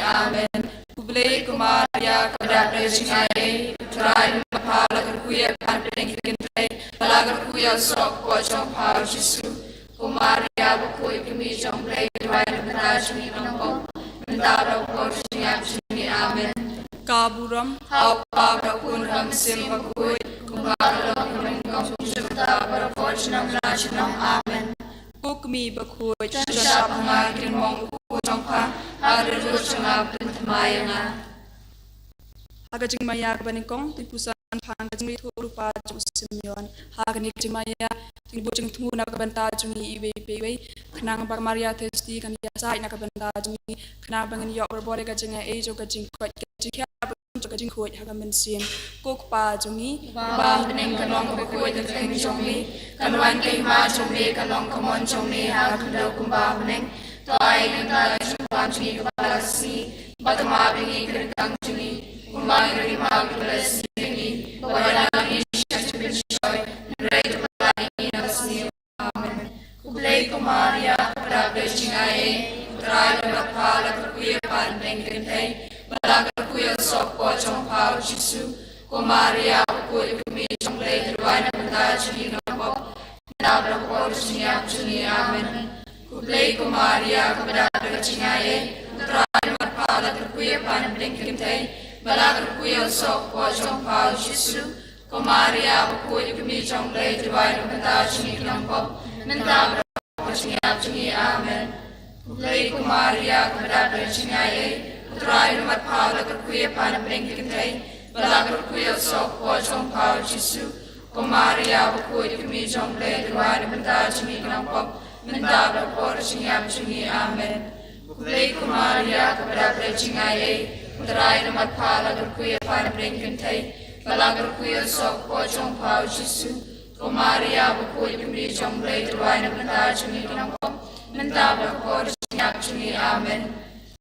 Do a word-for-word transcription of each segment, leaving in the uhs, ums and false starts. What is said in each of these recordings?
Amen. Khublei ko Maria, kaba dap da ka jingaiei, U Trai u don bad pha, la kyrkhu ïa pha na pdeng ki kynthei, bad la kyrkhu ïa u soh ka kpoh jong pha, U Jisu. Ko Maria bakhuid, ka kmie jong U Blei, ïaroh ïa ngi bynta jong ngi ki nongpop, mynta bad ha ka por jong ka jingïap jong ngi. Amen. Ka burom ha U Kpa bad ha U Khun bad ha U Mynsiem Bakhuid, kumba ka long ha kaba nyngkong, kumjuh mynta bad ha ka por junom junom. Amen. Ko kmie bakhuid, shah shah ha nga, kin mong u khun jong pha ha ka dor jong nga, pynthymmai ïa nga. Ha ka jingmaïa kaba nyngkong, to ïa puson pha ka jingriewthuh lypa jong u Simeon. Ha kane ka jingmaïa, to ngin bud jingthmu na ka bynta jong ngi iwei pa iwei, khnang ba ka Maria Theisotti kan ïasaid na ka bynta jong ngi, khnang ba ngin ïoh barabor ïa ka jingaiei jong ka jingkoit ka jingkhiah, jong ka jingkhuid ha ka mynsiem. Ko Kpa jong ngi, uba ha bneng, ka long kaba khuid ka kyrteng jong me, kan wan ka hima jong me, kan long ka mon jong me ha ka khyndew kumba ha bneng. To ai ïa ngi mynta ka jingpynbna jong ngi kaba la ka sngi, bad to map ïa ngi ki ryngkang jong ngi, kumba ngi ruh ngi map ïa kiba la ka sngi ïa ngi, bad wat ïalam ïa ngi sha ka jingpynshoi, hynrei to pyllait ïa ngi na ka sngi. Amen. Khublei ko Maria, kaba dap da ka jingaiei, U Trai u don bad pha, la kyrkhu ïa pha na pdeng ki kynthei, bad la kyrkhu ïa u soh ka kpoh jong pha, U Jisu. Ko Maria bakhuid, ka kmie jong U Blei, ïaroh ïa ngi na ka bynta jong ngi ki nongpop, mynta bad ha ka por jong ka jingïap jong ngi. Amen. Khublei ko Maria, kaba dap da ka jingaiei, U Trai u don bad pha, la kyrkhu ïa pha na pdeng ki kynthei, bad la kyrkhu ïa u soh ka kpoh jong pha, U Jisu. Ko Maria bakhuid, ka kmie jong U Blei, ïaroh ïa ngi na ka bynta jong ngi ki nongpop, mynta bad ha ka por jong ka jingïap jong ngi. Amen. Khublei ko Maria, kaba dap da ka jingaiei, U Trai u don bad pha, la kyrkhu ïa pha na pdeng ki kynthei, bad la kyrkhu ïa u soh ka kpoh jong pha, U Jisu. Ko Maria bakhuid, ka kmie jong U Blei, ïaroh ïa ngi na ka bynta jong ngi ki nongpop, mynta bad ha ka por jong ka jingïap jong ngi. Amen. Khublei ko Maria, kaba dap da ka jingaiei, U Trai u don bad pha, la kyrkhu ïa pha na pdeng kynthei, bad la kyrkhu ïa u soh u kpoh jong pha u Jisu. Ko Maria bakhuid, ka Mei jong U Blei, to duwai na ka bynta jong ngi ki nongpop, mynta bad ha ka por jingïap jong ngi. Amen.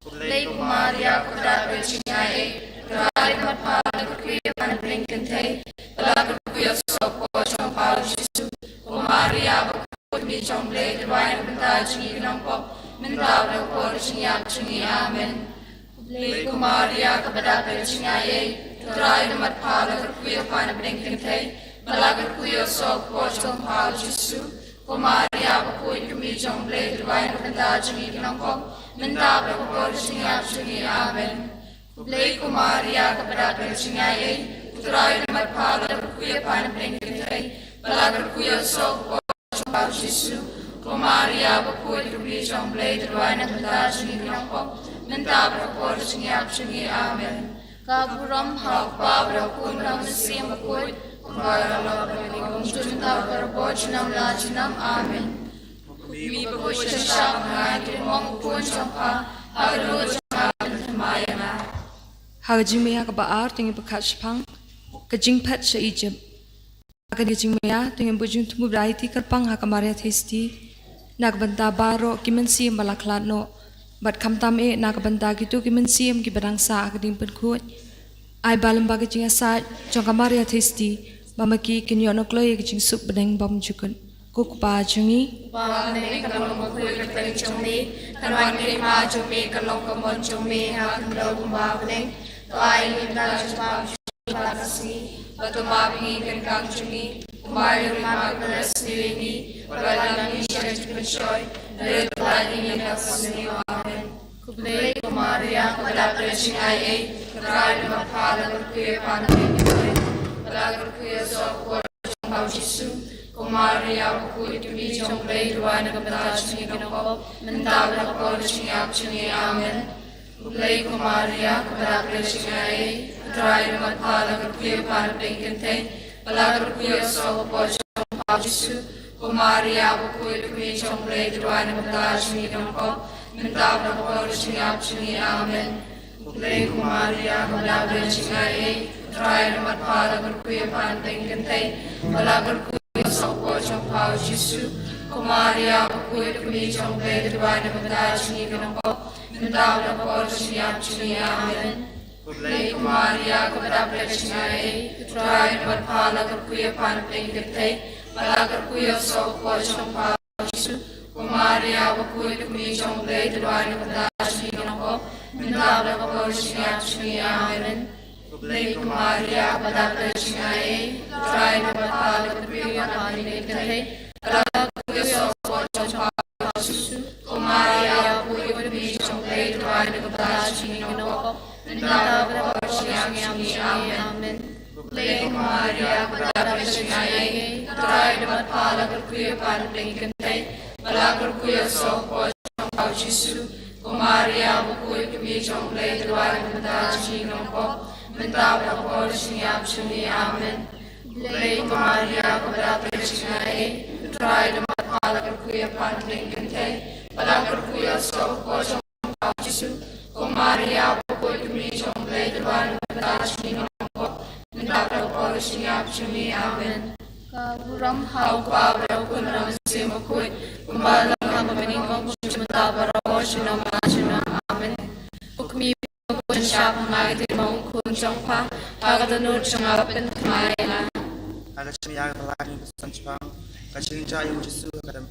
Khublei ko Maria, kaba dap ka jingaiei, U Trai u don bad pha, la kyrkhu ïa pha na pdeng kynthei, bad la kyrkhu ïa u soh u kpoh jong pha u Jisu. Ko Maria bakhuid, ka Mei jong U Blei, to duwai na ka bynta jong ngi ki nongpop, mynta bad ha ka por jingïap jong ngi. Amen. Khublei ko Maria, kaba dap ka jingaiei, U Trai u don bad pha, la kyrkhu ïa pha na pdeng kynthei, bad la kyrkhu ïa u soh u kpoh jong pha u Jisu. Ko Maria bakhuid, ka Mei jong U Blei, to duwai na ka bynta jong ngi ki nongpop, mynta bad ha ka por jingïap jong ngi. Amen. Khublei ko Maria, kaba dap ka jingaiei, U Trai u don bad pha, la kyrkhu ïa pha na pdeng kynthei, bad la kyrkhu ïa u soh u kpoh jong pha u Jisu. Ko Maria bakhuid, ka Mei jong U Blei, to duwai na ka bynta jong ngi ki nongpop, mynta bad ha ka por jingïap jong ngi. Amen. Ka burom ha u Kpa bad ha u Khun bad ha u Mynsiem Bakhuid, kumba la long ha kaba nyngkong, mynta bad ha ka por junom la junom. Amen. Kmie bakhuid, sngewbha ai ka mon u khun jong pha ha ka dohnud jong nga ban thymmai ïa nga. Ha ka jingmaïa kaba ar, to ngin pyrkhat shaphang ka jingphet sha Ijipt. Ha kane ka jingmaïa, to ngin buh jingthmu bad aiti kyrpang ha ka Maria Theisotti na ka bynta baroh ki mynsiem ba la khlad noh, bad khamtam eh na ka bynta kito ki mynsiem kiba dang sah ha ka diengpynkhuid. Ai ba lyngba ka jingïasaid jong ka Maria Theisotti, ba ma ki kin ïoh noh kloi ïa ka jingsuk bneng bymjukut. Ko Kpa jong ngi. Kpa ha bneng, ka long ka kyrteng jong me, kan wan ka hima jong me, kan long ka mon jong me ha ka khyndew kumba ha bneng. To ai ïa ngi mynta ka jingpynbam jong ngi ha kane ka sngi, bad to map ïa ngi ka jingkam jong ngi, kumba ngi ruh ngi map ïa kiba la sniew ïa ngi, bad wat lam ïa ngi sha ka jingpynshoi, hynrei to pynlait ïa ngi na ka bymsniew. Amen. Khublei ko Maria, kaba dap ka jingaiei, U Trai u don bad pha, la kyrkhu ïa pha na pdeng kynthei, bad la kyrkhu ïa u soh u kpoh jong pha u Jisu. Ko Maria bakhuid, ka Mei jong U Blei, to duwai na ka bynta jong ngi ki nongpop, mynta bad ha ka por jingïap jong ngi. Amen. Khublei ko Maria, kaba dap ka jingaiei, U Trai u don bad pha, la kyrkhu ïa pha na pdeng kynthei, bad la kyrkhu ïa u soh u kpoh jong pha u Jisu. Ko Maria bakhuid, ka Mei jong U Blei, to duwai na ka bynta jong ngi ki nongpop, mynta bad ha ka por jingïap jong ngi. Amen. Khublei ko Maria, kaba dap ka jingaiei, U Trai u don bad pha, la kyrkhu ïa pha na pdeng kynthei, bad la kyrkhu ïa u soh u kpoh jong pha u Jisu. Ko Maria bakhuid, ka Mei jong U Blei, to duwai na ka bynta jong ngi ki nongpop, mynta bad ha ka por jingïap jong ngi. Amen. Khublei ko Maria, kaba dap ka jingaiei, U Trai u don bad pha, la kyrkhu ïa pha na pdeng kynthei, bad la kyrkhu ïa u soh u kpoh jong pha u Jisu. Ko Maria bakhuid, ka Mei jong U Blei, to duwai na ka bynta jong ngi ki nongpop, mynta bad ha ka por jingïap jong ngi. Amen. Khublei ko Maria, kaba dap ka jingaiei, U Trai u don bad pha, la kyrkhu ïa pha na pdeng kynthei, bad la kyrkhu ïa u soh u kpoh jong pha u Jisu. Ko Maria bakhuid, ka Mei jong U Blei, to duwai na ka bynta jong ngi ki nongpop, mynta bad ha ka por jingïap jong ngi. Amen. Khublei ko Maria, kaba dap ka jingaiei, U Trai u don bad pha, la kyrkhu ïa pha na pdeng kynthei, bad la kyrkhu ïa u soh u kpoh jong pha u Jisu. Ko Maria bakhuid, ka Mei jong U Blei, to duwai na ka bynta jong ngi ki nongpop, mynta bad ha ka por jingïap jong ngi. Amen. Khublei ko Maria, kaba dap ka jingaiei, U Trai u don bad pha, la kyrkhu ïa pha na pdeng kynthei, bad la kyrkhu ïa u soh u kpoh jong pha u Jisu. Ko Maria bakhuid, ka Mei jong U Blei, to duwai na ka bynta jong ngi ki nongpop, mynta bad ha ka por jingïap jong ngi. Amen. Ka burom ha u Kpa bad ha u Khun bad ha u Mynsiem Bakhuid, kumba la long ha kaba nyngkong, mynta bad ha ka por junom la junom. Amen. Ko Kmie bakhuid, shah ha nga ïa ka mon u khun jong pha ha ka dohnud jong nga ban pynthymmai ïa nga. Ha ka jingïaid ka la ngi ka san chpang, ka jingïaid ïa u Jisu ha ka dam.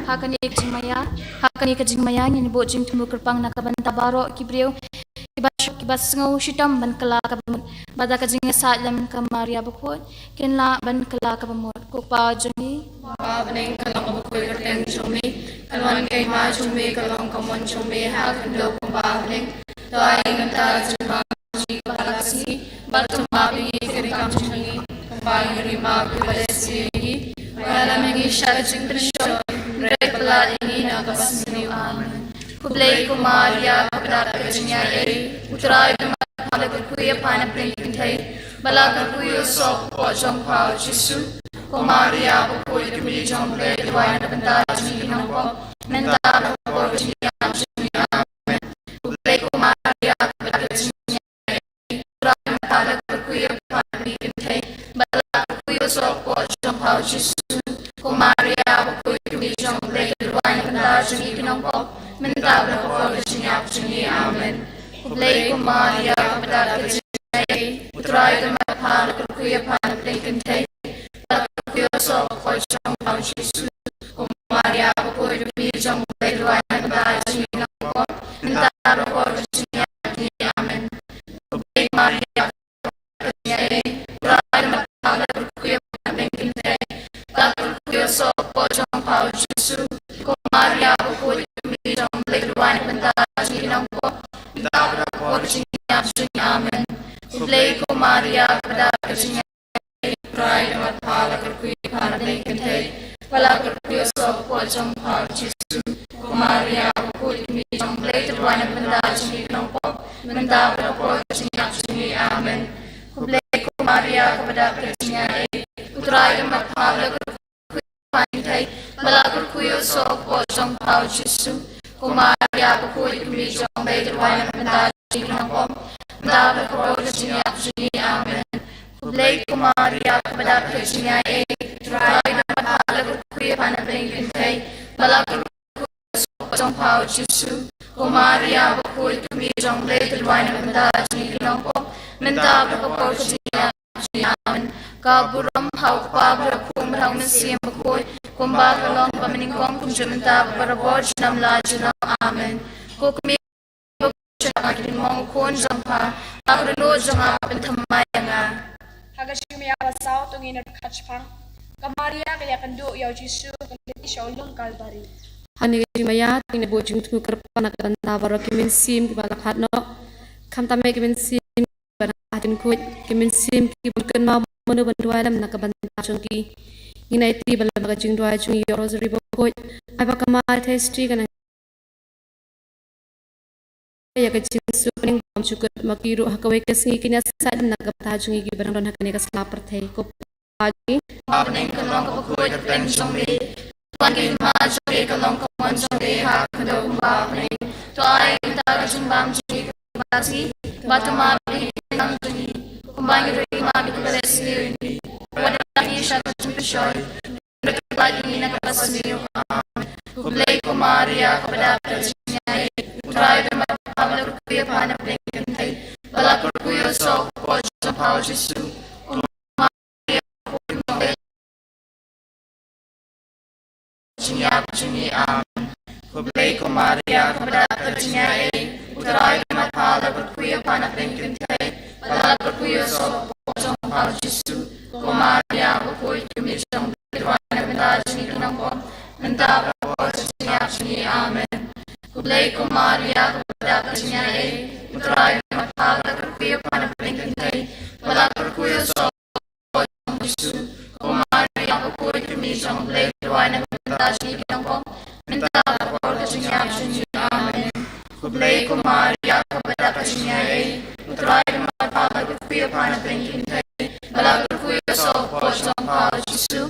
Ha kane ka jingmaïa, ha kane ka jingmaïa ngin buh jingthmu kyrpang na ka bynta baroh ki briew kiba, kiba sngew shitom ban kylla ka bamut, bad da ka jingïasaid lem ka Maria bakhuid kin lah ban kylla ka bamut. Ko Kpa jong ngi. Kpa ha bneng, kan long ka bakhuid ka kyrteng jong me, kan wan ka hima jong me, kan long ka mon jong me ha ka khyndew kumba ha bneng. To ai ïa ngi mynta ka jingpynbam jong ngi kaba ha ka sngi, bad to map ïa ngi ka jingkam jong ngi, kumba ngi ruh ngi map ïa kiba la sniew ïa ngi. Wat lam ïa ngi sha ka jingpynshoi, hynrei pynlait ïa ngi na ka bamsniew. Amen. Khublei ko Maria, kaba dap ka jingaiei, U Trai u don bad pha, la kyrkhu ïa pha na pdeng kynthei, bad la kyrkhu ïa u soh u kpoh jong pha u Jisu. Ko Maria bakhuid, ka Mei jong U Blei, to duwai na ka bynta jong ngi ki nongpop, mynta bad ha ka por jingïap jong ngi. Amen. Khublei ko Maria, bad ha ka por ka jingïap jong ngi. Amen. Khublei ko Maria, kaba dap ka jingaiei, U Trai u don bad pha, la kyrkhu ïa pha na pdeng kynthei, la kyrkhu ïa u soh ka kpoh jong pha u Jisu. Ko Maria bakhuid, ka kmie jong U Blei, duwai na ka bynta jong ngi ki nongpop, mynta bad ha ka por ka jingïap jong ngi. Amen. Khublei ko Maria, kaba dap ka jingaiei, U Trai u don bad pha, la kyrkhu ïa pha na pdeng kynthei, la kyrkhu ïa u soh ka kpoh jong pha u Jisu. Ko Maria bakhuid, ka kmie jong U Blei, duwai na ka bynta jong ngi ki nongpop, mynta bad ha ka por ka jingïap jong ngi. Amen. Khublei ko Maria, kaba dap ka jingaiei, U Trai u don bad pha, la kyrkhu ïa pha na pdeng kynthei, bad la kyrkhu ïa u soh ka kpoh jong pha u Jisu. Ko Maria bakhuid, ka kmie jong U Blei, duwai na ka bynta jong ngi ki nongpop, mynta bad ha ka por ka jingïap jong ngi. Amen. Khublei ko Maria, kaba dap ka jingaiei, U Trai u don bad pha, la kyrkhu ïa pha na pdeng kynthei, bad la kyrkhu ïa u soh ka kpoh jong pha u Jisu. Ko Maria bakhuid, ka kmie jong U Blei, duwai na ka bynta jong ngi ki nongpop, mynta bad ha ka por ka jingïap jong ngi. Amen. Khublei ko Maria, kaba dap ka jingaiei, U Trai u don bad pha, la kyrkhu ïa pha na pdeng kynthei, bad la kyrkhu ïa u soh ka kpoh jong pha u Jisu. Ko Maria bakhuid, ka kmie jong U Blei, duwai na ka bynta jong ngi ki nongpop, mynta bad ha ka por ka jingïap jong ngi. Amen. Ka burom ha u Kpa bad ha u Khun bad ha u Mynsiem Bakhuid, kumba ka long ha kaba nyngkong, kumjuh mynta bad barabor, junom la junom. Amen. Ko kmie bakhuid, shim ha ki lyngmong u Khun jong pha, ha ka dohnud jong nga, pynthymmai ïa nga. Ha ka jingmih ïa ka basaw, to ngin ïa pyrkhat shaphang. Ka Maria ka ïakynduh ïa u Jisu, ka leit sha u lum Kalbari. Ha kane ka jingmih ïa, to ngin ïa buh jingthmu kyrpad na ka bynta baroh ki mynsiem kiba la khlad noh. Khamtam eh ki mynsiem kiba dang ha jingkhuid, ki mynsiem ki bym kynmaw mano ban duwai lem na ka bynta jong ki. Ngin ïa ïaid ban lem bad ka jingduwai jong ngi ïa u Rosary bakhuid. Ai ba ka Mater Theisotti kan ïa ka jingsuk bneng bymjukut, ma ki ruh ha kawei ka sngi kin ïasaid na ka bynta jong ngi kiba dang don ha kane ka sla pyrthei. Ko Pa jong ngi ba ha bneng, kan long kaba khuid ka kyrteng jong me. To wan ka hima jong me, kan long ka mon jong me ha ka khyndew kumba ha bneng. To ai mynta ka jingbam jong ngi kaba ar sngi, bad to map ïa ki jingtbynta jong ngi, kumba ngi ruh ngi map ïa kiba leh sniew ïa ngi. Wat ïa ngi sha ka jingpynshoi, hynrei to pynlait ïa ngi na kaba sniew. Amen. Khublei ko Maria, kaba dap ka jingaiei, U Trai u don bad pha, la kyrkhu ïa pha na pdeng kynthei, bad la kyrkhu ïa u soh ka kpoh jong pha u Jisu. Ko Maria, jingïap jong ngi. Amen. Khublei ko Maria, kaba dap ka jingaiei, U Trai u don bad pha, la kyrkhu ïa pha na pdeng kynthei, bad la kyrkhu ïa u soh ka kpoh jong pha u Jisu. Ko Maria bakhuid, ka kmie jong U Blei, duwai na ka bynta jong ngi ki nongpop, mynta bad ha ka por ka jingïap jong ngi. Amen. Khublei ko Maria, kaba dap ka jingaiei, U Trai u don bad pha, la kyrkhu ïa pha na pdeng kynthei, bad la kyrkhu ïa u soh Jisu. Ko Maria bakhuid, ka kmie jong U Blei, duwai na ka bynta jong ngi ki nongpop, mynta bad ha ka por ka jingïap jong ngi. Amen. Khublei ko Maria, kaba dap ka jingaiei, U Trai u don bad pha, la kyrkhu ïa pha na pdeng kynthei, bad la kyrkhu ïa u soh ka kpoh jong pha u Jisu.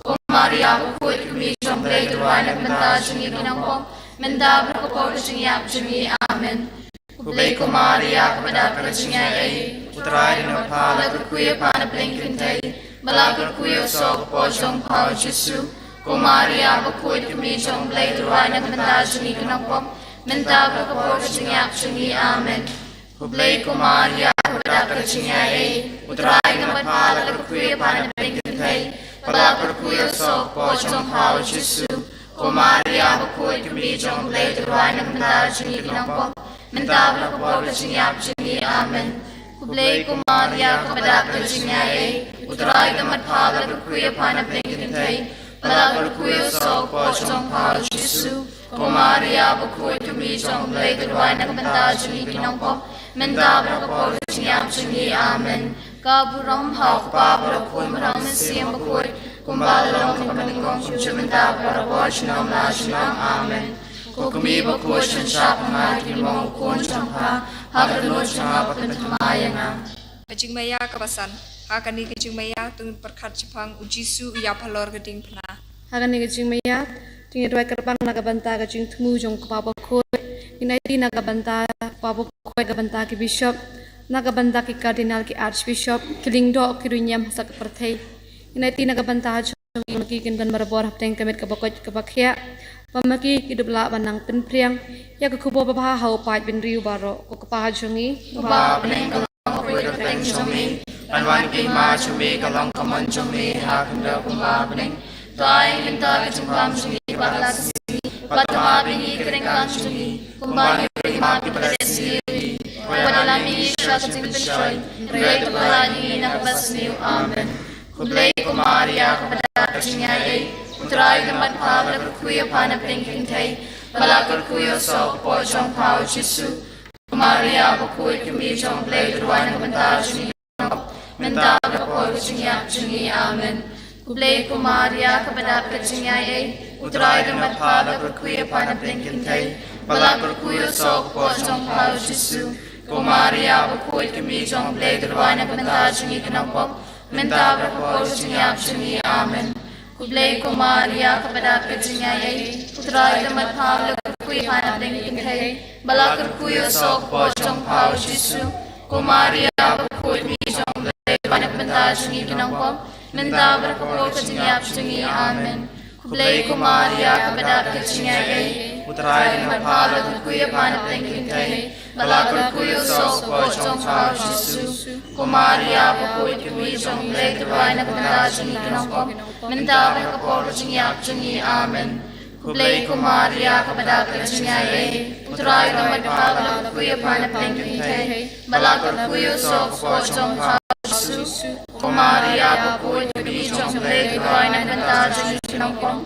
Ko Maria bakhuid, ka kmie jong U Blei, duwai na ka bynta jong ngi ki nongpop, mynta bad ha ka por ka jingïap jong ngi. Amen. Khublei ko Maria, kaba dap ka jingaiei, U Trai u don bad pha, la kyrkhu ïa pha na pdeng kynthei, bad la kyrkhu ïa u soh ka kpoh jong pha u Jisu. Ko Maria bakhuid, ka kmie jong U Blei, duwai na ka bynta jong ngi ki nongpop, mynta bad ha ka por ka jingïap jong ngi. Amen. Khublei ko Maria, kaba dap ka jingaiei, U Trai u don bad pha, la kyrkhu ïa pha na pdeng kynthei, bad la kyrkhu ïa u soh ka kpoh jong pha u Jisu. Ko Maria bakhuid, ka kmie jong U Blei, to duwai na ka bynta jong ngi ki nongpop, mynta bad ha ka por ka jingïap jong ngi. Amen. Khublei ko Maria, kaba dap ka jingaiei, U Trai u don bad pha, la kyrkhu ïa pha na pdeng kynthei, bad la kyrkhu ïa u soh ka kpoh jong pha u Jisu. Ko Maria bakhuid, ka kmie jong U Blei, to duwai na ka bynta jong ngi ki nongpop, mynta bad ha ka por ka jingïap jong ngi. Amen. Ka burom ha u Kpa bad ha u Khun bad ha u Mynsiem Bakhuid, kumba la long ha kaba nyngkong, kumjuh mynta bad barabor, junom la junom. Amen. Ko Kmie bakhuid, shon shap ha nga ïa ki lyngmong u Khun jong pha, ha ka dohnud jong nga ba pynthymmai ïa nga. Ka jingmaïa kaba san. Ha kane ka jingmaïa to ngin pyrkhat shaphang u Jisu u ïap halor ka diengphna. Ha kane ka jingmaïa to ngin duwai kyrpang na ka bynta ka jingthmu jong u Kpa Bakhuid. Ngin aiti na ka bynta u Kpa Bakhuid, ka bynta ki bishop, na ka bynta ki cardinal, ki archbishop, ki lyngdoh, ki riewniam ha ka pyrthei. Ngin aiti na ka bynta jong ngi, ma ki kin don barabor hapdeng ka met kaba koit kaba khiah. Ba ma ki ki dup lah ban nang pynpriang ïa ka khubor babha ha u paid bynriew baroh. Ko Kpa jong ngi, uba ha bneng, ka long ka kyrteng jong me. Ban wan ka hima jong me, ka long ka mon jong me ha khyndew kumba ha bneng. To ai mynta ka jingpang jong ngi kaba la ka sngi. Bad to map ïa ngi ki ryngkang jong ngi, kumba ngi ruh ngi map ïa kiba la sngewsih ïa ngi. Wat ïalam ïa ngi sha ka jingpynshoi, hynrei to pyllait ïa ngi na kaba sniew. Amen. Khublei ko Maria, kaba dap ka jingaiei, U Trai u don bad pha, ba la kyrkhu ïa pha na pdeng ki kynthei, ba la kyrkhu ïa u soh u kpoh jong pha, u Jisu. Ko Maria bakhuid, ka Kmie jong U Blei, to duwai na ka bynta jong ngi ki nongpop, mynta bad ha ka por ka jingïap jong ngi. Amen. Khublei ko Maria, kaba dap ka jingaiei, U Trai u don bad pha, ba la kyrkhu ïa pha na pdeng ki kynthei, ba la kyrkhu ïa u soh u kpoh jong pha, u Jisu. Ko Maria bakhuid, ka Kmie jong U Blei, to duwai na ka bynta jong ngi ki nongpop, mynta bad ha ka por ka jingïap jong ngi. Amen. Khublei ko Maria, kaba dap ka jingaiei, U Trai u don bad pha, ba la kyrkhu ïa pha na pdeng ki kynthei, ba la kyrkhu ïa u soh u kpoh jong pha, u Jisu. Ko Maria bakhuid, ka Kmie jong U Blei, to duwai na ka bynta jong ngi ki nongpop, mynta bad ha ka por ka jingïap jong ngi. Amen. Khublei ko Maria, kaba dap ka jingaiei, U Trai u don bad pha, ba la kyrkhu ïa pha na pdeng ki kynthei, ba la kyrkhu ïa u soh u kpoh jong pha, u Jisu. Ko Maria bakhuid, ka Kmie jong U Blei, to duwai na ka bynta jong ngi ki nongpop, mynta bad ha ka por ka jingïap jong ngi. Amen. Khublei ko Maria, kaba dap ka jingaiei, U Trai u don bad pha, ba la kyrkhu ïa pha na pdeng ki kynthei, ba la kyrkhu ïa u soh u kpoh jong pha, u Jisu. Ko Maria bakhuid, ka Kmie jong U Blei, to duwai na ka bynta jong ngi ki nongpop,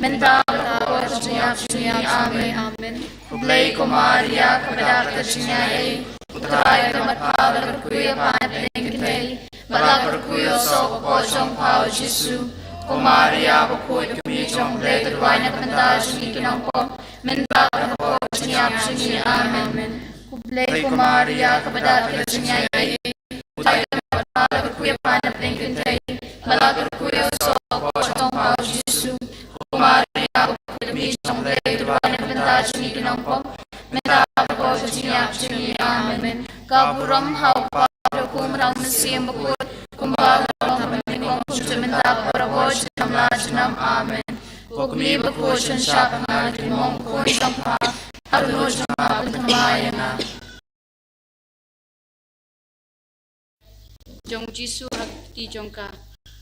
mynta bad ha ka por ka jingïap jong ngi. Amen. Khublei ko Maria, kaba dap ka jingaiei, U Trai u don bad pha, ba la kyrkhu ïa pha na pdeng ki kynthei, ba la kyrkhu ïa u soh u kpoh jong pha, u Jisu. Ko Maria bakhuid, ka Kmie jong U Blei, to duwai na ka bynta jong ngi ki nongpop, mynta bad ha ka por ka jingïap jong ngi. Amen. Khublei ko Maria, kaba dap ka jingaiei, U Trai u don bad pha, ba la kyrkhu ïa pha na pdeng ki kynthei, ba la kyrkhu ïa u soh u kpoh jong pha, u Jisu. Ko Maria bakhuid, ka Kmie jong U Blei, to duwai na ka bynta jong ngi ki nongpop, mynta bad ha ka por ka jingïap jong ngi. Amen. Ka burom ha U Kpa, ha U Khun bad ha U Mynsiem Bakhuid, kumba ka long ha kaba nyngkong, kumjuh mynta bad barabor, junom la junom. Amen. Ko Kmie bakhuid, shynshar ha nga, leit mon U Khun jong pha, ha kyrwoh jong nga, pynthymmai ïa nga. Jong U Jisu ha ka kti jong ka.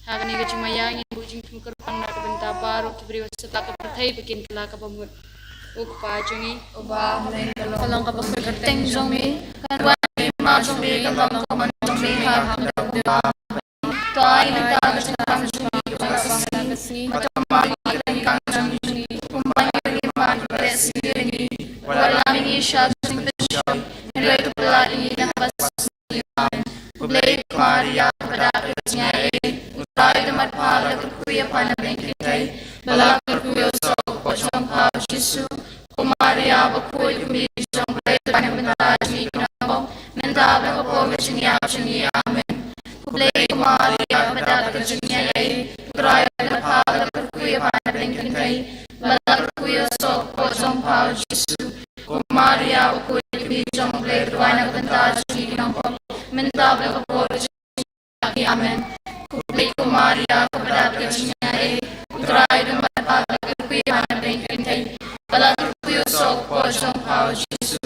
Ha kane ka jingmaïa ngin buh jingthmu kyrpang na ka bynta baroh ki briew ha satlak ka pyrthei ba kin kylla ka bamut. Ko Kpa jong ngi, uba ha bneng, ka long ka bakhuid ka kyrteng jong me, kan wan ka hima jong me, kan long ka mon jong me ha khyndew kumba ha bneng. To ai mynta ka jingpang jong ngi kaba la ka sngi, bad to map ïa ngi ki ryngkang jong ngi, kumba ngi ruh ngi map ïa kiba la sngewsih ïa ngi. Wat ïalam ïa ngi sha ka jingpynshoi, hynrei to pyllait ïa ngi na kaba sniew. Amen. Khublei ko Maria, kaba dap ka jingaiei, U Trai u don bad pha, ba la kyrkhu ïa pha na pdeng ki kynthei, ba la kyrkhu ïa u soh u kpoh jong pha, u Jisu. Ko Maria bakhuid, ka Kmie jong U Blei, to duwai na ka bynta jong ngi ki nongpop, mynta bad ha ka por ka jingïap jong ngi. Amen. Khublei ko Maria, kaba dap ka jingaiei, U Trai u don bad pha, ba la kyrkhu ïa pha na pdeng ki kynthei, ba la kyrkhu ïa u soh u kpoh jong pha, u Jisu. Ko Maria bakhuid, ka Kmie jong U Blei, to duwai na ka bynta jong ngi ki nongpop, mynta bad ha ka por ka jingïap jong ngi. Amen. Khublei ko Maria, kaba dap ka jingaiei, U Trai u don bad pha, ba la kyrkhu ïa pha na pdeng ki kynthei, ba la kyrkhu ïa u soh u kpoh jong pha, u Jisu.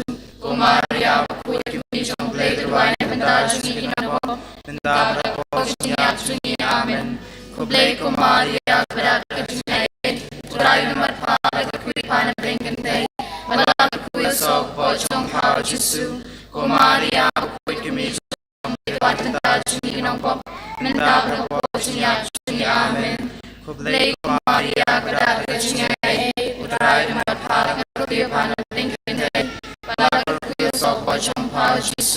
Ko Maria bakhuid, ka Kmie jong U Blei, to duwai na ka bynta jong ngi ki nongpop, mynta bad ha ka por ka jingïap jong ngi. Amen. Khublei ko Maria, kaba dap ka jingaiei, U Trai u don bad pha, ba la kyrkhu ïa pha na pdeng ki kynthei, ba la kyrkhu ïa u soh u kpoh jong pha, u Jisu. Ko Maria bakhuid, ka Kmie jong U Blei, to duwai na ka bynta jong ngi ki nongpop, mynta bad ha ka por ka jingïap jong ngi. Amen. Khublei ko Maria, kaba dap ka jingaiei, U Trai u don bad pha, ba la kyrkhu ïa pha na pdeng ki kynthei, ba la kyrkhu ïa u soh u kpoh jong pha, u Jisu.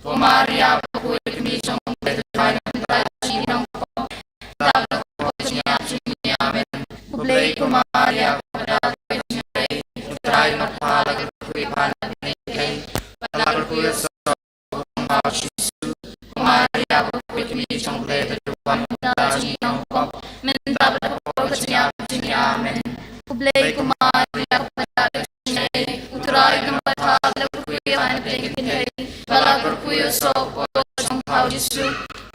Ko Maria bakhuid, ka Kmie jong U Blei, to duwai na ka bynta jong ngi ki nongpop, mynta bad ha ka por ka jingïap jong ngi. Amen. Khublei ko Maria, kaba dap ka jingaiei, U Trai u don bad pha, ba la kyrkhu ïa pha na pdeng ki kynthei, ba la kyrkhu ïa u soh u kpoh jong pha, u Jisu. Ko Maria bakhuid, ka Kmie jong U Blei, to duwai na ka bynta jong ngi ki nongpop, mynta bad ha ka por ka jingïap jong ngi. Amen. Khublei ko Maria, kaba dap ka jingaiei, U Trai u don bad pha, ba la kyrkhu ïa pha na pdeng ki kynthei, ba la kyrkhu ïa u soh u kpoh jong pha, u Jisu.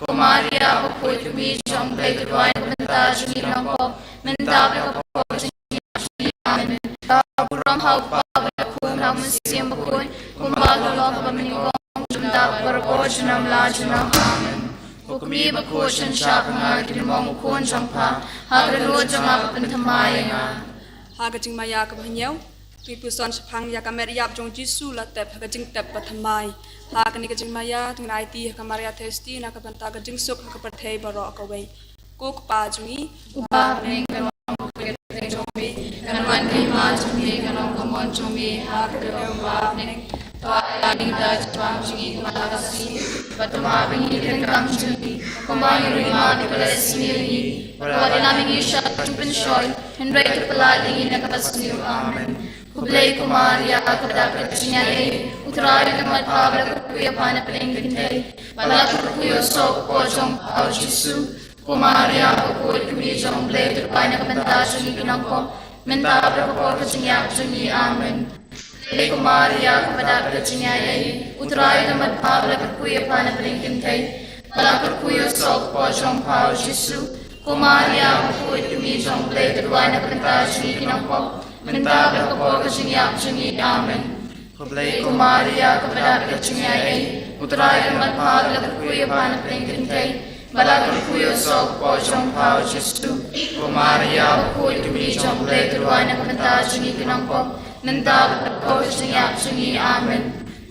Ko Maria bakhuid, ka Kmie jong U Blei, to duwai na ka bynta jong ngi ki nongpop, mynta bad ha ka por ka jingïap jong ngi. Amen. Ka burom ha u Kpa bad ha u Khun bad ha u Mynsiem Bakhuid, kumba ka la long, kaba mynnyngkong, mynta bad barabor, junom la junom. Amen. Ko Kmie bakhuid, shynshar ha nga, ki dei mo u khun jong pha, ha ka dohnud jong nga ba pynthymmai ïa nga. Ha ka jingmaïa kaba hynñiew, to ïa puson shaphang ïa ka met ïap jong u Jisu la tep ha ka jingtep ba thymmai. Ha kane ka jingmaïa, to ngin aiti ha ka Maria Theisotti na ka bynta ka jingsuk ha ka pyrthei baroh kawei. Ko Kpa jong ngi uba ha bneng, kan wan ha ka kyrteng jong me, kan wan ka hima jong me, kan long ka mon jong me ha ka kyrteng ba ha bneng. To ai ïa ngi da ka jingim jong ngi kumba la ka sngi, bad to map ïa ngi ki ryngkang jong ngi kumba ngi ruh ngi map ïa kiba la isynei ïa ngi. Wat ïalam ïa ngi sha ka jingpynshoi, hynrei to pyllait ïa ngi na kaba sniew. Amen. Khublei ko Maria, kaba dap ka jingïaid, U Trai u don bad pha, ba la kyrkhu ïa pha na pdeng ki kynthei, ba la kyrkhu ïa u soh u kpoh jong pha u Jisu. Ko Maria bakhuid, Kmie jong U Blei, to duwai na ka bynta jong ngi ki nongpop, mynta bad ha ka por ka jingïap jong ngi. Amen. Khublei ko Maria, kaba dap ka jingïaid, U Trai u don bad pha, ba la kyrkhu ïa pha na pdeng ki kynthei, ba la kyrkhu ïa u soh u kpoh jong pha u Jisu. Ko Maria bakhuid, Kmie jong U Blei, to duwai na ka bynta jong ngi ki nongpop, mynta bad ha ka por ka jingïap jong ngi. Amen. Khublei ko Maria, kaba dap ka jingïaid, U Trai u don bad pha, ba la kyrkhu ïa pha na pdeng ki kynthei, ba la kyrkhu ïa u soh u kpoh jong pha u Jisu. Ko Maria bakhuid, Kmie jong U Blei, to duwai na ka bynta jong ngi ki nongpop, mynta bad ha ka por ka jingïap jong ngi. Amen.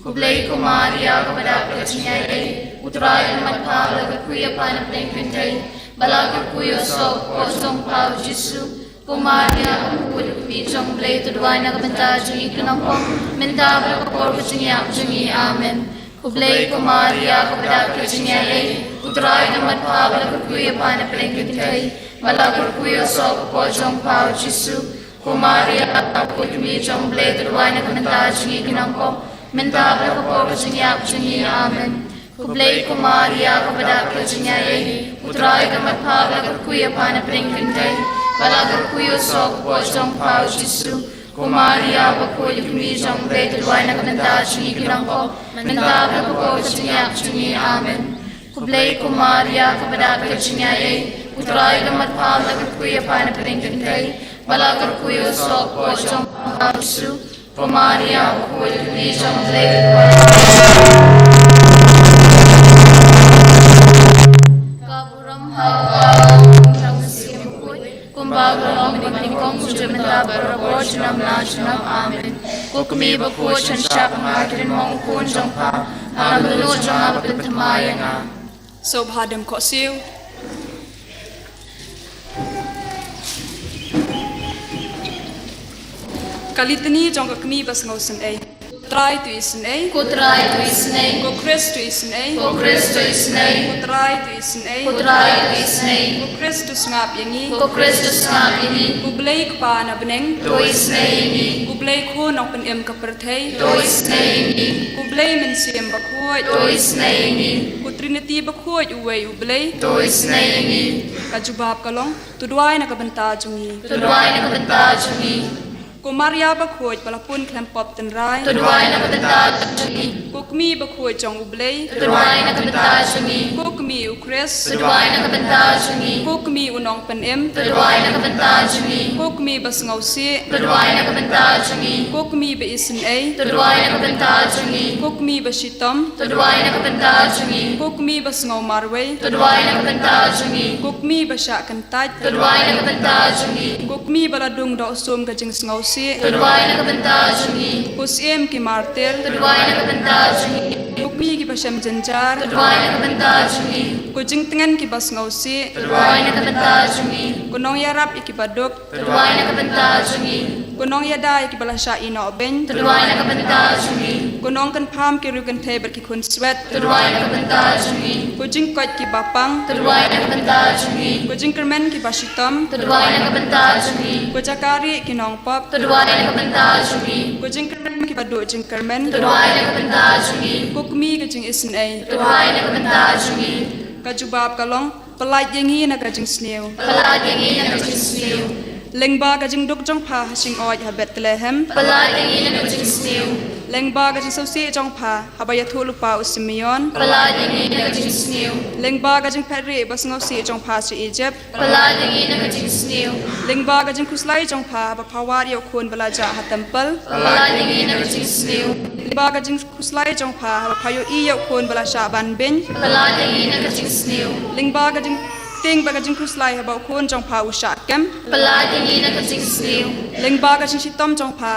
Khublei ko Maria, kaba dap ka jingïaid, U Trai u don bad pha, ba la kyrkhu ïa pha na pdeng ki kynthei, ba la kyrkhu ïa u soh u kpoh jong pha u Jisu. Ko Maria bakhuid, Kmie jong U Blei, to duwai na ka bynta jong ngi ki nongpop, mynta bad ha ka por ka jingïap jong ngi. Amen. Khublei ko Maria, kaba dap ka jingïaid, U Trai u don bad pha, ba la kyrkhu ïa pha na pdeng ki kynthei, ba la kyrkhu ïa u soh u kpoh jong pha u Jisu. Ko Maria bakhuid, Kmie jong U Blei, to duwai na ka bynta jong ngi ki nongpop, mynta bad ha ka por ka jingïap jong ngi. Amen. Khublei ko Maria, kaba dap ka jingïaid, U Trai u don bad pha, ba la kyrkhu ïa pha na pdeng ki kynthei, ba la kyrkhu ïa u soh u kpoh jong pha u Jisu. Ko Maria bakhuid, Kmie jong U Blei, to duwai na ka bynta jong ngi ki nongpop, mynta bad ha ka por ka jingïap jong ngi. Amen. Khublei ko Maria, kaba dap ka jingïaid, U Trai u don bad pha, ba la kyrkhu ïa pha na pdeng ki kynthei, ba la kyrkhu ïa u soh u kpoh jong pha u Jisu. Ko Maria bakhuid, Kmie jong U Blei, to duwai. Ka burom ha u Kpa, ha u Khun, ha u Mynsiem Bakhuid, kumba ka la long mynnyngkong, mynta bad barabor, junom la junom. Amen. Ko Kmie bakhuid, shynshar ha nga, ki dei mo u khun jong pha, ha ka dohnud jong nga ba pynthymmai ïa nga. Sngewbha dem khohsiew. Ka Litani jong ka Kmie ba sngewsynei. Ko Trai, to isynei. Ko Trai, to isynei. Ko Khrist, to isynei. Ko Khrist, to isynei. Ko Trai, to isynei. Ko Trai, to isynei. Ko Khrist, to sngap ïa ngi. Ko Khrist, to sngap ïa ngi. Ko Blei Kpa na bneng, to isynei ïa ngi. Ko Blei Khun Nongpynim ka pyrthei, to isynei ïa ngi. Ko Blei Mynsiem Bakhuid, to isynei ïa ngi. Ko Trinity Bakhuid uwei U Blei, to isynei ïa ngi. Ka jubab ka long, to duwai na ka bynta jong ngi. To duwai na ka bynta jong ngi. Ko Maria bakhuid ba la pun khlem pop tynrai, to duwai na ka bynta jong ngi. Ko Kmie bakhuid jong U Blei, to duwai na ka bynta jong ngi. Ko Kmie U Khrist, to duwai na ka bynta jong ngi. Ko Kmie U Nongpynim, to duwai na ka bynta jong ngi. Ko Kmie ba sngewsih, to duwai na ka bynta jong ngi. Ko Kmie ba isynei, to duwai na ka bynta jong ngi. Ko Kmie ba shitom, to duwai na ka bynta jong ngi. Ko Kmie ba sngew marwei, to duwai na ka bynta jong ngi. Ko Kmie ba shah kyntait, to duwai na ka bynta jong ngi. Ko Kmie ba la dung dohsum ka jingsngewsih, to duwai na ka bynta jong ngi. Ko Syiem ki martir, to duwai na ka bynta jong ngi. Ko Kmie kiba shem jynjar, to duwai na ka bynta jong ngi. Ko Jingtngen kiba sngewsih, to duwai na ka bynta jong ngi. Ko Nongïarap ïa kiba duk, to duwai na ka bynta jong ngi. Ko Nongïada ïa kiba la shah ïehnoh beiñ, to duwai na ka bynta jong ngi. Ko Nongkynpham ki riewkynthei bad ki khunswet, to duwai na ka bynta jong ngi. Ko Jingkoit kiba pang, to duwai na ka bynta jong ngi. Ko Jingkyrmen kiba shitom, to duwai na ka bynta jong ngi. Ko Jaka rieh ki nongpop, to duwai na ka bynta jong ngi. Ko Jingkyrmen kiba duh jingkyrmen, to duwai na ka bynta jong ngi. Ko Kmie ka jingisynei, to duwai na ka bynta jong ngi. Ka jubab ka long, pyllait ïa ngi na ka jingsniew. Pyllait ïa ngi na ka jingsniew. Lyngba ka jingduk jong pha ha shingoid ha Bethlehem. Pynlait ïa ngi na ka jingsniew. Lyngba ka jingsngewsih jong pha haba ïathuh lypa u Simeon. Pynlait ïa ngi na ka jingsniew. Lyngba ka jingphetrieh ba sngewsih jong pha sha Egypt. Pynlait ïa ngi na ka jingsniew. Lyngba ka jingkhuslai jong pha haba pha wad ïa u khun ba la jah ha templ. Pynlait ïa ngi na ka jingsniew. Lyngba ka jingkhuslai jong pha haba pha ïohi ïa u khun ba la shah ban beiñ. Pynlait ïa ngi na ka jingsniew. Lyngba ka jingtieng bad ka jingkhuslai haba u khun jong pha u shah kem. Pynlait ïa ngi na ka jingsniew. Lyngba ka jingshitom jong pha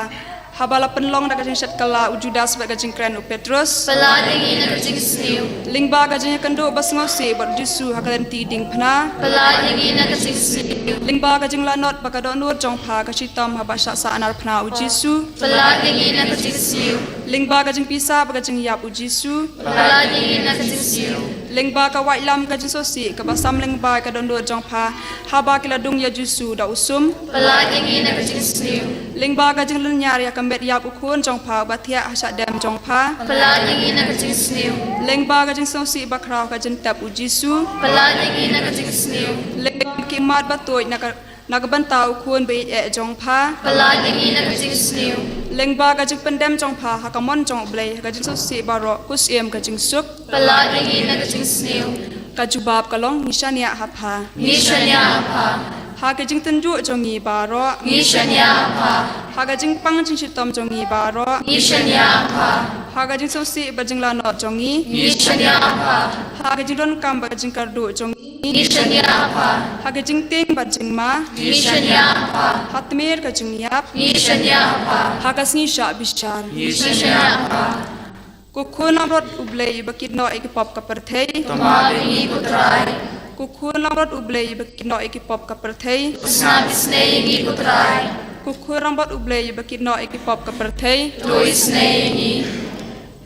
haba la pynlong da ka jingshet kylla u Judas bad ka jingkren u Petrus. Pynlait ïa ngi na ka jingsniew. Lyngba ka jingïakynduh ba sngewsih bad u Jisu ha ka lynti diengphna. Pynlait ïa ngi na ka jingsniew. Lyngba ka jinglanot bad ka dohnud jong pha ka shitom haba shah sahnarphna u Jisu. Pynlait ïa ngi na ka jingsniew. Lyngba ka jingpisa bad ka jingïap u Jisu. Pynlait ïa ngi na ka jingsniew. Lyngba ka waitlam ka jingsngewsih kaba sam lyngba ka dohnud jong pha haba ki la dung ïa u Jisu da u sum. Pynlait ïa ngi na ka jingsniew. Lyngba ka jinglynñiar ïa ka met ïap u khun jong pha uba thiah ha shadem jong pha. Pynlait ïa ngi na ka jingsniew. Lyngba ka jingsngewsih bakhraw ka jingtep u Jisu. Pynlait ïa ngi na ka jingsniew. Lyngba ki mat ba tuid na ka na ka bynta u khun ba ïeit eh jong pha. Pynlait ïa ngi na ka jingsniew. Lyngba ka jingpyndem jong pha ha ka mon jong u Blei ha ka jingsngewsih baroh, khusyiem ka jingsuk. Pynlait ïa ngi na ka jingsniew. Ka jubab ka long ngi shaniah ha pha. Ngi shaniah ha pha. Ha ka jingtynjuh jong ngi baroh. Ngi shaniah ha pha. Ha ka jingpang jingshitom jong ngi baroh. Ngi shaniah ha pha. Ha ka jingsngewsih bad jinglanot jong ngi. Ngi shaniah ha pha. Ha ka jingdonkam bad ka jingkyrduh jong ngi. Ngi shaniah ha pha. Ha ka jingtieng bad jingma. Ngi shaniah ha pha. Ha tmier ka jingïap. Ngi shaniah ha pha. Ha ka sngi shah bishar. Ngi shaniah ha pha. Ko khun langbrot u Blei ba kit noh ïa ki pop ka pyrthei. To map ïa ngi ko Trai. Ko khun langbrot u Blei ba kit noh ïa ki pop ka pyrthei. To snap isynei ïa ngi ko Trai. Ko khun langbrot u Blei ba kit noh ïa ki pop ka pyrthei. To isynei ïa ngi.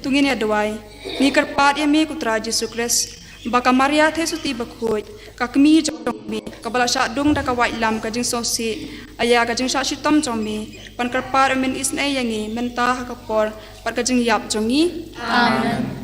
To ngin ïa duwai. Ngi kyrpad ïa me ko Trai Jisu Khrist. Ba ka Maria Theisotti bakhuid, ka kmie jong me, kaba la shah dung da ka waitlam ka jingsngewsih, ïa ka jingshah shitom jong me, ban kyrpad ba men isynei ïa ngi mynta ha ka por bad ka jingïap jong ngi. Amen.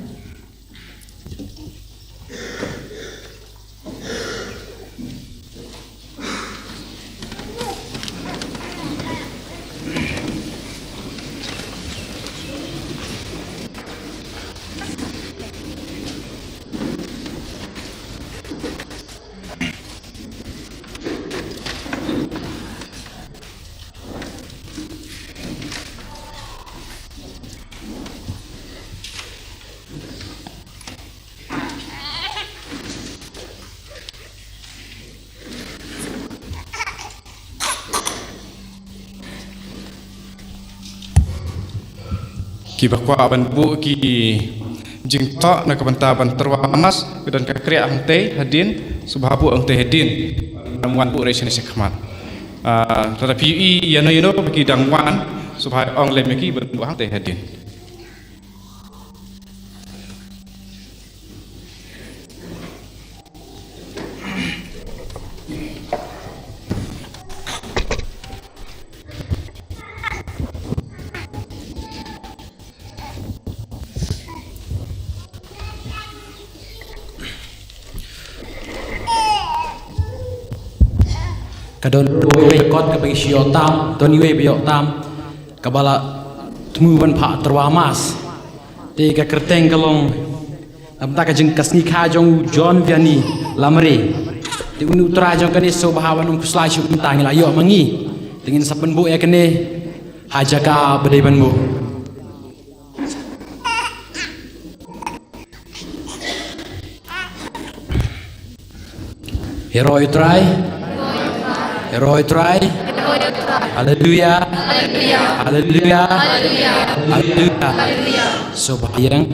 Kiba kwah ban buh ki jingthoh na ka bynta ban tyrwa mass, ki don ka kriah hangtei hadien, sngewbha buh hangtei hadien. Wan buh re shane shakhmat. Ah, lada phi ïohi ïano ïano ba ki dang wan, sngewbha ong lem ïa ki ban buh hangtei hadien. Ka don iwei ba kot kaba ngi shu ïoh tam, don iwei ba ïoh tam, kaba la thmu ban phah tyrwa mass. Te ka kyrteng ka long, na bynta ka jing ka sngi kha jong u John Vianney Lamre. Te une u trai jong kane sngewbha ban ym khuslai shuh mynta ngi la ïoh ma ngi. Te ngin sa pynbuh ïa kane ha jaka ba dei ban buh. Hero ïa u Trai. Hero ïa u Trai. Haleluya. Haleluya. Haleluya. Sngewbha ïeng.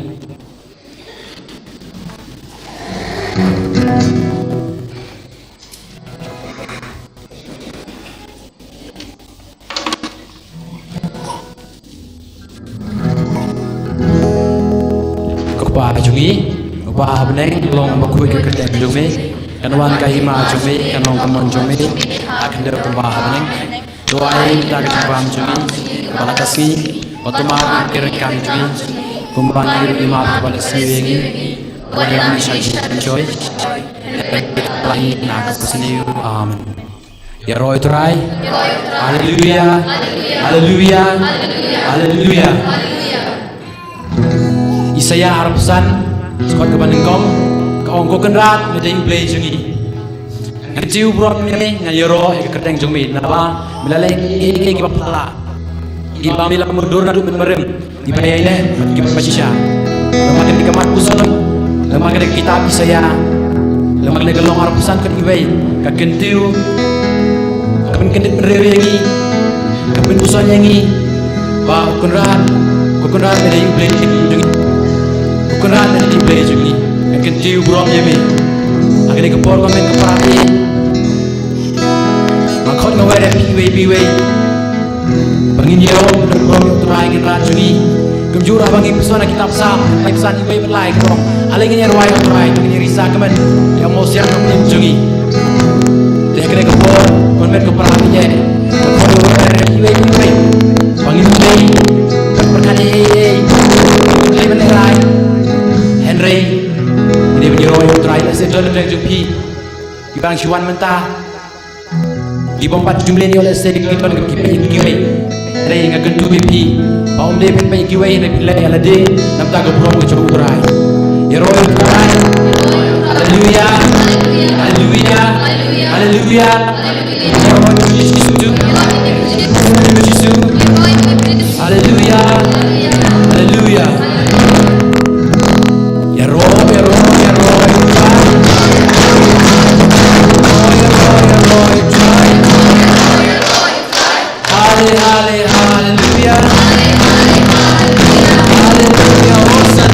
Ko Pa jong ngi, ko Pa ha bneng, long bakhuid ka kyrteng jong me, kan wan ka hima jong me, kan long ka mon jong me ha khyndew kumba ha bneng. To ai ïa ngi mynta ka jingbam jong ngi ba la ka sngi, bad to map ïa ki ryngkat jong ngi kumba ngi ruh ngi map ïa kiba la sniew ïa ngi. Wat ïa ngi sha ka jingpynshoi, hynrei lait ngi na ka kaba sniew. Amen. Ïaroh ïa u Trai. Haleluia. Haleluia. Haleluia. Isaïah arphew san, dkhot kaba nyngkong, ka ong, Ko Kynrad, me dei U Blei jong ngi. Ngan kyntiew burom ïa me, ngan ïaroh ïa ka kyrteng jong me, naba me la leh kiei kiei kiba phylla, kiba me la mutdur naduh mynmarim, kiba ïaineh bad kiba shisha. Lem ha kane ka mat puson, lem ha kane ka kitab Isaïah, lem ha kane ka lynnong arphew san, dkhot iwei, ka kyntiew, ka pynkyndit pynriew ïa ngi, ka pynpuson ïa ngi ba, Ko Kynrad, Ko Kynrad, me dei U Blei jong ngi. Ko Kynrad, me dei U Blei jong ngi. Ngan kyntiew burom ïa me. Ha kane ka por, ko hynmen ko para, nga khot, nga wer ïa phi iwei pa iwei ba ngin ïaroh burom ïa u Trai Kynrad jong ngi. Kumjuh ruh haba ngi pyrshang ha kitab Salm, kitab Salm iwei bad lai, ka ong, ale ngin ïarwai ïa u Trai, to ngin ïarisa kmen ïa u Mawsiang Nongpynim jong ngi. Te ha kane ka por, ko hynmen ko para, ngin ïa, ko hynmen ko para, iwei pa iwei ba ngin ym dei ban pyrkhat ei ei ei, ym dei ban lehraiñ. Hynrei ngin dei ban ïaroh ïa u Trai. Lehse don na pdeng jong phi kiba dang shu wan mynta, ki bym pat ju mlien ïoh, lehse ki don ki peit ïa kiwei. Hynrei nga kyntu ïa phi ba ym dei phin peit ïa kiwei, hynrei phin leh ïa lade na bynta ka burom ka jong u Trai. Ïaroh ïa u Trai. Haleluia. Haleluia. Haleluia. Ïaroh ïa u Jisu. Ïaroh ïa u Jisu. Haleluia. Haleluia. Ïaroh, ïaroh, ïaroh ïa u Trai. Ïaroh, ïaroh, ïaroh ïa u Trai. Hale, hale, haleluia. Haleluia, hosana.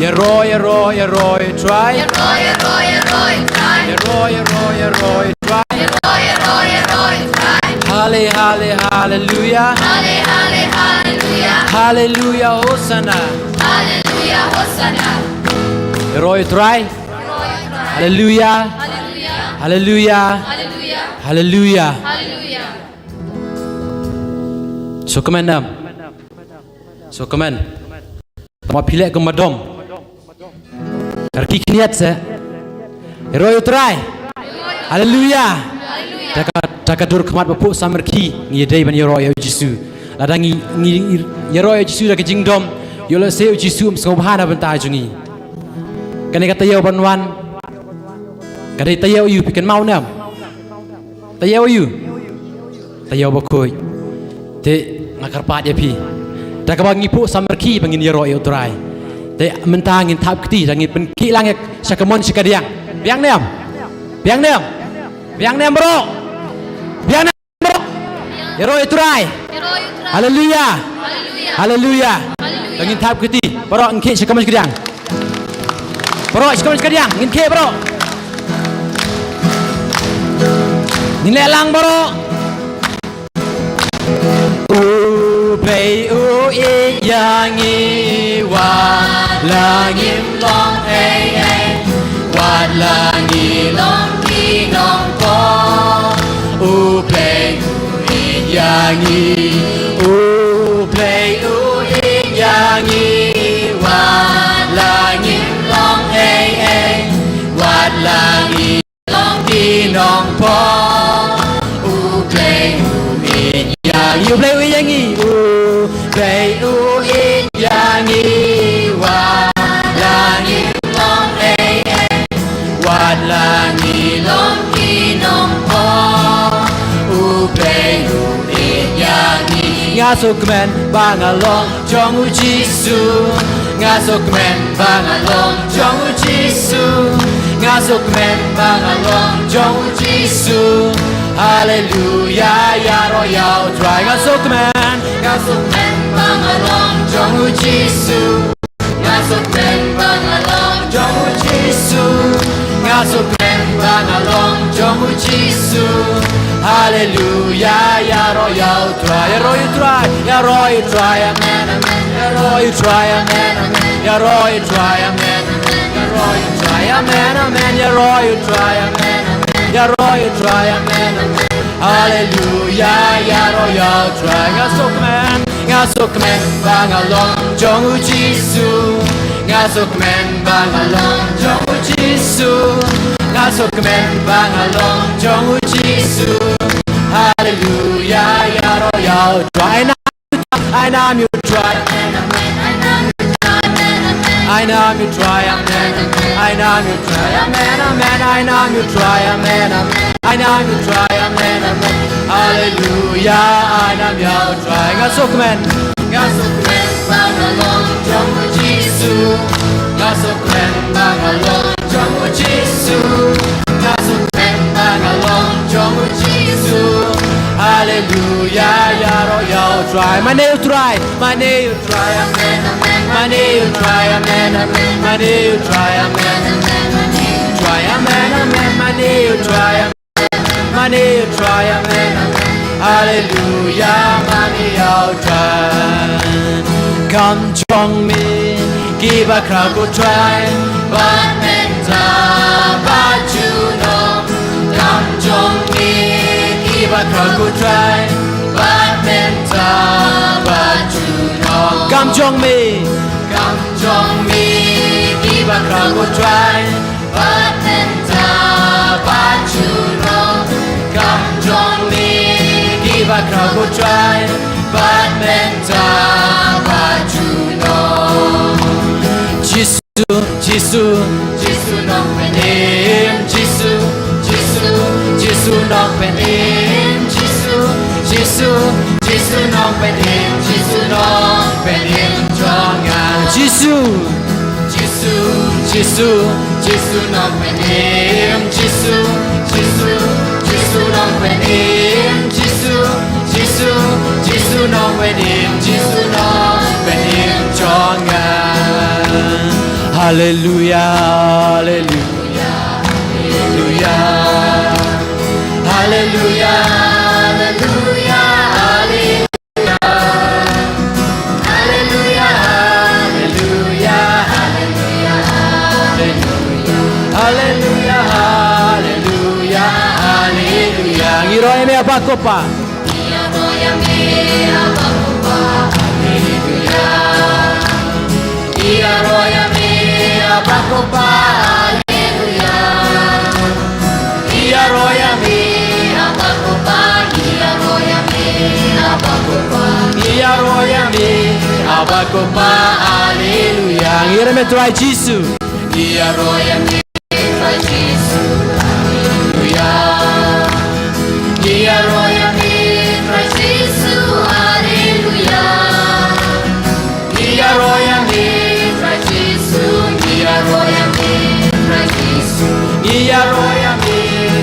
Ïaroh, ïaroh, ïaroh ïa u Trai. Ïaroh, ïaroh, ïaroh ïa u Trai. Ïaroh, ïaroh, ïaroh ïa u Trai. Ïaroh, ïaroh, ïaroh ïa u Trai. Hale, hale, haleluia. Hale, hale, haleluia. Haleluia, hosana. Haleluia, hosana. Ïaroh ïa u Trai. Ïaroh ïa u Trai. Haleluia. Haleluia. Haleluia. Haleluia. Haleluia. Haleluia. Sngewkmen em. Sngewkmen. Tang ba phi leh kum ba dom. Ka rki khyndiat se. Ïaroh ïa u Trai. Haleluya. Da ka, da ka dur khmat ba phuh samrkhie ngi ïadei ban ïaroh ïa u Jisu. Lada ngi, ngi ïaroh ïa u Jisu da ka jingdom, ïoh lehse u Jisu um sngewbha na bynta jong ngi. Kane ka taïew ban wan ka dei taïew aïu, phi kynmaw ne em? Taïew aïu? Taïew bakhuid. Te nga kyrpad ïa phi, da kaba ngi phuh samrkhie ba ngin ïaroh ïa u Trai, te mynta ngin thap kti, da ngin pynkhih lang ïa sha ka mon sha ka diang. Biang ne em? Biang ne em? Biang ne em, bro? Biang ne em, bro? Ïaroh ïa u Trai. Haleluya. Haleluya. Da ngin thap kti, bro, ngin khih sha ka mon sha ka diang. Bro, sha ka mon sha ka diang ngin khih, bro. Ngin leh lang, bro. U Blei u ïeit ïa ngi, wat la ngim long ei ei, wat la ngi long ki nongpop. U Blei u ïeit ïa ngi, U Blei u ïeit ïa ngi, wat la ngim long ei ei, wat la ngi long ki nongpop. U Blei u ïeit ïa ngi, U Blei u ïeit ïa ngi, U Blei u ïeit ïa ngi, wat la ngi long ei ei, wat la ngi long ki nongpop. U Blei u ïeit ïa ngi. Nga sngewkmen ba nga long jong u Jisu. Nga sngewkmen ba nga long jong u Jisu. Nga sngewkmen ba nga long jong u Jisu. Haleluya, ïaroh ïa u Trai. Nga sngewkmen, nga sngewkmen ba nga long jong u Jisu. Nga sngewkmen ba nga long jong u Jisu. Nga sngewkmen ba nga long jong u Jisu. Haleluya, ïaroh ïa u Trai, ïaroh ïa u Trai, ïaroh ïa u Trai, amen, amen. Ïaroh ïa u Trai, amen, amen. Ïaroh ïa u Trai, amen, amen. Ïaroh ïa u Trai, amen, amen. Ïaroh ïa u Trai, amen, amen. Ïaroh ïa u Trai, amen, amen. Haleluya, ïaroh ïa u Trai. Nga sngewkmen, nga sngewkmen ba nga long jong u Jisu. Nga sngewkmen ba nga long jong u Jisu. Nga sngewkmen ba nga long jong u Jisu. Haleluya, ïaroh ïa u Trai. Ai nam ïa u Trai. Ai nam ïa u Trai, amen. Ai nam ïa u Trai, amen, amen. Ai nam ïa u Trai, amen, amen. Ai nam ïa u Trai, amen, amen. Haleluya, ai nam ïa u Trai. Nga sngewkmen, nga sngewkmen ba nga long jong u Jisu. Nga sngewkmen ba nga long jong u Jisu. Nga sngewkmen ba nga long jong u Jisu. Haleluya, ïaroh ïa u Trai. Mane u Trai, mane u Trai, amen, amen. Mane u Trai, amen, amen. Mane u Trai, amen, amen. Mane u Trai, amen, amen. Mane u Trai, amen. Mane u Trai, amen, amen. Haleluya, mane ïa u Trai. Kam jong me kiba khraw ko Trai, bad mynta bad junom. Kam jong me kiba khraw ko Trai, bad mynta bad junom. Kam jong me, kam jong me kiba khraw ko Trai, bad mynta bad junom. Kam jong me kiba khraw ko Trai, bad mynta bad junom. Jisu, Jisu, Jisu Nongpynim. Jisu, Jisu, Jisu Nongpynim. Jisu, Jisu, Jisu Nongpynim. Jisu Nongpynim jong nga. Jisu. Jisu, Jisu, Jisu Nongpynim. Jisu, Jisu, Jisu Nongpynim. Jisu, Jisu, Jisu Nongpynim. Jisu Nongpynim jong nga. Haleluya, haleluya, haleluya. Haleluya, haleluya, haleluya. Haleluya, haleluya, haleluya, haleluya. Haleluya, haleluya, haleluya. Ngi ïaroh ïa me, Abba ko Pa. Ngi ïaroh ïa me, Abba ko Pa. Haleluya. Ngi ïaroh ïa me, Abba ko Pa. Haleluya. Ngi ïaroh Ko Pa, haleluya. Ngi ïaroh ïa me Trai Jisu. Ngi ïaroh ïa me Trai Jisu. Haleluya. Ngi ïaroh ïa me Trai Jisu. Haleluya. Ngi ïaroh ïa me Trai Jisu. Ngi ïaroh ïa me Trai Jisu. Ngi ïaroh ïa me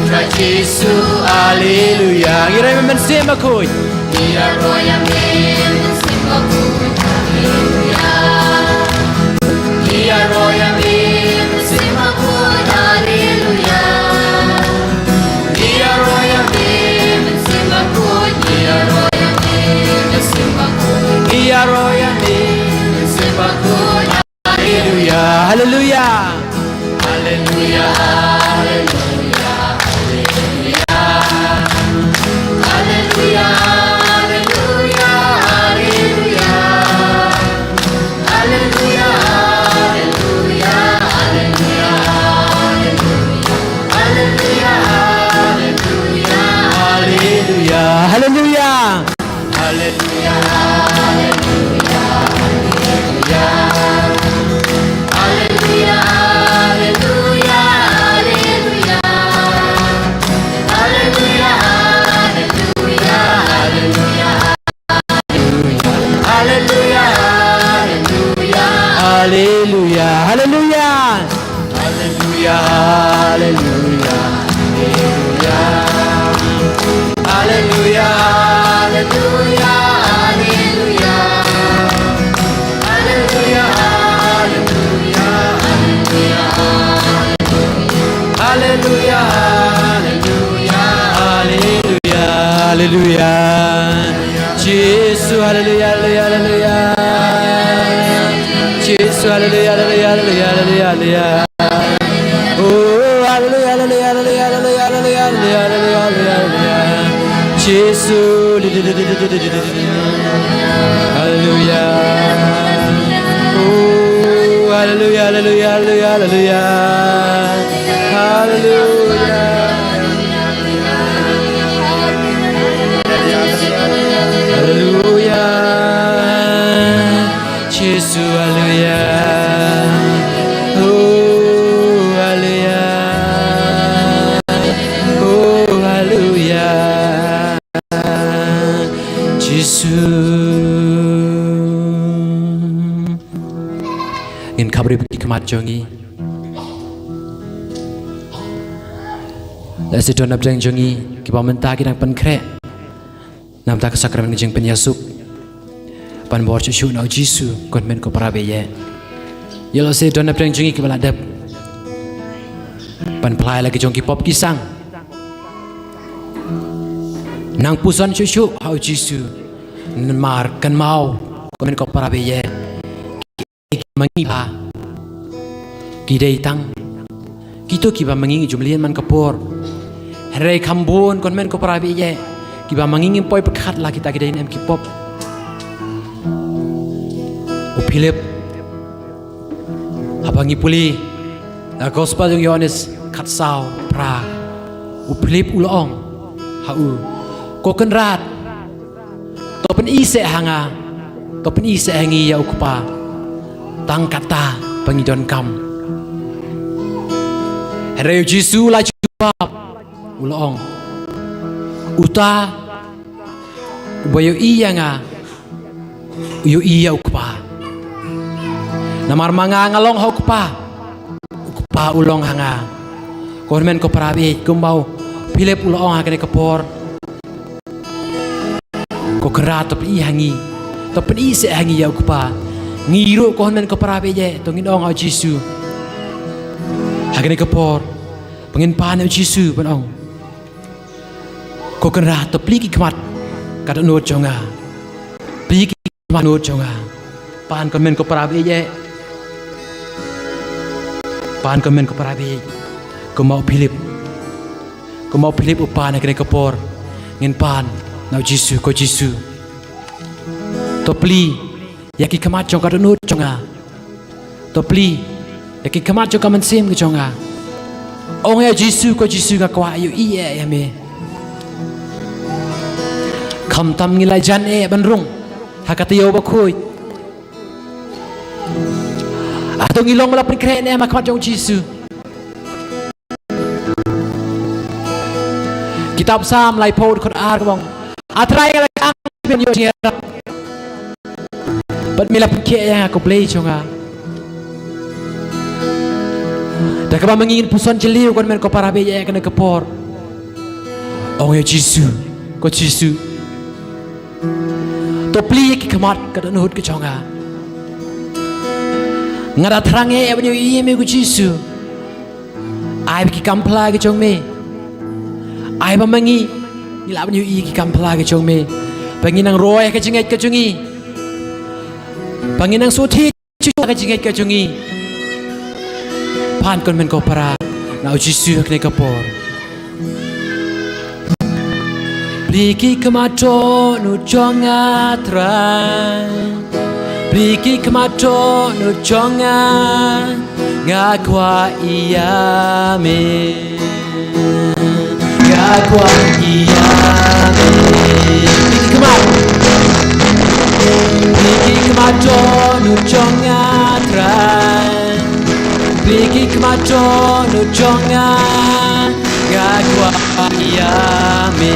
Trai Jisu. Haleluya. Ngi ïaroh ïa me Mynsiem Bakhuid. Ngi ïaroh ïa me Mynsiem Bakhuid. Haleluya. Ngi ïaroh ïa me Mynsiem Bakhuid. Haleluya. Ngi ïaroh ïa me Mynsiem Bakhuid. Ngi ïaroh ïa me Mynsiem Bakhuid. Ngi ïaroh ïa me Mynsiem Bakhuid. Haleluya. Haleluya. Haleluya. Haleluya. Haleluya. Haleluya. Haleluya. Haleluya. Haleluya. Haleluya. Haleluya. Haleluya. Haleluya. Haleluya. Haleluya, haleluya, haleluya. Haleluya, haleluya, haleluya. Haleluya, haleluya, haleluya. Haleluya, haleluya, haleluya. Haleluya, haleluya, haleluya. Haleluya, haleluya, haleluya. Haleluya, haleluya, haleluya. Haleluya, haleluya, haleluya. Haleluya. Jisu, haleluya, haleluya, haleluya. Jisu, haleluya, haleluya, haleluya, haleluya, haleluya. Oh, haleluya, haleluya, haleluya. Jisu. Haleluya. Oh, haleluya, haleluya, haleluya, haleluya. Haleluya. Haleluya. Jisu, haleluya. Oh, haleluya. Oh, haleluya. Jisu. Ngin khapbriew ki khmat jong ngi. Lehse don napdeng jong ngi kiba mynta ki dang pynkhreh na ka bynta ka sakramen ka jingpynïasuk. Ban bor shuh shuh na U Jisu, ko hynmen ko para baieit. Ïa lehse don napdeng jong ngi kiba la dep ban phla ïa la ki jong ki pop ki sang. Nang puson shuh shuh ha U Jisu. Namar kynmaw, ko hynmen ko para baieit, ki ma ngi ba ki dei tang kito kiba ma ngi ju mlien man ka por. Hynrei kham bun, ko hynmen ko para baieit, kiba ma ngi ngim poi pyrkhat la kita ki dei ne em ki pop. U Philip, haba ngi pule na Gospel jong u Ïoannis khatsaw phra, u Philip u la ong ha u, Ko Kynrad, to pyni seh ha nga, to pyni seh ha ngi ïa U Kpa. Tang katta ba ngi donkam. Hynrei U Jisu u la jubab, u la ong, uta uba ïohi ïa nga, u ïohi ïa U Kpa. Namar ma nga nga long ha U Kpa, U Kpa u long ha nga. Ko hynmen ko para baieit, kumba u Philip u la ong ha kane ka por, Ko Kynrad, to pyni ha ngi, to pyni seh ha ngi ïa U Kpa. Ngi ruh, ko hynmen ko para baieit, to ngin ong ha U Jisu ha kane ka por, ba ngin pan ïa U Jisu ban ong, Ko Kynrad, to plie ki khmat ka dohnud jong nga. Plie ki khmat dohnud jong nga. Pan, ko hynmen ko para baieit. Pan, ko hynmen ko para baieit. Kumba u Philip, kumba u Philip u pan ha kane ka por, ngin pan na U Jisu, Ko Jisu, to plie ïa ki khmat jong ka dohnud jong nga. To plie ïa ki khmat jong ka mynsiem ka jong nga. Ong ïa U Jisu, Ko Jisu, nga kwah ïohi eh ïa me. Khamtam ngi la jan eh ban rung ha ka taïew bakhuid. To ngi long ba la pynkhreh ne em ha khmat jong u Jisu. Kitab Salm laiphew dkhot ar ka ong, A Trai, nga la kang pynïoh jingïarap, bad me la pynkhiah ïa nga, ko Blei jong nga. Da kaba ma ngi ngin puson jylliew, ko hynmen ko para, ïa kane ka por. Ong ïa u Jisu, ko Jisu, to plie ïa ki khmat ka dohnud ka jong nga. Nga da thrang eh ban ïohi ïa me, ko Jisu. Ai ba ki kam phla ki jong me, ai ba ma ngi ngi lah ban ïohi ïa ki kam phla ki jong me. Ba ngin nang roi ha ka jingngeit ka jong ngi, ba ngin nang sngewthuh shuh ha ka jingngeit ka jong ngi. Pan, ko hynmen ko para, na u Jisu ha kane ka por. Plie ki khmat dohnud jong nga, Trai. Plie ki khmat dohnud jong nga. Nga kwah ïa me. Nga kwah ïa me. Plie ki khmat. Plie ki khmat dohnud jong nga, Trai. Plie ki khmat dohnud jong nga. Nga kwah ïa me.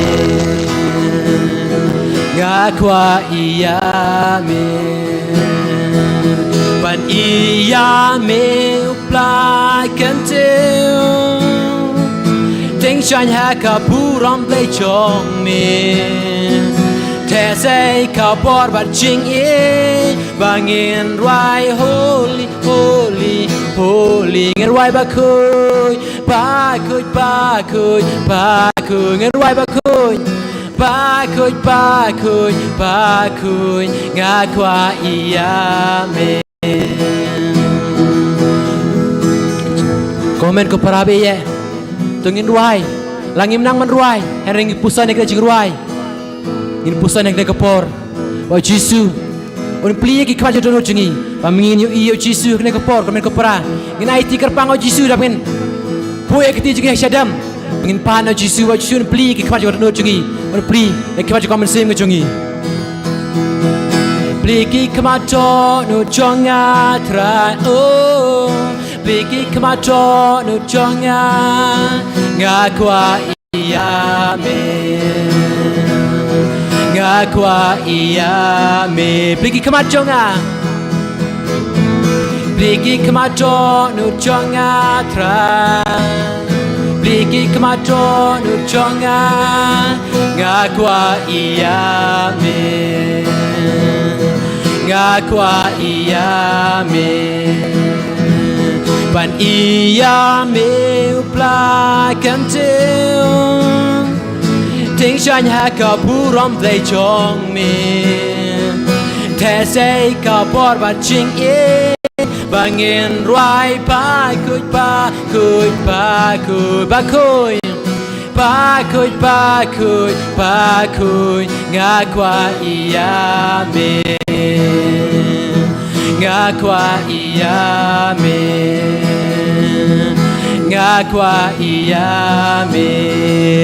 Nga kwah ïa me. Ban ïa me u Blei kyntiew. Tyngshaiñ ha ka burom Blei jong me. Te sei ka bor bad jingïeit, ba ngin rwai holy, holy, holy. Ngin rwai bakhuid, bakhuid, bakhuid, bakhuid. Ngin rwai bakhuid, bakhuid, bakhuid, bakhuid. Nga kwah ïa me. Ko hynmen ko para, bad ïa to ngin rwai. La ngim nang ban rwai, hynrei ngin puson ïa ka jingrwai. Ngin puson ïa kane ka por, ba u Jisu un plie ïa ki khmat jong dohnud jong ngi. Ba ma ngi ngin ïohi ïa u Jisu ha kane ka por, ko hynmen ko para. Ngin aiti kyrpang ïa u Jisu, da ba ngin buh ïa ka kti jong ngi ha shadem. Ngin pan ïa u Jisu, ba u Jisu un plie ïa ki khmat jong dohnud jong ngi. Un plie ïa ki khmat jong ka mynsiem ka jong ngi. Plie ki khmat dohnud jong nga, Trai, oh. Plie ki khmat dohnud jong nga. Nga kwah ïa me. Nga kwah ïa me. Plie ki khmat jong nga. Plie ki khmat dohnud jong nga, Trai. Plie ki khmat dohnud jong nga. Nga kwah ïa me. Nga kwah ïa me. Ban ïa me u Blei kyntiew. Tyngshaiñ ha ka burom Blei jong me. Te sei ka bor bad jingïeit, ba ngin rwai bakhuid, bakhuid, bakhuid, bakhuid. Bakhuid, bakhuid, bakhuid, nga kwah ïa me. Nga kwah ïa me. Nga kwah ïa me.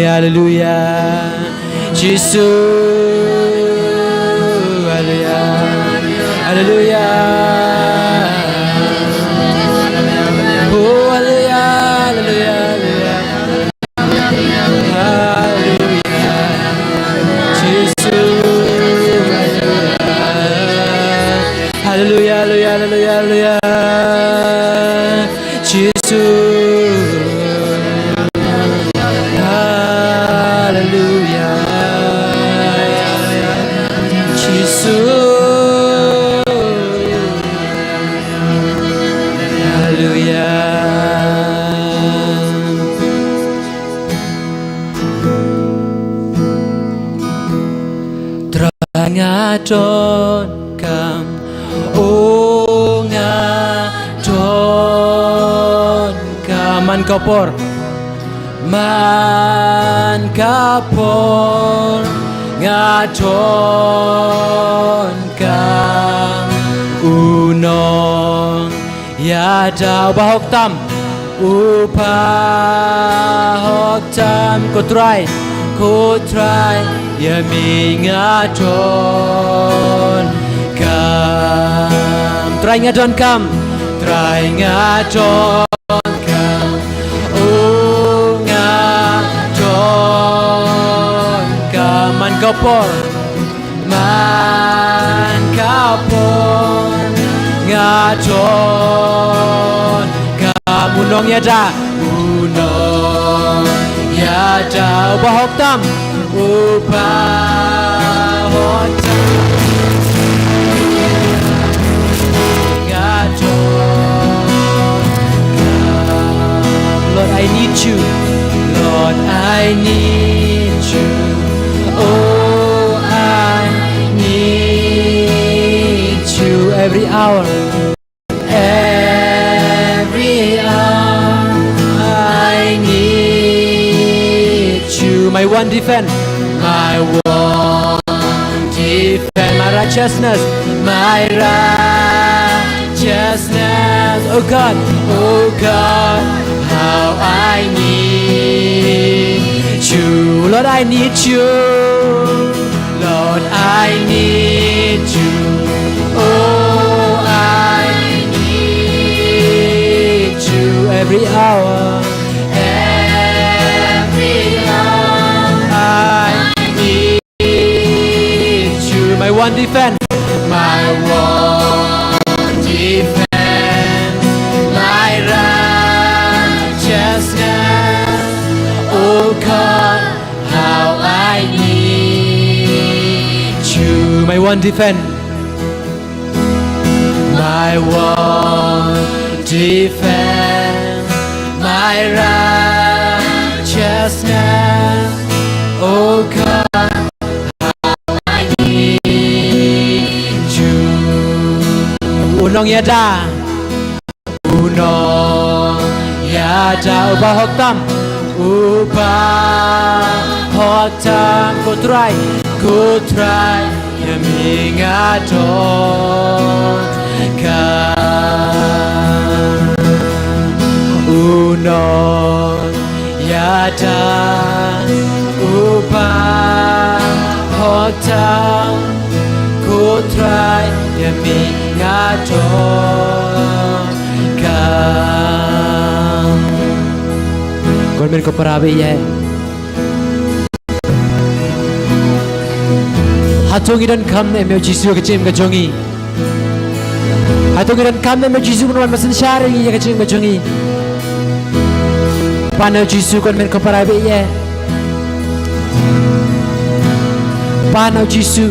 Haleluya. Jisu. Haleluya. Haleluya. Oh, haleluya, haleluya, haleluya. Haleluya. Jisu. Haleluya, haleluya, haleluya, haleluya. Jisu. Haleluya. Jisu. Haleluya. Trai nga donkam, oh nga donkam. Man ka por, man ka por nga donkam u nong ïada, u bahok tam, u bahok tam, ko Trai, ko Trai, ïa me nga donkam. Trai nga donkam, Trai nga donkam, oh nga donkam. Man ka por, man ka por nga donkam. U nongïada, u nongïada uba hok tam, uba hok tam. Nga donkam. Lord, I need you. Lord, I need you. Oh, I need you every hour. Every hour I need you. My one defense, my one defense, my righteousness, my righteousness. Oh God, oh God, how I need you. Lord, I need you. Lord, I need you. Oh, I need you every hour. Every hour I need you. My one defense. My one defense. My righteousness. Oh God, how I need you. My one defense. My one defense. My righteousness. Oh God, how I need you. U nongïada, u nongïada uba hok tam, uba hok tam. Ko Trai, ko Trai, ïa me nga donkam. U nongïada uba hok tam, ko Trai, ïa me nga donkam. Ko hynmen ko para baieit, hato ngi donkam ne em ïa u Jisu ha ka jingim ka jong ngi? Hato ngi donkam ne em ïa u Jisu ban wan ban synshar ïa ngi ha ka jingim ka jong ngi? Pan ïa u Jisu, ko hynmen ko para baieit. Pan ïa u Jisu.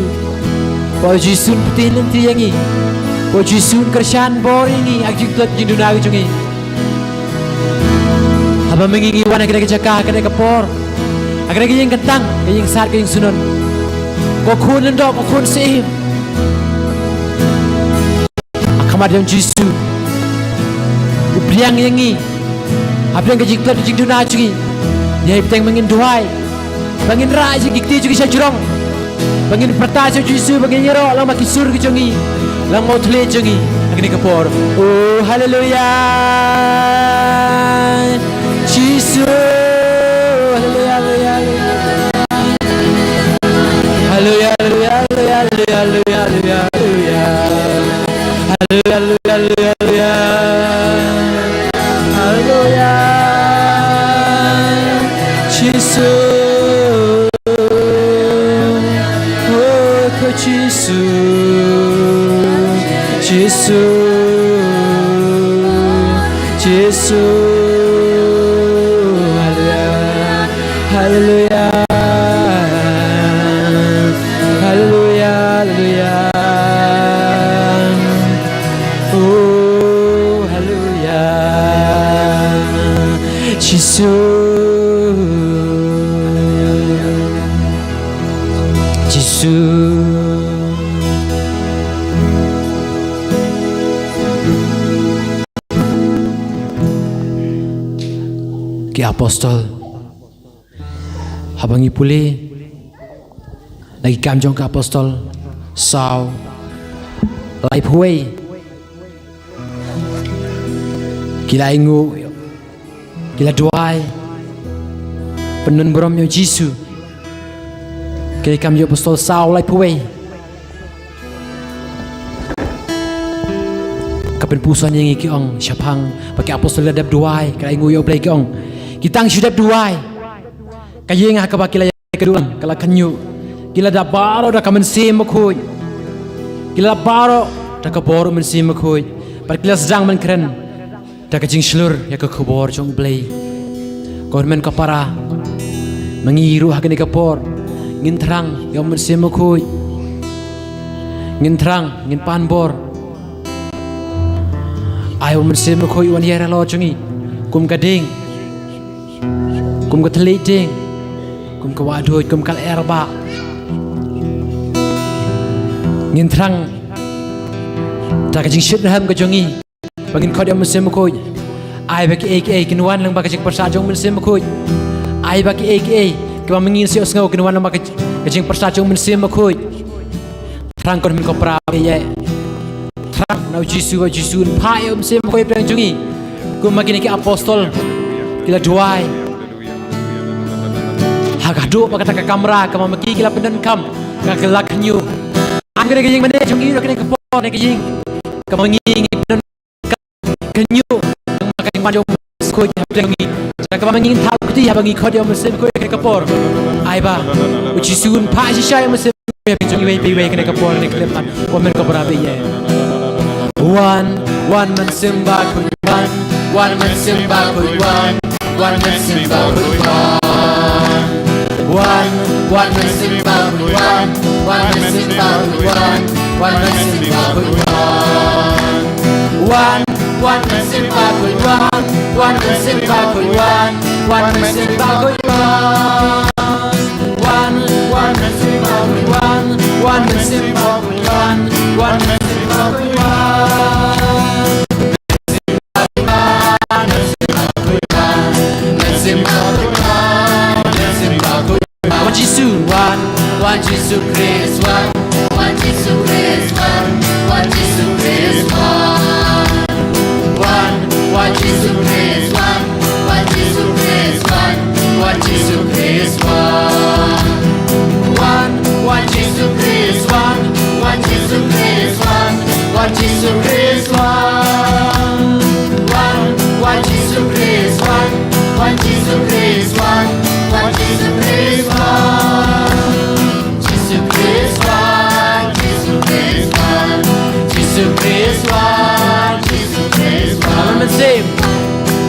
Ba u Jisu un pynthikna ïa ngi. Ba u Jisu un kyrshan bor ïa ngi ha ka jingtlot jingduna ka jong ngi. Haba ma ngi ngi wan ha kane ka jaka, ha kane ka por, ha kane ka ïing kyntang, ka ïing sad, ka ïing synod, ko khun lyngdoh, ko khun syiem, ha khmat jong u Jisu, u pdiang ïa ngi hapdeng ka jingtlot jingduna jong ngi. Ïa, bteng ma ngin duwai, ba ngin rah ïa ki kti jong ngi sha jrong, ba ngin pyrta sha u Jisu, ba ngin ïaroh lang ma ki sur ki jong ngi, lang ma u thylliej jong ngi ha kane ka por. Oh, haleluya. Jisu. Haleluya, haleluya, haleluya. Haleluya, haleluya, haleluya, haleluya, haleluya. Haleluya, haleluya, haleluya, haleluya. Haleluya. Jisu. Oh, ko Jisu. Jisu. Jisu. Haleluya. Haleluya. Haleluya, haleluya. Oh, haleluya. Jisu. Jisu. Ki apostol. Haba ngi pule na Ki Kam jong ki Apostol saw, laiphew wei, ki la ainguh, ki la duwai, pyndon burom ïa u Jisu. Ki Kam jong ki Apostol saw, laiphew wei. Ka Pynpuson ïa ngi ki ong shaphang ba ki apostol la dep duwai, ka ainguh ïa U Blei ki ong. Ki tang shu dep duwai. Ka ïing ha kaba ki la ïa ka duwai, ka la khynñiuh. Ki la dap baroh da ka Mynsiem Bakhuid. Ki la dap baroh da ka bor Mynsiem Bakhuid. Bad ki la sdang ban kren da ka jingshlur ïa ka khubor jong U Blei. Ko hynmen ko para, ma ngi ruh ha kane ka por ngin thrang ïa U Mynsiem Bakhuid. Ngin thrang, ngin pan bor. Ai U Mynsiem Bakhuid un ïaid halor jong ngi kum ka dieng, kum ka thylliej dieng, kum ka wahduid, kum ka lyer bah. Ngin thrang da ka jingshitrhem ka jong ngi ba ngin khot ïa U Mynsiem Bakhuid. Ai ba kiei kiei kin wan lyngba ka jingpyrshah jong U Mynsiem Bakhuid. Ai ba kiei kiei kiba ma ngi ngin ïohsngew kin wan lyngba ka, ka jingpyrshah jong U Mynsiem Bakhuid. Thrang ko hynmen ko para ba ïeit. Thrang na U Jisu, ba U Jisu un phah ïa U Mynsiem Bakhuid hapdeng jong ngi. Kumba kine ki apostol ki la duwai ha ka haduh ba kata ka kamra kaba ma ki ki la pyndonkam ka la khynñiuh. Ai kane ka ïing mynne jong ngi, kane ka por, kane ka ïing kaba ma ngi ngi pyndonkam khynñiuh, nangma ka jingpan jong U Mynsiem Bakhuid hapdeng ngi. Da kaba ma ngi ngin thap kti haba ngi khot ïa U Mynsiem Bakhuid ha kane ka por. Ai ba U Jisu un phah shisha ïa U Mynsiem Bakhuid hapdeng jong iwei pa iwei ha kane ka por, ha kane ka khyllipmat. Ko hynmen ko para ba ïeit. Wan, wan Mynsiem Bakhuid wan, wan Mynsiem Bakhuid wan. Wan Mynsiem Bakhuid wan. Wan, wan Mynsiem Bakhuid wan. Wan Mynsiem Bakhuid wan. Wan Mynsiem Bakhuid wan. Wan, wan Mynsiem Bakhuid wan. Wan Mynsiem Bakhuid wan. Wan Mynsiem Bakhuid wan. Wan, wan Mynsiem Bakhuid wan. Wan Mynsiem Bakhuid wan. Wan Mynsiem Bakhuid wan. Wan Jisu wan, wan Jisu Khrist wan, wan Jisu Khrist wan, wan Jisu Khrist wan. Wan, wan Jisu Khrist wan, wan Jisu Khrist wan, wan Jisu Khrist wan. Wan, wan Jisu Khrist wan, wan Jisu Khrist wan, wan Jisu Khrist wan. Wan, wan Jisu Khrist wan, wan Jisu Khrist wan, wan Jisu Khrist wan. Jisu Khrist wan, Jisu Khrist wan, Jisu Khrist wan, Jisu Khrist wan. Wan Mynsiem,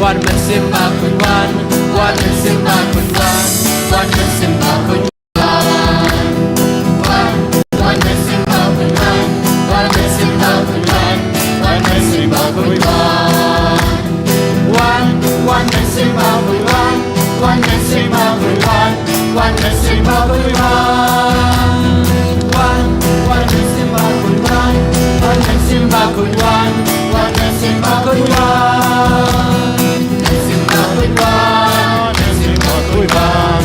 wan Mynsiem Bakhuid wan, wan Mynsiem Bakhuid wan, wan Mynsiem Bakhuid wan. Wan, wan Mynsiem Bakhuid wan, wan Mynsiem Bakhuid wan, wan Mynsiem Bakhuid wan. Wan, wan Mynsiem Bakhuid wan, wan Mynsiem Bakhuid wan, wan Mynsiem Bakhuid wan. Wan, wan Mynsiem Bakhuid wan, wan Mynsiem Bakhuid wan, wan Mynsiem Bakhuid wan. Mynsiem Bakhuid wan, Mynsiem Bakhuid wan,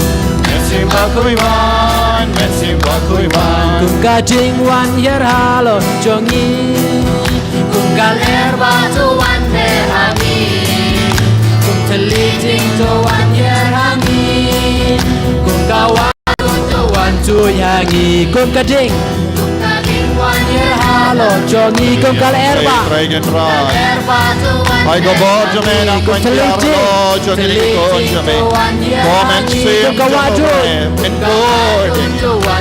Mynsiem Bakhuid wan, Mynsiem Bakhuid wan. Kum ka dieng wan hiar halor jong ngi. Kum ka lyer bah to wan lyer ha ngi. Kum thylliej dieng to wan hiar ha ngi. Kum ka wahduid to wan tuid ha ngi. Kum ka dieng, kum ka dieng wan hiar halor jong ngi. Kum ka lyer bah, Trai Kynrad. Ai ka bor jong me nang wan hiar halor jong ngi, ki khun jong me. Ko Mynsiem jong me, men kor ïa ngi,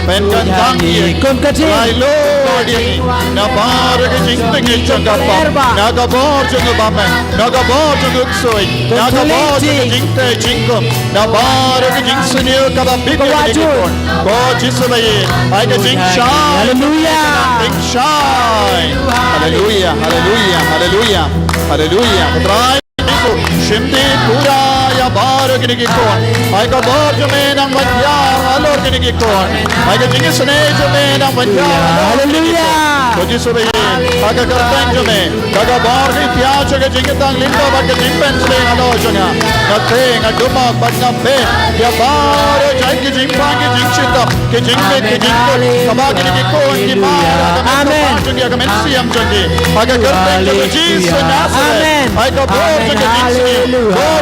men kyntang ïa ngi, rai lor ïa ngi na baroh ki jingtngit jong ka pop, na ka bor jong u bymman, na ka bor jong u ksuid, na ka bor jong ka jingtei jingkhum, na baroh ki jingsniew kaba bit ïa kine ki khun. Ko Jisu ba ïeit, ai ka jingshai. Haleluya. Jingshai. Haleluya, haleluya, haleluya, haleluya. Ko Trai Jisu, shim ti pura ïa baroh kine ki khun. Ai ka bor jong me nang ban hiar halor kine ki khun. Ai ka jingisynei jong me nang ban hiar halor kine ki khun. Haleluya. Ko Jisu ba ïeit, ha ka kyrteng jong me, ka ka bor ka ïa jong ka jingkyntang lyngba bad ka jingpynshlur halor jong nga. Nga tei, nga dumok bad nga beh ïa baroh jait ki jingpang, ki jingshitom, ki jingbit, ki jingkut kaba kine ki khun ki mad ha ka mynsiem jong ki, ha ka mynsiem jong ki. Ha ka kyrteng jong u Jisu Nasaret. Ai ka bor jong ka jingsniew, bor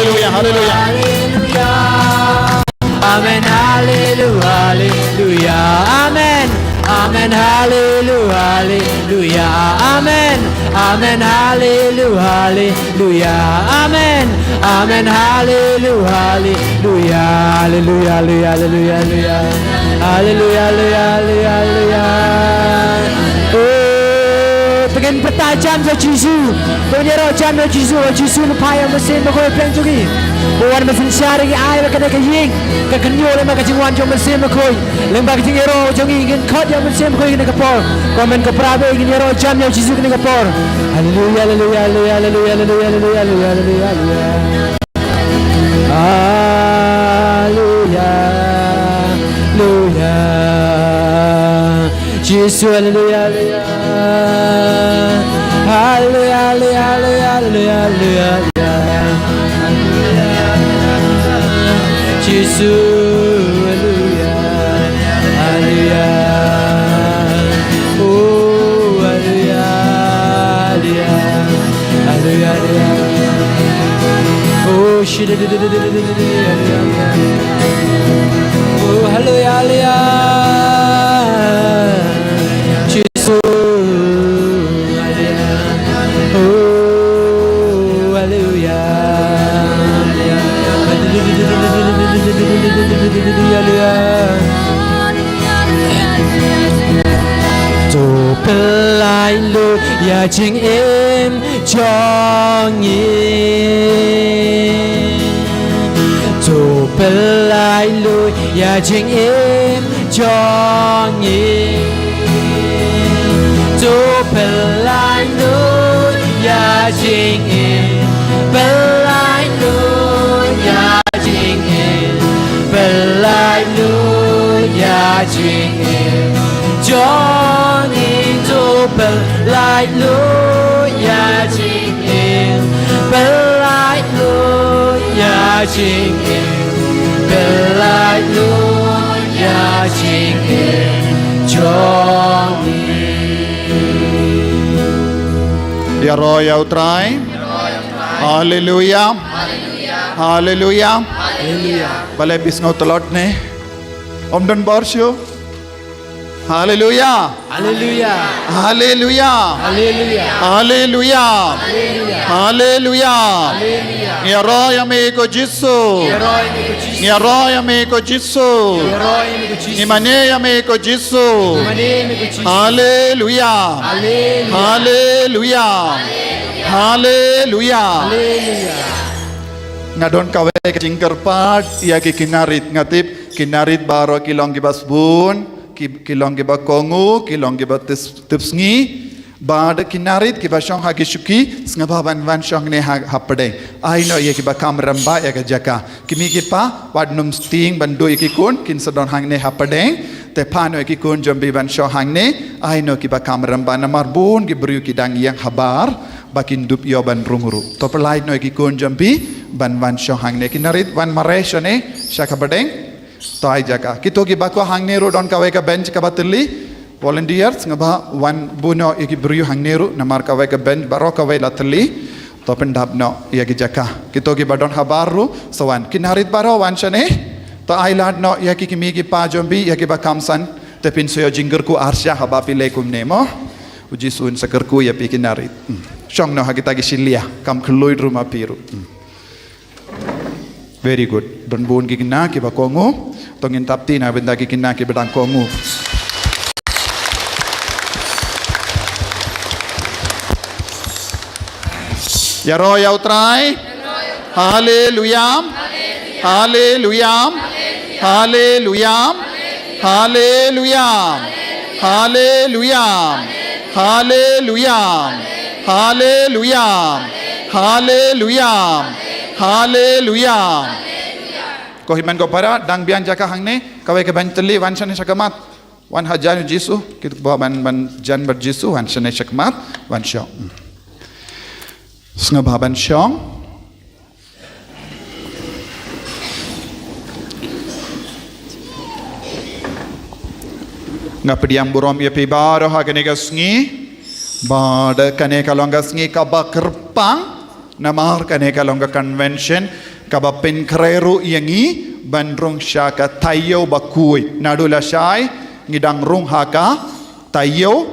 Haleluya, haleluya. Amen, haleluya, haleluya. Amen. Amen, haleluya, haleluya. Amen. Amen, haleluya, haleluya. Amen. Amen, haleluya, haleluya. Haleluya, haleluya, haleluya, haleluya. Haleluya, haleluya, haleluya, haleluya. Oh, to ngin pyrta jam ïa u Jisu. To ngin ïaroh jam ïa u Jisu, u Jisu u phah ïa u Mynsiem Bakhuid pyrshah jong ngi. Ba u wan ban synshar ïa ngi, ai ba kane ka ïing kan khynñiuh lyngba ka jingwan jong u Mynsiem Bakhuid. Lyngba ka jingïaroh jong ngi ngin khot ïa u Mynsiem Bakhuid ha kane ka por. Kumne ko para, ngin ïaroh jam ïa u Jisu ha kane ka por. Haleluya, haleluya, haleluya. Haleluya, haleluya. Jisu, haleluya, haleluya. Haleluya, haleluya, haleluya, haleluya, haleluya. Jisu, haleluya, haleluya. Oh, haleluya, haleluya. Haleluya, haleluya. Oh, shida, haleluya, haleluya. Oh, haleluya, haleluya. Jisu, haleluya. Oh, haleluya. Haleluya. To pynlait lut ïa jingim jong ngi. To pynlait lut ïa jingim jong ngi. To pynlait lut ïa jingim. Pynlait lut ïa jingim. Pynlait lut ïa jingim jong ngi. To pynlait lut ïa jingim. Pynlait lut ïa jingim. Pynlait lut ïa jingim jong ngi. Ïaroh ïa u Trai. Haleluya. Haleluya. Balei phi sngew tlot ne? Ym don bor shuh. Haleluya. Haleluya. Haleluya. Haleluya. Haleluya. Haleluya. Haleluya. Haleluya. Ngi ïaroh ïa me ko Jisu. Ngi ïaroh ïa me ko Jisu. Ngi ïaroh ïa me ko Jisu. Ngi ïaroh ïa me ko Jisu. Ngi mane ïa me ko Jisu. Ngi mane ïa me ko Jisu. Haleluya. Haleluya. Haleluya. Haleluya. Haleluya. Nga don kawei ka jingkyrpad ïa ki khynnah rit, nga tip khynnah rit baroh ki long kiba sbun, ki, ki long kiba kohnguh, ki long kiba tip, tip sngi. Bad khynnah rit kiba shong ha ki shuki, sngewbha ban wan shong hangne ha, hapdeng. Ai noh ïa kiba kham rangbah ïa ka jaka. Ki mei ki pa, wat nym sting ban duh ïa ki khun, kin sa don hangne hapdeng. Te phah noh ïa ki khun jong phi ban shong hangne, ai noh kiba kham rangbah, namar bun ki briew ki dang ïeng habar ba kin dup ïoh ban rung ruh. To pynlait noh ïa ki khun jong phi ban wan shong hangne. Khynnah rit, wan mareh shane sha ka pdeng. To ai jaka. Kito kiba kwah hangne ruh, don kawei ka bench kaba tylli. Volunteers, sngewbha wan buh noh ïa ki briew hangne ruh, namar kawei ka bench baroh kawei la tylli. To pyndap noh ïa ki jaka. Kito kiba don habar ruh sa wan. Khynnah rit baroh, wan shane. To ai lad noh ïa ki kmie ki kpa jong phi, ïa kiba kham san. Te phin sa ïoh jingkyrkhu arsha haba phi leh kumne mo. U Jisu un sa kyrkhu ïa phi khynnah rit. Hmm. Shong noh ha kita ki shilliang, kham khlaiñ ruh ma phi ruh. Hmm. Very good. Don bun ki khynnah kiba kohnguh. To ngin tap kti na ka bynta ki khynnah kiba dang kohnguh. Ïaroh ïa u Trai. Haleluya. Haleluya. Haleluya. Haleluya. Haleluya. Haleluya. Haleluya. Haleluya. Ko hynmen ko para, dang biang jaka hangne, kawei ka ban tylli, wan shane shakhmat. Wan hajan Jisu, kito ba ban, ban jan bad Jisu, wan shane shakhmat, wan shong. Sngewbha ban shong. Nga pdiang burom ïa phi baroh ha kane ka sngi. Bad kane ka long ka sngi kaba kyrpang. Namar kane ka long ka convention kaba pynkhreh ruh ïa ngi ban rung sha ka taïew bakhuid. Naduh lashai ngi dang rung ha ka taïew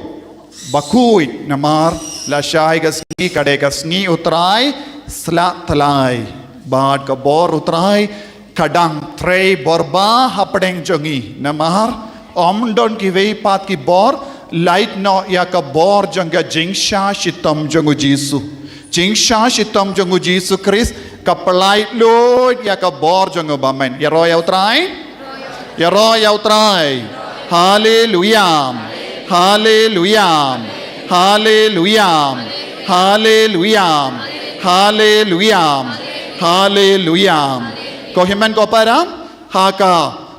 bakhuid, namar lashai ka sngi ka dei ka sngi U Trai Slatlai. Bad ka bor U Trai ka dang trei bor ba hapdeng jong ngi. Namar ym don kiwei pat ki bor, lait noh ïa ka bor jong ka jingshah shitom jong U Jisu. Jingshah shitom jong U Jisu Khrist ka pyllait lut ïa ka bor jong U Bymman. Ïaroh ïa U Trai. Ïaroh ïa U Trai. Haleluya. Haleluya. Haleluya. Haleluya. Haleluya. Haleluya. Ko hynmen ko para, ha ka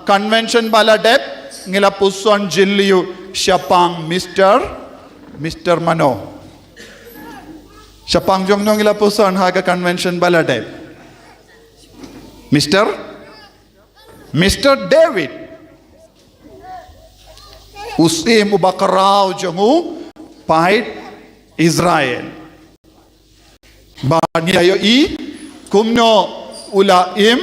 convention ba la dep, ngi la puson jylliew shaphang Mister, Mister mano. Shaphang jong no ngi la puson ha ka convention ba la dep. Mister Mister David. U syiem uba khraw jong u paid Israel. Ba ngi ïohi kumno u la im,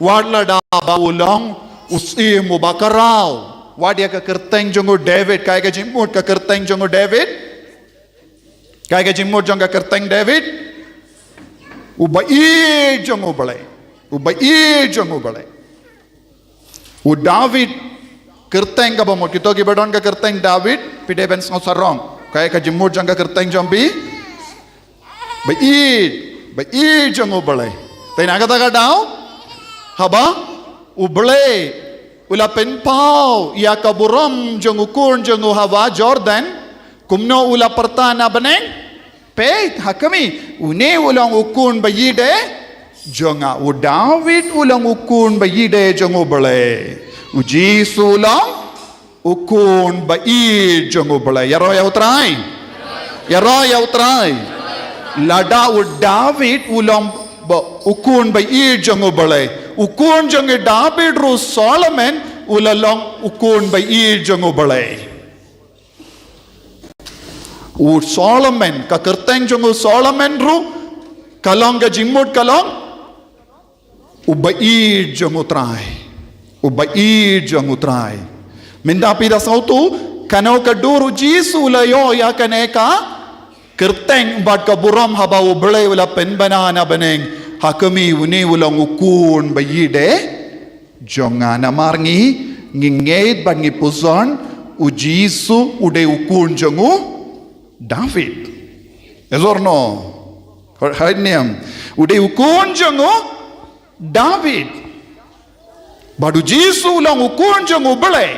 wat lada ba u long u syiem uba khraw. Wat ïa ka kyrteng jong u David, kaei ka jingmut ka kyrteng jong u David. Kaei ka jingmut jong ka kyrteng David. Uba ïeit jong U Blei. Uba ïeit jong U Blei. U David, kyrteng kaba mut, kito kiba don ka kyrteng David, phi dei ban sngew sarong. Kaei ka jingmut jong ka kyrteng jong phi. Ba ïeit, ba ïeit jong U Blei. Te na kata ka daw, haba U Blei u la pynpaw ïa ka burom jong u khun jong u ha Jordan, kumno u la pyrta na bneng? Peit, ha khmih, une u long u khun ba ïeit de jong nga. U David u long u khun ba ïeit de jong U Blei. U Jisu u long u khun ba ïeit jong U Blei. Ïaroh ïa U Trai. Ïaroh ïa U Trai. Lada u David u long ba u khun ba ïeit jong U Blei, u khun jong u David ruh Solomon u la long u khun ba ïeit jong U Blei. U Solomon, ka kyrteng jong u Solomon ruh ka long ka jingmut ka long uba ïeit jong U Trai. Uba ïeit jong U Trai. Mynta phi da sngewthuh kano ka dur U Jisu u la ïoh ïa kane ka kyrteng bad ka burom haba U Blei u la pynbna na bneng. Ha khmih, une u long u khun ba ïeit de jong nga. Namar ngi, ngi ngeit bad ngi puson, U Jisu u dei u khun jong u David. Yes or no? Hynrei u dei u khun jong u David. Bad U Jisu u long u khun jong U Blei.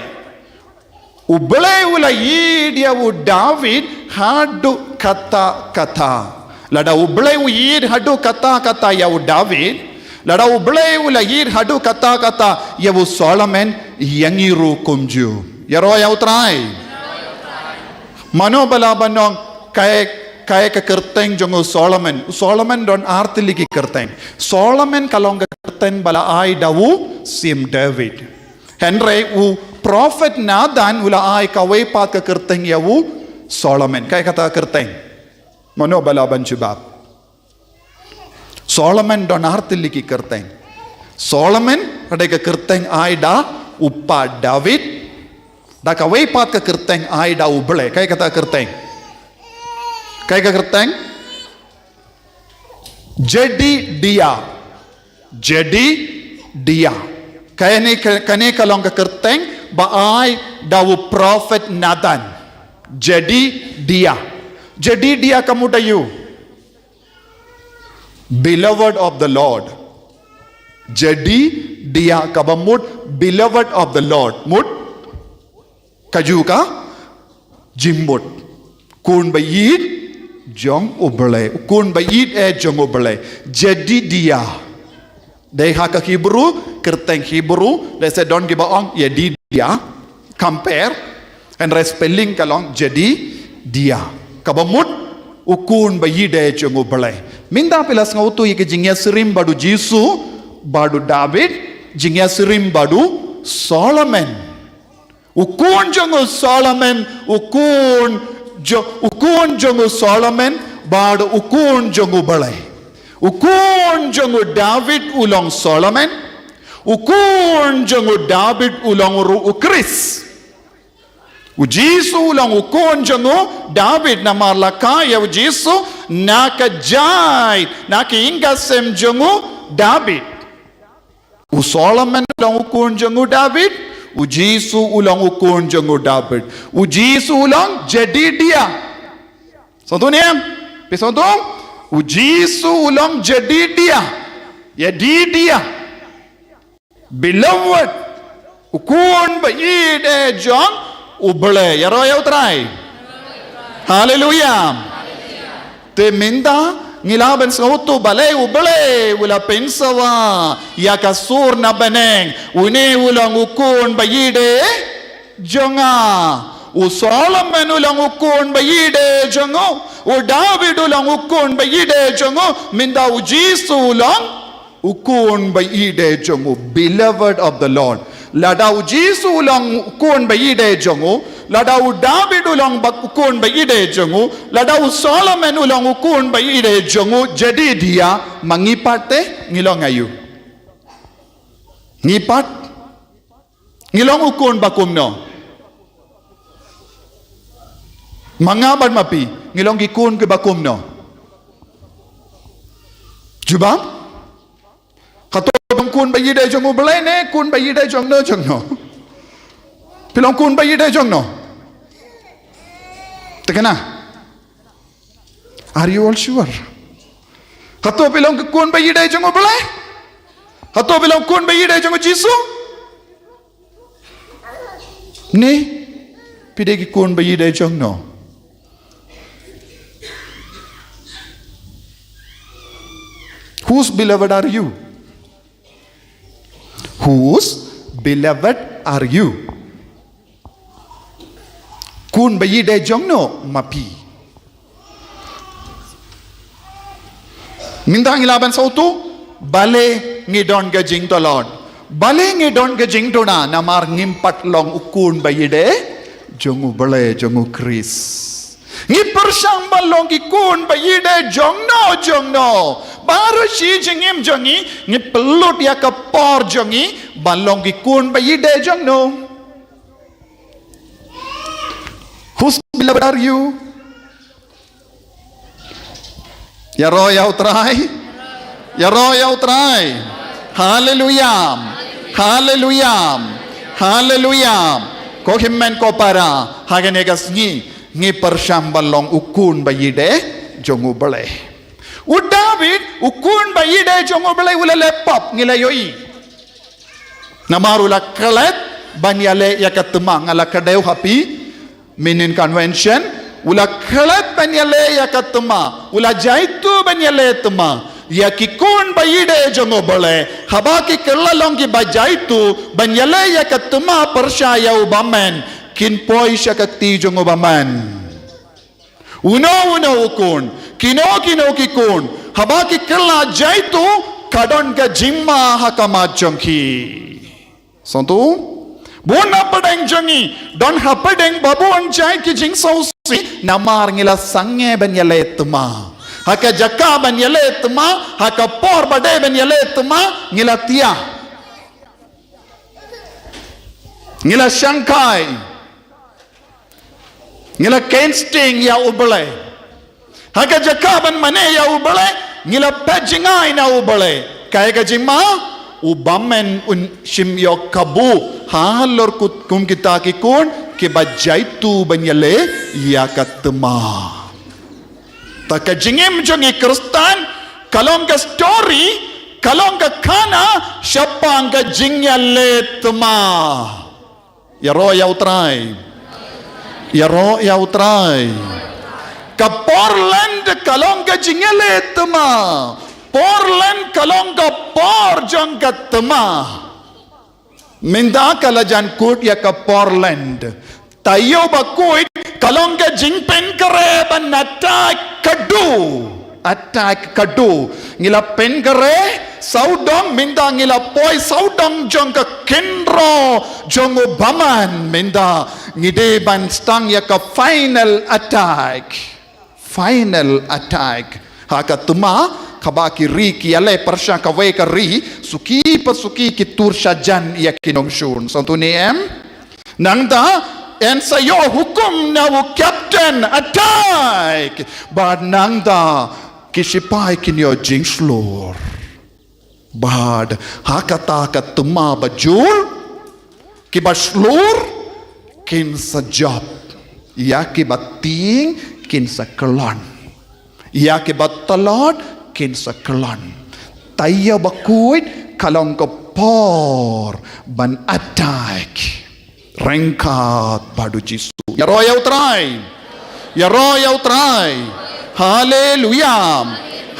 U Blei u la ïeit ïa u David haduh katta katta. Lada U Blei u ïeit haduh katta katta ïa u David, lada U Blei u la ïeit haduh katta katta ïa u Solomon, ïa ngi ruh kumjuh. Ïaroh ïa U Trai. Mano ba lah ban ong kaei, kaei ka kyrteng jong u Solomon? U Solomon don ar tylli ki kyrteng. Solomon ka long ka kyrteng ba la ai da u Syiem David. Hynrei u prophet Nathan u la ai kawei pat ka kyrteng ïa u Solomon. Kaei kata ka kyrteng? Mano ba lah ban jubab? Solomon don ar tylli ki kyrteng. Solomon ka dei ka kyrteng ai da u pa David. Da kawei pat ka kyrteng ai da U Blei. Kaei kata ka kyrteng? Kaei ka kyrteng? Jedidiah. Jedidiah. Kane ka, kane ka long ka kyrteng ba ai da u prophet Nathan. Jedidiah. Jedidiah ka mut aïu? Beloved of the Lord. Jedidiah kaba mut beloved of the Lord. Mut kajuh ka jingmut. Khun ba ïeit jong U Blei. U khun ba ïeit eh jong U Blei. Jedidiah. Dei ha ka Hebru, kyrteng Hebru, lehse don kiba ong Yedidiah. Compare, hynrei spelling ka long Jedidiah. Kaba mut, u khun ba ïeit eh jong U Blei. Mynta phi la sngewthuh ïa ka jingïasyriem bad U Jisu, bad u David, jingïasyriem bad u Solomon. U khun jong u Solomon, u khun jo-, u khun jong u Solomon, bad u khun jong U Blei. U khun jong u David u long Solomon, u khun jong u David u long ruh u Khrist. U Jisu u long u khun jong u David, namar la kha ïa U Jisu na ka jait, na ka ïing ka sem jong u David. U Solomon u long u khun jong u David, u Jisu u long u khun jong u David. U Jisu u long Jedidiah. Sngewthuh ne em? Phi sngewthuh? U Jisu u long Jedidiah. Jedidiah. Beloved. U khun ba ïeit eh jong U Blei. Ïaroh ïa U Trai. Haleluia. Te mynta ngi lah ban sngewthuh balei U Blei u la pynsawa ïa ka sur na bneng. Une u long u khun ba ïeit eh jong nga. U Solomon u long u khun ba ïeit eh jong u. U David u long u khun ba ïeit eh jong u. Mynta U Jisu u long u khun ba ïeit eh jong u, beloved of the Lord. Lada U Jisu u long u khun ba ïeit eh jong u, lada u David u long ba u khun ba ïeit eh jong u, lada u Solomon u long u khun ba ïeit eh jong u, Jedidiah, ma ngi pat te ngi long aïu? Ngi pat ngi long u khun ba kumno? Ma nga bad ma phi, ngi long ki khun kiba kumno? Jubab? Hato phi long khun ba ïeit eh jong U Blei ne khun ba ïeit eh jong no jong no? Phi long khun ba ïeit eh jong no? Te kane, are you all sure? Hato phi long khun ba ïeit eh jong U Blei? Hato phi long khun ba ïeit eh jong U Jisu? Ne phi dei ki khun ba ïeit eh jong no? Whose beloved are you? Whose beloved are you? Khun ba ïeit eh jong no ma phi? Mynta ngi lah ban sngewthuh balei ngi don ka jingtlot, balei ngi don ka jingduna, namar ngim pat long u khun ba ïeit eh jong U Blei, jong U Khrist. Ngi pyrshang ban long ki khun ba ïeit eh jong no jong no. Baroh shi jingim jong ngi, ngi pynlut ïa ka por jong ngi ban long ki khun ba ïeit eh jong no. Whose beloved are you? Ïaroh ïa U Trai. Ïaroh ïa U Trai. Haleluia. Haleluia. Haleluia. Ko hynmen ko para, ha kane ka sngi ngi pyrshang ban long u khun ba ïeit eh jong U Blei. U David, u khun ba ïeit eh jong U Blei, u la leh pap, ngi la ïohi. Namar u la klet ban ïaleh ïa ka thma, nga la kdew ha phi mynnin convention, u la klet ban ïaleh ïa ka thma, u la jaitu ban ïaleh thma. Ïa ki khun ba ïeit eh jong U Blei, haba ki kylla long kiba jaitu ban ïaleh ïa ka thma pyrshah ïa u bymman, kin poi sha ka kti jong u bymman. Uno uno u khun, kino kino ki khun, haba ki kylla jaitu, ka don ka jingma ha khmat jong ki. Sngewthuh? Bun na pdeng jong ngi, don ha pdeng ba bun jait ki jingsngewsih, namar ngi la sangeh ban ïaleh thma. Ha ka jaka ban ïaleh thma, ha ka por ba dei ban ïaleh thma, ngi la thiah. Ngi la shangkai. Ngi la kheiñ sting ïa U Blei. Ha ka jaka ban mane ïa U Blei, ngi la phet jngai na U Blei. Kaei ka jingma? U bymman un shim ïoh kabu halor kut kum kita ki khun kiba jaitu ban ïaleh ïa ka thma. Ta ka jingim jong ngi Khristan, ka long ka story, ka long ka khana shaphang ka jingïaleh thma. Ïaroh ïa U Trai. Ïaroh ïa U Trai. Ka por leh ka long ka jingïaleh thymmai. Porlent ka long ka por jong ka thymmai. Mynta ka la jan kut ïa ka porlent. Taïew bakhuid ka long ka jingpynkhreh ban attack ka duh. Attack ka duh. Ngi la pynkhreh sawdong, mynta ngi la poi sawdong jong ka kynroh jong u bymman, mynta ngi dei ban sdang ïa ka final attack. Final attack. Ha ka thymmai, kaba ki ri ki ïaleh pyrshah kawei ka ri, suki pa suki ki tur shajan ïa ki nongshun. Sngewthuh ne em? Nangta, yn sa ïoh hukum na u captain, attack. Bad nangta, ki shipai kin ïoh jingshlur. Bad ha kata ka thymmai bajur, kiba shlur kin sa jop, ïa kiba tieng kin sa kyllon, ïa kiba tlot kin sa kyllon. Taïew bakhuid ka long ka por ban attack. Ryngkat bad u Jisu. Ïaroh ïa u Trai. Ïaroh ïa u Trai. Haleluya.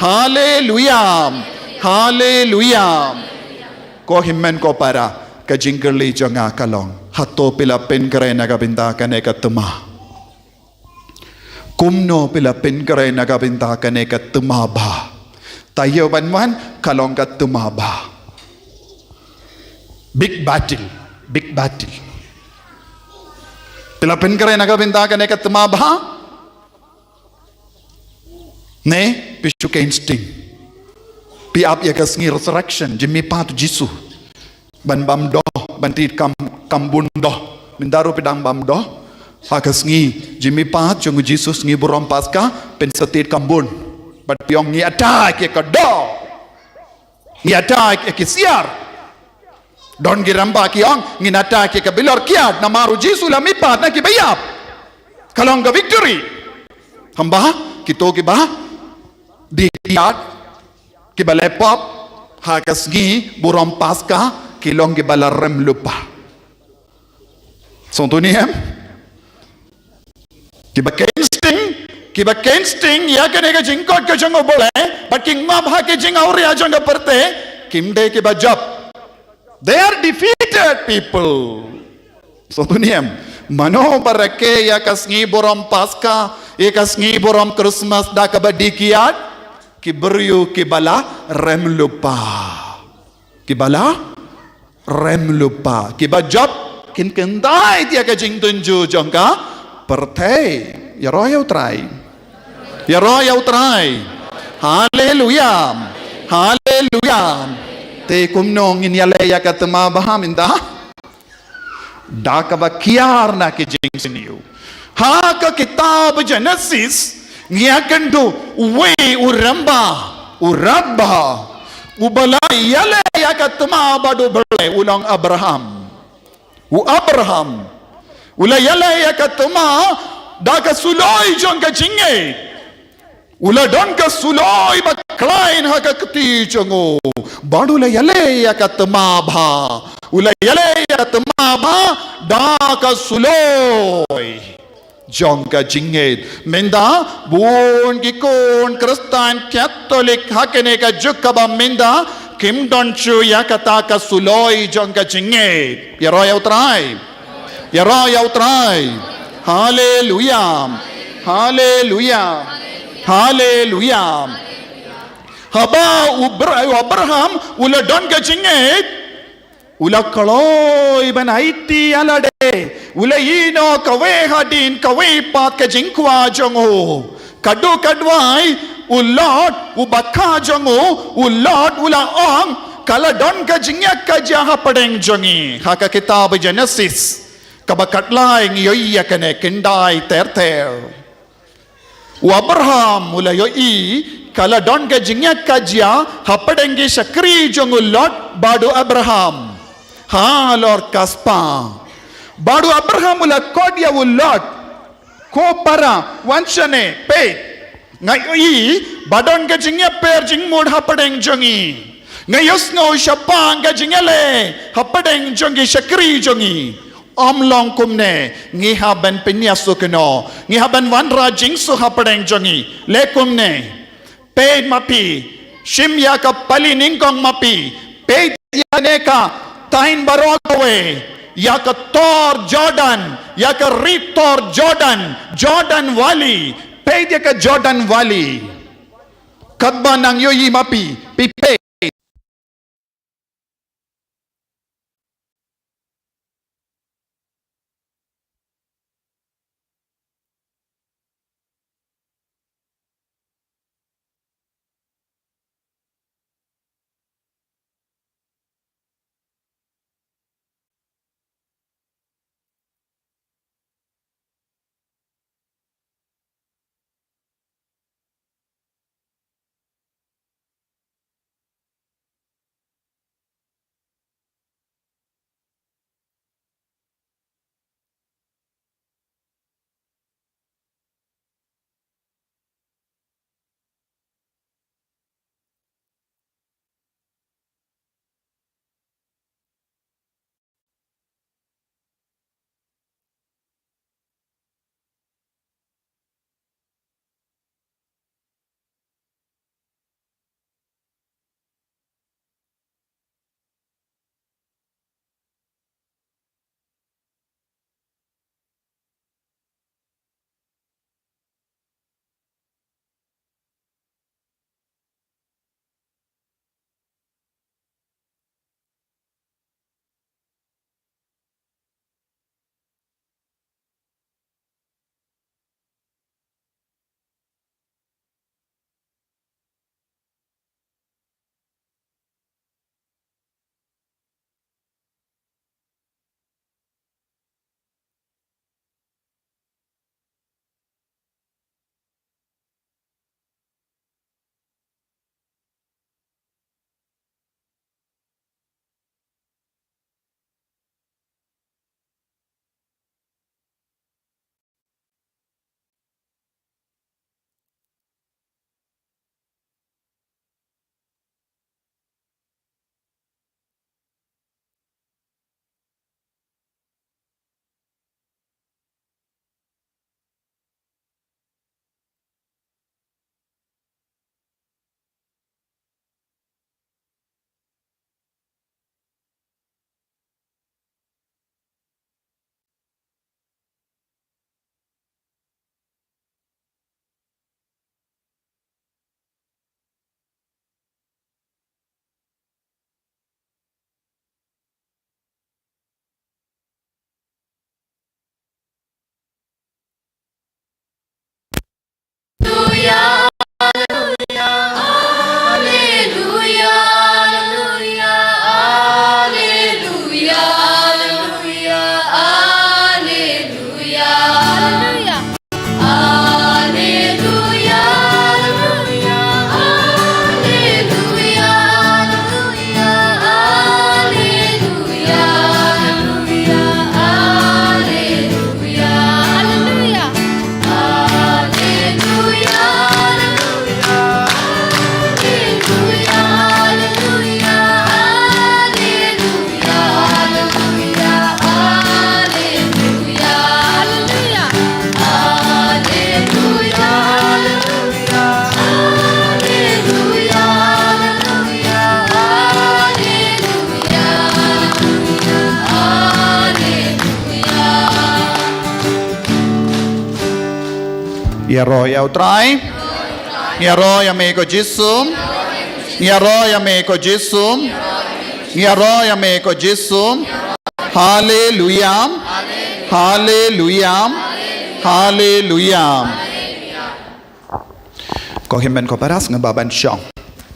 Haleluya. Haleluya. Ko hynmen ko para, ka jingkylli jong nga ka long, hato phi la pynkhreh na ka bynta kane ka thymmai? Kumno phi la pynkhreh na ka bynta kane ka thymmai bha? Taïew ban wan ka long ka thymmai bha. Big battle, big battle. Phi la pynkhreh na ka bynta kane ka thymmai bha? Ne phi shu khein sting? Phi ap ïa ka sngi resurrection, jingmihpat u Jisu, ban bam doh, ban tied kam, kam bun doh. Mynta ruh phi dang bam doh. Ha ka sngi jingmihpat jong u Jisu, sngi burom Paska, phin sa tied kam bun. Bad phi ong, ngi attack ïa ka doh. Ngi attack ïa ki siar. Don ki rangbah ki ong, ngin attack ïa ka bilor kiad, namar u Jisu la mihpat na kiba ïap. Ka long ka victory. Hynrei kito kiba die kiad, kiba leh pop, ha ka sngi burom Paska, ki long kiba la rem lypa. Sngewthuh ne em? Kiba khein sting, kiba khein sting ïa kane ka jingkoit ka jong U Blei, bad ki ngop ha ka jingawria jong ka pyrthei, kim dei kiba jop. They are defeated people. Sngewthuh ne em? Mano ba rakhe ïa ka sngi burom Paska, ïa ka sngi burom Christmas da kaba die kiad? Ki briew kiba la rem lypa. Kiba la rem lypa. Kiba jop kin kyntait ïa ka jingtynjuh jong ka pyrthei. Ïaroh ïa u Trai. Ïaroh ïa u Trai. Haleluya. Haleluya. Te kumno ngin ïaleh ïa ka thymmai bha mynta? Da kaba kiar na ki jingsniew. Ha ka kitab Genesis, ngi ïakynduh uwei u rangbah, u rangbah, uba la ïaleh ïa ka thymmai bad U Blei, u long Abraham. U Abraham u la ïaleh ïa ka thymmai da ka suloi jong ka jingngeit. U la don ka suloi ba khlaiñ ha ka kti jong u. Bad u la ïaleh ïa ka thymmai bha. U la ïaleh ïa ka thymmai bha da ka suloi jong ka jingngeit. Mynta bun ki khun Khristan Katholik ha kane ka juk kaba mynta kim don shuh ïa kata ka suloi jong ka jingngeit. Ïaroh ïa u Trai. Ïaroh ïa u Trai. Haleluya. Haleluya. Haleluya. Haba u Br-, u Abraham u la don ka jingngeit, u la kloi ban aiti ïa lade. U la ïehnoh kawei hadien kawei pat ka jingkwah jong u. Ka duh ka duwai, u Lot, u bakha jong u, u Lot u la ong, ka la don ka jingïakajia hapdeng jong ngi. Ha ka kitab Genesis kaba khatlai ngi ïohi ïa kane, khyndai ter ter. U Abraham u la ïohi ka la don ka jingïakajia hapdeng ki shakri jong u Lot bad u Abraham. Halor ka spah. Bad u Abraham u la khot ïa u Lot. Ko para, wan shane, peit. Nga ïohi ba don ka jingïapher jingmut hapdeng jong ngi. Nga ïohsngew shaphang ka jingïaleh hapdeng jong ki shakri jong ngi. Ym long kumne, ngi hap ban pynïasukno, ngi hap ban wanrah jingsuk hapdeng jong ngi. Leh kumne. Peit ma phi, shim ïa ka pali nyngkong ma phi, peit ïa kane ka thaiñ baroh kawei, ïa ka tor Jordan, ïa ka ri tor Jordan, Jordan Valley, peit ïa ka Jordan Valley. Katba nang ïohi ma phi, phi peit. Ïaroh ïa U Trai. Ïaroh ïa me ko Jisu. Ïaroh ïa me ko Jisu. Ïaroh ïa me ko Jisu. Haleluya. Haleluya. Haleluya. Ko hynmen ko para, sngewbha ban shong.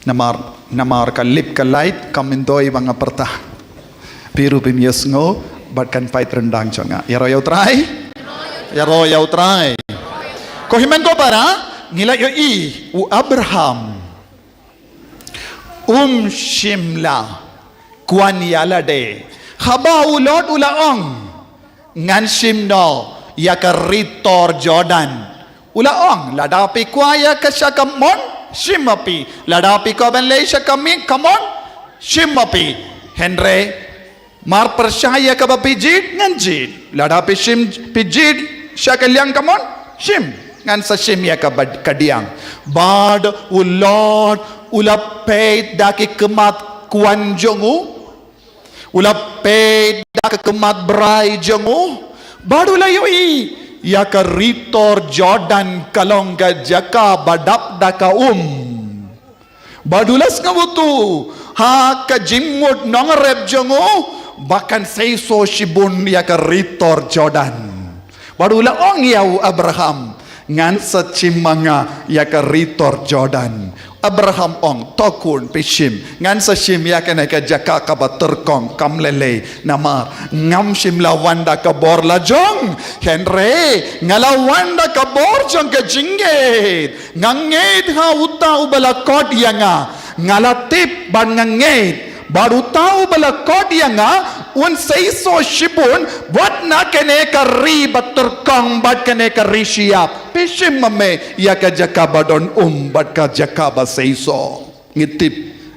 Namar, namar ka lip ka light kam myntoi ba nga pyrta. Phi ruh phim ïohsngew bad kan pait ryndang jong nga. Ïaroh ïa U Trai. Ïaroh ïa U Trai. Ko hynmen ko para, ngi la ïohi u Abraham. Um shym la kwah ïa lade. Haba u Lot u la ong, ngan shim noh ïa ka ri tor Jordan. U la ong, lada phi kwah ïa ka sha kamon, shim ma phi. Lada phi kwah ban leit sha ka miet kamon, shim ma phi. Hynrei Mar pyrshah ïa kaba phi jied, ngan jied. Lada phi shim, phi jied sha ka liang kamon, shim. Ngan sa shim ïa kaba kadiang. Bad u Lot u la peit da ki khmat kwan jong u. U la peit da ka khmat brai jong u. Bad u la ïohi ïa ka ri tor Jordan ka long ka jaka ba dap da ka um. Bad u la sngewthuh ha ka jingmut nongrep jong u ba kan seisoh shibun ïa ka ri tor Jordan. Bad u la ong ïa u Abraham, ngan sa shim ma nga ïa ka ri tor Jordan. Abraham ong, to khun, phi shim. Ngan sa shim ïa kane ka jaka kaba tyrkhong, kam lei lei. Namar ngam shym la wan da ka bor lajong, hynrei nga la wan da ka bor jong ka jingngeit. Nga ngeit ha uta uba la khot ïa nga. Nga la tip bad nga ngeit. Bad uta uba la khot ïa nga un seisoh shibun bad na kane ka ri ba tyrkhong bad kane ka ri shyiap. Phi shim ma me ïa ka jaka ba don um bad ka jaka ba seisoh. Ngi tip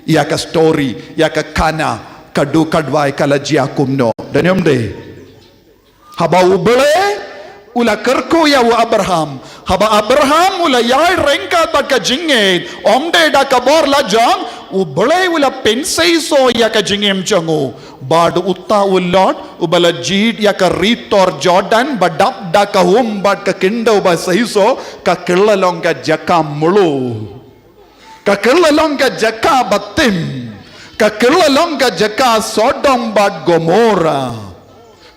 ïa ka story, ïa ka khana, ka duk ka duwai ka la jia kumno. Don ym dei? Haba U Blei u la kyrkhu ïa u Abraham, haba Abraham u la ïai ryngkat bad ka jingngeit, ym dei da ka bor lajong, U Blei u la pynseisoh ïa ka jingim jong u. Bad uta u Lot uba la jied ïa ka ri tor Jordan ba dap da ka um bad ka khyndew ba seisoh, ka kylla long ka jaka mluh. Ka kylla long ka jaka ba tim. Ka kylla long ka jaka Sodom bad Gomorrah.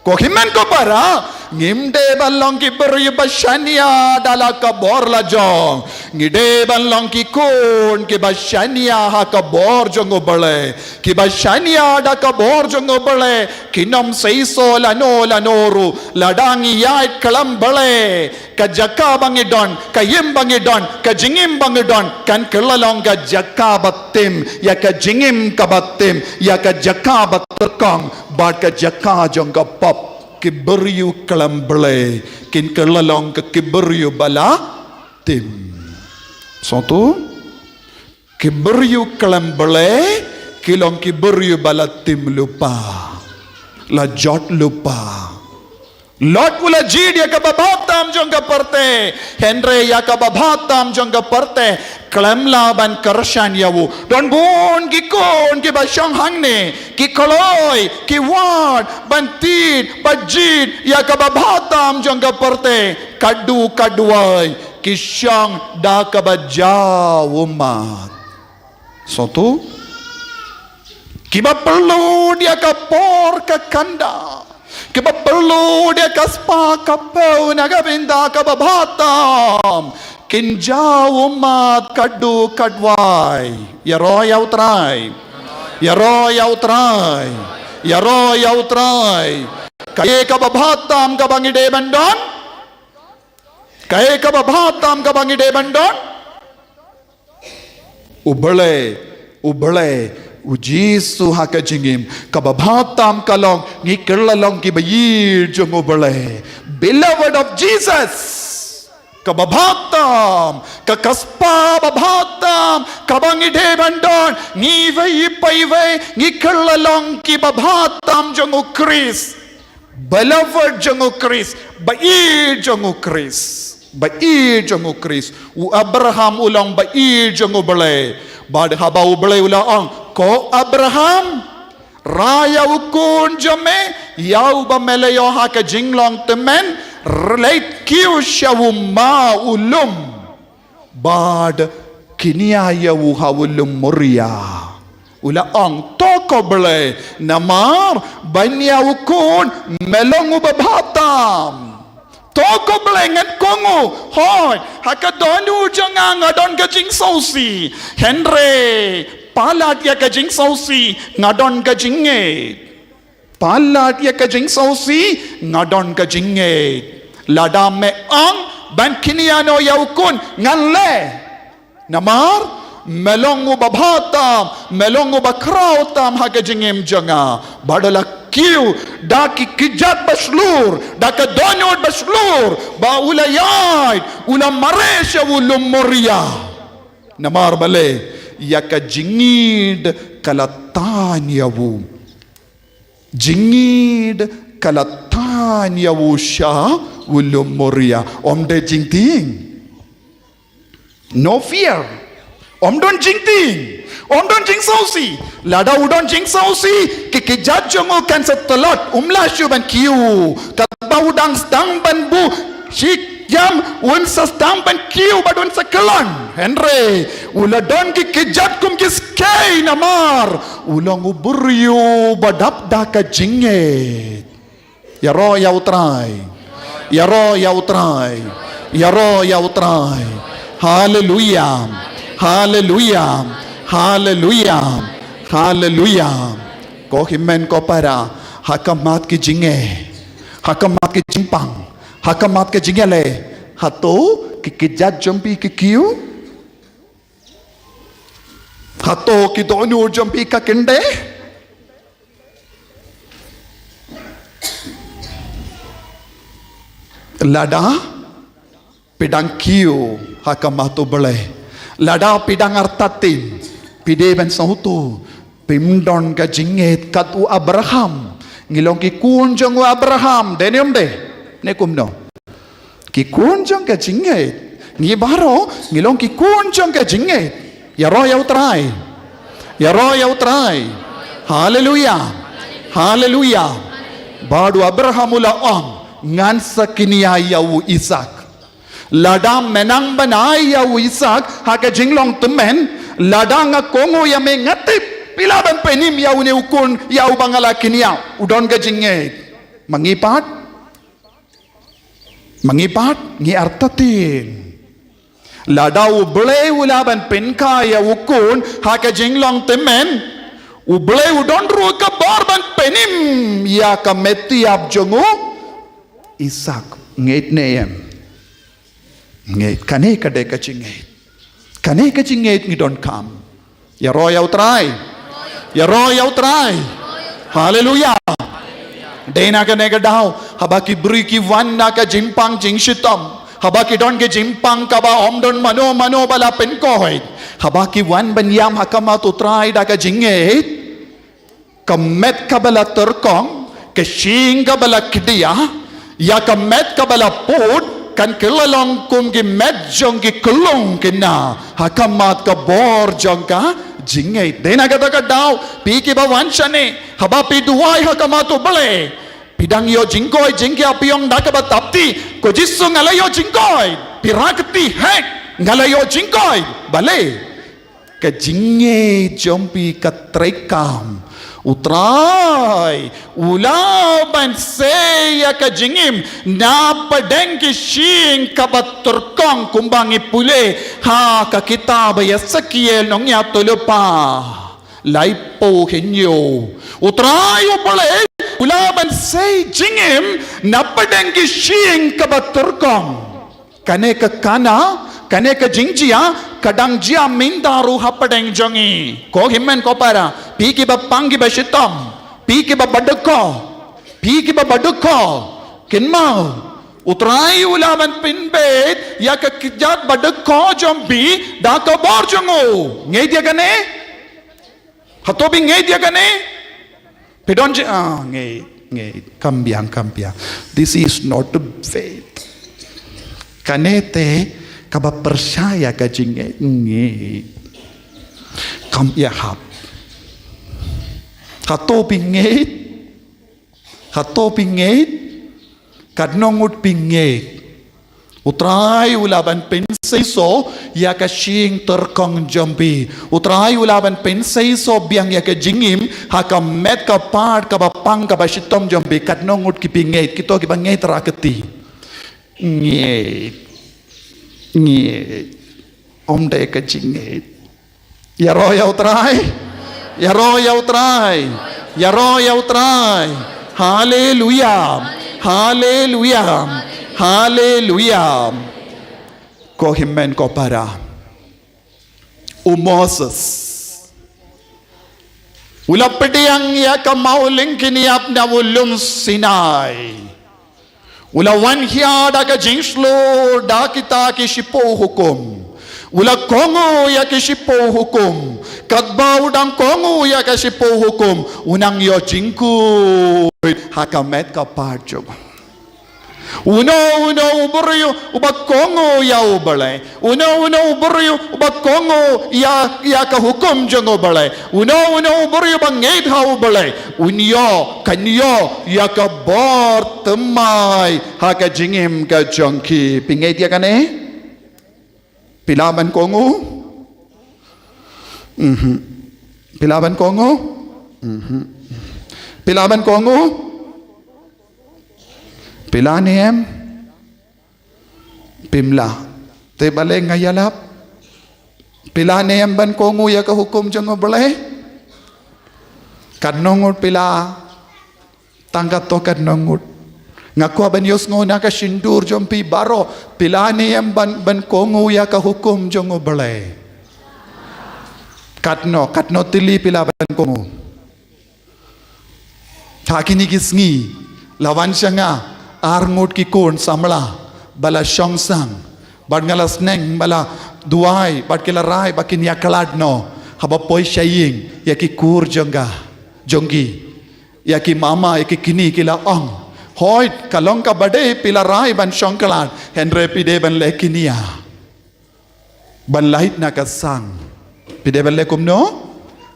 Ko hynmen ko para, ngim dei ban long ki briew ba shaniah da la ka bor lajong. Ngi dei ban long ki khun kiba shaniah ha ka bor jong U Blei. Kiba shaniah da ka bor jong U Blei. Kin ym seisoh lano lano ruh, lada ngi ïaid khlem Blei. Ka jaka ba ngi don, ka im ba ngi don, ka jingim ba ngi don, kan kylla long ka jaka ba tim, ïa ka jingim kaba tim, ïa ka jaka ba tyrkhong, bad ka jaka jong ka pop. Ki briew khlem Blei kin kylla long ka ki briew ba la tim. Sngewthuh? Ki briew khlem Blei ki long ki briew ba la tim lypa, la jot lypa. Lot u la jied ïa kaba bha tam jong ka pyrthei, hynrei ïa kaba bha tam jong ka pyrthei khlem lah ban kyrshan ïa u. Don bun ki khun kiba shong hangne, ki kloi, ki wad ban tied bad jied ïa kaba bha tam jong ka pyrthei, ka duk ka duwai, ki shong da kaba jaw ummat. Sngewthuh? Kiba pynlut ïa ka por ka khanda, kiba pynlut ïa ka spah ka phew na ka bynta kaba bha tam, kin jaw ummat ka duk ka duwai. Ïaroh ïa U Trai. Ïaroh ïa U Trai. Ïaroh ïa U Trai. Kaei kaba bha tam kaba ngi dei ban don? Kaei kaba bha tam kaba ngi dei ban don? U Blei, U Blei, U Jisu ha ka jingim. Kaba bha tam ka long, ngi kylla long kiba ïeit jong U Blei. Beloved of Jesus. Kaba bha tam, ka, ka spah ba bha tam kaba ngi dei ban don, ngi iwei pa iwei ngi kylla long kiba bha tam jong U Khrist. Beloved jong U Khrist, ba ïeit jong U Khrist. Ba ïeit jong U Khrist. U Abraham u long ba ïeit jong U Blei. Bad haba U Blei u la ong, ko Abraham, rai ïa u khun jong me, ïa uba me la ïoh ha ka jinglong tymmen, leit kiew sha u ma u lum. Bad kñia ïa u ha u lum Moria. U la ong, to ko Blei, namar ban ïa u khun me long uba bha tam. To ko Blei, ngan kohnguh. Hooid, ha ka dohnud jong nga nga don ka jingsngewsih. Hynrei palat ïa ka jingsngewsih nga don ka jingngeit. Palat ïa ka jingsngewsih nga don ka jingngeit. Lada me ong ban kñia noh ïa u khun, ngan leh. Namar me long uba bha tam, me long uba khraw tam ha ka jingim jong nga. Bad u la kiew da ki kjat ba shlur, da ka dohnud ba shlur, ba u la ïaid, u la mareh sha u lum Moria. Namar balei? Ïa ka jingïeid ka la tan ïa u. Jingngeit ka la tan ïa u sha u lum Moria. Ym dei jingtieng. No fear. Ym don jingtieng. Ym don jingsngewsih. Lada u don jingsngewsih, ki kjat jong u kan sa tlot, um lah shuh ban kiew. Katba u dang sdang ban buh shi jam, un sa sdang ban kiew bad un sa kyllon. Hynrei u la don ki kjat kum ki skei namar u long u briew ba dap da ka jingngeit. Ïaroh ïa U Trai. Ïaroh ïa U Trai. Ïaroh ïa U Trai. Haleluia. Haleluia. Haleluia. Haleluia. Ko hynmen ko para, ha khmat ki jingeh, ha khmat ki jingpang, ha khmat ki jingïaleh, hato ki kjat jong phi ki kiew? Hato ki dohnud jong phi ka kyndeh? Lada phi dang kiew ha khmat U Blei, lada phi dang artatien, phi dei ban sngewthuh, phim don ka jingngeit kat u Abraham. Ngi long ki khun jong u Abraham, dei ne ym dei? Ne kumno? Ki khun jong ka jingngeit. Ngi baroh ngi long ki khun jong ka jingngeit. Ïaroh ïa U Trai. Ïaroh ïa U Trai. Haleluia. Haleluia. Bad u Abraham u la ong, ngan sa kñia ïa u Isaak. Lada me nang ban ai ïa u Isaak ha ka jinglong tymmen, lada nga kohnguh ïa me, nga tip phi lah ban pynim ïa une u khun ïa uba nga la kñia. U don ka jingngeit. Ma ngi pat? Ma ngi pat ngi artatien. Lada U Blei u lah ban pynkha ïa u khun ha ka jinglong tymmen, U Blei u don ruh ka bor ban pynim ïa ka met ïap jong u Isaak. Ngeit ne em? Ngeit. Kane ka dei ka jingngeit. Kane ka jingngeit ngi donkam. Ïaroh ïa U Trai. Ïaroh ïa U Trai. Haleluia. Dei na kane ka daw, haba ki briew ki wan na ka jingpang jingshitom, haba ki don ka jingpang kaba ym don mano mano ba la pynkoit, haba ki wan ban ïam ha khmat U Trai da ka jingngeit, ka met kaba la tyrkhong, ka shyieng kaba la khdia, ïa ka met kaba la pud, kan kylla long kum ki met jong ki khyllung khynnah ha khmat ka bor jong ka jingngeit. Dei na kata ka daw, phi kiba wan shane, haba phi duwai ha khmat U Blei, phi dang ïoh jingkoit jingkhiah, phi ong da kaba tap ti, ko Jisu nga la ïoh jingkoit. Phi rah kti, heh, nga la ïoh jingkoit. Balei? Ka jingngeit jong phi ka treikam. U Trai u lah ban sei ïa ka jingim na pdeng ki shyieng kaba tyrkhong, kumba ngi pule ha ka kitab Esekiel nongïathuhlypa laiphew hynñiew. U Trai U Blei u lah ban sei jingim na pdeng ki shyieng kaba tyrkhong. Kane ka khana, kane ka jingjia ka dang jia mynta ruh hapdeng jong ngi. Ko hynmen ko para, phi kiba pang kiba shitom, phi kiba badukho, phi kiba badukho, kynmaw, U Trai u lah ban pynbeit ïa ka kjat badukho jong phi da ka bor jong u. Ngeit ïa kane? Hato phi ngeit ïa kane? Phi don ji, ah, ngeit, ngeit. Kam biang, kam biang. This is not faith. Kane te kaba pyrshah ïa ka jingngeit, ngeit. Kam ïahap. Hato phi ngeit? Hato phi ngeit? Katno ngut phi ngeit? U Trai u lah ban pynseisoh ïa ka shyieng tyrkhong jong phi. U Trai u lah ban pynseisoh biang ïa ka jingim ha ka met ka phad kaba pang kaba shitom jong phi. Katno ngut ki phi ngeit? Kito kiba ngeit rah kti. Ngeit. Ngeit. Ym dei ka jingngeit. Ïaroh ïa U Trai. Ïaroh ïa U Trai. Ïaroh ïa U Trai. Haleluia. Haleluia. Haleluia. Ko hynmen ko para, u Moses u la pdiang ïa ka mawlyng kynïap na u lum Sinai. U la wan hiar da ka jingshlur da kita ki shiphew hukum. U la kohnguh ïa ki shiphew hukum. Katba u dang kohnguh ïa ki shiphew hukum, u nang ïoh jingkhuid ha ka met ka phad jong u. Uno uno u briew uba kohnguh ïa U Blei, uno uno u briew uba kohnguh ïa, ïa ka hukum jong U Blei, uno uno u briew uba ngeit ha U Blei, un ïoh, kan ïoh ïa ka bor thymmai ha ka jingim ka jong ki. Phi ngeit ïa kane? Phi lah ban kohnguh? Mhm. Phi lah ban kohnguh? Mhm. Phi lah ban kohnguh? Phi lah ne em? Phim lah. Te balei nga ïalap? Phi lah ne em ban kohnguh ïa ka hukum jong U Blei? Katno ngut phi lah? Tang katto katno ngut. Nga kwah ban ïohsngew na ka shyntur jong phi baroh. Phi lah ne em ban, ban kohnguh ïa ka hukum jong U Blei? Katno, katno tylli phi lah ban kohnguh? Ha kine ki sngi la wan sha nga ar ngut ki khun samla ba la shong sang, bad nga la sneng ba la duwai, bad ki la rai ba kin ïa khlad noh haba poi sha ïing ïa ki kur jong ka, jong ki. Ïa ki mama, ïa ki kñi ki la ong, hooid, ka long kaba dei phi la rai ban shong khlad, hynrei phi dei ban leit kñia. Ban leit na ka sang, phi dei ban leit kumno?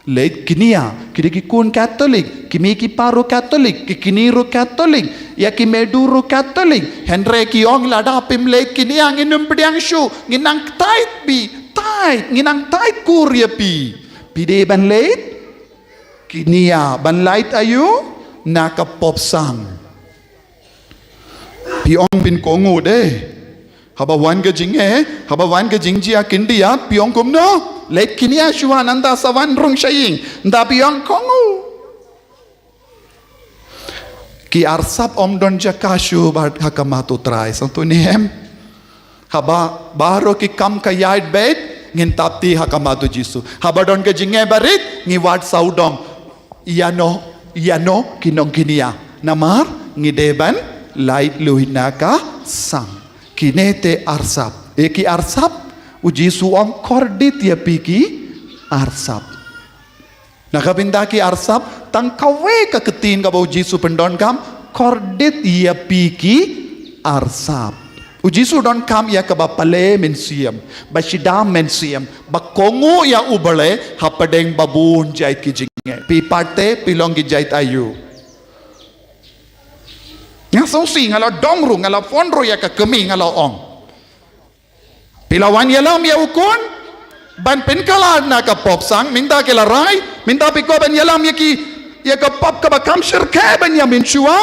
Leit kñia. Ki dei ki khun Katholik, ki mei ki pa ruh Katholik, ki kñi ruh Katholik, ïa ki meidu ruh Katholik. Hynrei ki ong lada phim leit kñia ngin ym pdiang shuh, ngin nang tait bha, tait, ngin nang tait kur ïa phi. Phi dei ban leit kñia, ban leit aïu? Na ka pop sang. Phi ong phin kohnguh de. Haba wan ka jingeh, haba wan ka jingjia khyndiat, phi ong kumno? Leit kñia shuwa nangta sa wan rung sha ïing. Nangta phi ong kohnguh. Ki arsap ym don jaka shuh bad ha khmat U Trai. Sngewthuh ne em? Haba baroh ki kam ka ïaid beit, ngin tap ti ha khmat U Jisu. Haba don ka jingeh barit, ngi wad sawdong. Ïano, ïano ki nongkñia. Namar ngi dei ban leit luid na ka sang. Kine te arsap. Eh, ki arsap, U Jisu ong kordit ïa phi ki arsap. Na ka bynta ki arsap, tang kawei ka ktien kaba U Jisu pyndonkam, kordit ïa phi ki arsap. U Jisu donkam ïa kaba pale mynsiem, ba shitom mynsiem, ba kohnguh ïa U Blei hapdeng ba bun jait ki jingeh. Phi pat te, phi long ki jait aïu? Nga sngewsih, nga la dom ruh, nga la phone ruh ïa ka kmie, nga la ong, phi la wan ïalam ïa u khun ban pynkhlad na ka pop sang, mynta ki la rai, mynta phi kwah ban ïalam ïa ki, ïa ka pop kaba kham shyrkhei ban ïa mynshuwa?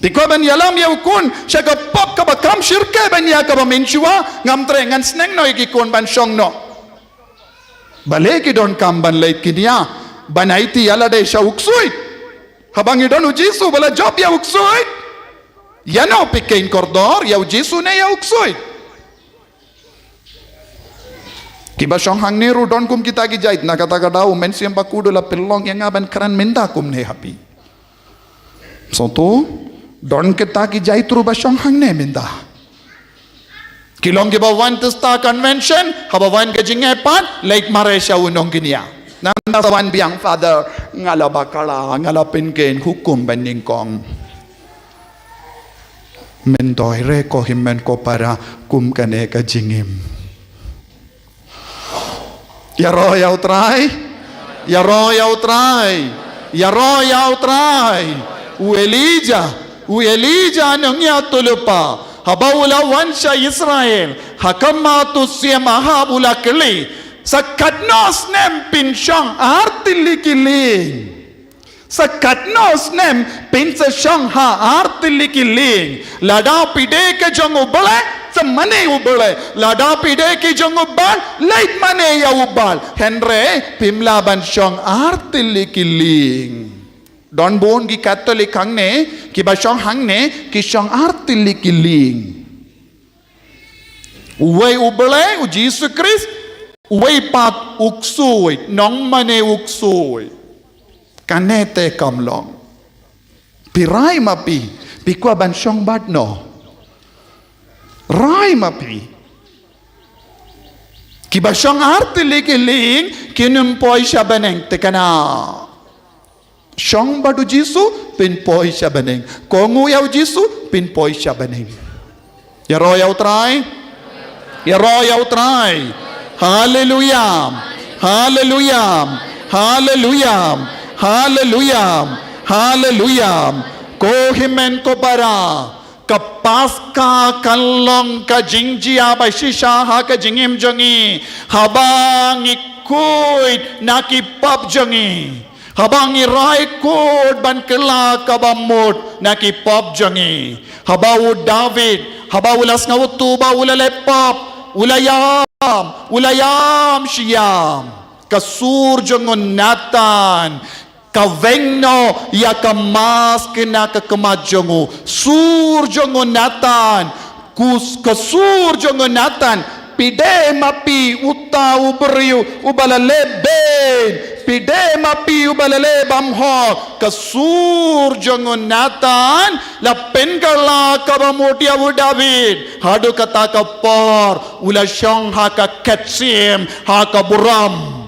Phi kwah ban ïalam ïa u khun sha ka pop kaba kham shyrkhei ban ïa kaba mynshuwa? Ngam treh, ngan sneng noh ïa ki khun ban shong noh. Balei ki donkam ban leit kñia? Ban aiti ïa lade sha u ksuid. Haba ngi don U Jisu ba la jop ïa u ksuid, ïano phi kheiñ kordor, ïa U Jisu ne ïa u ksuid? Kiba shong hangne ruh don kum kita ki jait. Na kata ka daw u Mynsiem Bakhuid u la pynlong ïa nga ban kren mynta kumne ha phi. Sngewthuh, don kita ki jait ruh ba shong hangne mynta. Ki long kiba wan Tista Convention, haba wan ka jingeh pat, leit mareh sha u nongkñia. Nangta sa wan biang, Father, nga la bakla, nga la pynkheiñ, hukum ban nyngkong. Myntoi re ko hynmen ko para kum kane ka jingim. Ïaroh ïa U Trai. Ïaroh ïa U Trai. Ïaroh ïa U Trai. U Elijah, u Elijah nongïathuhlypa, haba u la wan sha Israel, ha khmat u Syiem Ahab u la kylli, sa katno snem phin shong ar tylli ki lieng? Sa katno snem phin sa shong ha ar tylli ki lieng? Lada phi dei ka jong U Blei, sa mane U Blei. Lada phi dei ki jong u Baal, leit mane ïa u Baal. Hynrei phim lah ban shong ar tylli ki lieng. Don bun ki Katholik hangne, kiba shong hangne, ki shong ar tylli ki lieng. Uwei U Blei, U Jisu Khrist, uwei pat u ksuid, nongmane u ksuid. Kane te kam long. Phi rai ma phi, phi kwah ban shong bad no? Rai ma phi. Kiba shong artylli ki lieng kin ym poi sha bneng, te kane. Shong bad u Jisu, phin poi sha bneng. Kohnguh ïa u Jisu, phin poi sha bneng. Ïaroh ïa u Trai. Ïaroh ïa u Trai. Haleluya. Haleluya. Haleluya. Haleluya. Haleluya. Ko hynmen ko para, ka Paska kan long ka jingjia ba shisha ha ka jingim jong ngi, haba ngi khuid na ki pop jong ngi. Haba ngi rai kut ban kylla kaba mut na ki pop jong ngi. Haba u David, haba u la sngewthuh ba u la leh pop, u la ïam, u la ïam shi ïam. Ka sur jong u Nathan ka weng noh ïa ka mask na ka khmat jong u. Sur jong u Nathan, kus-, ka sur jong u Nathan. Phi dei ma phi uta u briew uba la leh beiñ? Phi dei ma phi uba la leh bymhok? Ka sur jong u Nathan la pynkylla kaba mut ïa u David. Haduh kata ka por u la shong ha ka khet syiem, ha ka burom.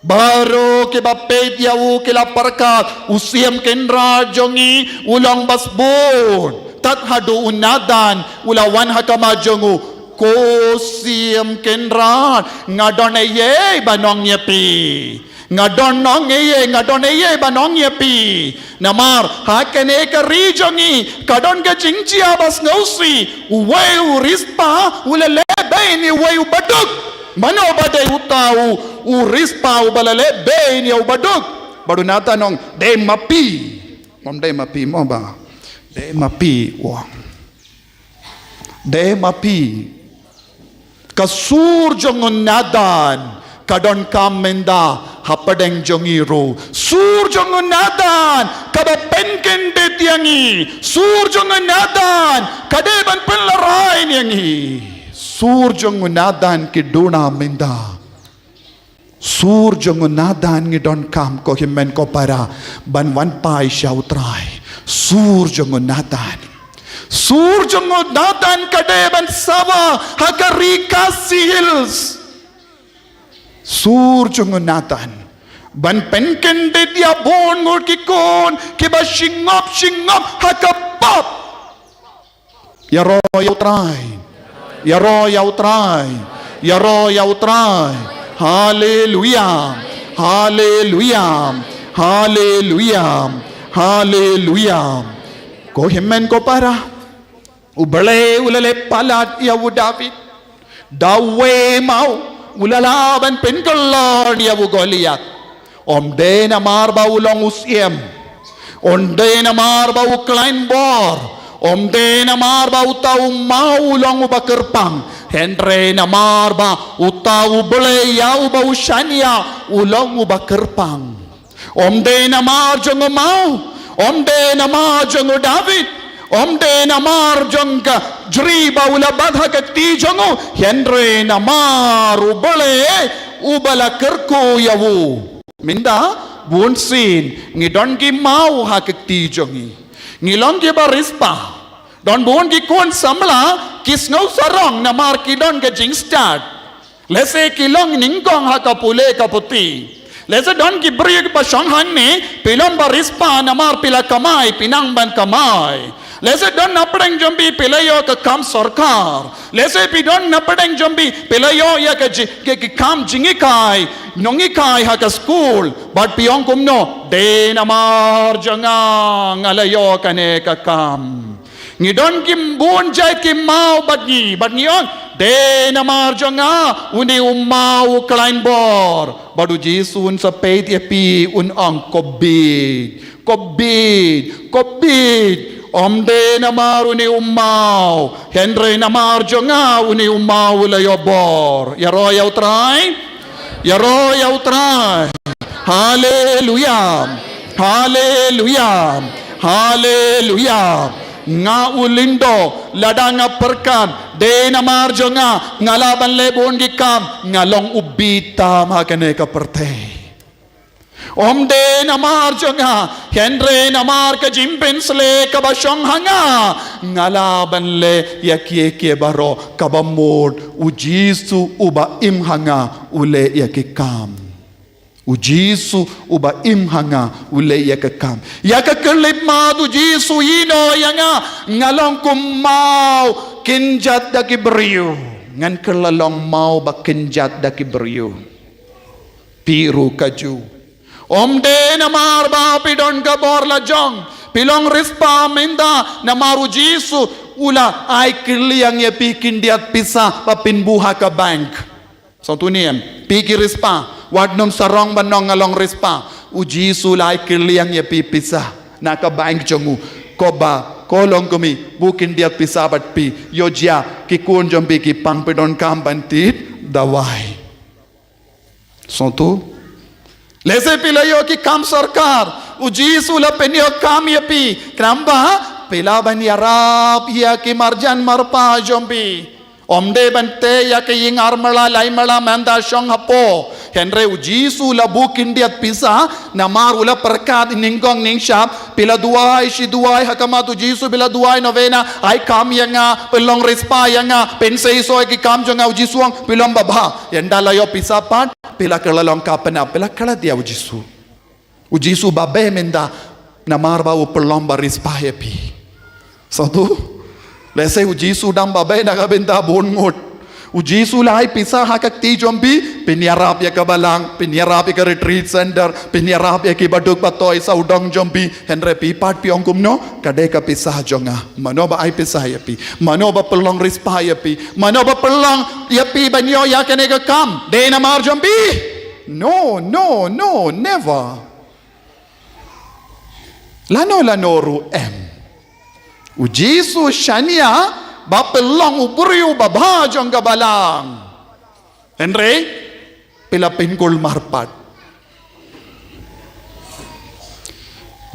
Baroh kiba peit ïa u ki la pyrkhat, u Syiem Kynrad jong ngi u long ba sbun. Tad haduh u Nathan u la wan ha khmat jong u. Ko Syiem Kynrad, nga don eiei ban ong ïa phi? Nga don ong eiei, nga don eiei ban ong ïa phi? Namar ha kane ka ri jong ngi ka don ka jingjia ba sngewsih. Uwei u riewspah u la leh beiñ ïa uwei uba duk. Mano ba dei uta u, u riewspah uba la leh beiñ ïa uba duk? Bad u Nathan u ong, dei ma phi. Ym dei ma phi mo ba, dei ma phi, u ong. Dei ma phi. Ka sur jong u Nathan ka donkam mynta hapdeng jong ngi ruh. Sur jong u Nathan kaba pynkyndit ïa ngi. Sur jong u Nathan ka dei ban pynlehrain ïa ngi. Sur jong u Nathan ki duna mynta. Sur jong u Nathan ngi donkam, ko hynmen ko para, ban wan phai sha u Trai. Sur jong u Nathan. Sur jong u Nathan ka dei ban sawa ha ka ri Khasi Hills. Sur jong u Nathan ban pynkyndit ïa bun ngut ki khun kiba shongkun shongkun ha ka pop. Ïaroh ïa u Trai. Ïaroh ïa u Trai. Ïaroh ïa u Trai. Haleluya. Haleluya. Haleluya. Haleluya. Ko hynmen ko para, U Blei u la leh palat ïa u David. Da uwei maw u la lah ban pynkylla ïa u Goliath. Ym dei namar ba u long u syiem. Ym dei namar ba u khlaiñ bor. Ym dei namar ba uta u maw u long uba kyrpang. Hynrei namar ba uta U Blei ïa uba u shaniah u long uba kyrpang. Ym dei namar jong u maw, ym dei namar jong u David, ym dei namar jong ka jri ba u la bat ha ka kti jong u, hynrei namar U Blei uba la kyrkhu ïa u. Mynta bunsien ngi don ki maw ha ka kti jong ngi. Ngi long kiba riewspah. Don bun ki khun samla ki sngew sarong namar ki don ka jingstad. Lehse ki long nyngkong ha ka pule ka puthi. Lehse don ki briew ba shong hangne, phi long ba riewspah namar phi la kamai, phi nang ban kamai. Lehse don na pdeng jong phi phi la ïoh ka kam sorkar. Lehse phi don na pdeng jong phi phi la ïoh ïa ka ji-, ka, ka kam jinghikai, nonghikai ha ka skul. Bad phi ong kumno, dei namar jong nga nga la ïoh kane ka kam. Ngi don ki bun jait ki maw bad ngi, bad ngi ong, dei namar jong nga une u maw u khlaiñ bor. Bad u Jisu un sa peit ïa phi un ong, ko bieit, ko bieit, ko bieit. Ym dei namar une u maw, hynrei namar jong nga une u maw u la ïoh bor. Ïaroh ïa u Trai. Ïaroh ïa u Trai. Haleluya. Haleluya. Haleluya. Nga u Lindo, lada nga pyrkhat dei namar jong nga nga lah ban leh bun ki kam, nga long u bieit tam ha kane ka pyrthei. Ym dei namar jong nga, hynrei namar ka jingpynshlei kaba shong ha nga, nga lah ban leh ïa kiei kiei baroh. Kaba mut U Jisu uba im ha nga u leh ïa ki kam. U Jisu uba im ha nga u leh ïa ka kam. Ïa ka khyllipmat U Jisu u ïehnoh ïa nga, nga long kum maw kynjat da ki briew. Ngan kylla long maw ba kynjat da ki briew. Phi ruh kajuh. Ym dei namar ba phi don ka bor lajong, phi long riewspah mynta, namar U Jisu u la ai kylliang ïa phi khyndiat pisa ba phin buh ha ka bank. Sngewthuh ne em, phi ki riewspah, wat nym sarong ban ong nga long riewspah. U Jisu u la ai kylliang ïa phi pisa na ka bank jong u, ko ba, ko longkmie, buh khyndiat pisa bad phi, ïoh jia ki khun jong phi ki pang, phi donkam ban thied dawai. Sngewthuh? Lehse phi la ïoh ki kam sorkar, U Jisu u la pynïoh kam ïa phi, khnang ba phi lah ban ïarap ïa ki marjan marpa jong phi. Ym dei ban tei ïa ka ïing ar marla lai marla mynta shong hapoh. Hynrei U Jisu u la buh khyndiat pisa, namar u la pyrkhat nyngkong nyngshap, phi la duwai shi duwai ha khmat U Jisu, phi la duwai novena, ai kam ïa nga, pynlong riewspah ïa nga, pynseisoh ïa ki kam jong nga. U Jisu u ong phi long babha. Ynda la ïoh pisa pat, phi la kylla long ka pynap, phi la klet ïa U Jisu. U Jisu u babe mynta, namar ba u pynlong ba riewspah ïa phi. Sngewthuh? Lehse U Jisu u dang babe na ka bynta bun ngut. U Jisu u la ai pisa ha ka kti jong phi, phin ïarap ïa ka balang, phin ïarap ïa ka retreat center, phin ïarap ïa ki baduk batoi sawdong jong phi. Hynrei phi pat phi ong kumno, ka dei ka pisa jong nga. Mano ba ai pisa ïa phi? Mano ba pynlong riewspah ïa phi? Mano ba pynlong ïa phi ban ïoh ïa kane ka kam? Dei namar jong phi? No, no, no, never. Lano lano ruh em. U Jisu u shaniah ba phi long u briew babha jong ka balang. Hynrei phi la pynkulmar pat.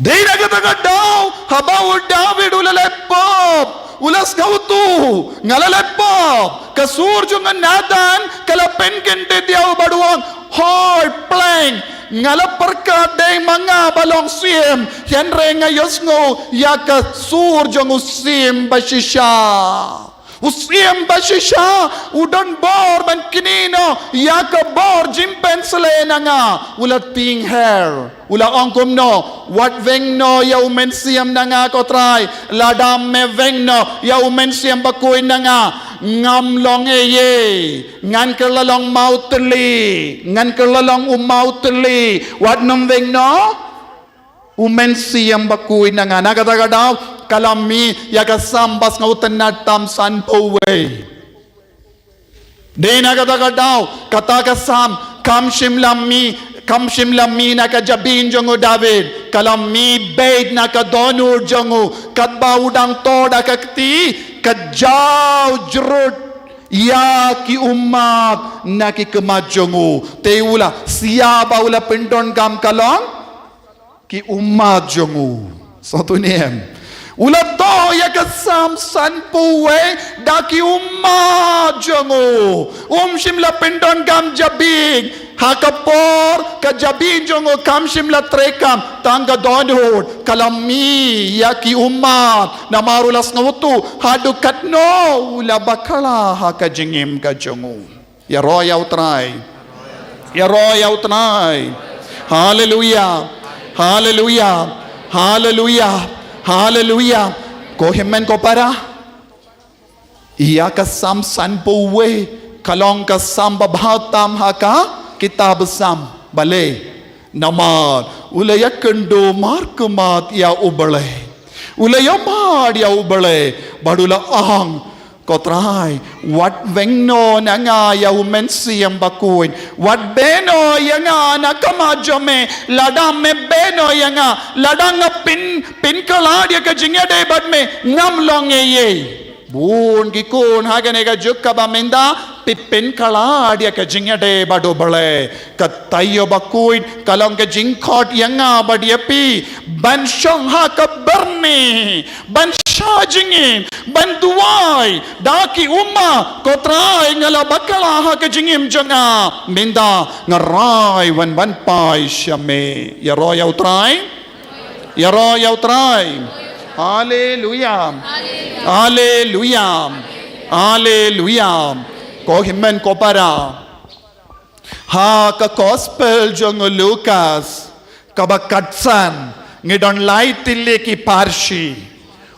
Dei na kata ka daw haba u David u la leh pop, u la sngewthuh, nga la leh pop. Ka sur jong u Nathan ka la pynkyndit ïa u bad u ong, hooid pleng, nga la pyrkhat dei ma nga ba long siem, hynrei nga ïohsngew ïa ka sur jong u siem bashisha. U siem bashisha u don bor ban knieh noh ïa ka bor jingpynshlei na nga. U la tieng her, u la ong kumno, wat weng noh ïa u mynsiem na nga ko Trai, lada me weng noh ïa u mynsiem bakhuid na nga, ngam long ei ei, ngan kylla long mawtylli, ngan kylla long u mawtylli. Wat nym weng noh u mynsiem bakhuid na nga. Na kata ka daw ka la mih ïa ka Salm ba sngewtynnad tam, sanphew wei. Dei na kata ka daw kata ka Salm kam shym la mih, kam shym la mih na ka jabieng jong u David, ka la mih beit na ka dohnud jong u, katba u dang thoh da ka kti, ka jaw jrut ïa ki ummat na ki khmat jong u. Te u la, sia ba u la pyndonkam ka long ki ummat jong u. Sngewthuh ne em? U la thoh ïa ka Salm sanphew wei da ki ummat jong u. Um shym la pyndonkam jabieng. Ha ka por ka jabieng jong u kam shym la treikam, tang ka dohnud ka la mih ïa ki ummat. Namar u la sngewthuh haduh katno u la bakla ha ka jingim ka jong u. Ïaroh ïa u Trai. Ïaroh ïa u Trai. Haleluya. Haleluya. Haleluya. Haleluya. Ko hynmen ko para, ïa ka Salm sanphew wei ka long ka Salm ba bha tam ha ka kitab Salm. Balei? Namar u la ïakynduh markhmat ïa U Blei. U la ïamar ïa U Blei bad u la ong, ko Trai, wat weng noh na nga ïa u mynsiem bakhuid. Wat beh noh ïa nga na ka khmat jong me. Lada me beh noh ïa nga, lada nga pyn, pynkhlad ïa ka jingïadei bad me, ngam long ei ei. Bun ki khun ha kane ka juk kaba mynta phi pynkhlad ïa ka jingïadei bad U Blei. Ka taïew bakhuid ka long ka jingkhot ïa nga bad ïa phi ban shong ha ka byrni, ban shong ka jingim ban duwai da ki ummat, ko Trai nga la bakla ha ka jingim jong nga, mynta nga rai wan ban phai sha me. Ïaroh ïa u Trai. Ïaroh ïa u Trai. Haleluya. Haleluya. Haleluya. Ko hynmen ko para. Ha ka gospel jong u Lukas, kaba khatsan, ngi don lai tylli ki pharshi.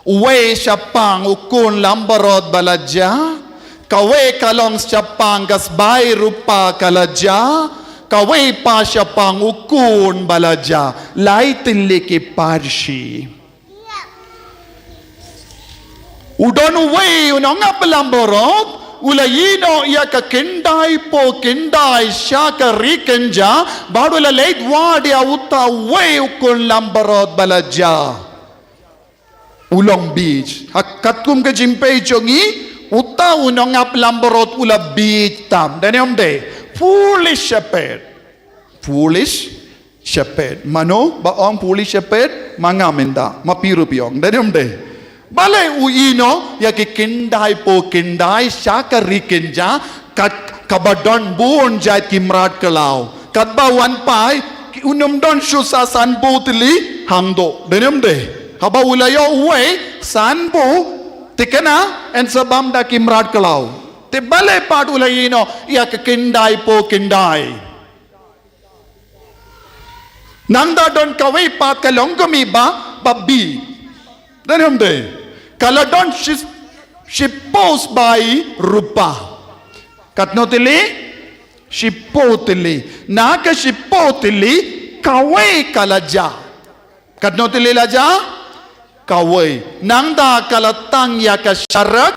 Uwei shaphang u khun langbrot ba la jia, kawei ka long shaphang ka sbai rupa ka la jia, kawei pat shaphang u khun ba la jia. Lai tylli ki pharshi. U don uwei u nongap langbrot, u la ïehnoh ïa ka khyndai phew khyndai sha ka ri kynja, bad u la leit wad ïa uta uwei u khun langbrot ba la jia. U long bieit. Ha katkum ka jingpeit jong ngi, uta u nongap langbrot u la bieit tam. Dei ne em dei? Foolish shepherd. Foolish shepherd. Mano ba ong foolish shepherd? Ma nga mynta, ma phi ruh phi ong. Dei ne em dei? Balei u ïehnoh ïa ki khyndai phew khyndai sha ka ri kynja, kat, kaba don bun jait ki mrad khlaw. Katba wan phai, ki, unym don shuh sa sanphew tylli hangto. Dei ne em dei? Haba u la ïoh uwei, sanphew, te kane yn sa bam da ki mrad khlaw. Te balei pat u la ïehnoh ïa ki khyndai phew khyndai? Nangta don kawei pat ka long kmie ba, ba bieit. Dei ne em dei? Ka la don shi, shiphew sbai rupa. Katno tylli? Shiphew tylli. Na ka shiphew tylli, kawei ka la jia. Katno tylli la jia? Kawei. Nangta ka la tang ïa ka sharak,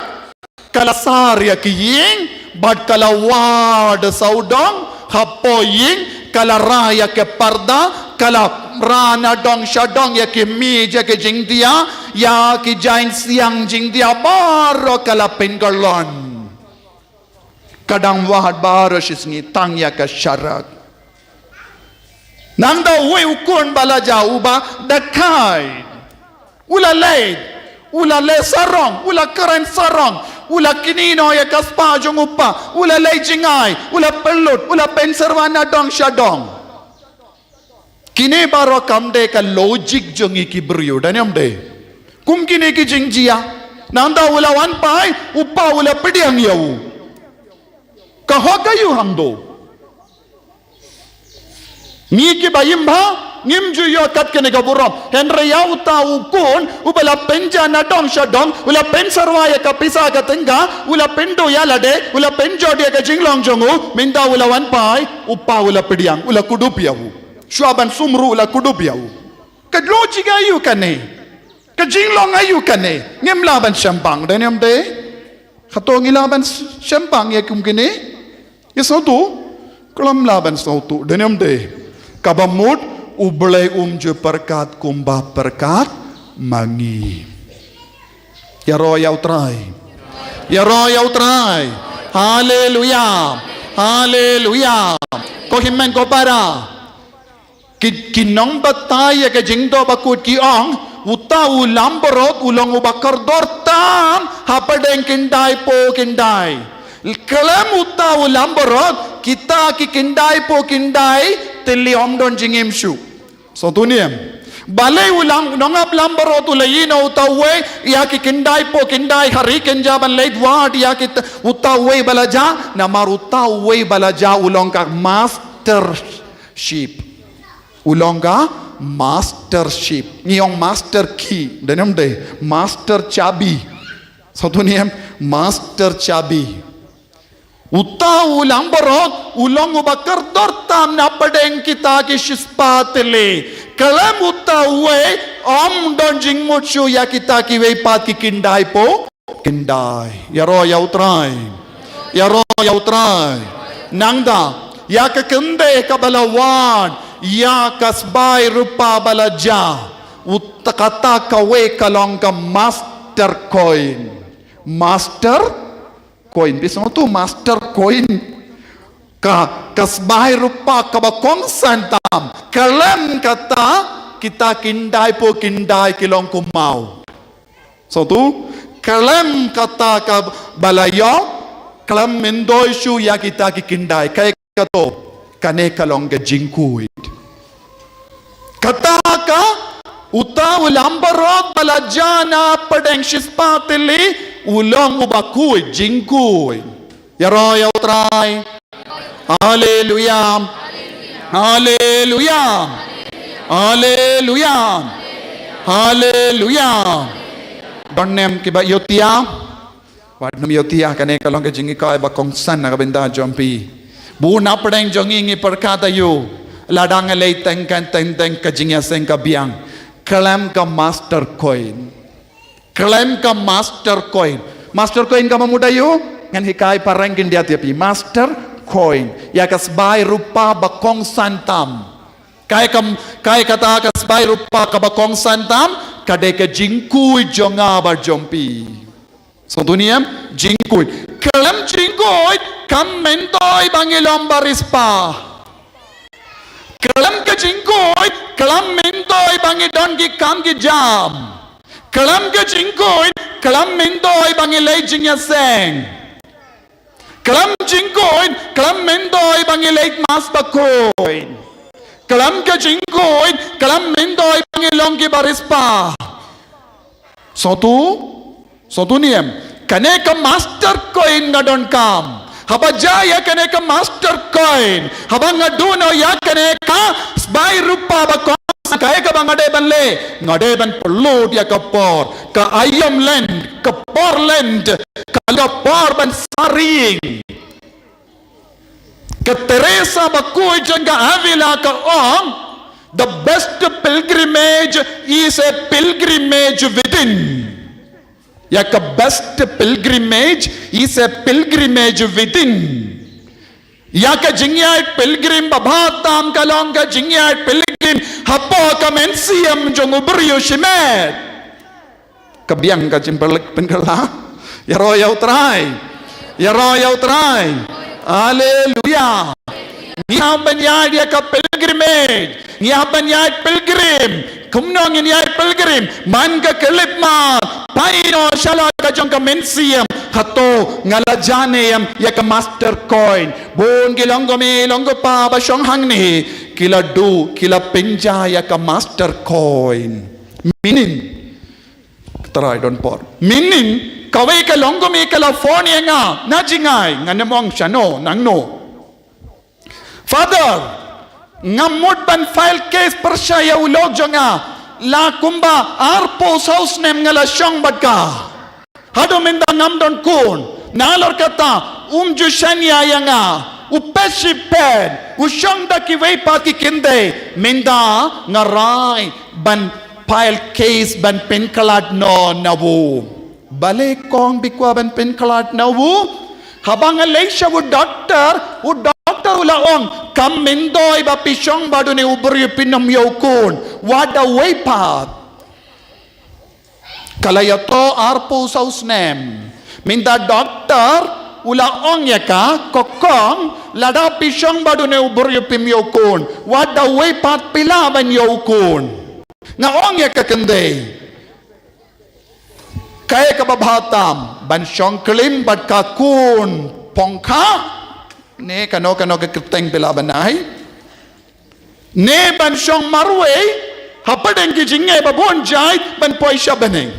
ka la sar ïa ki ïing, bad ka la wad sawdong hapoh ïing, ka la rah ïa ka parda, ka la rah nadong shadong ïa ki mih, ïa ki jingdia, ïa ki jaiñsiang jingdia baroh ka la pynkyllon. Ka dang wad baroh shi sngi, tang ïa ka sharak. Nangta uwei u khun ba la jia uba dang khaid, u la leit, u la leh sarong, u la kren sarong, u la kynnoh ïa ka spah jong u pa, u la leh jingai, u la pynlut, u la pynsyrwa nadong shadong. Kine baroh kam dei ka logic jong ngi ki briew, dei ne em dei? Kum kine ki jingjia. Nangta u la wan phai, u pa u la pdiang ïa u. Ka hok aïu hangto? Ngi kiba im bha ngim ju ïoh kat kane ka burom. Hynrei ïa uta u khun uba la pynjah nadong shadong, u la pynsyrwa ïa ka pisa ka tyngka, u la pynduh ïa lade, u la pynjot ïa ka jinglong jong u, mynta u la wan phai, u pa u la pdiang, u la kdup ïa u. Shuwa ban sum ruh u la kdup ïa u. Ka logic aïu kane? Ka jinglong aïu kane? Ngim lah ban shemphang, dei ne em dei? Hato ngi lah ban shemphang ïa kum kine? Ïa sngewthuh? Khlem lah ban sngewthuh, dei ne em dei? Kaba mut U Blei um ju pyrkhat kumba pyrkhat ma ngi. Ïaroh ïa U Trai. Ïaroh ïa U Trai. Haleluya. Haleluya. Ko hynmen ko para. Ki, ki nongbatai ïa ka jingdoh bakhuid ki ong, uta u langbrot u long uba kordor tam hapdeng khyndai phew khyndai. Khlem uta u langbrot, kita ki khyndai phew khyndai tylli ym don jingim shuh. Sngewthuh ne em? Balei u lang, nongap langbrot u la ïehnoh uta uwei ïa ki khyndai phew khyndai ha ri kynja ban leit wad ïa kita, uta uwei ba la jia, namar uta uwei ba la jia u long ka master sheep. U long ka master sheep. Ngi ong master key, dei ne em dei? Master chabi. Sngewthuh ne em? Master chabi. Uta u langbrot u long uba kordor tam na pdeng kita ki shispah tylli. Khlem uta uwei ym don jingmut shuh ïa kita kiwei pat ki khyndai phew khyndai. Ïaroh ïa U Trai. Ïaroh ïa U Trai. Nangta, ïa ka khyndai kaba la wad ïa ka sbai rupa ba la jia, uta kata kawei ka long ka master coin. Master coin. Phi sngewthuh master coin? Ka, ka sbai rupa kaba kongsan tam. Khlem kata, kita khyndai phew khyndai ki long kumno? Sngewthuh, khlem kata kaba la ïoh, khlem myntoi shuh ïa kita ki khyndai, kaei kato, kane ka long ka jingkhuid. Kata ka, uta u lambarot ba la jia na pdeng shispah tylli, u long uba khuid, jingkhuid. Ïaroh ïa U Trai. Haleluia. Haleluia. Haleluia. Haleluia. Don ne em kiba ïohi ïa? Wat nym ïohi ïa, kane ka long ka jinghikai ba kongsan na ka bynta jong phi. Bun na pdeng jong ngi ngi pyrkhat aïu, lada nga leit teng teng teng teng, ka jingïaseng ka biang. Khlem ka master coin. Khlem ka master coin. Master coin ka mut aïu? Ngan hikai phareng khyndiat ïa phi. Master coin, ïa ka sbai rupa ba kongsan tam. Kaei ka, kaei kata ka sbai rupa kaba kongsan tam? Ka dei ka jingkhuid jong nga bad jong phi. Sngewthuh ne em? Jingkhuid. Khlem jingkhuid, kam myntoi ba ngi long ba riewspah. Khlem ka jingkhuid, khlem myntoi ba ngi don ki kam ki jam. Khlem ka jingkhuid, khlem myntoi ba ngi leit jingïaseng. Khlem jingkhuid, khlem myntoi ba ngi leit mass bakhuid. Khlem ka jingkhuid, khlem myntoi ba ngi long kiba riewspah. Sngewthuh? Sngewthuh ne em? Kane ka master coin nga donkam. Haba jia ïa kane ka master coin, haba nga duh noh ïa kane ka sbai rupa ba kongsan, kaei kaba nga dei ban leh? Nga dei ban pynlut ïa ka por. Ka aïom lent, ka por lent, ka la por ban sariang. Ka Teresa bakhuid jong ka Avila ka ong, the best pilgrimage is a pilgrimage within. Ïa ka best pilgrimage is a pilgrimage within. Ïa ka jingïaid pilgrim ba bha tam ka long ka jingïaid pilgrim hapoh ka mynsiem jong u briew shimet. Ka biang ka jingpynkylla. Ïaroh ïa U Trai. Ïaroh ïa U Trai. Haleluia. Ngi hap ban ïaid ïa ka pilgrimage. Ngi hap ban ïaid pilgrim. Kumno ngin ïaid pilgrim? Man ka khyllipmat, phai noh sha la ka jong ka mynsiem. Hato nga la jia ne em ïa ka master coin? Bun ki longkmie longkpa ba shong hangne, ki la duh, ki la pynjia ïa ka master coin. Mynnin, Trai don por. Mynnin, kawei ka longkmie ka la phone ïa nga, na Jingai, ngan ym ong shano, nangno. Father, nga mut ban file case pyrshah ïa u lok jong nga. La kumba arphew saw snem nga la shong bad ka. Haduh mynta ngam don khun. Nalor kata, um ju shaniah ïa nga. U peit shi peit, u shong da kiwei pat ki kynthei. Mynta nga rai ban file case ban pynkhlad noh na u. Balei kong, phi kwah ban pynkhlad na u? Haba nga leit sha u doktor, u doktor u la ong, kam myntoi ba phi shong bad une u briew phin ym ïoh khun. Wat da uwei pat. Ka la ïatoh arphew saw snem. Mynta doktor u la ong ïa ka, ko kong, lada phi shong bad une u briew phim ïoh khun. Wat da uwei pat phi lah ban ïoh khun. Nga ong ïa ka kynthei, kaei kaba bha tam, ban shong klim bad ka khun pongkha, ne kano kano ka kyrteng phi lah ban ai, ne ban shong marwei hapdeng ki jingeh ba bun jait ban poi sha bneng?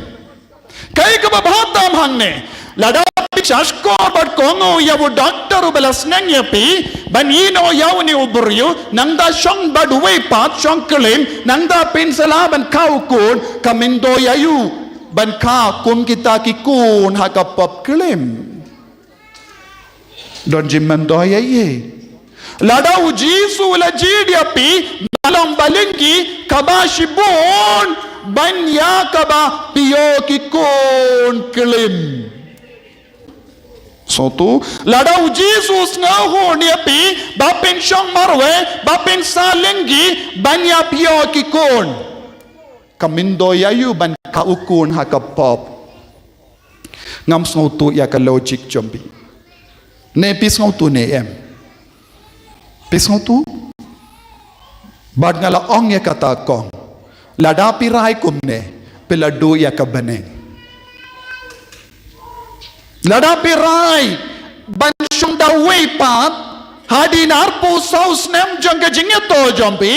Kaei kaba bha tam hangne? Lada phi shah shkor bad kohnguh ïa u doktor uba la sneng ïa phi ban ïehnoh ïa une u briew, nangta shong bad uwei pat, shong klim, nangta phin sa lah ban kha u khun, ka myntoi aïu ban kha kum kita ki khun ha ka pop klim? Don jingmyntoi eiei? Lada U Jisu u la jied ïa phi, nga long balynki kaba shibun ban ïa kaba phi ïoh ki khun klim. Sngewthuh, lada U Jisu u sngewhun ïa phi ba phin shong marwei, ba phin sah lynki ban ïa phi ïoh ki khun, ka myntoi aïu ban kha u khun ha ka pop? Ngam sngewthuh ïa ka logic jong phi. Ne phi sngewthuh ne em? Phi sngewthuh? Bad nga la ong ïa kata, kong, lada phi rai kumne, phi la duh ïa ka bneng. Lada phi rai ban shong da uwei pat hadien arphew saw snem jong ka jingïathuh jong phi,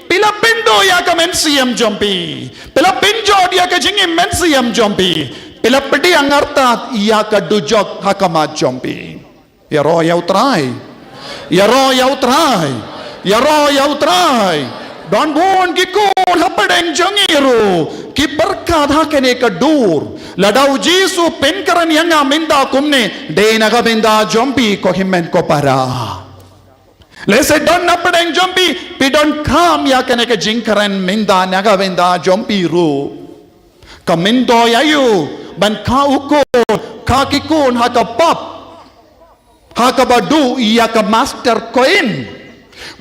phi la pynduh ïa ka mynsiem jong phi, phi la pynjot ïa ka jingim mynsiem jong phi, phi la pdiang artat ïa ka dujok ha khmat jong phi. Ïaroh ïa U Trai. Ïaroh ïa U Trai. Ïaroh ïa U Trai. Don bun ki khun hapdeng jong ngi ruh ki pyrkhat ha kane ka dur. Lada U Jisu u pynkren ïa nga mynta kumne, dei na ka bynta jong phi ko hynmen ko para. Lehse don hapdeng jong phi, phi donkam ïa kane ka jingkren mynta na ka bynta jong phi ruh. Ka myntoi aïu? Ban kha u khun, kha ki khun ha ka pop, ha kaba duh ïa ka master coin.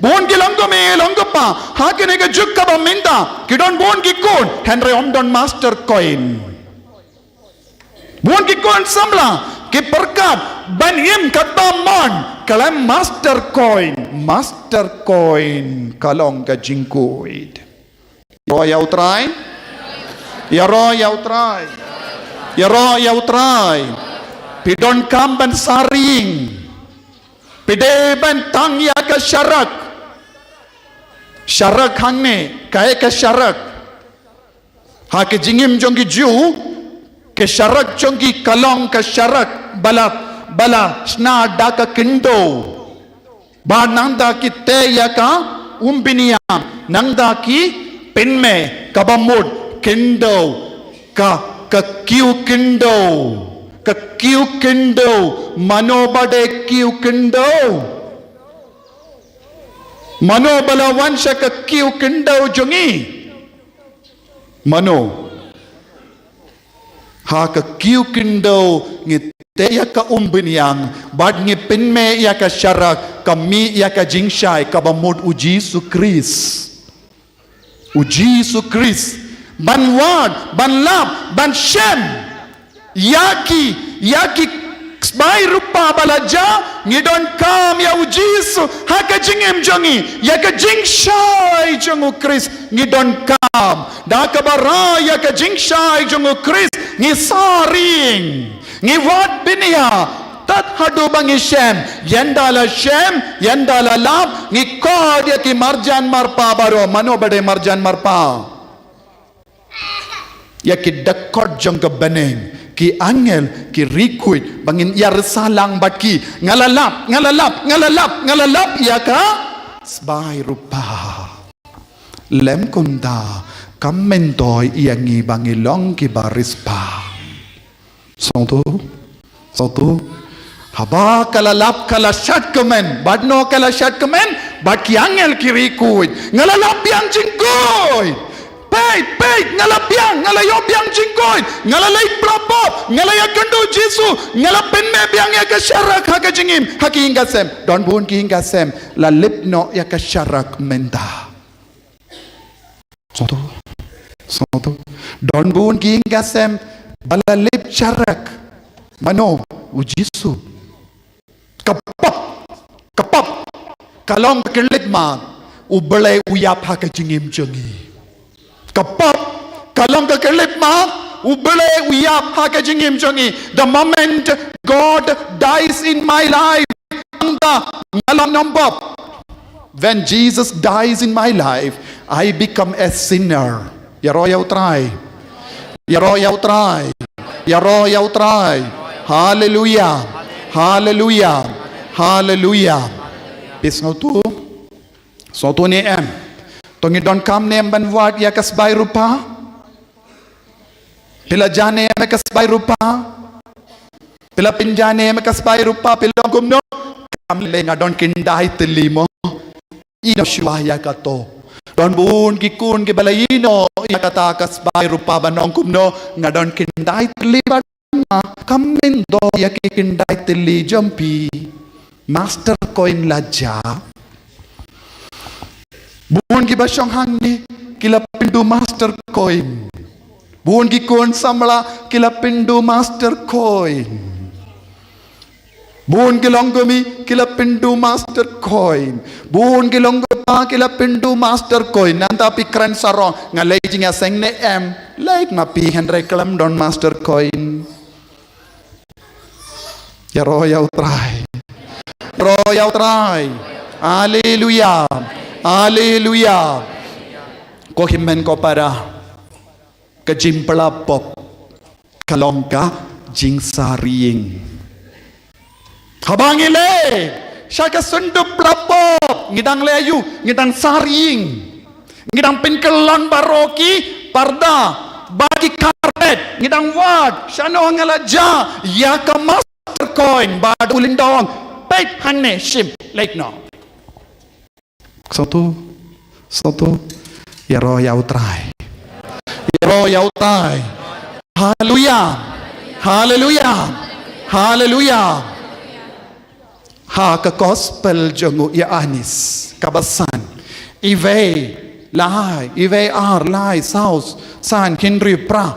Bun ki longkmie longkpa ha kane ka juk kaba mynta, ki don bun ki khun, hynrei ym don master coin. Bun ki khun samla ki pyrkhat ban im katba mon, khlem master coin. Master coin ka long ka jingkhuid. Ïaroh ïa U Trai. Ïaroh ïa U Trai. Ïaroh ïa U Trai. Phi donkam ban saring. Phi dei ban tang ïa ka sharak. Sharak hangne, kaei ka sharak? Ha ka jingim jong ki Jiw, ka sharak jong ki ka long ka sharak ba la, ba la shna da ka khyndew. Bad nangta ki tei ïa ka umbynïang, nangta ki pynmih kaba mut khyndew, ka, ka kiew khyndew, ka kiew khyndew. Mano ba dei kiew khyndew? Mano ba la wan sha ka kiew khyndew jong ngi? Mano? Ha ka kiew khyndew ngi tei ïa ka umbynïang bad ngi pynmih ïa ka sharak, ka mih ïa ka jingshai kaba mut U Jisu Khrist. U Jisu Khrist. Ban wad, ban lap, ban shem ïa ki, ïa ki sbai rupa ba la jia. Ngi donkam ïa U Jisu ha ka jingim jong ngi, ïa ka jingshai jong U Khrist ngi donkam. Da kaba rai ïa ka jingshai jong U Khrist ngi saring, ngi wad bniah tad haduh ba ngi shem. Ynda la shem, ynda la lap, ngi khot ïa ki marjan marpa baroh. Mano ba dei marjan marpa? Ïa ki dkhot jong ka bneng, ki angel, ki riewkhuid ba ngin ïa rsa lang bad ki. Nga la lap, nga la lap, nga la lap, nga la lap ïa ka sbai rupa. Lym kumta, kam myntoi ïa ngi ba ngi long kiba riewspah. Sngewthuh? Sngewthuh? Haba ka la lap ka la shad kmen, bad no ka la shad kmen, bad ki angel ki riewkhuid. Nga la lap biang jingkhuid. Peit, peit, nga la biang, nga la ïoh biang jingkhuid. Nga la leit phla pop, nga la ïakynduh Jisu, nga la pynmih biang ïa ka sharak ha ka jingim, ha ki ïing ka sem. Don bun ki ïing ka sem la lip noh ïa ka sharak mynta. Sngewthuh? Sngewthuh? Don bun ki ïing ka sem ba la lip sharak. Mano? U Jisu. Ka pop, ka pop ka long ka khyllipmat. U Blei u ïap ha ka jingim jong ngi. Ka pop ka long ka khyllipmat. U Blei u ïap ha ka jingim jong ngi. The moment God dies in my life, nangta nga long nongpop. When Jesus dies in my life, I become a sinner. Ïaroh ïa U Trai. Ïaroh ïa U Trai. Ïaroh ïa U Trai. Haleluia. Haleluia. Haleluia. Phi sngewthuh? Sngewthuh ne em? To ngi donkam ne em ban wad ïa ka sbai rupa? Phi la jia ne em ïa ka sbai rupa? Phi la pynjia ne em ïa ka sbai rupa? Phi long kumno? Kam lei, nga don khyndai tylli mo. Ïehnoh shuwa ïa kato. Don bun ki khun kiba la ïehnoh ïa kata ka sbai rupa ban ong kumno, nga don khyndai tylli bad nga kam myntoi ïa ki khyndai tylli jong phi. Master coin la jia. Bun kiba shong hangne ki la pynduh master coin. Bun ki khun samla ki la pynduh master coin. Bun ki longkmie ki la pynduh master coin. Bun ki longkpa ki la pynduh master coin. Nangta phi kren sarong, nga leit jingïaseng ne em? Leit ma phi, hynrei khlem don master coin. Ïaroh ïa U Trai. Ïaroh ïa U Trai. Haleluya. Haleluya. Ko hynmen ko para. Ka jingpla pop ka long ka jingsariang. Haba ngi leit sha ka syndup pla pop, ngi dang leh aïu? Ngi dang sariang. Ngi dang pynkylla baroh ki parda bad ki carpet. Ngi dang wad shano nga la jia ïa ka master coin bad u lyngdoh u ong, peit hangne, shim, leit noh. Satu, satu. Ïaroh ïa U Trai. Ïaroh ïa U Trai. Haleluya. Haleluya. Haleluya. Ha ka gospel jong u Ïoannis kaba san, iwei, lai, iwei, ar, lai, saw, san, hynriew, phra,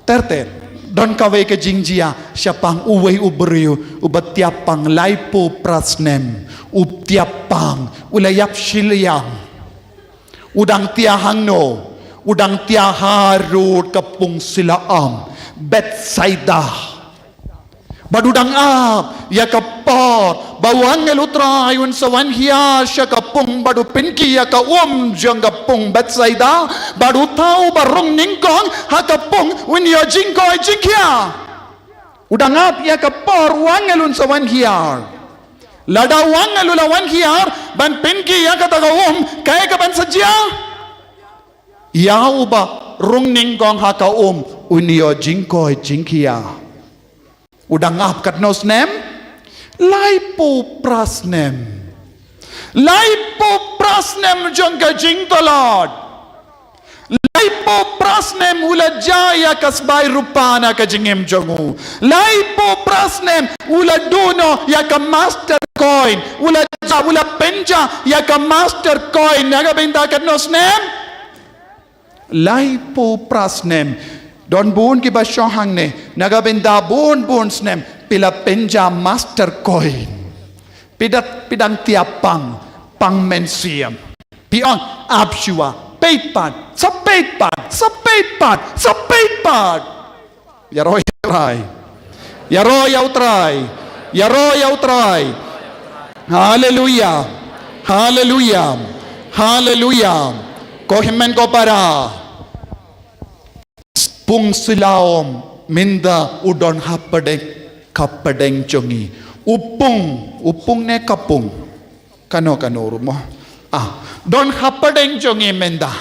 ter ter. Don kawei ka jingjia shaphang uwei u briew uba tiap pang laiphew phra snem. U tiap pang, u la ïap shiliang. U dang tiap hangno? U dang tiap harud ka pung Siloam, Bethsaida. Bad u dang ap ïa ka por ba u angel U Trai un sa wan hiar sha ka pung bad u pynkhih ïa ka um jong ka pung Bethsaida, bad uta uba rung nyngkong ha ka pung un ïoh jingkoit jingkhiah. U dang ap ïa ka por u angel un sa wan hiar. Lada u angel u la wan hiar ban pynkhih ïa kata ka um, kaei kaban sa jia? Ïa uba rung nyngkong ha ka um un ïoh jingkoit jingkhiah. U dang ap katno snem? Laiphew phra snem. Laiphew phra snem jong ka jingtlot. Laiphew phra snem u la jia ïa ka sbai rupa na ka jingim jong u. Laiphew phra snem u la duh noh ïa ka master coin. U la jia, u la pynjia ïa ka master coin na ka bynta katno snem? Laiphew phra snem. Don bun kiba shong hangne, na ka bynta bun bun snem phi la pynjia master coin. Phi da, phi dang tiap pang, pang mynsiem. Phi ong, ap shuwa, peit pat, sa peit pat, sa peit pat, sa peit pat. Ïaroh ïa U Trai. Ïaroh ïa U Trai. Ïaroh ïa U Trai. Haleluya. Haleluya. Haleluya. Ko hynmen ko para. Pung Siloam mynta u don hapdeng, hapdeng jong ngi. U pung, u pung ne ka pung? Kano kano ruh mo. Ah, don hapdeng jong ngi mynta.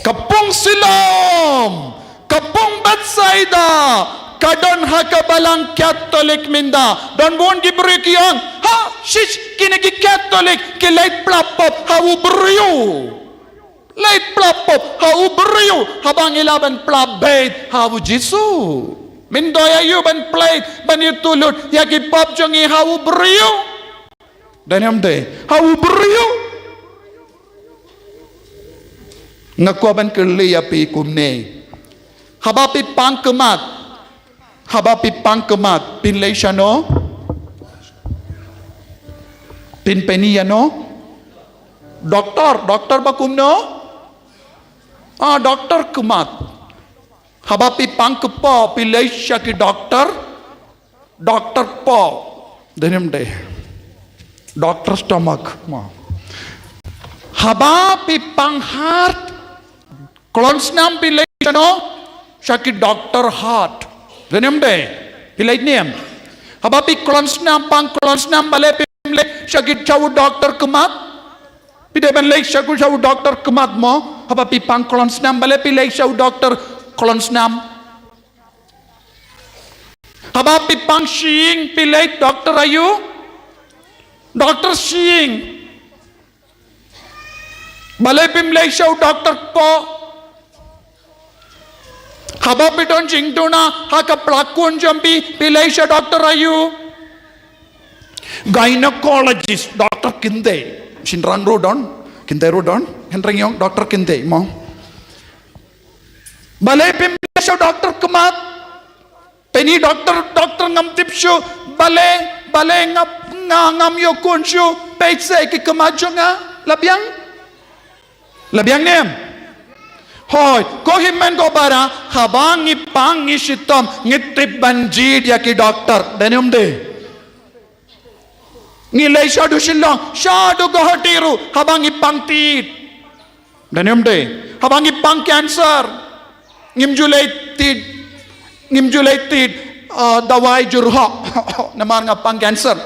Ka pung Siloam, ka pung Bethsaida, ka don ha ka balang Katholik mynta. Don bun ki briew ki ong, ha, shish, kine ki Katholik ki leit pla pop ha u briew. Leit pla pop ha u briew, haba ngi lah ban pla beit ha u Jisu. Mynta ïa u ban pla, ban ïathuh lut ïa ki pop jong ngi ha u briew. Don em de, ha u briew. Nga kwah ban kylli ïa phi kumne. Haba phi pang khmat, haba phi pang khmat, phin leit shano? Phin pyni ïano? Doktor, doktor ba kumno? Ah, doktor khmat. Haba phi pang kpoh, phi leit sha ki doktor, doktor kpoh. Don em de, doktor stomach. Mo. Haba phi pang heart, klon snam phi leit shano? Sha ki doktor heart. Don em de, phi leit ne em? Haba phi klon snam, pang klon snam, balei phim leit sha ki, sha u doktor khmat? Phi dei ban leit sha u, sha u doktor khmat mo? Haba phi pang klon snam, balei phi leit sha u doktor klon snam? Haba phi pang shyieng, phi leit doktor aïu? Doktor shyieng. Balei phim leit sha u doktor kpoh? Haba phi don jingduna ha ka pla khun jong phi, phi leit sha doktor aïu? Gynecologist, doktor kynthei. Shynrang ruh don, kynthei ruh don. Hynrei ngi ong doktor kynthei mo. Balei phim leit sha doktor khmat? Peit ne doktor, doktor, ngam tip shuh. Balei, balei nga, nga, ngam ïoh khun shuh? Peit seh ki khmat jong nga. La biang? La biang ne em? Hooid, ko hynmen ko para, haba ngi pang ngi shitom, ngi tip ban jied ïa ki doktor. Dei ne ym dei? Ngi leit sha u Shillong, sha u Guwahati ruh, haba ngi pang tied. Dei ne ym dei? Haba ngi pang cancer, ngim ju leit tied, ngim ju leit tied, ah, dawai jyrhoh. Namar nga pang cancer.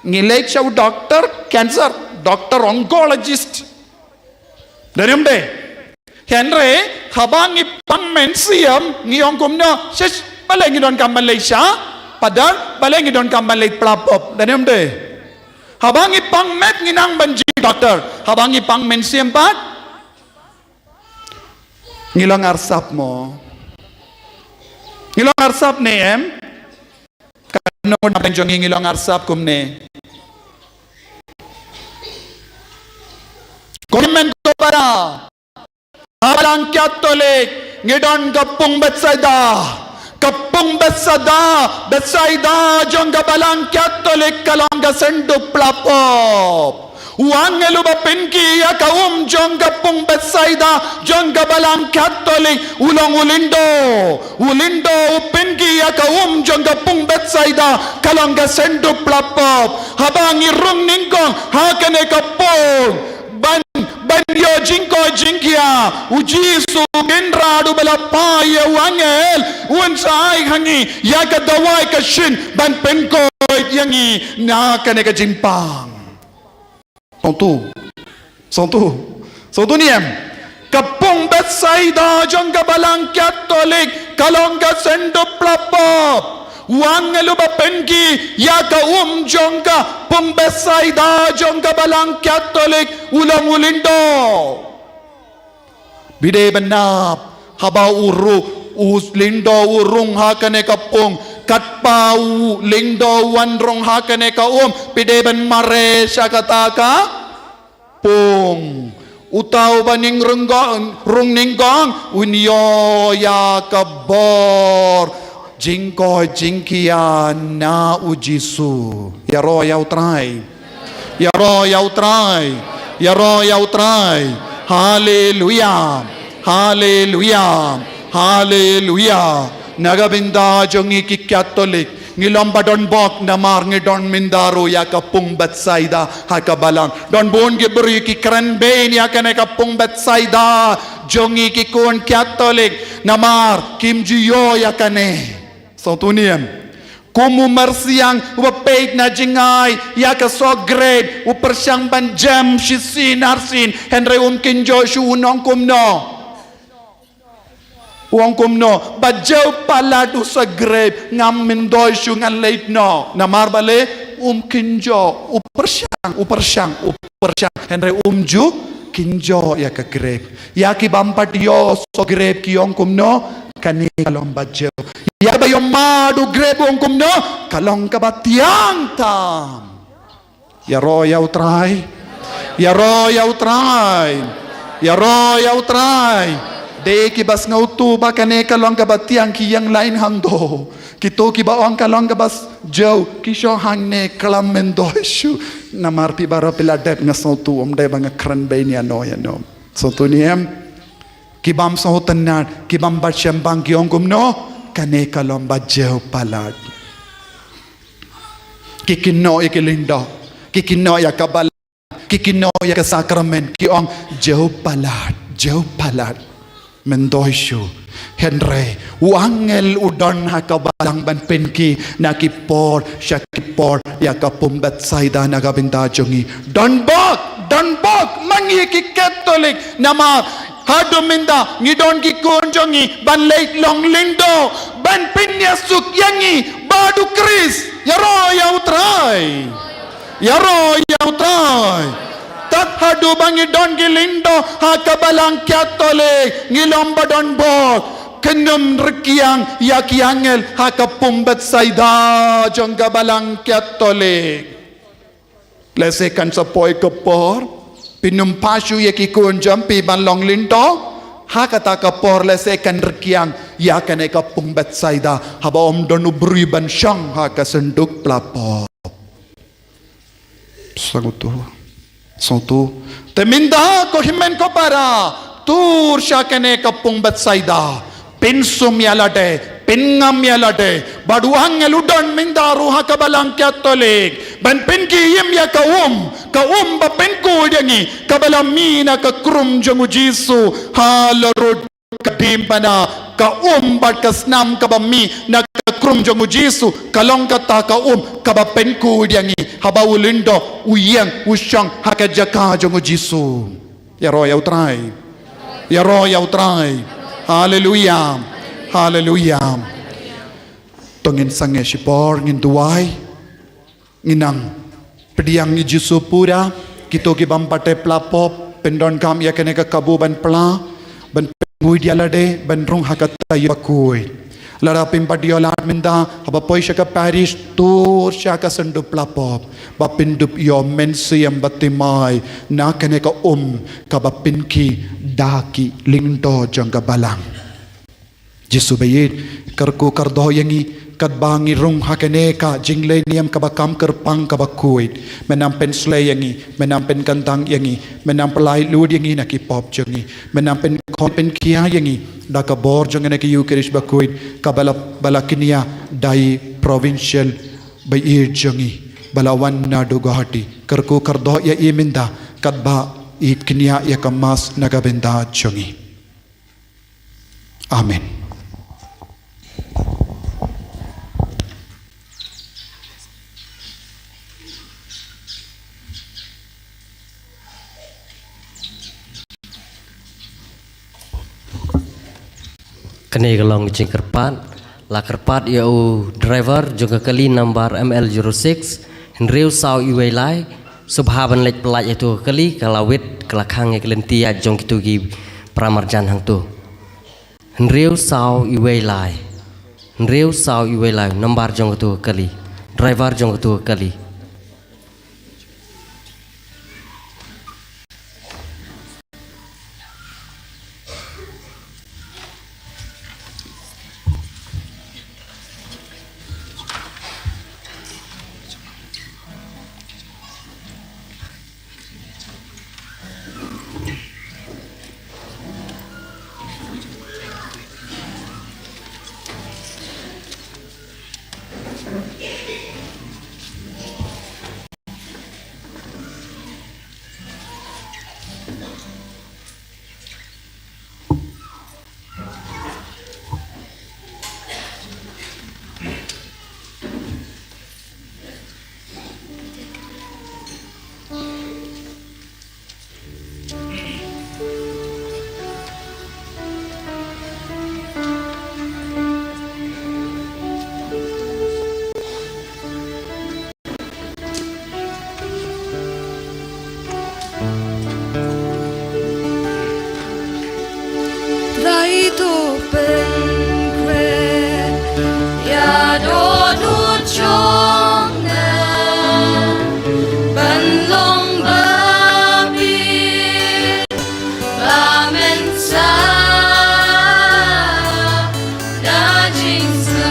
Ngi leit sha u doktor cancer, doktor oncologist. Dei ne ym dei? Hynrei, haba ngi pang mynsiem, ngi ong kumno, shish, balei ngi donkam ban leit sha pader, balei ngi donkam ban leit pla pop. Dei ne ym dei? Haba ngi pang met ngi nang ban jied doktor. Haba ngi pang mynsiem pat, ngi long arsap mo. Ngi long arsap ne em? Katno na pdeng jong ngi ngi long arsap kumne? Ko hynmen ko para, ha Balang Katholik ngi don ka pung Bethsaida. Ka pung Bethsaida, Bethsaida jong ka Balang Katholik ka long ka synduk pla pop. U angel uba pynki ïa ka um jong ka pung Bethsaida jong ka Balang Katholik u long u lyndo. U lyndo u pynki ïa ka um jong ka pung Bethsaida ka long ka synduk pla pop. Haba ngi rung nyngkong ha kane ka pung ban, ban ïoh jingkoit jingkhiah, u Jisu u Kynrad uba la phah ïa u angel un sa ai ha ngi ïa ka dawai ka shin ban pynkoit ïa ngi na kane ka jingpang. Sngewthuh. Sngewthuh. Sngewthuh ne em? Ka pung Bethsaida jong ka Balang Katholik ka long ka synduk pla pop. U angel uba pynki ïa ka um jong ka pung Bethsaida jong ka Balang Katholik u long u lyndo. Phi dei ban nap, haba u ru, u lyndo u rung ha kane ka pung, katba u lyndo u wan rung ha kane ka um, phi dei ban mareh sha kata ka pung. Uta uba nang rung nyngkong, rung nyngkong, un ïoh ïa ka bor jingkoit jingkhiah na u Jisu. Ïaroh ïa u Trai. Ïaroh ïa u Trai. Ïaroh ïa u Trai. Haleluia. Haleluia. Haleluia. Na ka bynta jong ngi ki Katholik, ngi long ba don bok namar ngi don mynta ruh ïa ka pung Bethsaida ha ka balang. Don bun ki briew ki kren bein ïa kane ka pung Bethsaida jong ngi ki khun Katholik namar kim ju ïoh ïa kane. Sngewthuh ne em? Kum u myrsiang uba peit na jngai ïa ka soh grep, u pyrshang ban jem shisien arsien, hynrei um kynjoh shuh, un ong kumno? U ong kumno? Ba jew palat u soh grep, ngam myntoi shuh, ngan leit noh. Namar balei? Um kynjoh, u pyrshang, u pyrshang, u pyrshang, hynrei um ju kynjoh ïa ka grep. Ïa ki bym pat ïoh soh grep ki ong kumno? Kane ka long ba jew. Ïa ba ïoh mad u grep u ong kumno? Ka long kaba thiang tam. Ïaroh ïa u Trai. Ïaroh ïa u Trai. Ïaroh ïa u Trai. Dei kiba sngewthuh ba kane ka long kaba thiang ki ïeng lain hangto. Kito kiba ong ka long kaba s-, jew, ki shong hangne, khlem myntoi shuh. Namar phi baroh phi la dep, nga sngewthuh, ym dei ba nga kren bein ïano ïano. Sngewthuh ne em? Ki bym sngewtynnat, ki bym bat shynrang ki ong kumno? Kane ka long ba jew palat. Ki kynnoh ïa ki lyngdoh, ki kynnoh ïa ka balang, ki kynnoh ïa ka sakramen, ki ong jew palat, jew palat. Myntoi shuh. Hynrei u angel u don ha ka balang ban pynki na ki por sha ki por ïa ka pung Bethsaida na ka bynta jong ngi. Don bok, don bok ma ngi ki Katholik, namar haduh mynta ngi don ki khun jong ngi ban leit long lyngdoh, ban pynïasuk ïa ngi bad u Khrist. Ïaroh ïa u Trai. Ïaroh ïa u Trai. Tad haduh ba ngi don ki lyngdoh ha ka balang Katholik, ngi long ba don bok. Kynnoh rkiang ïa ki angel ha ka pung Bethsaida jong ka balang Katholik. Lehse kan sa poi ka por, phin ym phah shuh ïa ki khun jong phi ban long lyngdoh. Ha kata ka por lehse kan rkiang ïa kane ka pung Bethsaida, haba ym don u briew ban shong ha ka synduk pla pop. Sngewthuh. Sngewthuh. Te mynta ko hynmen ko para, Tur sha kane ka pung Bethsaida, pynsum ïa lade, pynngam ïa lade, bad u angel u don mynta ruh ha ka balang Katholik, ban pynkhie im ïa ka um, ka um ba pynkhuid ïa ngi, kaba la mih na ka krum jong u Jisu, ha la rud ka diengphna, ka um bad ka snam kaba mih na ka krum jong u Jisu, ka long kata ka um, kaba pynkhuid ïa ngi, haba u lyngdoh, u ïeng, u shong, ha ka jaka jong u Jisu. Ïaroh ïa u Trai. Ïaroh ïa u Trai. Haleluia. Haleluia. To ngin sangeh shipor ngin duwai. Ngin nang pdiang ïa u Jisu pura. Kito ki bym pat ïa pla pop. Pyndonkam ïa kane ka kabu ban pla. Ban pynbeit ïa lade. Ban rung ha ka taïew bakhuid. Lada phim pat ïoh lad mynta, haba poi sha ka parish, tur sha ka syndup pla pop, ba pyndup ïa u Mynsiem Baptismai, na kane ka um, kaba pynkhie da ki lyngdoh jong ka balang. Jisu baieit, kyrkhu kyrdoh ïa ngi, katba ngi rung ha kane ka jingleh niam kaba kham kyrpang kaba khuid, men nang pynshlei ïa ngi, men nang pynkyntang ïa ngi, men nang pyllait luid ïa ngi na ki pop jong ngi, men nang pynkhot pynkhia ïa ngi, da ka bor jong kane ka Eucharist bakhuid, kaba la, ba la kñia da i Provincial baieit jong ngi, ba la wan naduh Guwahati, kyrkhu kyrdoh ïa i mynta, katba i kñia ïa ka Mass na ka bynta jong ngi. Amen. Kane ka long ka jingkyrpad, la kyrpad ïa u driver jong ka kali number M L zero six, hynriew saw iwei lai, sngewbha ban leit pyllait ïa tu ka kali, ka la wit, ka la khang ïa ka lynti ïaid jong kitu ki para marjan hangtu. Hynriew saw iwei lai. Hynriew saw iwei lai, number jong katu ka kali. Driver jong katu ka kali. Dei to pynkhreh ïa dohnud jong nga ban long ba bieit ba mynsaw da jingsngewnguh.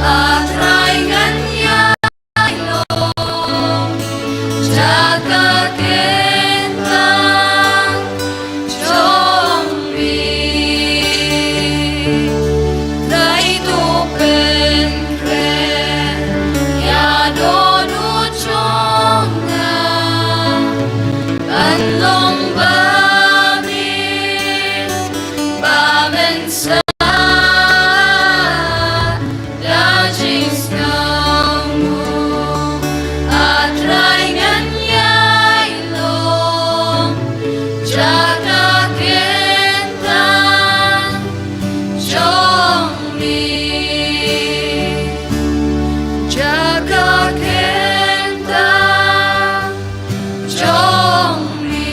A Trai, ngan ïa long jaka kyntang jong me. Dei to pynkhreh ïa dohnud jong nga ban long ba bieit ba mynsaw da jingsngewnguh. A Trai, ngan ïai long jaka kyntang jong me. Jaka kyntang jong me.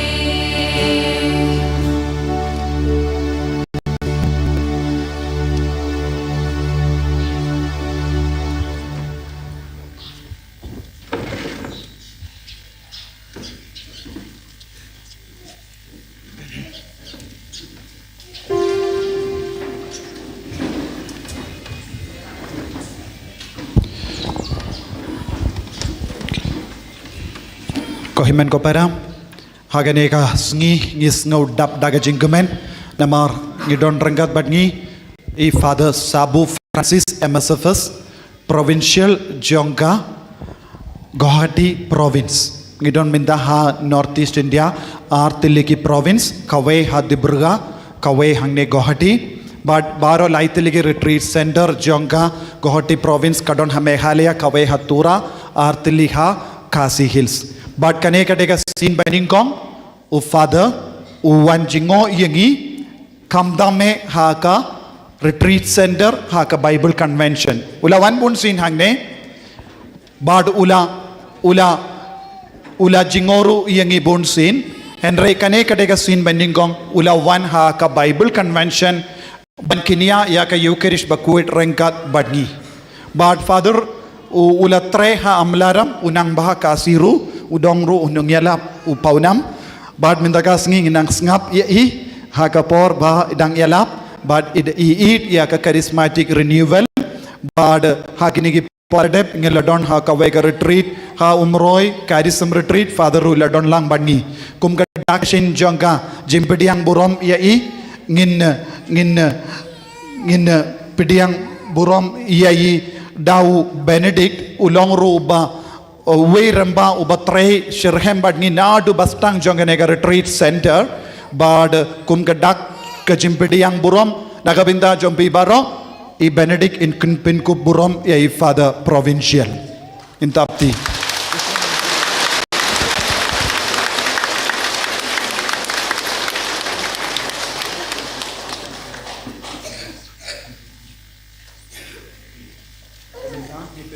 Ko hynmen ko para, Ha kane ka sngi ngi sngew dap da ka jingkmen namar ngi don ryngkat bad ngi i Father Sabu Francis, M S F S, Provincial jong ka Guwahati Province. Ngi don mynta ha North East India ar tylli ki province, kawei ha Dibrugarh, kawei hangne Guwahati. Bad baroh lai tylli ki retreat center jong ka Guwahati Province ka don ha Meghalaya, kawei ha Tura, ar tylli ha Khasi Hills. Bad kane ka dei ka sien ba nyngkong u Father u wan jngoh ïa ngi, khamtam eh ha ka retreat center, ha ka Bible convention. U la wan bun sien hangne. Bad u la, u la, u la jngoh ruh ïa ngi bun sien. Hynrei kane ka dei ka sien ba nyngkong u la wan ha ka Bible convention ban kynnoh ïa ka Eucharist Bakhuid ryngkat bad ngi. Bad Father u, u la trei ha Amlaram, u nang bha ha Khasi ruh, u dang ruh u nongïalap u pawnam. Bad mynta ka sngi ngi nang sngap ïa i ha ka por ba i dang ïalap bad i, i, i ïa ka charismatic renewal. Bad ha kine ki por dep ngi la don ha kawei ka retreat ha Umroi, Charism Retreat, Father ruh la don lang bad ngi. Kum ka dak sien jong ka jingpdiang burom ïa i, ngin, ngin, ngin pdiang burom ïa i da u Benedict, u long ruh uba, uwei rangbah uba trei shitrhem bad ngi naduh ba sdang jong kane ka retreat center. Bad kum ka dak ka jingpdiang burom, na ka bynta jong phi baroh, i Benedict in pynkup burom ïa i Father Provincial. Ïa phi.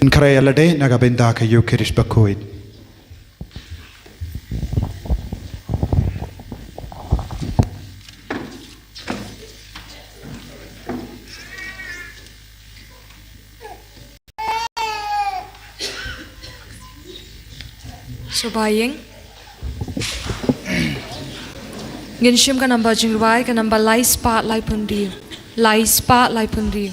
Pynkhreh ïa lade na ka bynta ka Eucharist Bakhuid. Sngewbha ïing. Ngin shim ka namba jingrwai, ka namba lai spah laiphew hynriew. Lai spah laiphew hynriew.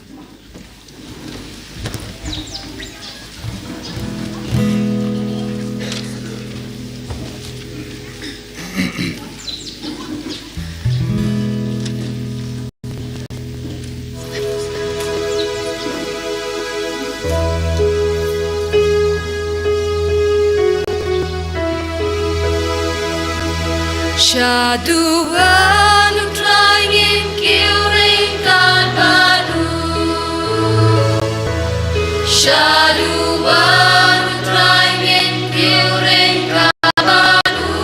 Shaduh ban U Trai ngin kiew ryngkat bad u. Shaduh ban U Trai ngin kiew ryngkat bad u.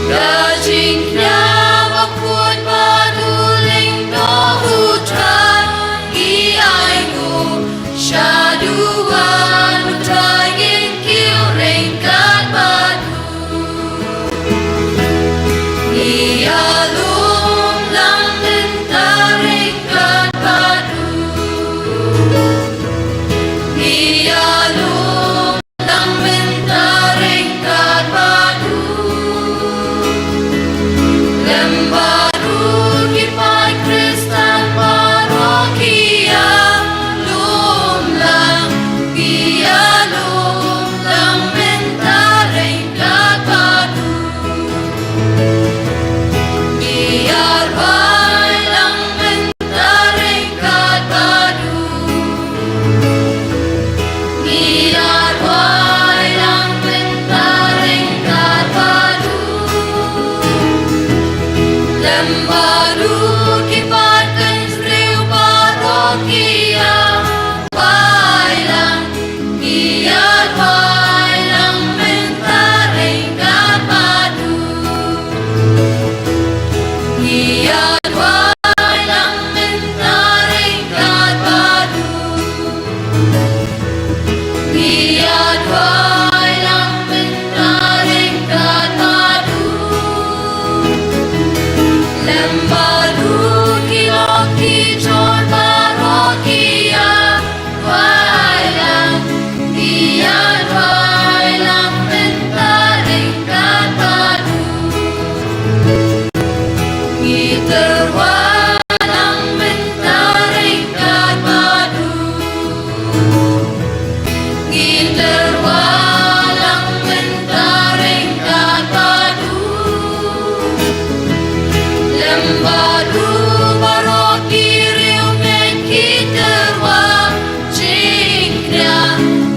Da jingkñia bakhuid bad u lyngdoh U Trai ngi ainguh. Shaduh ban U Trai ngin kiew ryngkat bad u. Ngi ïalum lang mynta ryngkat bad u. Ngi ïalum lang mynta ryngkat bad u. Lem bad u ki paid Khristan baroh ki ïalum lang, ki ïalum lang mynta ryngkat bad u. Ngi ïarwai lang mynta ryngkat bad u. Ngi ïarwai lang mynta ryngkat bad u. Lem bad u ki paid kynriew baroh ki ïarwai lang. Ngi ïarwai lang mynta ryngkat bad u. Ngi ïarwai lang mynta ryngkat bad u. Ngi ïarwai lang mynta ryngkat bad u. Lem bad u ki lok ki jor baroh ki ïa Wai lang, ngi ïarwai lang mynta ryngkat bad u. Ngi tyrwa Bad u baroh ki riewngeit ki tyrwa jingkhria,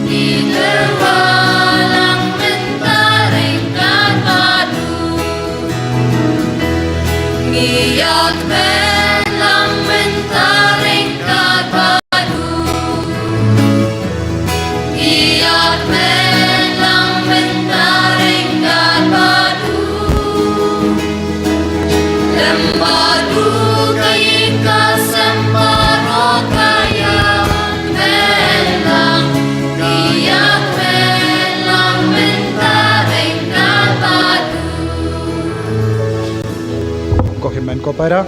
ki tyrwa lang mynta ryngkat bad u. Ngi ïakmen lang mynta ryngkat bad u. Ïakmen lang mynta ryngkat bad u. Lem bad u ka ïing ka sem baroh ka ïakmen lang. Ïakmen lang mynta ryngkat bad u. Ko hynmen ko para.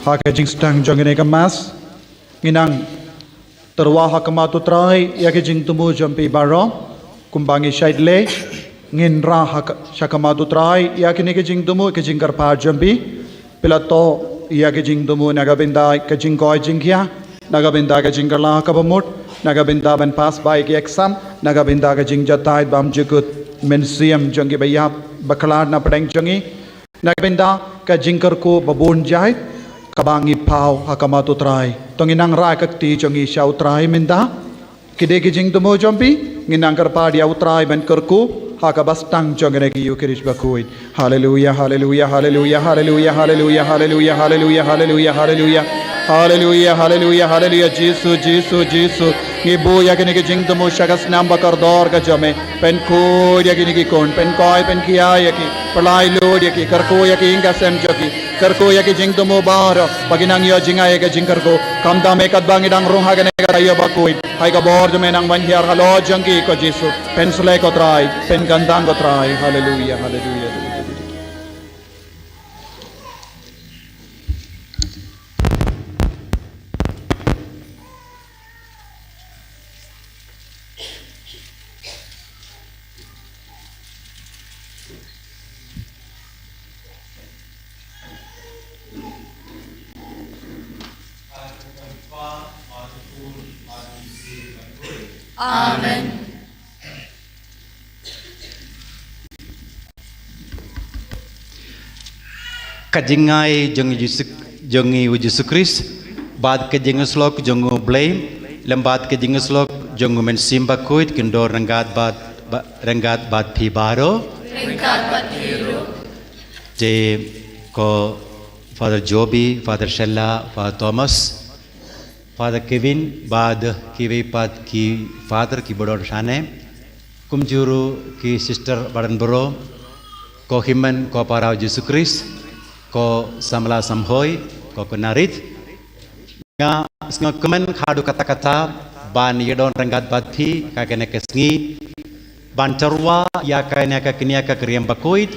Ha ka jingsdang jong kane ka Mass, ngi nang tyrwa ha khmat u Trai ïa ki jingthmu jong phi baroh. Kumba ngi shait leh, ngin rah ha ka, sha khmat u Trai ïa kine ki jingthmu, ki jingkyrpad jong phi. Phi la thoh ïa ki jingthmu na ka bynta ka jingkoit jingkhiah, na ka bynta ka jingkylla kaba mut, na ka bynta ban pass bha ïa ki exam, na ka bynta ka jingjahthait bymjukut mynsiem jong kiba ïap ba khlad na pdeng jong ngi. Na ka bynta ka jingkyrkhu ba bun jait kaba ngi paw ha khmat u Trai. To ngin nang rah ka kti jong ngi sha u Trai mynta. Ki dei ki jingthmu jong phi, ngin nang kyrpad ïa u Trai ban kyrkhu ha kaba sdang jong kane ka Ïukharist bakhuid. Haleluia, haleluia, haleluia, haleluia, haleluia, haleluia, haleluia, haleluia, haleluia. Haleluia, haleluia, haleluia, Jisu, Jisu, Jisu. Ngi buh ïa kine ki jingthmu sha ka snam ba kordor ka jong me. Pynkhuid ïa kine ki khun, pynkoit, pynkhiah ïa ki, pynlait lut ïa ki, kyrkhu ïa ki ïing ka sem jong ki, kyrkhu ïa ki jingthmu baroh, ba kin nang ïoh jngai ïa ka jingkyrkhu. Khamtam eh katba ngi dang rung ha kane ka taïew bakhuid. Hai ka bor jong me nang wan hiar halor jong ki ko Jisu. Pynsleh ko Trai, pynkyntang ko Trai. Haleluia, haleluia. Amen. Ka jingngai jong Jisu, jong ngi u Jisu Khrist, bad ka jingïasyllok jong u Blei, lem bad ka jingïasyllok jong u Mynsiem Bakhuid, kin don ryngkat bad, ba-, ryngkat bad phi baroh. Ryngkat bad phi ruh. Te ko Father Joby, Father Shella, Father Thomas, Father Kevin, bad kiwei pat ki Father kiba don shane. Kumjuh ruh ki Sister baroh, ko hynmen ko para u Jisu Khrist, ko samla samhoi, ko khynnah rit. Nga sngewkmen haduh katta katta ban ïadon ryngkat bad phi ha kane ka sngi. Ban tyrwa ïa kane ka kñia ka kriam bakhuid.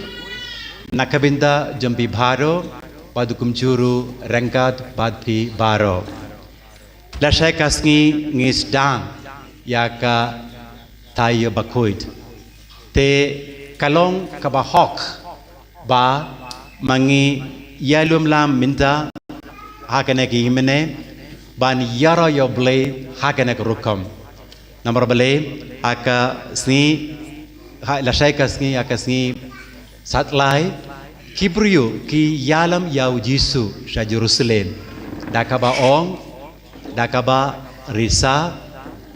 Na ka bynta jong phi baroh, bad kumjuh ruh ryngkat bad phi baroh. Lashai ka sngi ngi sdang ïa ka taïew bakhuid. Te ka long kaba hok ba ma ngi ïalum lang mynta ha kane ka hynmen ban ïaroh ïa u Blei ha kane ka rukom. Namar balei ha ka sngi, ha, lashai ka sngi, ha ka sngi Satlai, ki briew ki ïalam ïa u Jisu sha Jerusalem. Da kaba ong, da kaba risa,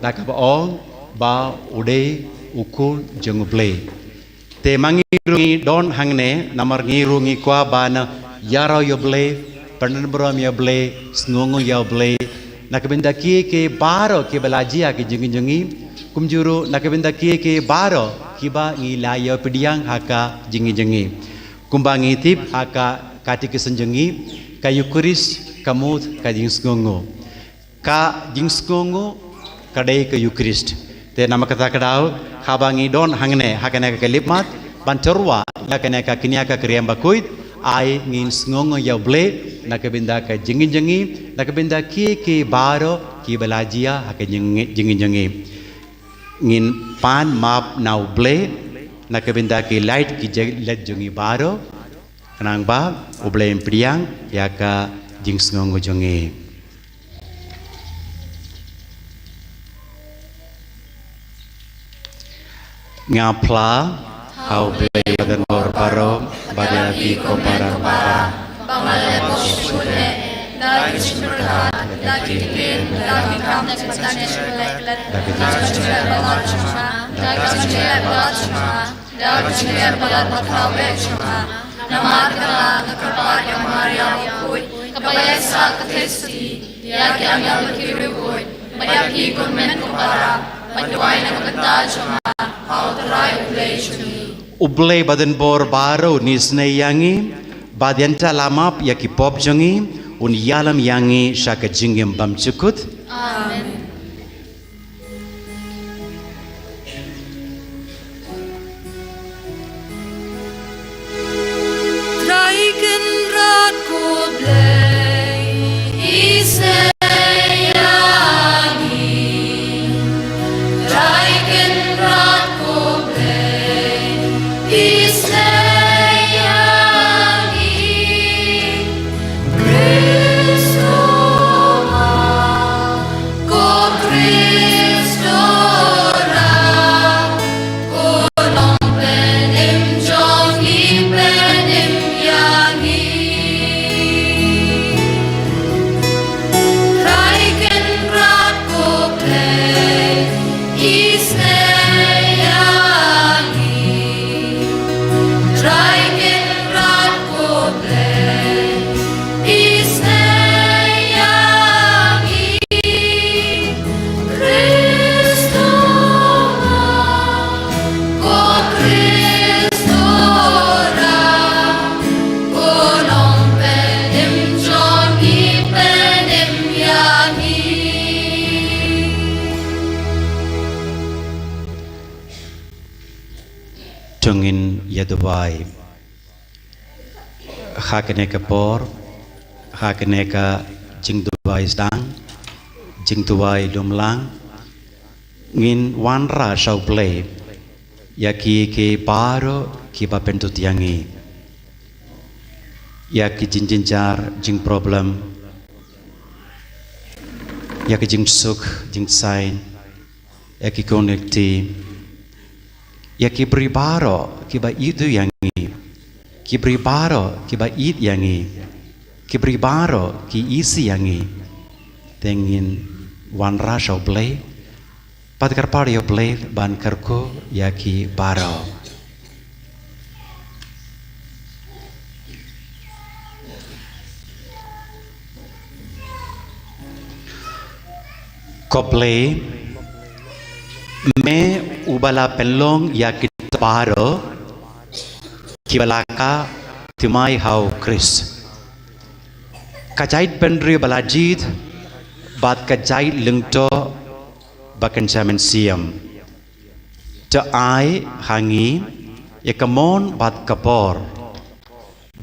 da kaba ong ba u dei u Khun jong u Blei. Te ma ngi ruh ngi don hangne, namar ngi ruh ngi kwah ban ïaroh ïa u Blei, pyndonkam ïa u Blei, sngewnguh ïa u Blei. Na ka bynta kiei kiei baroh kiba la jia ha ka jingim jong ngi, kumjuh ruh na ka bynta kiei kiei baroh kiba ngi la ïoh pdiang ha ka jingim jong ngi. Kumba ngi tip ha ka Catechism jong ngi, ka Eukharist ka mut ka jingsngewnguh. Ka jingsngewnguh ka dei ka Eukharist. Te namar kata ka daw, haba ngi don hangne ha kane ka khyllipmat ban tyrwa ïa kane ka kñia ka kriam bakhuid, ai ngin sngewnguh ïa u Blei na ka bynta ka jingim jong ngi, na ka bynta kiei kiei baroh kiba la jia ha ka jingim jong ngi. Ngin pan map na u Blei na ka bynta ki lait ki jingïeit jong ngi baroh. Khnang ba u Blei un pdiang ïa ka jingsngewnguh jong ngi. Nga phla ha u Blei ba donbor baroh, bad ïa phi ko para, ba nga la buh shuh eh, da ki jingpyrkhat, da ki ktien, da ki kam, da ki jingpyrkhat, da ki jingpyrkhat, da ki jingpyrkhat, da ki jingpyrkhat, da ki jingpyrkhat, namar kata nga kyrpad ïa Maria bakhuid, kaba ïaisah ka Khristi, ïa ki angel bad ki riewkhuid, bad ïa phi ko hynmen ko para, ban duwai na ka bynta jong nga ha U Trai U Blei jong ngi. U Blei ba don bor baroh un isynei ïa ngi, bad ïa un la map ïa ki pop jong ngi, un ïalam ïa ngi sha ka jingim bymjukut. Amen. Trai Kynrad ko Blei, isynei ïa ngi. Trai Kynrad ko Blei, isynei ïa ngi. Khrist, ko Khrist, ko Nongpynim jong ngi, pynim ïa ngi. Trai Kynrad ko Blei, isynei ïa ngi. Trai Kynrad ko Blei, isynei ïa ngi. Khrist, ko Khrist, ko Nongpynim jong ngi, pynim ïa ngi. To ngin ïa duwai. Ha kane ka por, ha kane ka jingduwai sdang, jingduwai lum lang, ngin wanrah sha U Blei ïa ki, ki baroh kiba pyndut ïa ngi, ïa ki jingjynjar, jingproblem, ïa ki jingsuk, jingsaiñ, ïa ki khun ki kti, ïa ki briew baroh kiba ïeit ïa ngi, ki briew baroh kiba ïeit ïa ngi, ki briew baroh ki isih ïa ngi. Te ngin wanrah sha U Blei, bad kyrpad ïa U Blei ban kyrkhu ïa ki baroh. Ko Blei, me uba la pynlong ïa kita baroh kiba la kha thymmai ha U Khrist. Ka jaitbynriew ba la jied, bad ka jait lyngdoh ba kynja mynsiem. To ai ha ngi ïa ka mon bad ka bor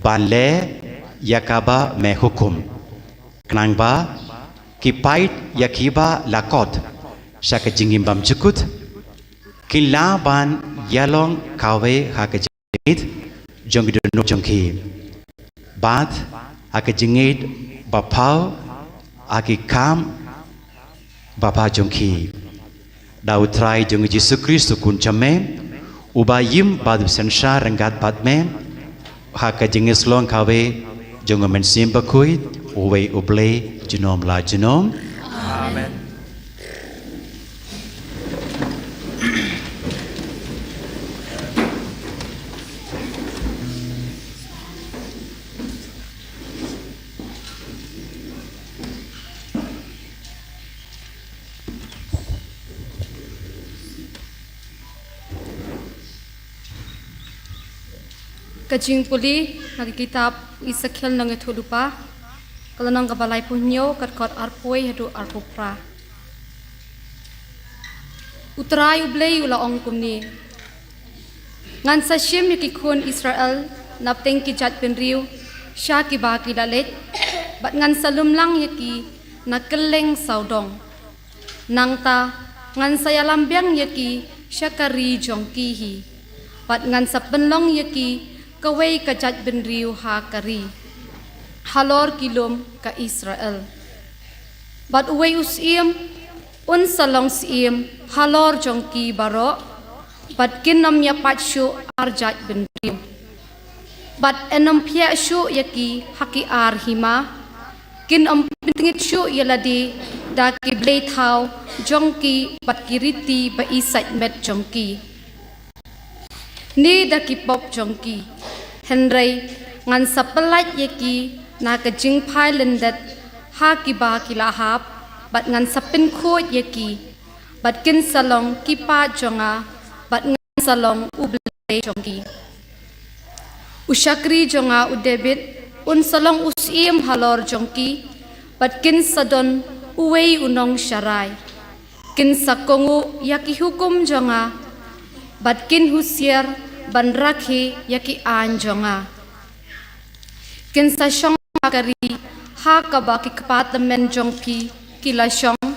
ban leh ïa kaba me hukum, khnang ba ki paid ïa kiba la kot sha ka jingim bymjukut, kin lah ban ïalong kawei ha ka jingïeit jong ki dohnud jong ki, bad ha ka jingïeit ba phaw ha ki kam ba bha jong ki. Da U Trai jong ngi Jisu Khrist U Khun jong me, uba im bad u synshar ryngkat bad me ha ka jingïasyllok kawei jong U Mynsiem Bakhuid, uwei U Blei junom la junom. Amen. Ka jingpule na ka kitab Esekiel nongïathuhlypa, ka lynnong kaba laiphew hynñiew, ka dkhot arphew haduh arphew phra. U Trai U Blei u la ong kumne: Ngan sa shim ïa ki khun Israel napdeng ki jaitbynriew sha kiba ki la leit, bad ngan sa lum lang ïa ki na kylleng sawdong. Nangta ngan sa ïalam biang ïa ki sha ka ri jong ki hi, bad ngan sa pynlong ïa ki kawei ka jaitbynriew ha ka ri, halor ki lum ka Israel. Bad uwei u syiem un sa long syiem halor jong ki baroh, bad kin ym ïa pait shuh ar jaitbynriew. Bad yn ym phiah shuh ïa ki ha ki ar hima. Kin ym pyntngit shuh ïa lade da ki blei thaw jong ki bad ki riti ba isait met jong ki, ne da ki pop jong ki. Hynrei ngan sa pyllait ïa ki na ka jingphai lyndet ha kiba ki la hap, bad ngan sa pynkhuid ïa ki, bad kin sa long ki paid jong nga, bad ngan sa long U Blei jong ki. U shakri jong nga u David un sa long u syiem halor jong ki, bad kin sa don uwei u nongsharai. Kin sa kohnguh ïa ki hukum jong nga, bad kin husiar ban rakhe ïa ki aiñ jong nga. Kin sa shong ha ka ri ha kaba ki kpa tymmen jong phi ki la shong,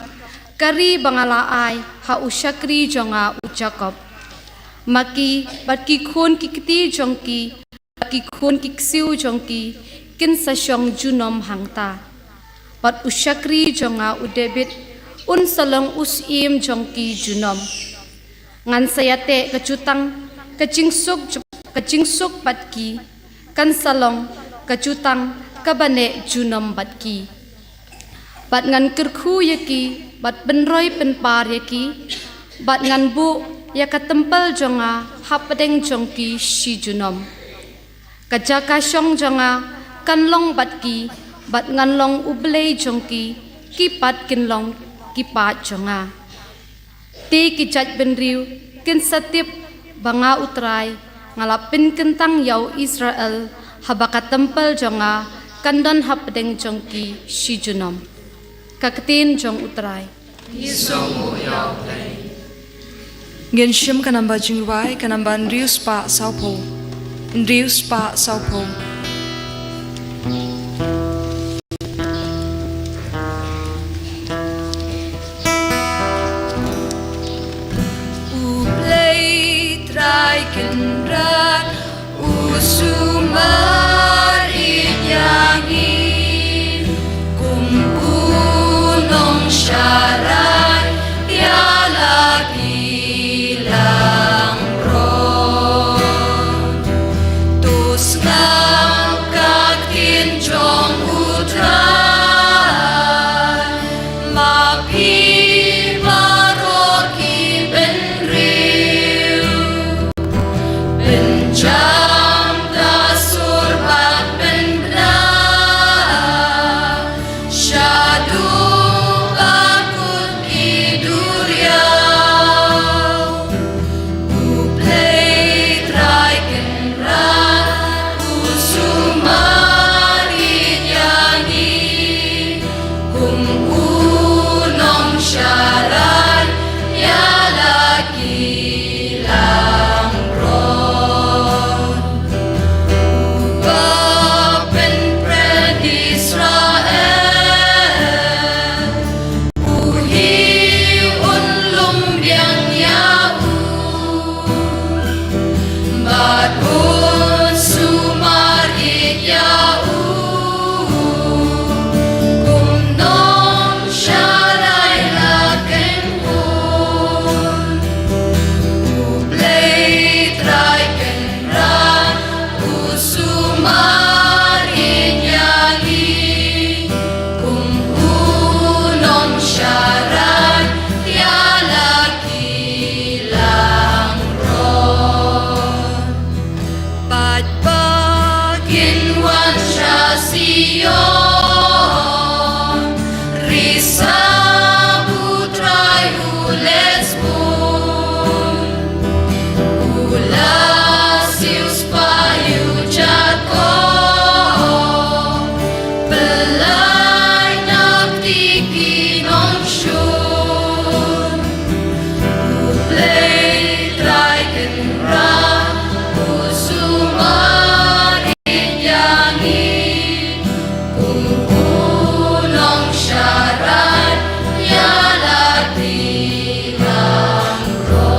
ka ri ba nga la ai ha u shakri jong nga u Jakob. Ma ki bad ki khun ki kti jong ki bad ki khun ki ksiew jong ki kin sa shong junom hangta. Bad u shakri jong nga u David un sa long u syiem jong ki junom. Ngan sa ïateh ka jutang ka jingsuk, ka jingsuk bad ki, kan sa long ka jutang kaba neh junom bad ki. Bad ngan kyrkhu ïa ki bad pynroi pynpar ïa ki, bad ngan buh ïa ka templ jong nga hapdeng jong ki shi junom. Ka jaka shong jong nga kan long bad ki, bad ngan long U Blei jong ki, ki pat kin long ki paid jong nga. Te ki jaitbynriew kin sa tip ba nga U Trai nga la pynkyntang ïa u Israel, haba ka templ jong nga kan don hapdeng jong ki shi junom. Ka ktien jong U Trai. Ngin shim ka namba jingrwai, ka namba hynriew spah sawphew. Hynriew spah sawphew. U Blei Trai Kynrad u sumar ïa ngi, kum u nongsharai ïa la ki langbrot. To sngap ka ktien jong U Trai, ma phi baroh ki bynriew. Pynjam ka sur bad pynbna shaduh bakut ki duriaw. U Blei Trai Kynrad u sumar ïa ngi, kum u nongsharai ïa la ki langbrot. Uba pynpra Israel, u hi un lum biang ïa u, bad un sumar ïa u kum nongsharai la kynhun. U Blei Trai Kynrad u sumar ïa ngi, kum u nongsharai ïa la ki langbrot. Peit ba kin wan sha Sion, risau U Trai u leh sbun. U la siewspah ïa u Jakob, pynlait na kti ki nongshun. U Blei Trai Kynrad u sumar ïa ngi, kum u nongsharai ïa la ki langbrot.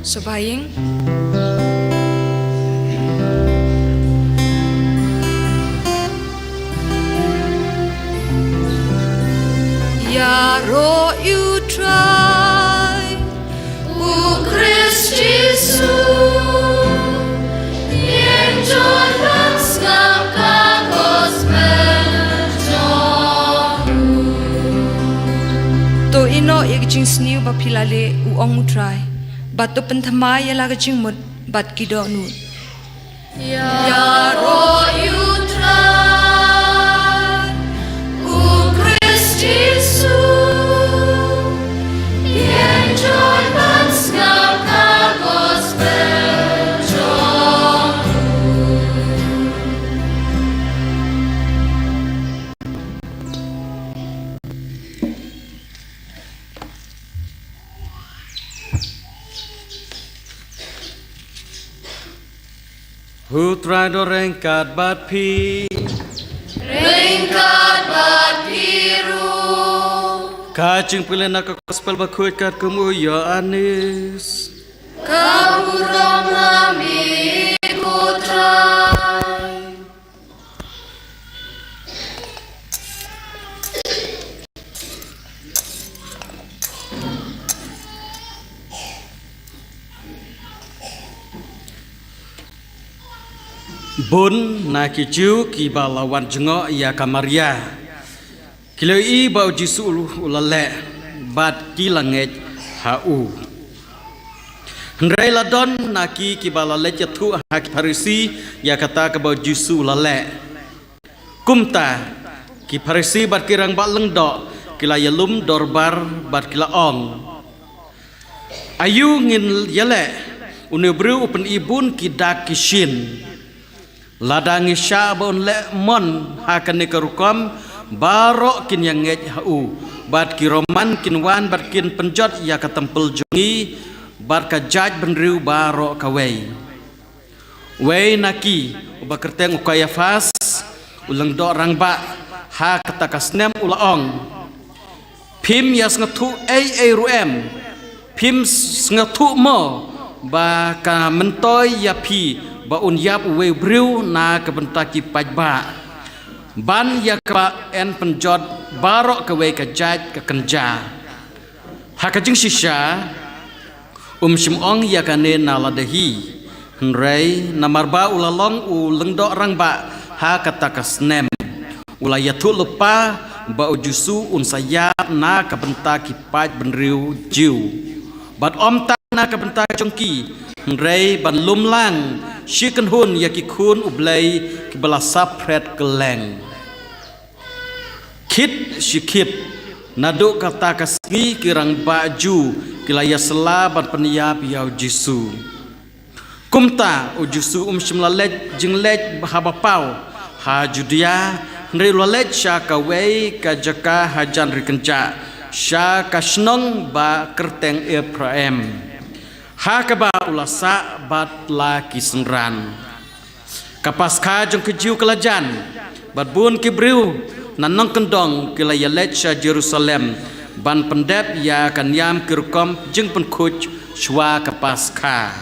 Sngewbha ïing. Ïaroh ïa U Trai, U Khrist Jisu. ba phi la leh, u ong U Trai, bad to pynthymmai ïa la ka jingmut bad ki dohnud. Ïaroh ïa U Trai, U Khrist Jisu, ïeng jot ban sngap ka gospel jong U. U Trai u don ryngkat bad phi. Ryngkat bad phi ruh. Ka jingpule na ka gospel bakhuid katkum u Ïoannis. Ka burom ha me ko Trai. Bun na ki Jiw kiba la wan jngoh ïa ka Maria, ki la ïohi ba u Jisu u la leh, bad ki la ngeit ha u. Hynrei la don na ki kiba la leit ïathuh ha ki Pharisi ïa kata kaba u Jisu u la leh. Kumta, ki Pharisi bad ki rangbah lyngdoh ki la ïalum dorbar bad ki la ong, aïu ngin ïaleh? Une u briew u pyni bun ki dak ki shin. Lada ngi shah ba un leh mon ha kane ka rukom, baroh kin ïa ngeit ha u, bad ki Roman kin wan bad kin pynjot ïa ka templ jong ngi bad ka jaid bynriew baroh kawei. Uwei na ki, uba kyrteng u Kaiaphas, u lyngdoh rangbah, ha kata ka snem u la ong, phim ïa sngewthuh ei ei ruh em? Phim sngewthuh mo ba ka myntoi ïa phi ba un ïap uwei u briew na ka bynta ki paidbah, ban ïa kaba yn pynjot baroh kawei ka jaid ka kynja? Ha ka jingshisha, um shym ong ïa kane na lade hi. Hynrei namar ba u la long u lyngdoh rangbah ha kata ka snem, u la ïathuh lypa ba u Jisu un sa ïap na ka bynta ki paid bynriew Jiw, bad ym tang na ka bynta jong ki, hynrei ban lum lang shi kynhun ïa ki khun U Blei kiba la sap phret kylleng. Khit shi khit, naduh kata ka sngi ki rangbah Jiw ki la ïasylla ban pynïap ïa u Jisu. Kumta u Jisu um shym la leit jingleit haba paw ha Judia, hynrei u la leit sha kawei ka jaka hajan ri kynjah, sha ka shnong ba kyrteng Ephraim, ha kaba u la sah bad la ki synran. Ka Paskha jong ki Jiw ka la jan, bad bun ki briew na nongkyndong ki la ïaleit sha Jerusalem ban pyndep ïa ka niam ki rukom jingpynkhuid shuwa ka Paskha.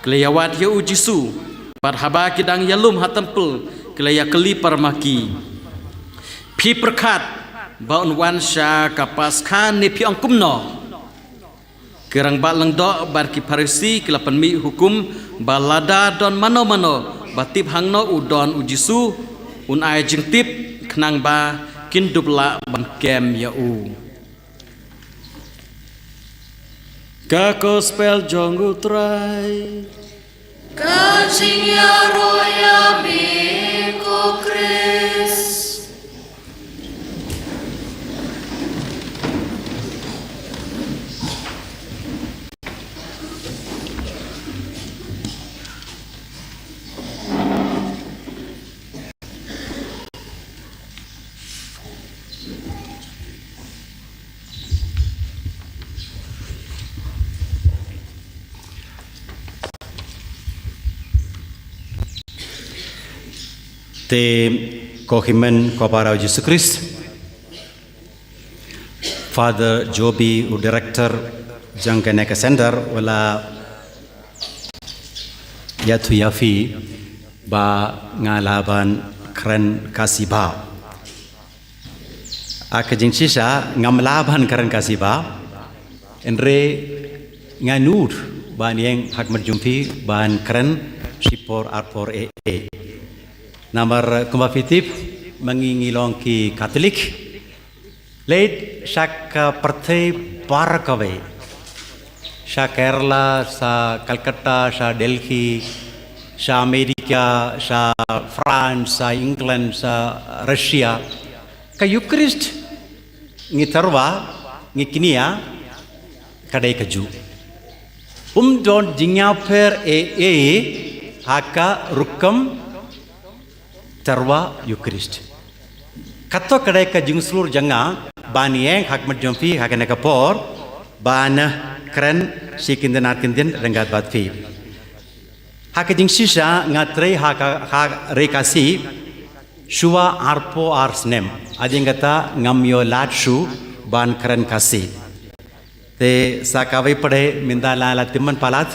Ki la ïawad ïa u Jisu, bad haba ki dang ïalum ha templ, ki la ïakylli para ma ki, phi pyrkhat ba un wan sha ka Paskha ne phi ong kumno? Ki rangbah lyngdoh bad ki Pharisi ki la pynmih hukum ba lada don mano mano ba tip hangno u don u Jisu, un ai jingtip, khnang ba kin dup lah ban kem ïa u. Ka Gospel jong U Trai. Ka jingïaroh ïa me ko Khrist. Te ko hynmen ko para u Jisu Khrist, Father Jobi, u director jong kane ka center, u la ïathuh ïa phi ba nga lah ban kren Khasi bha. Ha ka jingshisha ngam lah ban kren Khasi bha, hynrei nga nud ban ïeng ha khmat jong phi ban kren shipor arpor eh eh. Namar kumba phi tip, ma ngi ngi long ki Katholik. Leit sha ka pyrthei baroh kawei. Sha Kerala, sha Calcutta, sha Delhi, sha America, sha France, sha England, sha Russia. Ka Eucharist ngi tyrwa, ngi kñia, ka dei kajuh. Um don jingïapher ei ei ha ka rukom tyrwa Eucharist. Kato ka dei ka jingshlur jong nga ban ïeng ha khmat jong phi ha kane ka por ban kren shi kyntien ar kyntien ryngkat bad phi. Ha ka jingshisha nga trei ha ka, ha Ri Khasi shuwa arphew ar snem. Hadien kata ngam ïoh lad shuh ban kren Khasi. Te sa kawei pat mynta la, la tymmen palat.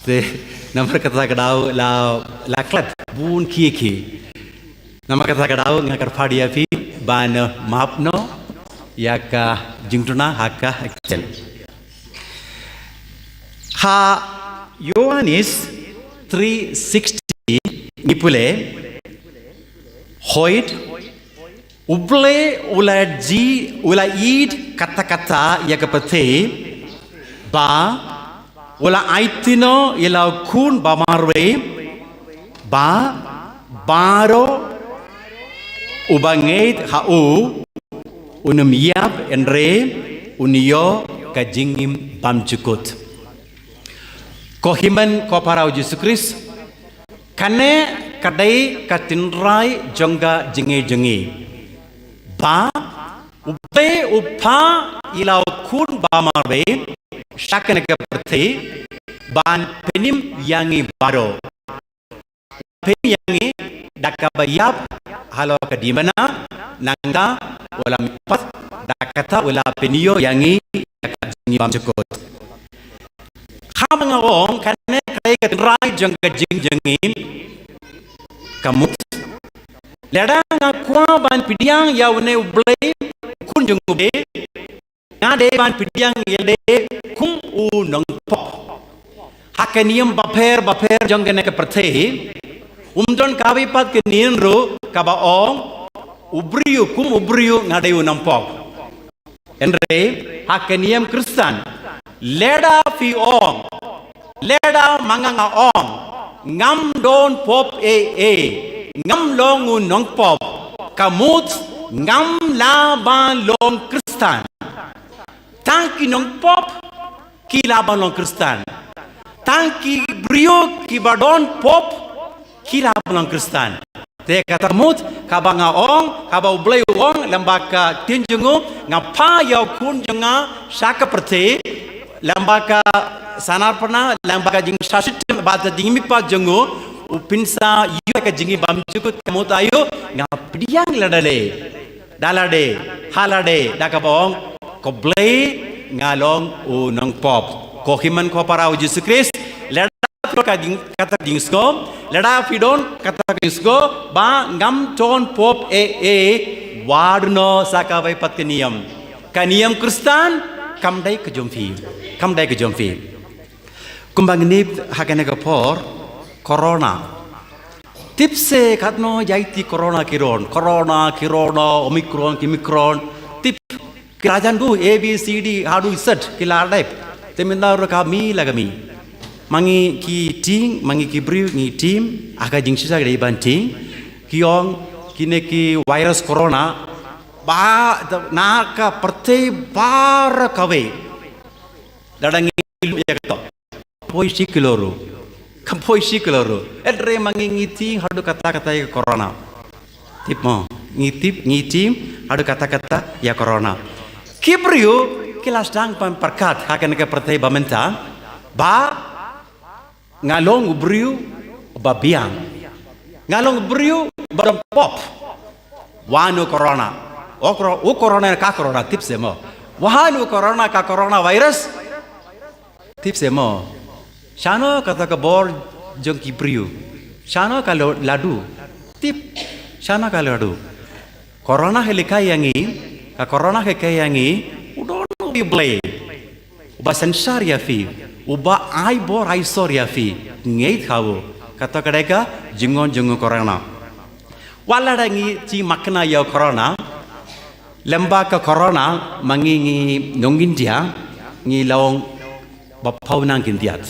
Te namar kata ka daw la, la klet bun khie khie. Namar kata ka daw nga kyrpad ïa phi ban map noh ïa ka jingduna ha ka ktien. Ha Ïoannis three sixty ngi pule, hoid, U Blei u la ji, u la ïeit katta katta ïa ka pyrthei, ba u la aiti noh ïa la u khun ba marwei, ba baroh uba ngeit ha u, un ym ïap, hynrei un ïoh ka jingim bymjukut. Ko hynmen ko para u Jisu Khrist, kane ka dei ka tynrai jong ka jingngeit jong ngi. Ba U Blei u phah ïa la u khun ba marwei sha kane ka pyrthei ban pynim ïa ngi baroh. Pynim ïa ngi da kaba ïap halor ka diengphna, nangta u la mihpat, da kata u la pynïoh ïa ngi ïa ka jingim bymjukut. Haba nga ong kane ka dei ka tynrai jong ka jingim jong ngi, ka mut lada nga kwah ban pdiang ïa une U Blei, u Khun jong U Blei, nga dei ban pdiang ïa lade kum u nongpop. Ha ka niam bapher bapher jong kane ka pyrthei, um don kawei pat ka niam ruh kaba ong, u briew, kum u briew nga dei u nongpop. Hynrei ha ka niam Khristan, lada phi ong, lada ma nga nga ong, ngam don pop ei ei, ngam long u nongpop, ka mut ngam lah ban long Khristan. Tang ki nongpop ki lah ban long Khristan. Tang ki briew kiba don pop ki lah ban long Khristan. Te kata ka mut kaba nga ong, kaba U Blei u ong lyngba ka ktien jong u, nga phah ïa u Khun jong nga sha ka pyrthei, lyngba ka sanarpna, lyngba ka jingshah shitom bad ka jingmihpat jong u, u pynsa ïoh ka jingim bymjukut, ka mut aïu, nga pdiang lada lei, da lade, ha lade, da kaba ong, ko Blei nga long u nongpop. Ko hynmen ko para u Jisu Khrist, lada phi don ka jing, kata ka jingsngew, lada phi don kata ka jingsngew ba ngam don pop ei ei, wad noh sa kawei pat ka niam. Ka niam Khristan kam dei ka jong phi, kam dei ka jong phi. Kumba ngin ïa ha kane ka por, corona. Tip se katno ïaiti corona ki don, corona, corona, Omicron, ki Micron. Tip ki la jan duh, A B C D haduh Z ki la dep. Te mynta ruh ka mih la ka mih. Ma ngi ki tieng, ma ngi ki briew ngi tieng, ha ka jingshisha ka dei ban tieng. Ki ong kine ki virus corona ba na ka pyrthei baroh kawei. Lada ngi lum ïa kato, poi shi kilo ruh, kam poi shi kilo ruh. Hynrei ma ngi ngi tieng haduh katta katta ïa ka corona. Tip mo, ngi tip, ngi tieng haduh katta katta ïa corona. Ki briew ki la sdang ban pyrkhat ha kane ka pyrthei ba mynta ba nga long u briew ba biang, nga long u briew ba long pop. Wan u corona, u coro-, u corona ka corona, tip se mo. Wan u corona ka corona virus, tip se mo. Shano kata ka bor jong ki briew, shano ka lo-, la duh. Tip, shano ka la duh. Corona hi lehkai ïa ngi, ka corona hi lehkai ïa ngi, u don u Blei uba synshar ïa phi, uba ai bor ai sor ïa phi. Ngeit ha u. Kato ka dei ka jingong jong u corona. Wat lada ngi shu makna ïa u corona, Lem bad ka corona, ma ngi ngi nong India, ngi long ba phaw nang khyndiat.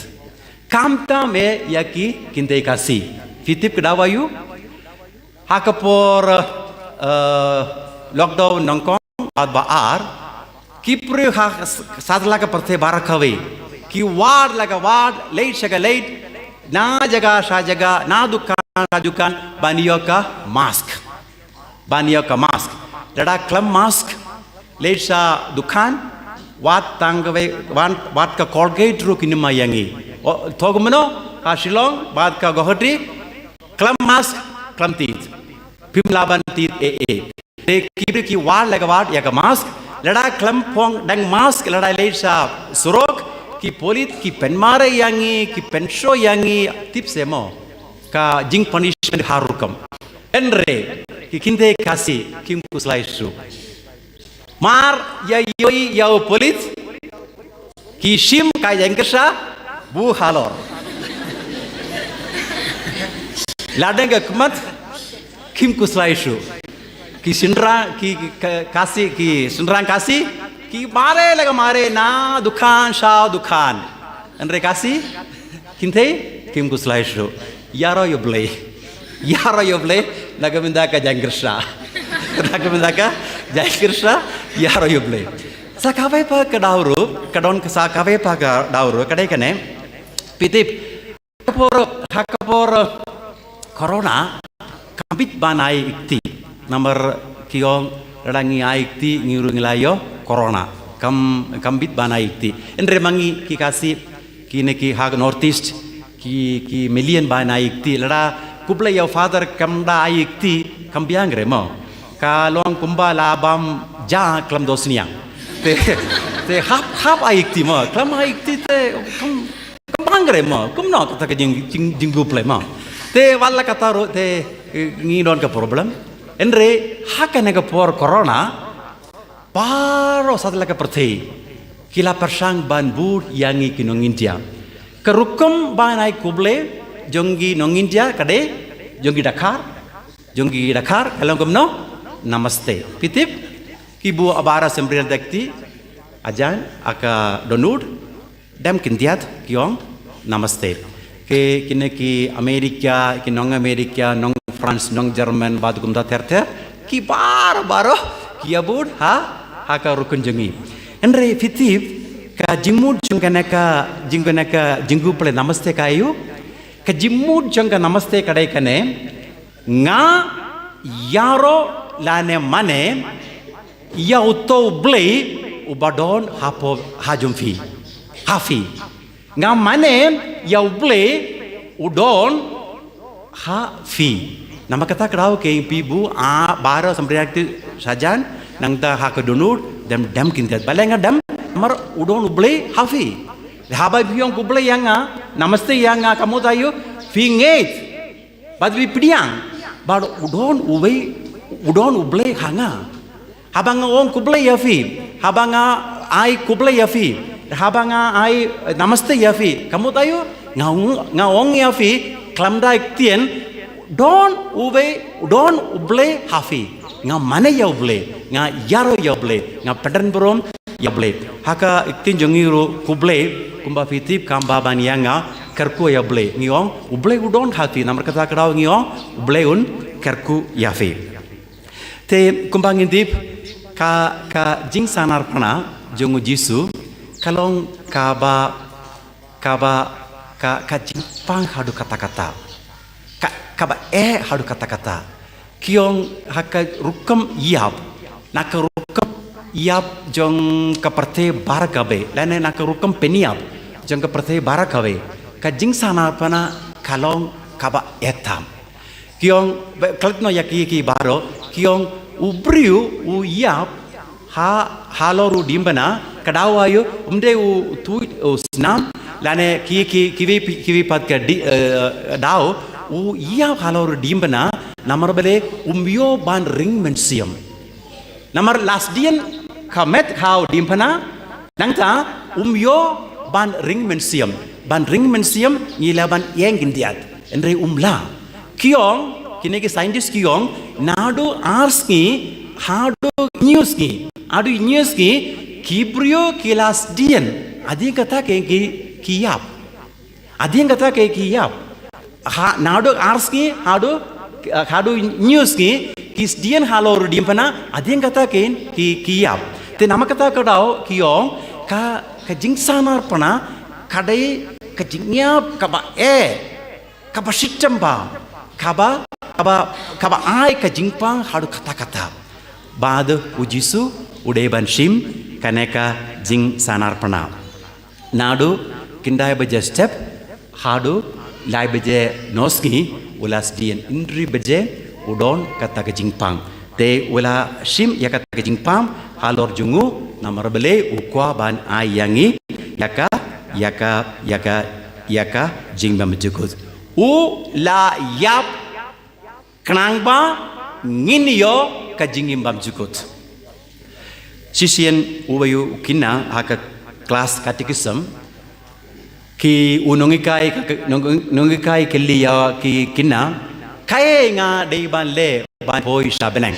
Khamtam eh ïa ki kynthei Khasi. Phi tip ka daw aïu? Ha ka por, eh, lockdown nyngkong, bad ba ar, ki briew ha sat la ka pyrthei baroh kawei, ki wad la ka wad, leit sha ka leit, na jaka sha jaka, na dukan sha dukan, ban ïoh ka mask. Ban ïoh ka mask. Lada khlem mask, leit sha dukan, wad tang kawei, wad, wad ka Colgate ruh kin ym ai ïa ngi. O, to kumno, ha Shillong, bad ka Guwahati, khlem mask, khlem tied. Phim lah ban tied eh eh. Te ki briew ki wad la ka wad ïa ka mask. Lada khlem phong dang mask, lada leit sha surok, ki pulit ki pynmare ïa ngi, ki pynshoh ïa ngi, tip se mo. Ka jing punishment ha rukom. Hynrei ki kynthei Khasi kim khuslai shuh. Mar ïa ïohi ïa u pulit, ki shim ka jaiñkyrsa, buh halor. Lada ka khmat, kim khuslai shuh. Ki shynrang, ki, ki Khasi, ki shynrang Khasi, ki mare la ka mare na dukan sha dukan. Hynrei Khasi, kynthei, kim khuslai shuh. Ïaroh ïa U Blei. Ïaroh ïa U Blei, na ka bynta ka jaiñkyrsa. Na ka bynta ka jaiñkyrsa, ïaroh ïa U Blei. Sa kawei pat ka daw ruh, ka don ka sa kawei pat ka daw ruh, ka dei kane. Phi tip, ka por, ha ka por corona, kam bit ban ai kti. Namar ki ong lada ngi ai kti ngi ruh ngi la ïoh corona. Kam, kam bit ban ai kti. Hynrei ma ngi ki Khasi, kine ki ha North East, ki, ki million ban ai kti. Lada khublei ïa u Father kam da ai kti, kam biang re mo. Ka long kumba la bam ja khlem dohsniang. Te, te hap, hap ai kti mo. Khlem ai kti te, kam, kam biang re mo. Kumno kata ka jing, jing, jingkhublei mo. Te wat la kata ruh te, eh, ngi don ka problem. Hynrei ha kane ka por corona, baroh sat la ka pyrthei ki la pyrshang ban bud ïa ngi ki nong India. Ka rukom ban ai khublei jong ki nong India ka dei, jong ki Dkhar, jong ki Dkhar, ka long kumno? Namaste. Phi tip, ki buh ha baroh symbai da kti, ajan, ha ka dohnud, dem khyndiat ki ong namaste. Ki, kine ki America, ki nong America, nong France, nong German, bad kumta ter ter, ki baroh baroh ki ïa bud ha, ha ka rukom jong ngi. Hynrei phi tip, ka jingmut jong kane ka, jong kane ka jingkhublei namaste ka aïu? Ka jingmut jong ka namaste ka dei kane, nga ïaroh lane mane ïa uto U Blei uba don hapoh, ha jong phi, ha phi. Nga mane ïa U Blei u don ha phi. Namar kata ka daw ki phi buh ha baroh symbai da kti, ajan, nangta ha ka dohnud, dem, dem khyndiat. Balei nga dem? Namar u don U Blei ha phi. Haba phi ong khublei ïa nga, namaste ïa nga, ka mut aïu? Phi ngeit bad phi pdiang ba u don uwei, u don U Blei ha nga. Haba nga ong khublei ïa phi, haba nga ai khublei ïa phi, haba nga ai, eh, namaste ïa phi, ka mut aïu? Nga ong, nga ong ïa phi khlem da ktien, don uwei, don U Blei ha phi. Nga mane ïa U Blei, nga ïaroh ïa U Blei, nga pyndonkam burom ïa U Blei. Ha ka ktien jong ngi ruh khublei, kumba phi tip, kam bha ban ïa nga, kyrkhu ïa U Blei. Ngi ong U Blei u don ha phi, namar kata ka daw ngi ong U Blei un kyrkhu ïa phi. Te kumba ngin tip, ka, ka jingsngewbha jong u Jisu ka long kaba, kaba, ka, ka jingpang haduh katta katta. Ka, kaba eh haduh katta katta. Ki ong ha ka rukom ïap, na ka rukom ïap jong ka pyrthei baroh kawei, lane na ka rukom pynïap jong ka pyrthei baroh kawei, ka jingsngewbha ka long kaba eh tam. Ki ong, ba, klet noh ïa ki, ki baroh, ki ong u briew u ïap ha, halor u diengphna, ka daw aïu? Ym dei u tuid u snam, lane ki, ki, kiwei, kiwei pat ka di, eh, daw, u ïap halor u diengphna, namar balei? Um ïoh ban ring mynsiem. Namar la sdien ka met ha u diengphna, nangta um ïoh ban ring mynsiem. Ban ring mynsiem ngi lah ban ïeng khyndiat. Hynrei um lah. Ki ong, kine ki scientist ki ong, naduh ar sngi Haduh hynñiew sngi, haduh hynñiew sngi, ki briew ki la sdien. Hadien kata kein ki, ki ïap. Hadien kata kein ki ïap. Ha, naduh ar sngi, haduh, haduh hynñiew sngi, ki sdien halor u diengphna, hadien kata kein ki, ki ïap. Te namar kata ka daw, ki ong, ka, ka jingsanar phna, ka dei, ka jingïap, kaba eh, kaba shitom bha, kaba, kaba, kaba ai ka jingpang haduh katta katta. Bad u Jisu, u dei ban shim, kane ka jingsanar phna. Naduh, khyndai baje step, haduh, lai baje nosngi, u la sdien hynriew baje, u don kata ka jingpang. Te u la shim ïa kata ka jingpang, halor jong u, namar balei u kwah ban ai ïa ngi, ïa ka, ïa ka, ïa ka, ïa ka jingbymjukut. U la ïap khnang ba ngin ïoh ka jingim bymjukut. Shisien uwei u khynnah ha ka klas catechism, ki u nonghikai ka, nong-, nonghikai kylli ïa ki khynnah, kaei nga dei ban leh ban poi sha bneng.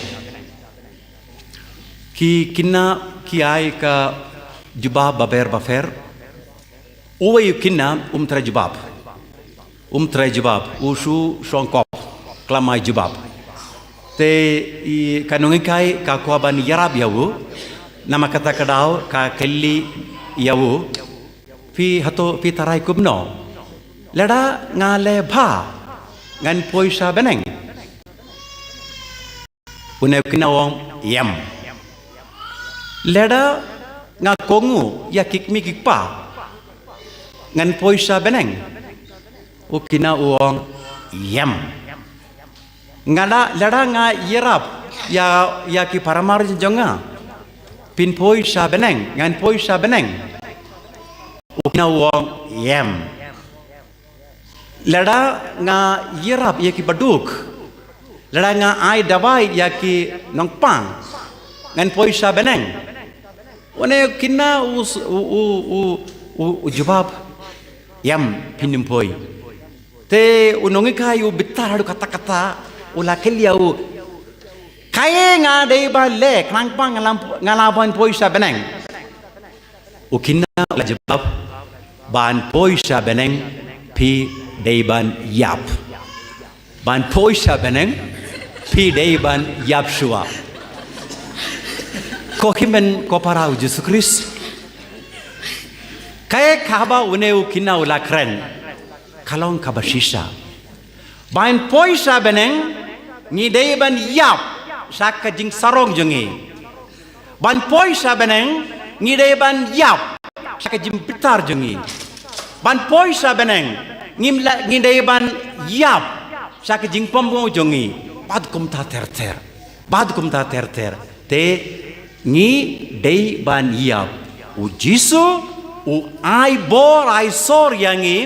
Ki khynnah ki ai ka jubab bapher bapher. Uwei u khynnah um trei jubab. Um trei jubab. U shu shongkop. Khlem ai jubab. Te i ka nonghikai ka kwah ban ïarap ïa u. Namar kata ka daw ka kylli ïa u. Phi hato phi tharai kumno? Lada nga leh bha, ngan poi sha bneng. Une u khynnah u ong, ïem. Lada nga kohnguh ïa ki kmie ki kpa, ngan poi sha bneng. U khynnah u ong, ïem. Nga la, lada nga ïarap ïa, ïa ki paramar jong nga, phin poi sha bneng, ngan poi sha bneng. U khynnah u ong, ïem. Lada nga ïarap ïa ki baduk, lada nga ai dawai ïa ki nongpang, ngan poi sha bneng. Une u khynnah u s-, u, u, u, u, u jubab, ïem, phin ym poi. Te u nonghikai u bitar haduh katta katta, u la kylli ïa u, kaei nga dei ban leh khnang ba nga lah, nga lah ban poi sha bneng. U khynnah u la jubab, ban poi sha bneng phi dei ban ïap. Ban poi sha bneng phi dei ban ïap shuwa. Ko hynmen ko para u Jisu Khrist. Kaei kaba une u khynnah u la kren, ka long kaba shisha. Ban poi sha bneng, ngi dei ban ïap sha ka jingsarong jong ngi. Ban poi sha bneng, ngi dei ban ïap sha ka jingbitar jong ngi. Ban poi sha bneng, ngim la, ngi dei ban ïap sha ka jingpynbor jong ngi. Bad kumta ter ter. Bad kumta ter ter. Te ngi dei ban ïap. U Jisu u ai bor, ai sor ïa ngi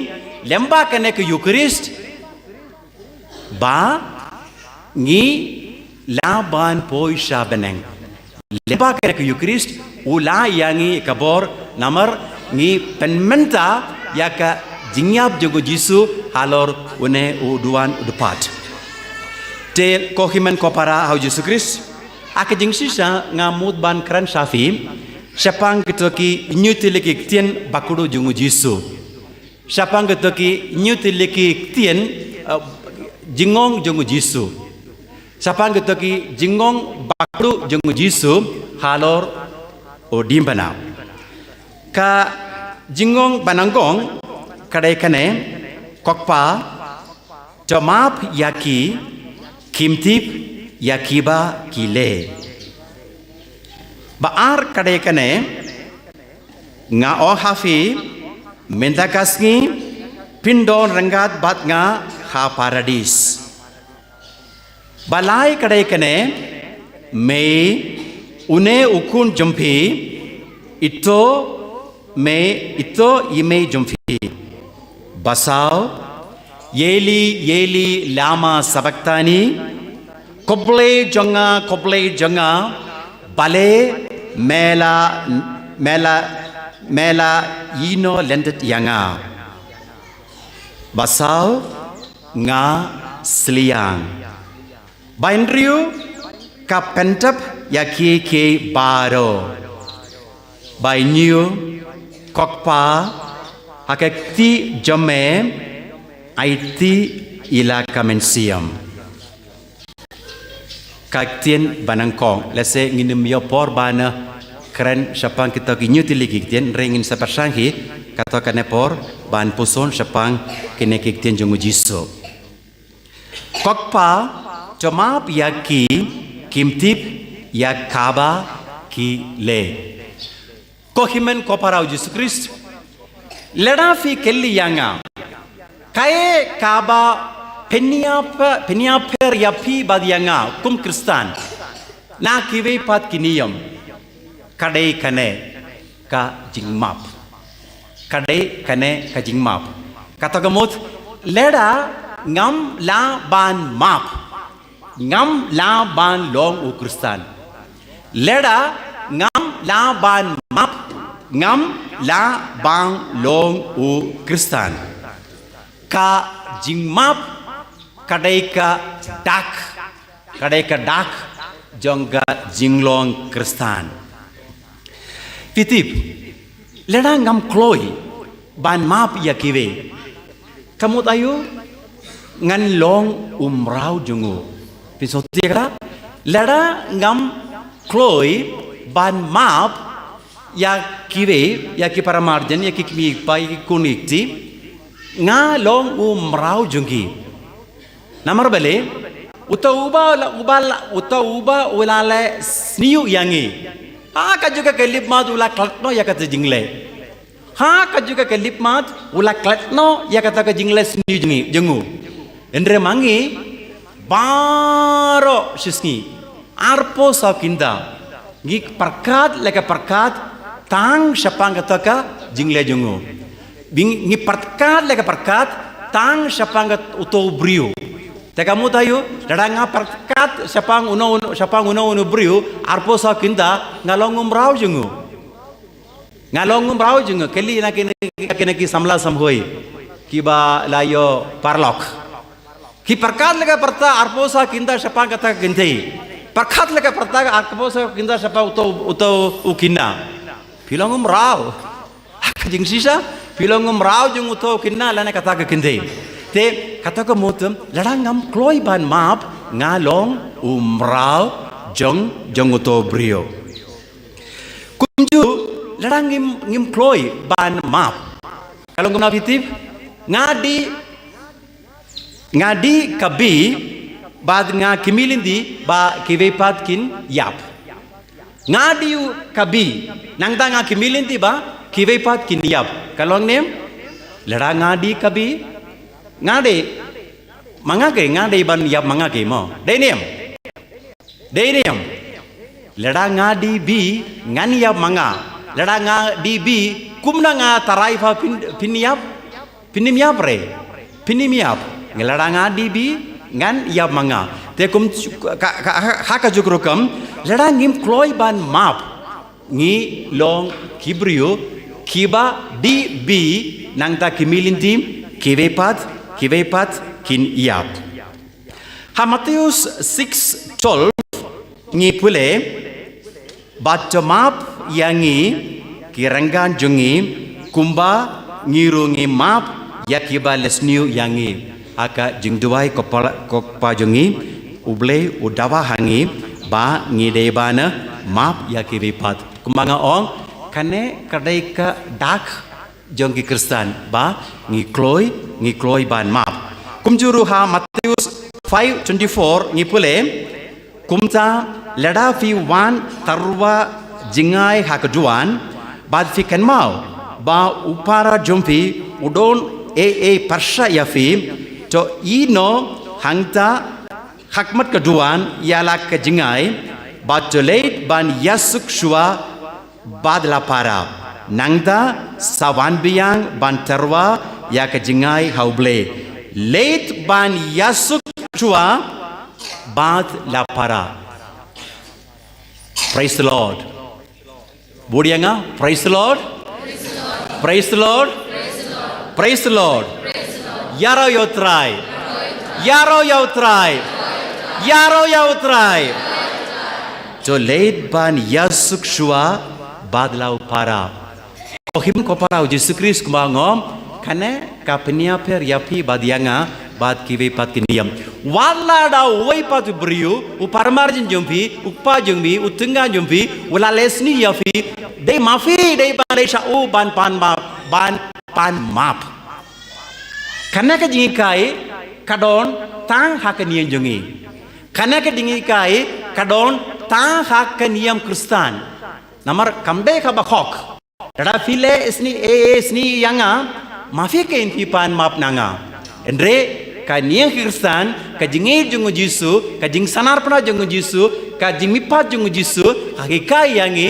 lyngba kane ka Eucharist. Ba ngi lah ban poi sha bneng. Lyngba kane ka Eucharist, u la ai ïa ngi ka bor namar ngi pynmynta ïa ka jingïap jong u Jisu halor une u duwan u dpat. Te ko hynmen ko para ha u Jisu Khrist, ha ka jingshisha nga mut ban kren sha phi shaphang kito ki hynñiew tylli ki ktien bakhuid jong u Jisu. Shaphang kito ki hynñiew tylli ki ktien, eh, jingong jong u Jisu. Shaphang kito ki jingong bakhuid jong u Jisu halor u diengphna. Ka jingong ba nyngkong ka dei kane, ko Kpa, to map ïa ki, kim tip ïa kiba ki leh. Ba ar ka dei kane, nga ong ha phi, mynta ka sngi phin don ryngkat bad nga ha paradis. Ba lai ka dei kane, mei, une u khun jong phi, ito, mei, ito i mei jong phi. Ba saw, Eli, Eli, lama sabakthani? Khublei jong nga, khublei jong nga, balei me la, me la, me la ïehnoh lyndet ïa nga? Ba saw, nga sliang. Ba hynriew, ka pyntip ïa kiei kiei baroh. Bai ñiew, ko Kpa, ha ka kti jong me, aiti ïa la ka mynsiem. Ka ktien ba nyngkong, lehse ngin ym ïoh por ban kren shaphang kita ki hynñiew tylli ki ktien, hynrei ngin sa pyrshang hi, kato kane por, ban puson shaphang kine ki ktien jong u Jisu. Ko Kpa, to map ïa ki, kim tip ïa kaba ki leh. Ko hynmen ko para u Jisu Khrist. Lada phi kylli ïa nga, kaei kaba pynïap, pynïapher ïa phi bad ïa nga kum Khristan na kiwei pat ki niam? Ka dei kane ka jingmap. Ka dei kane ka jingmap. Kata ka mut, lada ngam lah ban map, ngam lah ban long u Khristan. Lada ngam lah ban map, ngam lah ban long u Khristan. Ka jingmap ka dei ka dak, ka dei ka dak jong ka jinglong Khristan. Phi tip, lada ngam kloi ban map ïa kiwei, ka mut aïu? Ngan long u mraw jong u. Phi sngewthuh ïa kata? Lada ngam kloi ban map ïa kiwei, ïa ki para marjan, ïa ki kmie ki kpa, ïa ki khun ki kti, nga long u mraw jong ki. Namar balei? Uta uba la, uba la, uta uba u la leh sniew ïa ngi, ha kajuh ka khyllipmat u la klet noh ïa kata jingleh. Ha kajuh ka khyllipmat u la klet noh ïa kata ka jingleh sniew jong ngi, jong u. Hynrei ma ngi baroh shisngi, arphew saw kynta, ngi pyrkhat la ka pyrkhat tang shaphang kata ka jingleh jong u. Bad ngi pyrkhat la ka pyrkhat tang shaphang kat-, uto u briew. Te ka mut aïu? Lada nga pyrkhat shaphang uno, uno, shaphang uno, uno u briew arphew saw kynta, nga long u mraw jong u. Nga long u mraw jong u. Kylli na kine, kine ki samla samhoi kiba la ïoh paralok. Ki pyrkhat la ka pyrta arphew saw kynta shaphang kata ka kynthei. Pyrkhat la ka pyrta arphew saw kynta shaphang uto, uto u khynnah. Phi long u mraw. Ha ka jingshisha, phi long u mraw jong uto u khynnah lane kata ka kynthei. Te kata ka mut, lada ngam kloi ban map, nga long u mraw jong, jong uto u briew. Kumjuh, lada ngim, ngim kloi ban map, ka long kumno, phi tip? Nga dih, nga dih ka bih, bad nga khmih lynti ba kiwei pat kin ïap. Nga dih ka bih, nangta nga khmih lynti ba kiwei pat kin ïap. Ka long ne em? Lada nga dih ka bih, nga dei, ma nga kei, nga dei ban ïap ma nga kei mo. Dei ne em? Dei ne em? Lada nga dih bih, ngan ïap ma nga. Lada nga dih bih, kumno nga tharai ba phin, phin ïap? Phin ym ïap re. Phin ym ïap. Ngi, lada nga dih bih, ngan ïap ma nga. Te kum ka, ka, ha, ha kajuh ka rukom, lada ngim kloi ban map, ngi long ki briew kiba dih bih nangta khmih lynti, kiwei pat, kiwei pat kin ïap. Ha Mathaios six twelve ngi pule, bad to map ïa ngi ki ryngan jong ngi, kumba ngi ruh ngi map ïa kiba la sniew ïa ngi. Ha ka jingduwai ko Pa, ko Pa jong ngi U Blei u dawa ha ngi ba ngi dei ban map ïa kiwei pat. Kumba nga ong, kane ka dei ka dak jong ki Khristan ba ngi kloi, ngi kloi ban map. Kumjuh ruh ha Mathaios five twenty-four ngi pule, kumta lada phi wan tyrwa jngai ha ka duwan, bad phi kynmaw ba u para jong phi u don ei ei pyrshah ïa phi, to ïeh noh hangta hakhmat ka duwan ïa la ka jngai, bad to leit ban ïasuk shuwa bad la para. Nangta sa wan biang ban tyrwa ïa ka jngai ha U Blei. Leit ban ïasuk shuwa bad la para. Praise the Lord. Bud ïa nga, praise the Lord. Praise the Lord. Praise the Lord. Ïaroh ïa U Trai. Ïaroh ïa U Trai. Ïaroh ïa U Trai. To leit ban ïasuk shuwa bad la u para. Ko hynmen ko para, u Jisu Khrist kumba ong, kane ka pynïapher ïa phi bad ïa nga bad kiwei pat ki niam. Wat la da uwei pat u briew, u parmarjan jong phi, u kpa jong phi, u tynga jong phi, u la leh sniew ïa phi, dei ma phi, dei ban leit sha u ban pan map, ban pan map. Kane ka jinghikai ka don tang ha ka niam jong ngi. Kane ka jinghikai ka don tang ha ka niam Khristan. Namar kam dei kaba khok. Lada phi leh sniew, eh, eh, sniew ïa nga, ma phi kein phi pan map na nga. Hynrei ka niam Khristan, ka jingïeit jong u Jisu, ka jingsngew pynah jong u Jisu, ka jingmihpat jong u Jisu, ka hikai ïa ngi,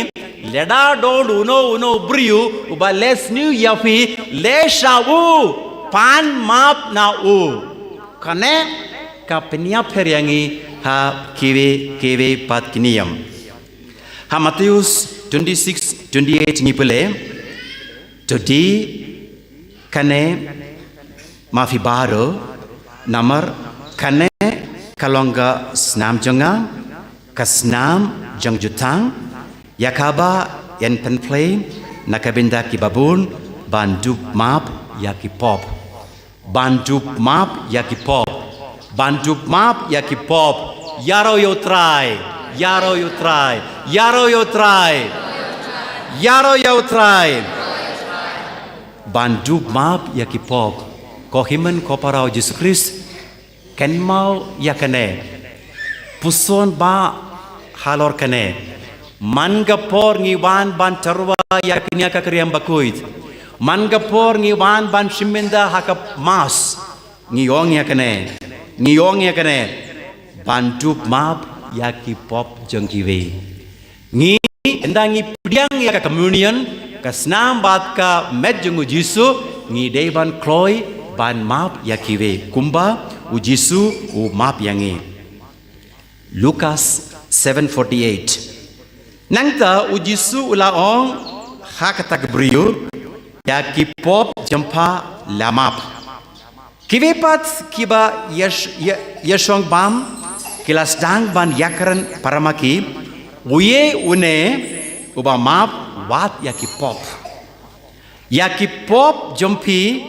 lada don uno uno u briew uba leh sniew ïa phi, leit sha u, pan map na u. Kane ka pynïapher ïa ngi ha kiwei kiwei pat ki niam. Ha Mathaios twenty-six twenty-eight ngi pule, to die kane ma phi baroh, namar kane ka long ka snam jong nga, ka snam jong jutang, ïa kaba yn pynplei na ka bynta kiba bun, ban dup map ïa ki pop. Ban dup map ïa ki pop. Ban dup map ïa ki pop. Ïaroh ïa u Trai. Ïaroh ïa u Trai. Ïaroh ïa u Trai. Ïaroh ïa u Trai. Ban dup map ïa ki pop. Ko hynmen ko para, u Jisu Khrist kynmaw ïa kane. Puson ba halor kane. Man ka por ngi wan ban tyrwa ïa kane ka kriam bakhuid. Man ka por ngi wan ban shim bynta ha ka Mass. Ngi ong ïa kane. Ngi ong ïa kane. Ban dup map ïa ki pop jong kiwei. Ngi, ynda ngi pdiang ïa ka communion, ka snam bad ka met jong u Jisu, ngi dei ban kloi ban map ïa kiwei, kumba u Jisu u map ïa ngi. Lukas seven forty-eight. Nangta u Jisu u la ong ha kata ka briew, ïa ki pop jong pha la map. Kiwei pat kiba ïa sh-, ïa, ïa shong bam, ki la sdang ban ïakren para ma ki, uei une uba map wat ïa ki pop. Ïa ki pop jong phi,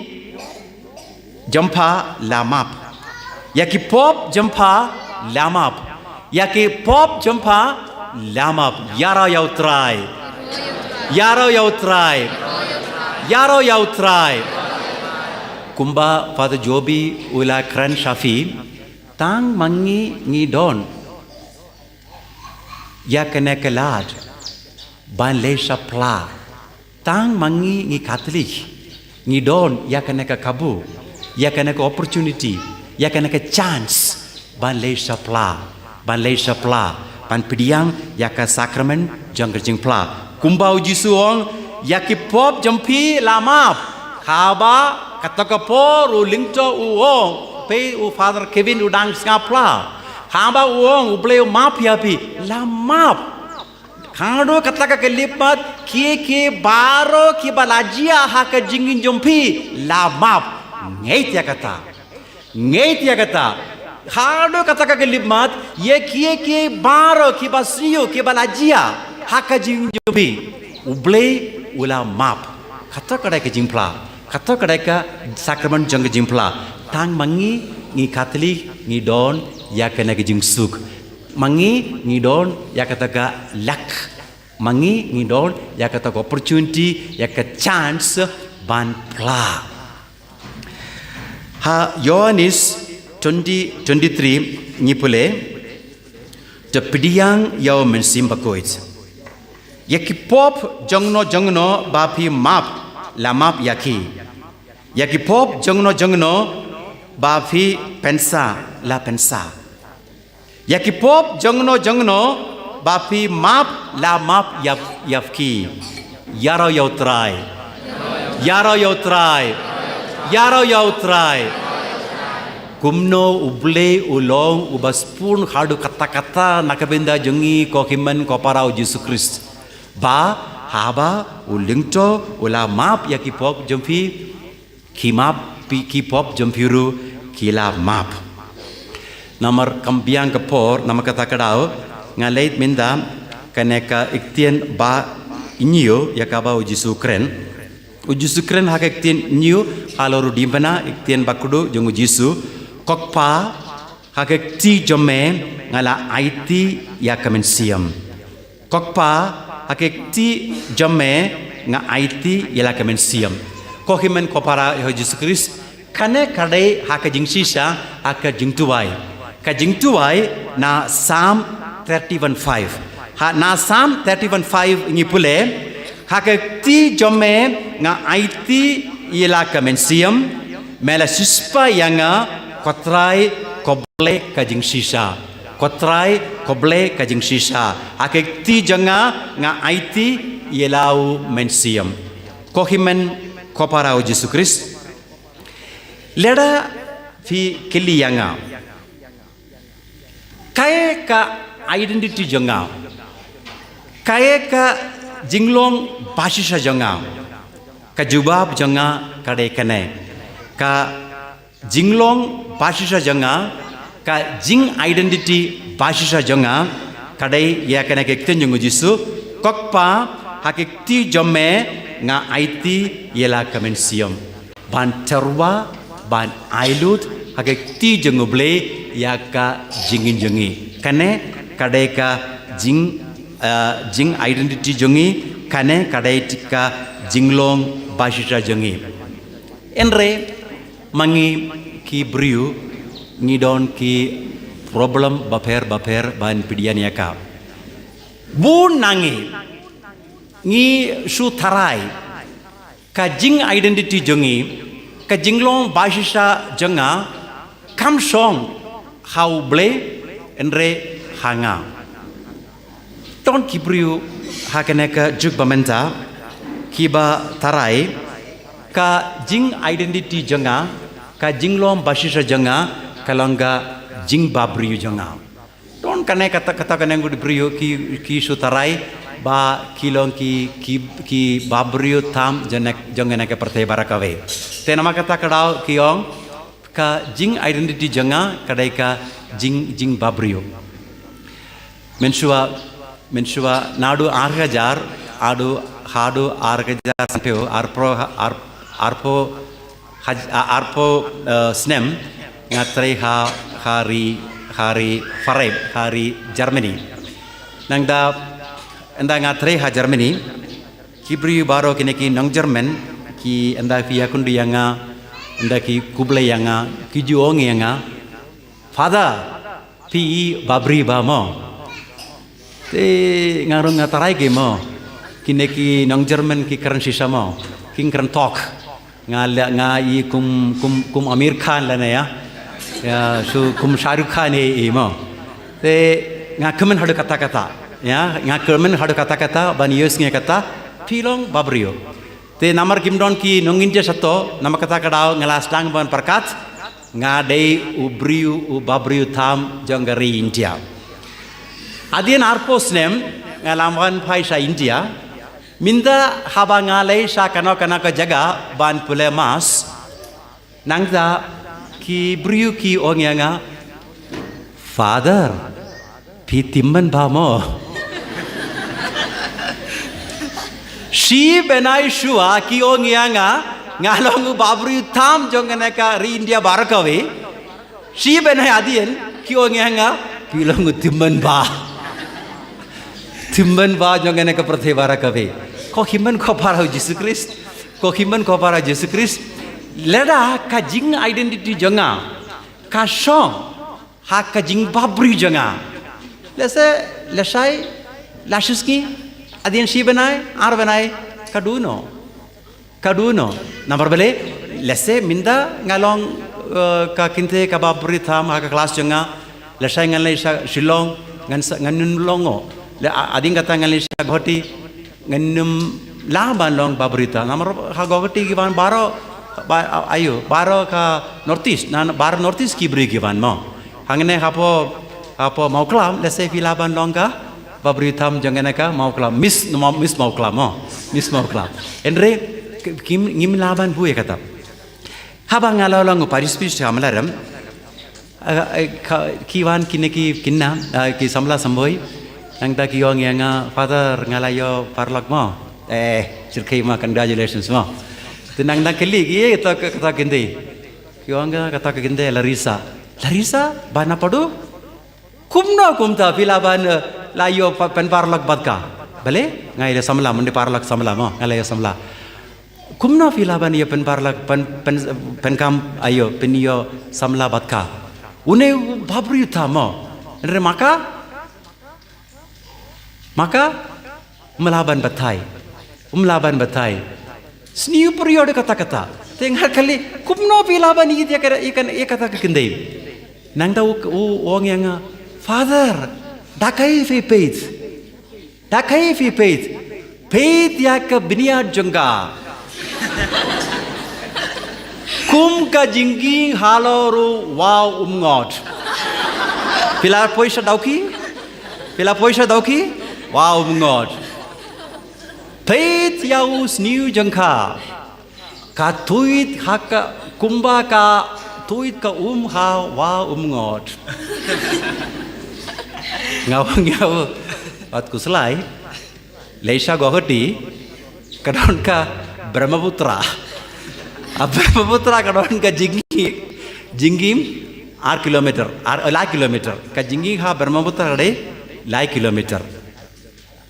jong pha la map. Ïa ki pop jong pha la map. Ïa ki pop jong pha la map. Ïaroh ïa u Trai. Ïaroh ïa u Trai. Ïaroh ïa u Trai. Kumba Father Jobi u la kren sha phi, tang ma ngi ngi don ïa kane ka lad ban leit sha pla. Tang ma ngi ngi Katholik ngi don ïa kane ka kabu, ïa kane ka opportunity, ïa kane ka chance ban leit sha pla, ban leit sha pla, ban pdiang ïa ka sakramen jong ka jingpla. Kumba u Jisu u ong, ïa ki pop jong phi la map. Haba kata ka por u lyngdoh u ong, peit u Father Kevin u dang sngap pla. Haba u ong, U Blei u map ïa phi, la map. Haduh kata ka khyllipmat, kiei kiei baroh kiba la jia ha ka jingim jong phi, la map. Ngeit ïa kata. Ngeit ïa kata. Haduh kata ka khyllipmat, ïa kiei kiei baroh kiba sniew kiba la jia ha ka jingim jong phi, U Blei u la map. Kata ka dei ka jingpla. Kata ka dei ka sakramen jong ka jingpla. Tang ma ngi ngi Katholik ngi don ïa kane ka jingsuk. Ma ngi ngi don ïa kata ka lak. Ma ngi ngi don ïa kata ka opportunity, ïa ka chance ban pla. Ha Ïoannis twenty twenty-three ngi pule, to pdiang ïa u Mynsiem Bakhuid. Ïa ki pop jongno jongno ba phi map, la map ïa ki. Ïa ki pop jongno jongno ba phi pynsah, la pynsah. Ïa ki pop jongno jongno ba phi map, la map ïa, ïa ki. Ïaroh ïa u Trai. Ïaroh ïa u Trai. Ïaroh ïa u Trai. Kumno U Blei u long uba sbun haduh katta katta na ka bynta jong ngi, ko hynmen ko para, u Jisu Khrist. Ba haba u lyngdoh u la map ïa ki pop jong phi, ki map, phi, ki pop jong phi ruh ki la map. Namar kam biang ka por, namar kata ka daw Nga leit mynta kane ka ktien ba hynñiew ïa kaba u Jisu kren. U Jisu kren ha ka ktien hynñiew halor u diengphna, ktien ba kyrduh jong u Jisu. Ko Kpa, ha ka kti jong me nga la aiti ïa ka mynsiem. Ko Kpa, ha ka kti jong me nga aiti ïa la ka mynsiem. Ko hynmen ko para ïa u Jisu Khrist, kane ka dei ha ka jingshisha ha ka jingduwai. Ka jingduwai na Psalm thirty-one five. Ha na Psalm thirty-one five ngi pule, ha ka kti jong me nga aiti ïa la ka mynsiem, me la siewspah ïa nga, ko Trai ko Blei ka jingshisha. Ko Trai ko Blei ka jingshisha. Ha ka kti jong nga nga aiti ïa la u mynsiem. Ko hynmen ko para ïa u Jisu Khrist. Lada phi kylli ïa nga, kaei ka identity jong nga? Kaei ka jinglong bashisha jong nga? Ka jubab jong nga ka dei kane. Ka jinglong bashisha jong nga, ka jing identity bashisha jong nga, ka dei ïa kane ka ktien jong u Jisu, Ko Kpa, ha ka kti jong me nga aiti ïa la ka mynsiem. Ban tyrwa, ban ai lut ha ka kti jong u Blei ïa ka jingim jong ngi. Kane ka dei ka jing, eh, jing identity jong ngi, kane ka dei ka jinglong bashisha jong ngi. Hynrei ma ngi ki briew ngi don ki problem bapher bapher ban pdiang ïa ka. Bun na ngi ngi shu tharai ka jing identity jong ngi, ka jinglong bashisha jong nga kam shong ha u Blei, hynrei ha nga. Don ki briew ha kane ka juk ba mynta kiba tharai ka jing identity jong nga, ka jinglong bashisha jong nga ka long ka jingbabriew jong nga. Don kane kata, kata kane ngut briew ki, ki shu tharai ba ki long ki, ki, ki babriew tam jong ne, jong ne ka pyrthei baroh kawei. Te namar kata ka daw ki ong ka jing identity jong nga ka dei ka jing, jingbabriew. Mynshuwa, mynshuwa naduh ar hajar, haduh, haduh ar hajar sanphew, arphew, ar, arphew haj-, a-, arphew, eh, snem nga trei ha, ha ri, ha ri Faraib, ha ri Germany. Nangta ynda nga trei ha Germany, ki briew baroh kine ki nong German, ki ynda ki ïakynduh ïa nga, ynda ki khublei ïa nga, ki ju ong ïa nga, "Father, phi i babri ba mo?" Te nga rung nga tharai ki mo. Kine ki nong German ki kren shisha mo. Ki kren tok. Nga leh nga i kum, kum, kum Aamir Khan lane ïa. Ïa, so kum Shah Rukh Khan i, i mo. Te nga kmen haduh katta katta. Ïa, nga kmen haduh katta katta, ban ïohsngew kata, phi long babriew. Te namar kim don ki nong India shato, namar kata ka daw nga la sdang ban pyrkhat, nga dei u briew, u babriew tam jong ka ri India. Hadien arphew snem, nga la wan phai sha India, mynta haba nga leit sha kano kano ka jaka ban pule mass, nangta ki briew ki ong ïa nga, "Father, phi tymmen ba mo?" Shi bnai shuwa ki ong ïa nga, nga long u babriew tam jong kane ka ri India baroh kawei. Shi bnai hadien ki ong ïa nga, phi long u tymmen ba. Tymmen ba jong kane ka pyrthei baroh kawei. Ko hynmen ko para ïa u Jisu Khrist. Ko hynmen ko para ïa u Jisu Khrist. Lada ka jing identity jong nga ka shong ha ka jingbabriew jong nga. Lehse, lashai, lashisngi, hadien shi bnai, ar bnai, ka dei noh. Ka dei noh. Namar balei, lehse mynta nga long, eh, ka kynthei ka babriew tam ha ka klas jong nga. Lashai ngan leit sha Shillong, ngan sa, ngan nym long noh. Leh, a-, hadien kata ngan leit sha Guwahati, ngan nym lah ban long babriew tam. Namar ha Guwahati ki wan baroh, ba, a-, aïu, baroh ka North East, na, baroh North East ki briew ki wan mo. Hangne hapoh, hapoh Mawklam, lehse phi lah ban long ka babriew tam jong kane ka Mawklam. Miss, Maw-, Miss Mawklam mo. Miss Mawklam. Hynrei, ki, kim, ngim lah ban buh ïa kata. Haba nga la long u parish priest ha Mawlai Rem, eh, eh, ka, ki wan kine ki khynnah, eh, ki samla samboi, Nangta ki ong ïa nga, "Father, nga la ïoh paralok mo." Eh, shyrkhei mo, congratulations mo. Te nangta kylli ki, "Ïa, kata ka, kata ka kyntien." Ki ong nga, "Kata ka kyntien Larissa." "Larissa? Ba na Padu? Kumno kumta phi lah ban, eh, la ïoh pa-, pynparalok bad ka?" "Balei? Nga ïa samla, mynta paralok samla mo, nga la ïoh samla." "Kumno phi lah ban ïoh pynparalok, pyn, pyn, pynkam, ïoh, pynïoh samla bad ka?" "Une u bhabriew tha mo. Hynrei ma ka, ma ka, um lah ban batai. Um lah ban batai." Sniew briew da kata kata. Te nga kylli, "Kumno phi lah ban ïeit ïa ka, ïa ka, ïa kata ka kyntien?" Nangta u, u ong ïa nga, "Father, da kaei phi peit? Da kaei phi peit? Peit ïa ka bniat jong ka. Kum ka jingkieng halor u, wa um ngot. Phi la poi sha dawki? Phi la poi sha dawki? Wa um ngot. Peit ïa u sniew jong ka. Ka tuid ha ka, kumba ka tuid ka um ha, wa um ngot." Nga ong ïa u, "Wat khuslai. Leit sha Guwahati, ka don ka Brahmaputra. Ha Brahmaputra ka don ka jingkieng, jingkieng ar kilometer, ar, lai kilometer. Ka jingkieng ha Brahmaputra ka dei lai kilometer.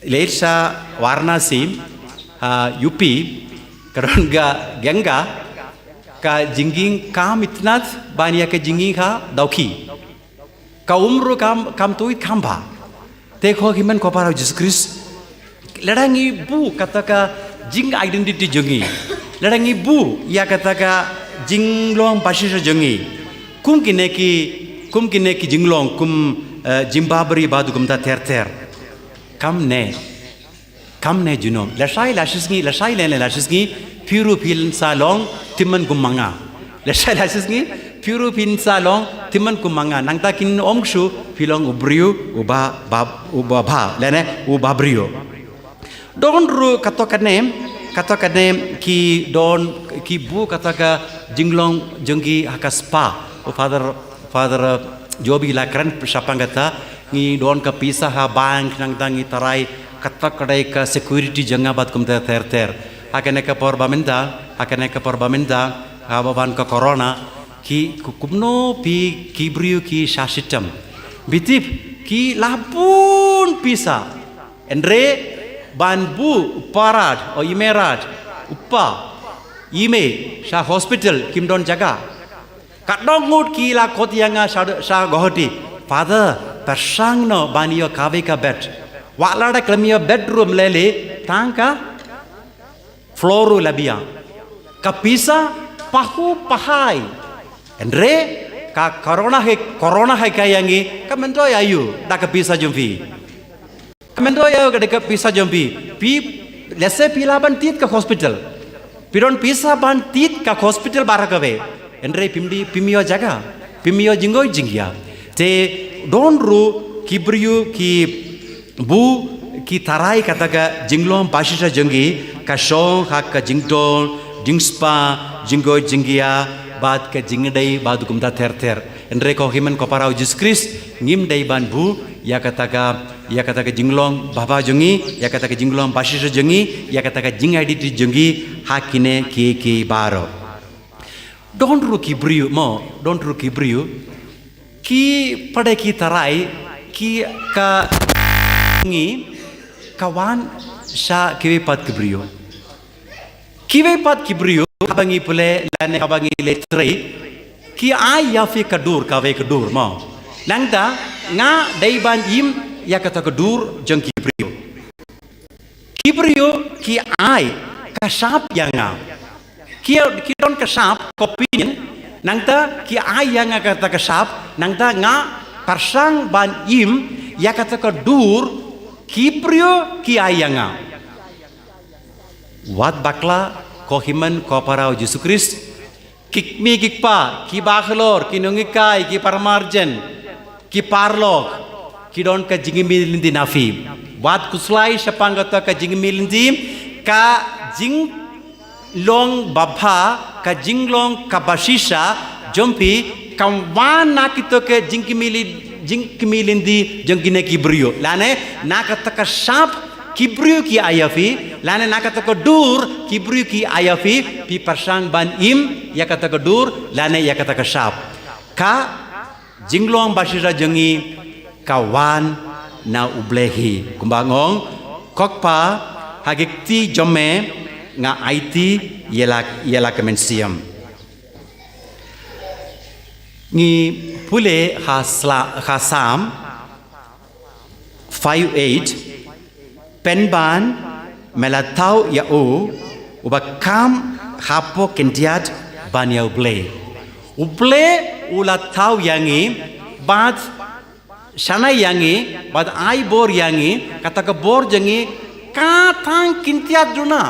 Leit sha Varanasi, ha U P, ka don ka Ganga, ka jingkieng kam itynnad ban ïa ka jingkieng ha dawki. Ka um ruh kam, kam tuid kam bha." Te ko hynmen ko para Jisu Khrist, lada ngi buh kata ka jing-identity jong ngi, lada ngi buh ïa kata ka jinglong bashisha jong ngi kum kine ki, kum kine ki jinglong kum, eh, jingbhabriew bad kumta ter ter. Kam ne, kam ne junom. Lashai lashisngi, lashai lane lashisngi, phi ruh phin sa long tymmen kum ma nga. Lashai lashisngi, phi ruh phin sa long tymmen kum ma nga. Nangta kin ong shu, phi long u briew uba, ba, uba bha, lane u bhabriew. Don ruh kato kane, kato kane ki don, ki buh kata ka jinglong jong ki ha ka spa. U Father, Father, eh, Jobi la kren shaphang kata, ngi don ka pisa ha bank, nangta ngi tharai kata ka dei ka security jong nga bad kumta ter ter. Ha kane ka por ba mynta, ha kane ka por ba mynta, haba wan ka corona, ki, ku-, kumno phi ki briew ki sha shitom. Phi tip, ki la bun pisa. Hynrei ban buh u parad, o i merad, u pa, i mei, sha hospital, kim don jaka. Katno ngut ki la khot ïa nga sha, sha Guwahati. Father, pyrshang noh ban ïoh kawei ka bed. Wat la da khlem ïoh bedroom lei lei, tang ka floor ruh la biang. Ka pisa pahu pahai. Hynrei ka corona hi, corona hi ka ïa ngi, ka myntoi aïu da ka pisa jong phi. Ka myntoi aïu ka da ka pisa jong phi. Phi, lehse phi lah ban thied ka hospital. Phi don pisa ban thied ka hospital baroh kawei. Hynrei phim dei, phim ïoh jaka. Phim ïoh jingngeit jingïa. Te don ruh ki briew ki buh, ki tharai kata ka jinglong bashisha jong ki, ka shong ha ka jingdon, jingspah, jingngeit jingïa, bad ka jingïadei bad kumta ter ter. Hynrei ko hynmen ko para u Jisu Khrist, ngim dei ban buh ïa kata ka, ïa kata ka jinglong bha bha jong ngi, ïa kata ka jinglong bashisha jong ngi, ïa kata ka jingïadei jong ngi ha kine kiei kiei baroh. Don ruh ki briew mo, don ruh ki briew ki pat de ki tharai ki ka ngi ka wan sha kiwei pat ki briew. Kiwei pat ki briew, haba ngi pule lane haba ngi leit trei, ki ai ïa phi ka dur, kawei ka dur mo. Nangta nga dei ban im ïa kata ka dur jong ki briew. Ki briew ki ai ka sap ïa nga. Ki, ki don ka sap, ka opinion, nangta ki ai ïa nga kata ka sap, nangta nga pyrshang ban im ïa kata ka dur ki briew ki ai ïa nga. Wat bakla, ko hynmen ko para u Jisu Khrist, ki kmie ki kpa, ki bahalor, ki nonghikai, ki paramarjan, ki paralok, ki don ka jingkmie lynti na phi. Wat khuslai shaphang kata ka jingkmie lynti, ka jinglong babha, ka jinglong kaba shisha jong phi, kam wan na kito ka jingkmie lynti jingkmie lynti jong kine ki briew. Lane na kata ka sap ki briew ki ai ïa phi, lane na kata ka dur ki briew ki ai ïa phi, phi pyrshang ban im ïa kata ka dur lane ïa kata ka sap. Ka jinglong bashisha jong ngi ka wan na U Blei hi. Kumba nga ong, ko Kpa, ha ki kti jong me nga aiti ïa la, ïa la ka mynsiem. Ngi pule ha sla, ha Salm five eight, pynban me la thaw ïa u uba kham hapoh khyndiat ban ïa U Blei. U Blei u la thaw ïa ngi bad shaniah ïa ngi bad ai bor ïa ngi, kata ka bor jong ngi ka tang khyndiat duna.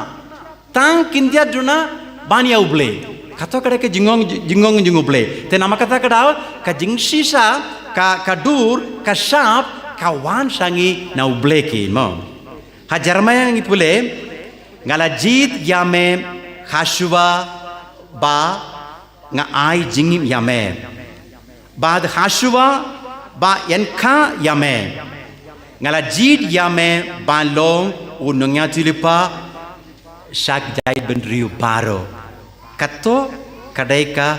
Tang khyndiat duna ban ïa U Blei. Kato ka dei ka jingong, jingong jong U Blei. Te namar kata ka daw ka jingshisha, ka, ka dur, ka sap ka wan sha ngi na U Blei kein mo. Ha Jeremaïah ngi pule, nga la jied ïa me hashuwa ba nga ai jingim ïa me, bad hashuwa ba ïeng kha ïa me. Nga la jied ïa me ban long u nongïathuhlypa sha ki jaitbynriew baroh. Kato ka dei ka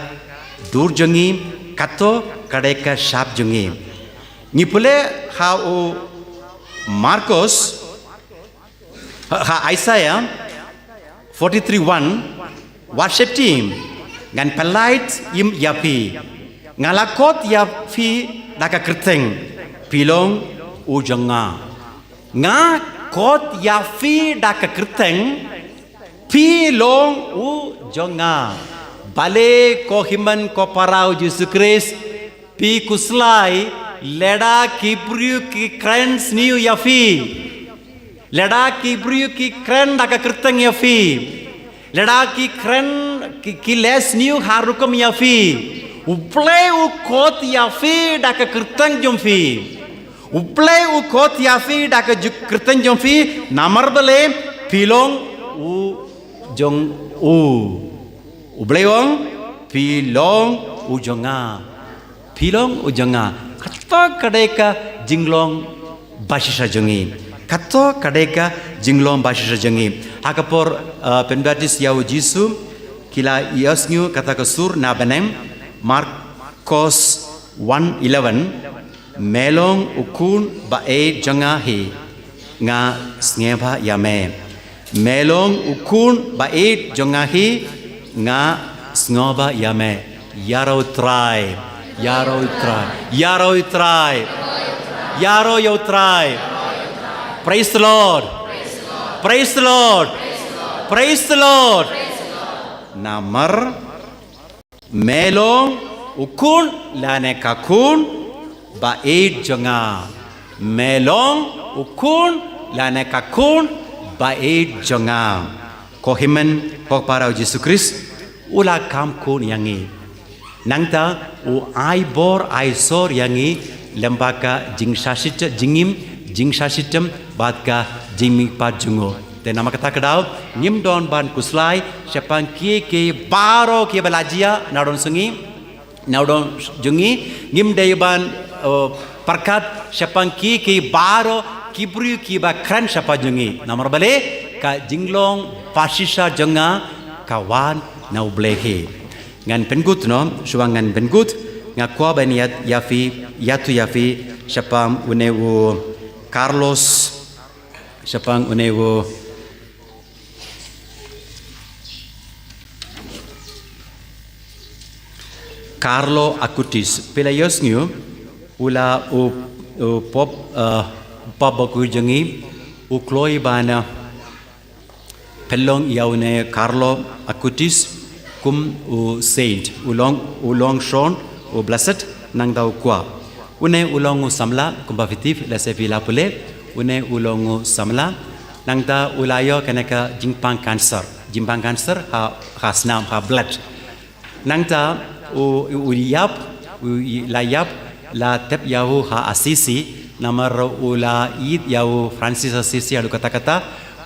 dur jong ngi, kato ka dei ka sap jong ngi. Ngi pule ha u Markos, ha, ha Isaiah forty-three one, wat sheptieng, ngan pynlait im ïa phi. Nga la khot ïa phi da ka kyrteng, phi long u jong nga. Nga khot ïa phi da ka kyrteng, phi long u jong nga. Balei ko hynmen ko para u Jisu Khrist, phi khuslai lada ki briew ki kren sniew ïa phi? Lada ki briew ki kren da ka kyrteng ïa phi, lada ki kren ki, ki leh sniew ha rukom ïa phi, U Blei u khot ïa phi da ka kyrteng jong phi. U Blei u khot ïa phi da ka ju-, kyrteng jong phi, namar balei? Phi long u jong u. U Blei u ong, phi long u jong nga. Phi long u jong nga. Kato ka dei ka jinglong bashisha jong ngi. Kato ka dei ka jinglong bashisha jong ngi. Ha ka por, uh, pynbaptis ïa u Jisu, ki la ïohsngew kata ka sur na bneng, Markos one eleven, me long u khun ba-ïeit jong nga hi, nga sngewbha ïa me. Me long u khun ba-ïeit jong nga hi, nga sngewbha ïa me. Ïaroh Trai, ïaroh Trai, ïaroh Trai, ïaroh ïa u Trai. Praise the Lord. Praise the Lord. Praise the Lord. Namar me long u khun lane ka khun ba-ïeit jong nga. Me long u khun lane ka khun ba-ïeit jong nga. Ko hynmen ko para u Jisu Khrist u la kham khun ïa ngi. Nangta u ai bor ai sor ïa ngi lyngba ka jingshah shitom, jingim, jingshah shitom bad ka jingmihpat jong u. Te namar kata ka daw ngim don ban khuslai shaphang kiei kiei baroh kiba la jia na u don jong ngi, na u don jong ngi. Ngim dei ban, uh, pyrkhat shaphang kiei kiei baroh ki briew kiba kren shaphang jong ngi. Namar balei? Ka jinglong bashisha jong nga ka wan na U Blei hi. Ngan pynkut noh, shuwa ngan pynkut, nga kwah ban ïa, ïa phi, ïathuh ïa phi shaphang une u Carlos, shaphang une u Carlo Acutis. Phi la ïohsngew, u la u, u pop, uh, pop baku jong ngi, u kloi ban, uh, pynlong ïa une Carlo Acutis kum u saint, u long, u long shon, u blessed, nangta u kwah. Une u long u samla, kumba phi tip, lehse phi la pule, une u long u samla, nangta u la ïoh kane ka jingpang cancer, jingpang cancer ha, ha snam, ha blood. Nangta u, u ïap, u i-, la ïap, la tep ïa u ha Assisi, namar u la ïeit ïa u Francis Assisi haduh katta katta,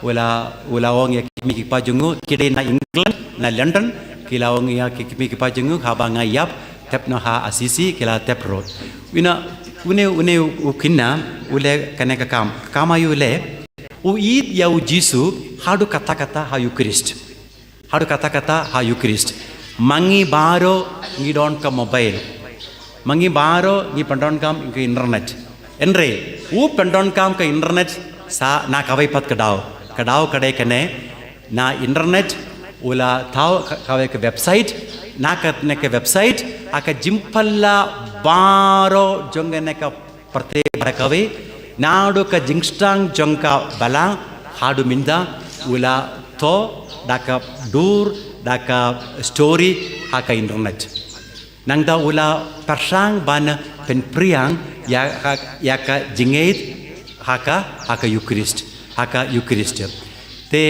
u la, u la ong ïa ki kmie ki kpa jong u, ki dei na England, na London, ki la ong ïa ki kmie ki kpa jong u, haba nga ïap, tep noh ha Assisi, ki la tep ruh. Ïa u Une, une u khynnah, u leh kane ka kam. Ka kam aïu u leh? U ïeit ïa u Jisu, haduh katta katta ha Eucharist. Haduh katta katta ha Eucharist. Ma ngi baroh ngi don ka mobile. Ma ngi baroh ngi pyndonkam ka internet. Hynrei, u pyndonkam ka internet sa na kawei pat ka daw. Ka daw ka dei kane, na internet, u la thaw ka, kawei ka website, na kane ka website, ha ka jingphylla baroh jong kane ka pyrthei baroh kawei, naduh ka jingsdang jong ka balang, haduh mynta, u la thoh, da ka dur, da ka story, ha ka internet. Nangta u la pyrshang ban pynpriang ïa ka, ïa ka jingngeit ha ka, ha ka Eucharist, ha ka Eucharist. Te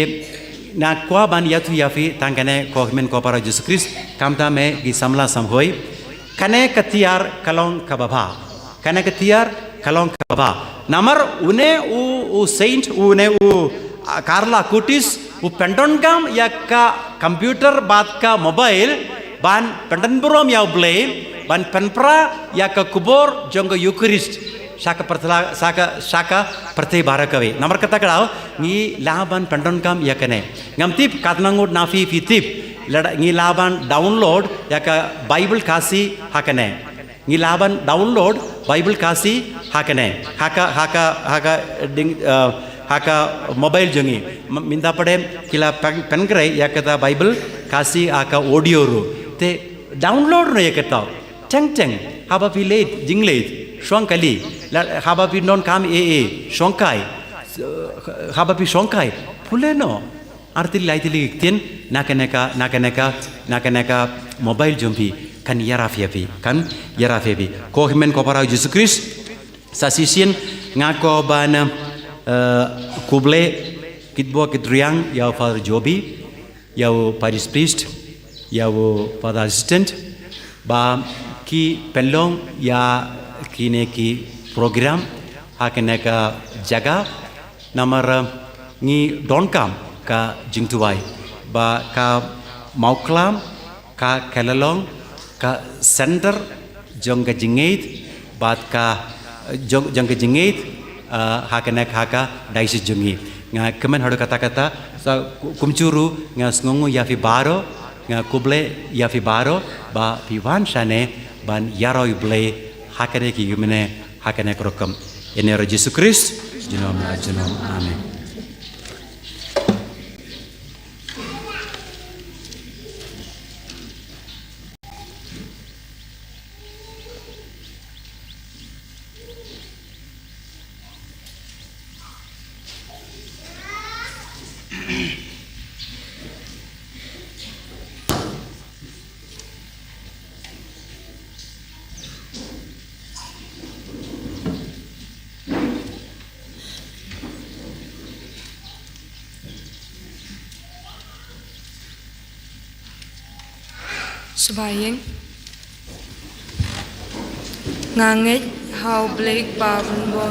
nga kwah ban ïathuh ïa phi tang kane ko hynmen ko para Jisu Khrist, khamtam eh ki samla samhoi. Kane ka tiar ka long kaba bha. Kane ka tiar ka long kaba bha. Namar une u, u saint, une u, ah, Karl Acutis, u pyndonkam ïa ka computer bad ka mobile, ban pyndonburom ïa u Blei, ban pynpra ïa ka khubor jong ka Eucharist. Sha ka pyrthei, sha ka, sha ka pyrthei baroh kawei. Namar kata ka daw, ngi lah ban pyndonkam ïa kane. Ngam tip katno ngut na phi phi tip. Lada ngi lah ban download ïa ka Bible Khasi ha kane. Ngi lah ban download Bible Khasi ha kane. Ha ka, ha ka, ha ka ding, eh, ha ka mobile jong ngi. M-, mynta pat ki la pyn-, pynkreh ïa kata Bible Khasi ha ka audio ruh. Te download noh ïa kata. Teng teng, haba phi leit, jingleit, shong kali, la, haba phi don kam eh eh, shong kai, haba phi shong kai, pule noh. Ar tylli lai tylli ki ktien, na kane ka, na kane ka, na kane ka mobile jong phi, kan ïarap ïa phi, kan ïarap ïa phi. Ko hynmen ko para Jisu Khrist, sa shisien nga kwah ban, eh, khublei, kitbok kitriang, ïa u Father Joby, ïa u parish priest, ïa u father assistant, ba ki pynlong ïa kine ki program ha kane ka jaka, namar, eh, ngi donkam ka jingduwai, ba ka Mawklam, ka Kyllon, ka center jong ka jingngeit, bad ka, eh, jong, jong ka jingngeit, eh, ha kane ka, ha ka diocese jong ngi. Nga kmen haduh katta katta, sa ku-, kumjuh ruh nga sngewnguh ïa phi baroh, nga khublei ïa phi baroh, ba phi wan shane, ban ïaroh ïa u Blei, ha kane ki kumne, ha kane ka rukom. Ïa une u Jisu Khrist, junom la junom. Amen. Sngewbha ïing. Nga ngeit ha U Blei Kpa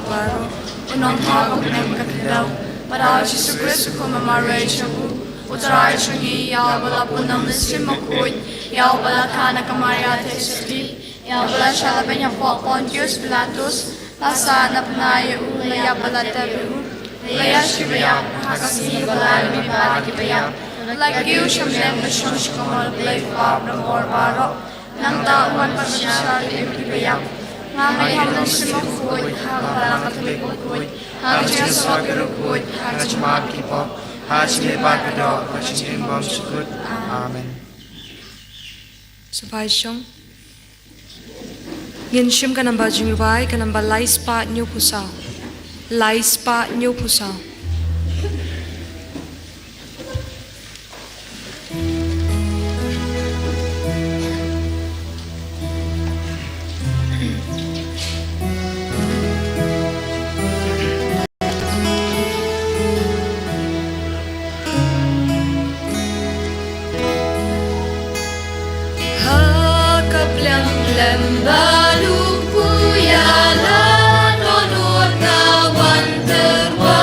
Baroh, u nongthaw ka bneng ka khyndew, bad ha U Jisu Khrist u Khun Marwei jong u, u Trai jong ngi, ïa uba la pun na u Mynsiem Bakhuid, ïa uba la kha na ka Maria Theisotti, ïa uba la shah beiñ hapoh Pontius Pilatus, la sah na bnai, ïa u la ïap bad la tep, ïa u la ïashim bad ïap ha ka sngi ba lai lynti bad ki ba ïap, la kiew sha mlien bad shong sha ka mon U Blei Kpa Baroh. Nangta un wan ban bishar ïa ki ba ïap. Nga ngeit ha U Mynsiem Bakhuid, ha ka Balang Katholik bakhuid, ha ka jingïasyllok bakhuid, ha ka jingmap ki pop, ha ka jingmihpat ka doh, ha ka jingim bymjukut. Amen. Sngewbha shong. Ngin shim ka namba jingrwai, ka namba lai spah hynñiew phew saw. Lai spah hynñiew phew saw. Ha ka pliang lem ba lupu ïa la dohnud ka wan tyrwa.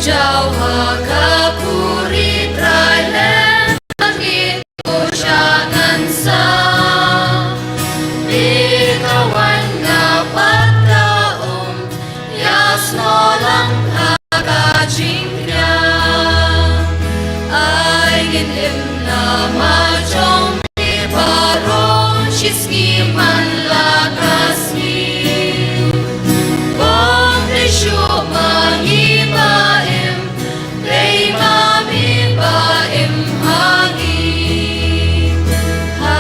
Jaw ha ka khuri Trai lem, bad ngi to sha ngan sah. Phi ka wan nga pat ka um, ïa snoh lang ha ka jingkñia. Ai ngin im namar jong me baroh shi sngi man la ka sngi. Bym dei shuh ma ngi ba im, dei ma me ba im ha ngi. Ha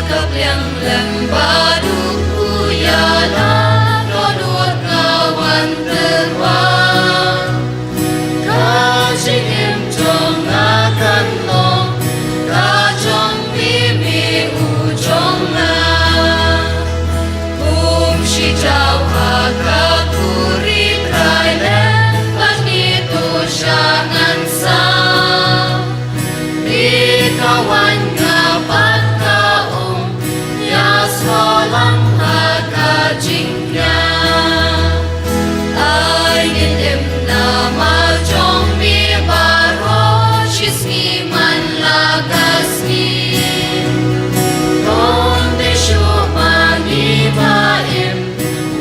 ka pliang lem ba duk, u ïalam dohnud nga wan tyrwa. Ka jingim jong nga kan long ka jong me, me u jong nga. Kum shi jaw ha ka khuri Trai lem, bad ngi to sha ngan sah. Phi ka wan nga pat ka um, ïa snoh lang ha ka jingkñia. Ai ngin im namar jong me baroh shi sngi man la ka sngi. Bym dei shuh ma ngi ba im,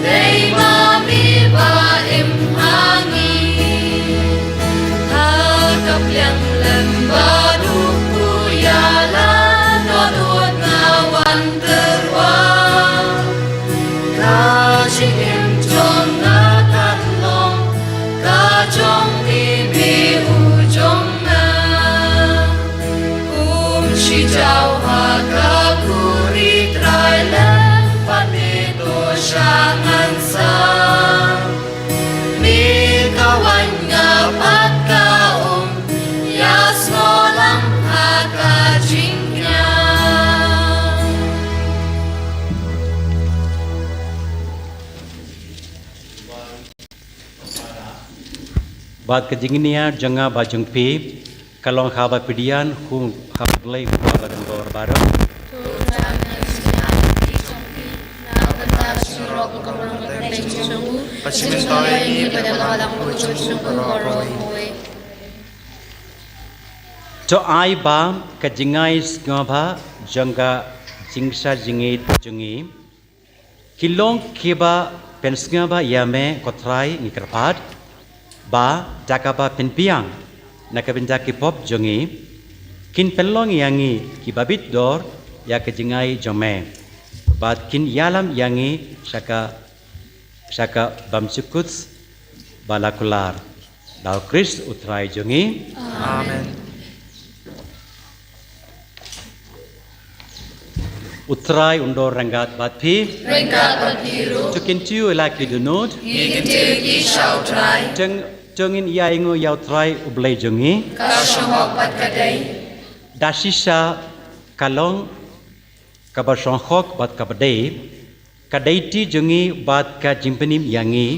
dei ma me ba im ha ngi. Ha ka pliang lem ba duk, u ïalam dohnud nga wan tyrwa. Ka jingim jong nga kan long ka jong me, me u jong nga. Kum shi jaw ha ka khuri Trai lem, bad ngi to sha ngan sah. Me ka wan nga pat ka um, ïa snoh lang ha ka jingkñia. Bad ka jingïaid jong nga bad jong phi ka long haba pdiang kum ha U Blei Kpa ba don bor baroh. To ai ba ka jingai sngewbha jong ka jingshah jingit jong ngi ki long kiba pynsngewbha ïa me ko Trai, ngi kyrpad ba da kaba pynbiang na ka bynta ki pop jong ngi, kin pynlong ïa ngi kiba bit dor ïa ka jingai jong me, bad kin ïalam ïa ngi sha ka, sha ka bymjukut ba la kular. Da U Khrist U Trai jong ngi. Amen. U Trai un don ryngkat bad phi. Ryngkat bad phi ruh. To kyntiew ïa la ki dohnud. Ngi kyntiew ïa ki sha U Trai. To, to ngin ïa ainguh ïa U Trai U Blei jong ngi. Ka shong hok bad ka dei. Da shisha ka long kaba shong hok bad kaba dei, ka dei ti jong ngi bad ka jingpynim ïa ngi.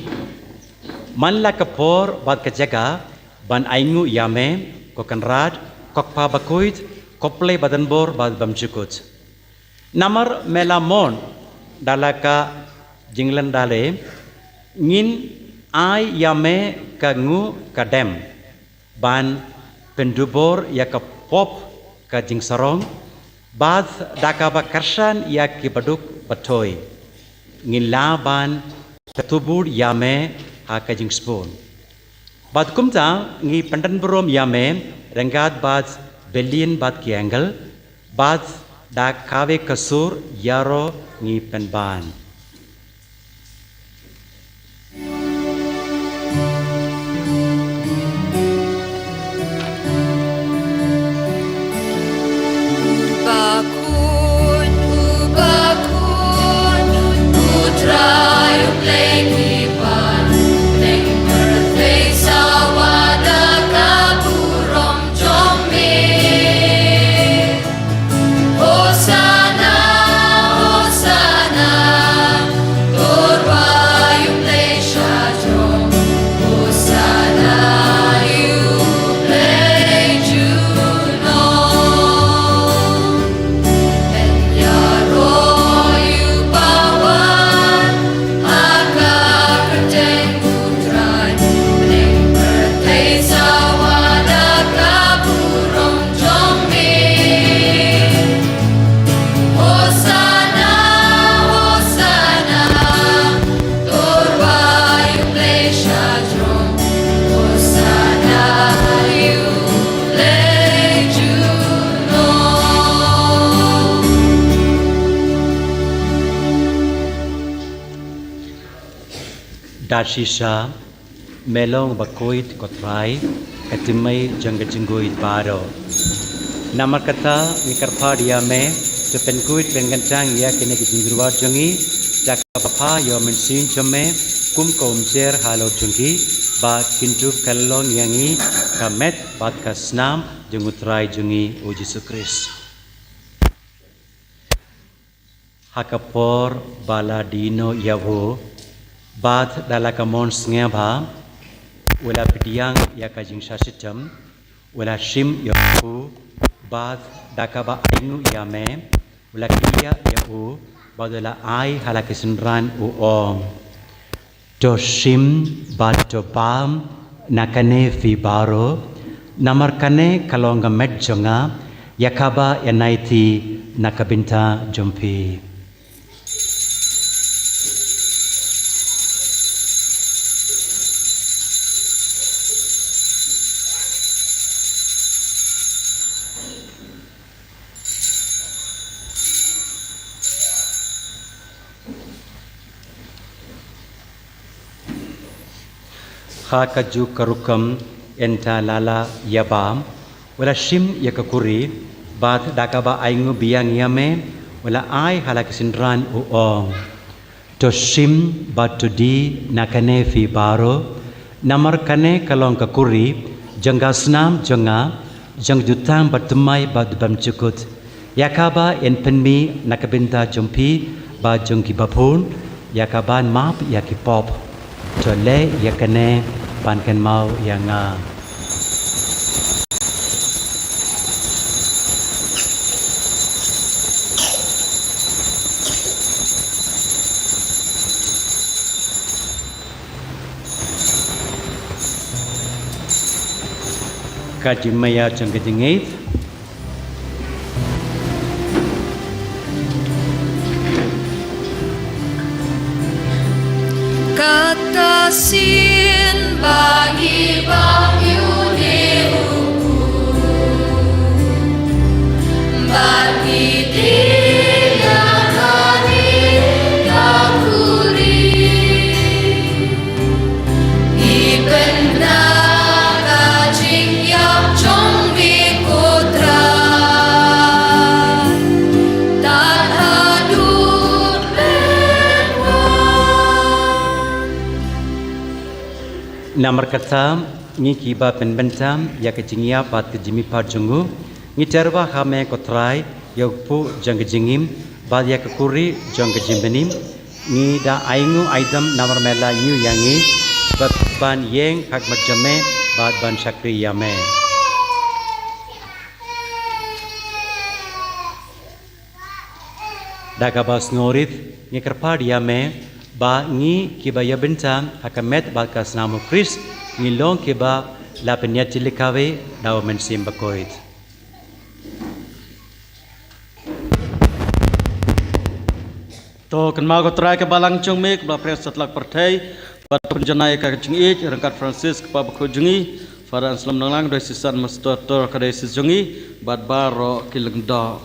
Man la ka por bad ka jaka ban ainguh ïa me, ko Kynrad, ko Kpa bakhuid, ko Blei ba don bor bad bymjukut. Namar me la mon da la ka jinglynda lei, ngin ai ïa me ka nguh ka dem ban pyndubor ïa ka pop ka jingsarong, bad da kaba kyrshan ïa ki baduk batoi, ngin lah ban kyntu bud ïa me ha ka jingsbun. Bad kumta ngi pyndon burom ïa me ryngkat bad billion bad ki angel, bad da kawei ka sur ïaroh ngi pynban. Tarshisha, me long bakhuid ko Trai, ka tymmen jong ka jingkhuid baroh. Namar kata ngi kyrpad ïa me, to pynkhuid pynkyntang ïa kine ki jingdurbar jong ngi da kaba pha ïa u Mynsiem jong me, kum ka umjer halor jong ki, ba kin dup kylla ïa ngi ka met bad ka snam jong u Trai jong ngi u Jisu Khrist. Ha ka por ba la die noh ïa u, bad da la ka mon sngewbha, u la pdiang ïa ka jingshah shitom, u la shim ïa u, bad da kaba ainguh ïa me, u la kyndiah ïa u, bad u la ai ha la ki synran, u ong: To shim bad to bam na kane phi baroh, namar kane ka long ka met jong nga, ïa kaba ïa nai ti na ka bynta jong phi. Ha kajuh ka rukom, hynda la la ïa bam, u la shim ïa ka kuri, bad da kaba ainguh biang ïa me, u la ai ha la ki synran, u ong: To shim bad to die na kane phi baroh, namar kane ka long ka kuri jong ka snam jong nga, jong ka jutang bathymmai bad bymjukut, ïa kaba yn pynmih na ka bynta jong phi bad jong kiba bun, ïa kaban map ïa ki pop. To leh ïa kane ban kynmaw ïa nga. Ka jingmaïa jong ka jingïeit. Kata sien ba ngi bam ïa une u khuid, bad ngi die ïa kane ka kuri, ngi pynbna ka jingïap jong me ko Trai, tad haduh pynwan. Namar kata, ngi kiba pynbna ïa ka jingïap bad ka jingmihpat jong u, ngi tyrwa ha me ko Trai, ïa u kpu jong ka jingim, bad ïa ka kuri jong ka jingbymnim, ngi da ainguh aidem namar me la ñiew ïa ngi, bad ban ïeng ha khmat jong me, bad ban shakri ïa me. Da kaba sngewrit, ngi kyrpad ïa me, ba ngi kiba ïa bynta ha ka met bad ka snam u Khrist, ngi long kiba la pynïaid jingkyrkhu da u Mynsiem Bakhuid. To kynmaw ko Trai ka balang jong me kaba la pyrshah satlak pyrthei, bad pynjanai ka jingïeit ryngkat Francis kpa bakhuid jong ngi, Father Anselm Nonglang, diocesan administrator ka diocesan jong ngi, bad baroh ki lyngdoh.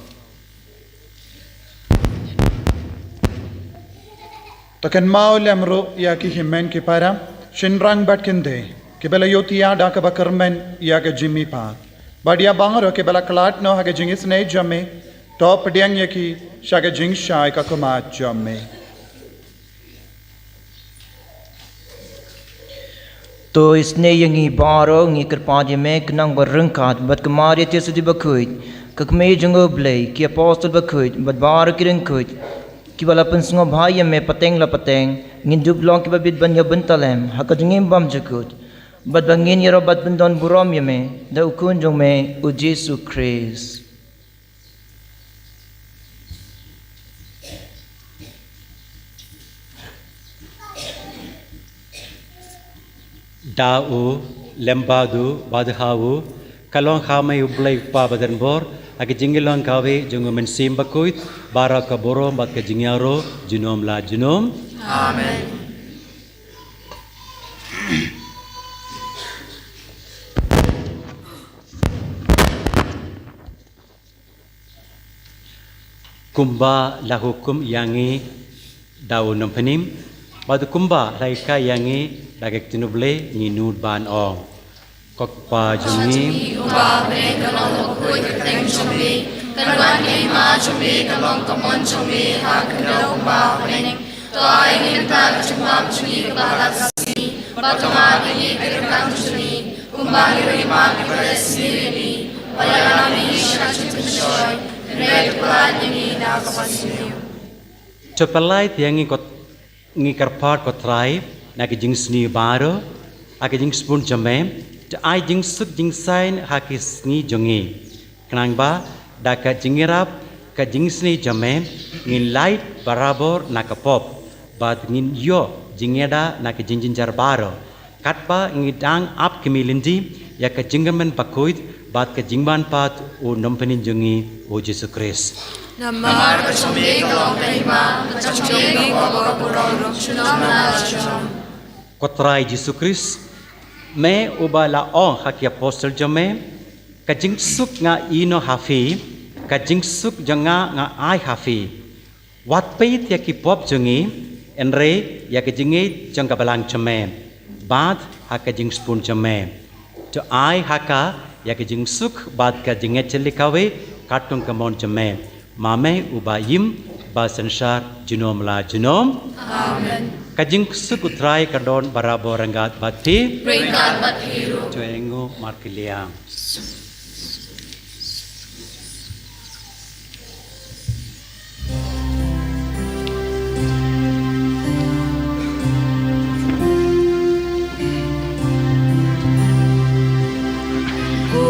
To kynmaw lem ruh ïa ki hynmen ki para, shynrang bad kynthei, kiba la ïohthiah da kaba kyrmen ïa ka jingmihpat. Bad ïa baroh kiba la khlad noh ha ka jingisynei jong me, to pdiang ïa ki sha ka jingshai ka khmat jong me. To isynei ïa ngi baroh, ngi kyrpad ïa me, kynang ba ryngkat bad ka Maria Theisotti bakhuid, ka kmie jong u Blei, ki apostol bakhuid, bad baroh ki riewkhuid, kiba la pynsngewbha ïa me pateng la pateng, ngin dup long kiba bit ban ïa bynta lem ha ka jingim bymjukut, bad ba ngin ïaroh bad pyndonburom ïa me da u Khun jong me, u Jisu Khrist. Da u, lem bad u, bad ha u, ka long ha me u Blei u Kpa badonbor, ha ka jinglong kawei jong u Mynsiem Bakhuid, baroh ka burom bad ka jingïaroh, junom la junom. Amen. Kumba la hukum ïa ngi da u nongpynim, Bad kumba la hikai ïa ngi da ka ktien U Blei, ngi nud ban ong: Ko Kpa jong ngi, uba ha bneng, ka long bakhuid ka kyrteng jong me, kan wan ka hima jong me, kan long ka mon jong me ha ka khyndew kumba ha bneng. To ai ngi mynta ka jingbam jong ngi kaba la ka sngi, bad to map ïa ngi ki ryngkang jong ngi, kumba ngi ruh ngi map ïa kiba leh sniew ïa ngi, wat ïalam ïa ngi sha ka jingpynshoi, hynrei to pynlait ïa ngi na kaba sniew. To pynlait ïa ngi ko, ngi kyrpad ko Trai, na ka jingsniew baroh, ha ka jingsbun jong me, to ai jingsuk jingsaiñ ha ki sngi jong ngi. Khnang ba da ka jingïarap ka jingsniew jong me, ngin lait barabor na ka pop, bad ngin ïoh jingïada na ka jingjynjar baroh. Katba ngi dang ap kmie lynti ïa ka jingkyrmen bakhuid bad ka jingmanpat u Nongpynim jong ngi u Jisu Khrist. Namar ka jong me ka long ka hima, ka jong me ka bor, ka bor ruh junom la junom. Ko Trai Jisu Khrist, me uba la ong ha ki apostol jong me, ka jingsuk nga ai noh ha phi, ka jingsuk jong nga nga ai ha phi. Wat peit ïa ki pop jong ngi, hynrei ïa ka jingngeit jong ka balang jong me, bad ha ka jingsbun jong me. To ai ha ka ïa ka jingsuk bad ka jingngeit jylliew kawei, katkum ka mon jong me. Ma me uba im, ba synshar junom la junom. Amen. Ka jingsuk u Trai ka don barabor ryngkat bad phi. Ryngkat bad phi ruh. To ai nguh markylliang. Ko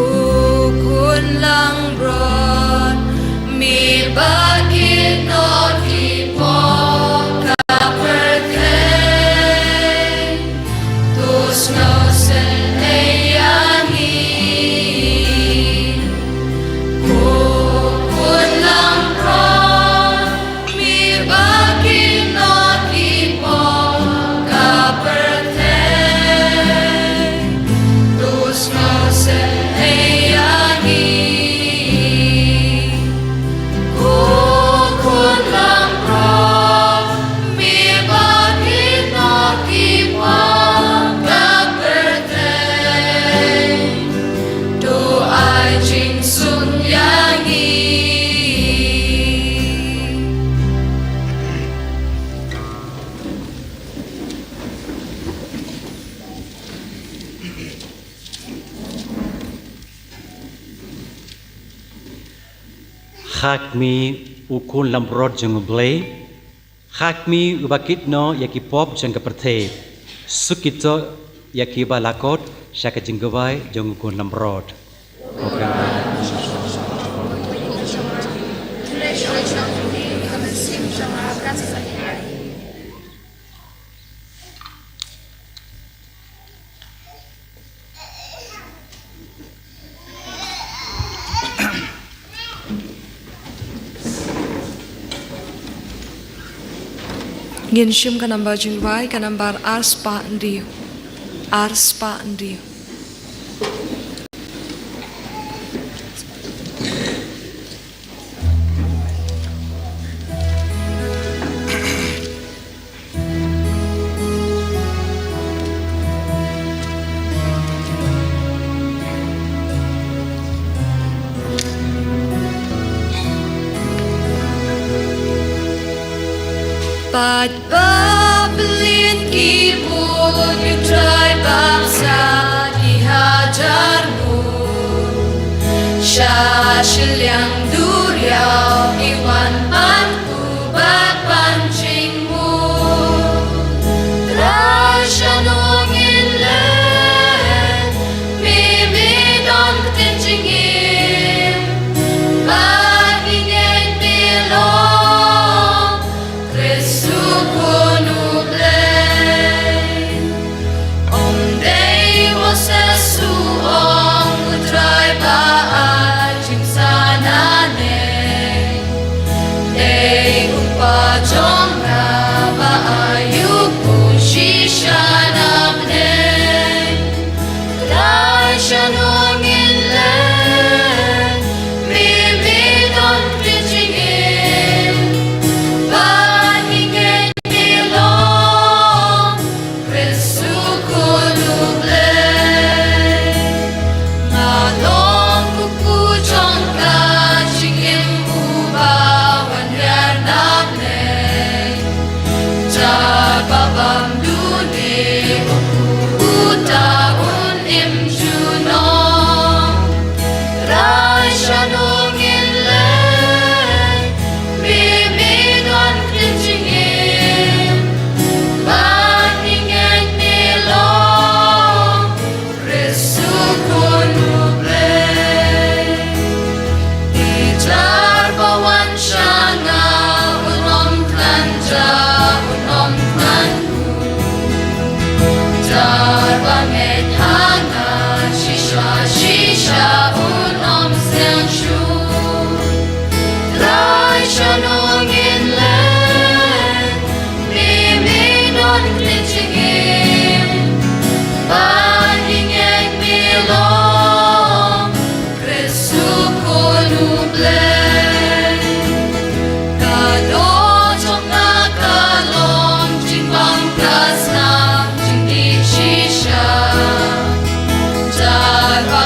Khun langbrot, me ba kit noh ki pop ka pyrthei, to sngewsynei ïa ngi. Ko Khun langbrot, me ba kit noh ki pop ka pyrthei, to sngewsynei ïa ngi. Ko Khun langbrot, me ba kit noh ki pop ka pyrthei, to ai jingsuk ïa ngi. Ha khmih, u Khun langbrot jong U Blei. Ha khmih, uba kit noh ïa ki pop jong ka pyrthei. Suk kito ïa kiba la kot sha ka jingduwai jong u Khun langbrot. Ngin shim ka nambar jingduwai, ka nambar ar spah hynriew. Ar spah hynriew. Pat ba blin ki bun, U Trai, bad sa ki hajar ngut, sha shiliang duriaw ki wan ban khublei ban jingmut. Trai, shano ngin leit? Me, me don ktien jingim, bad ngi ngeit me long Khrist u Khun U Blei. Ym dei Moses u ong, U Trai ba ai jingsan haneng.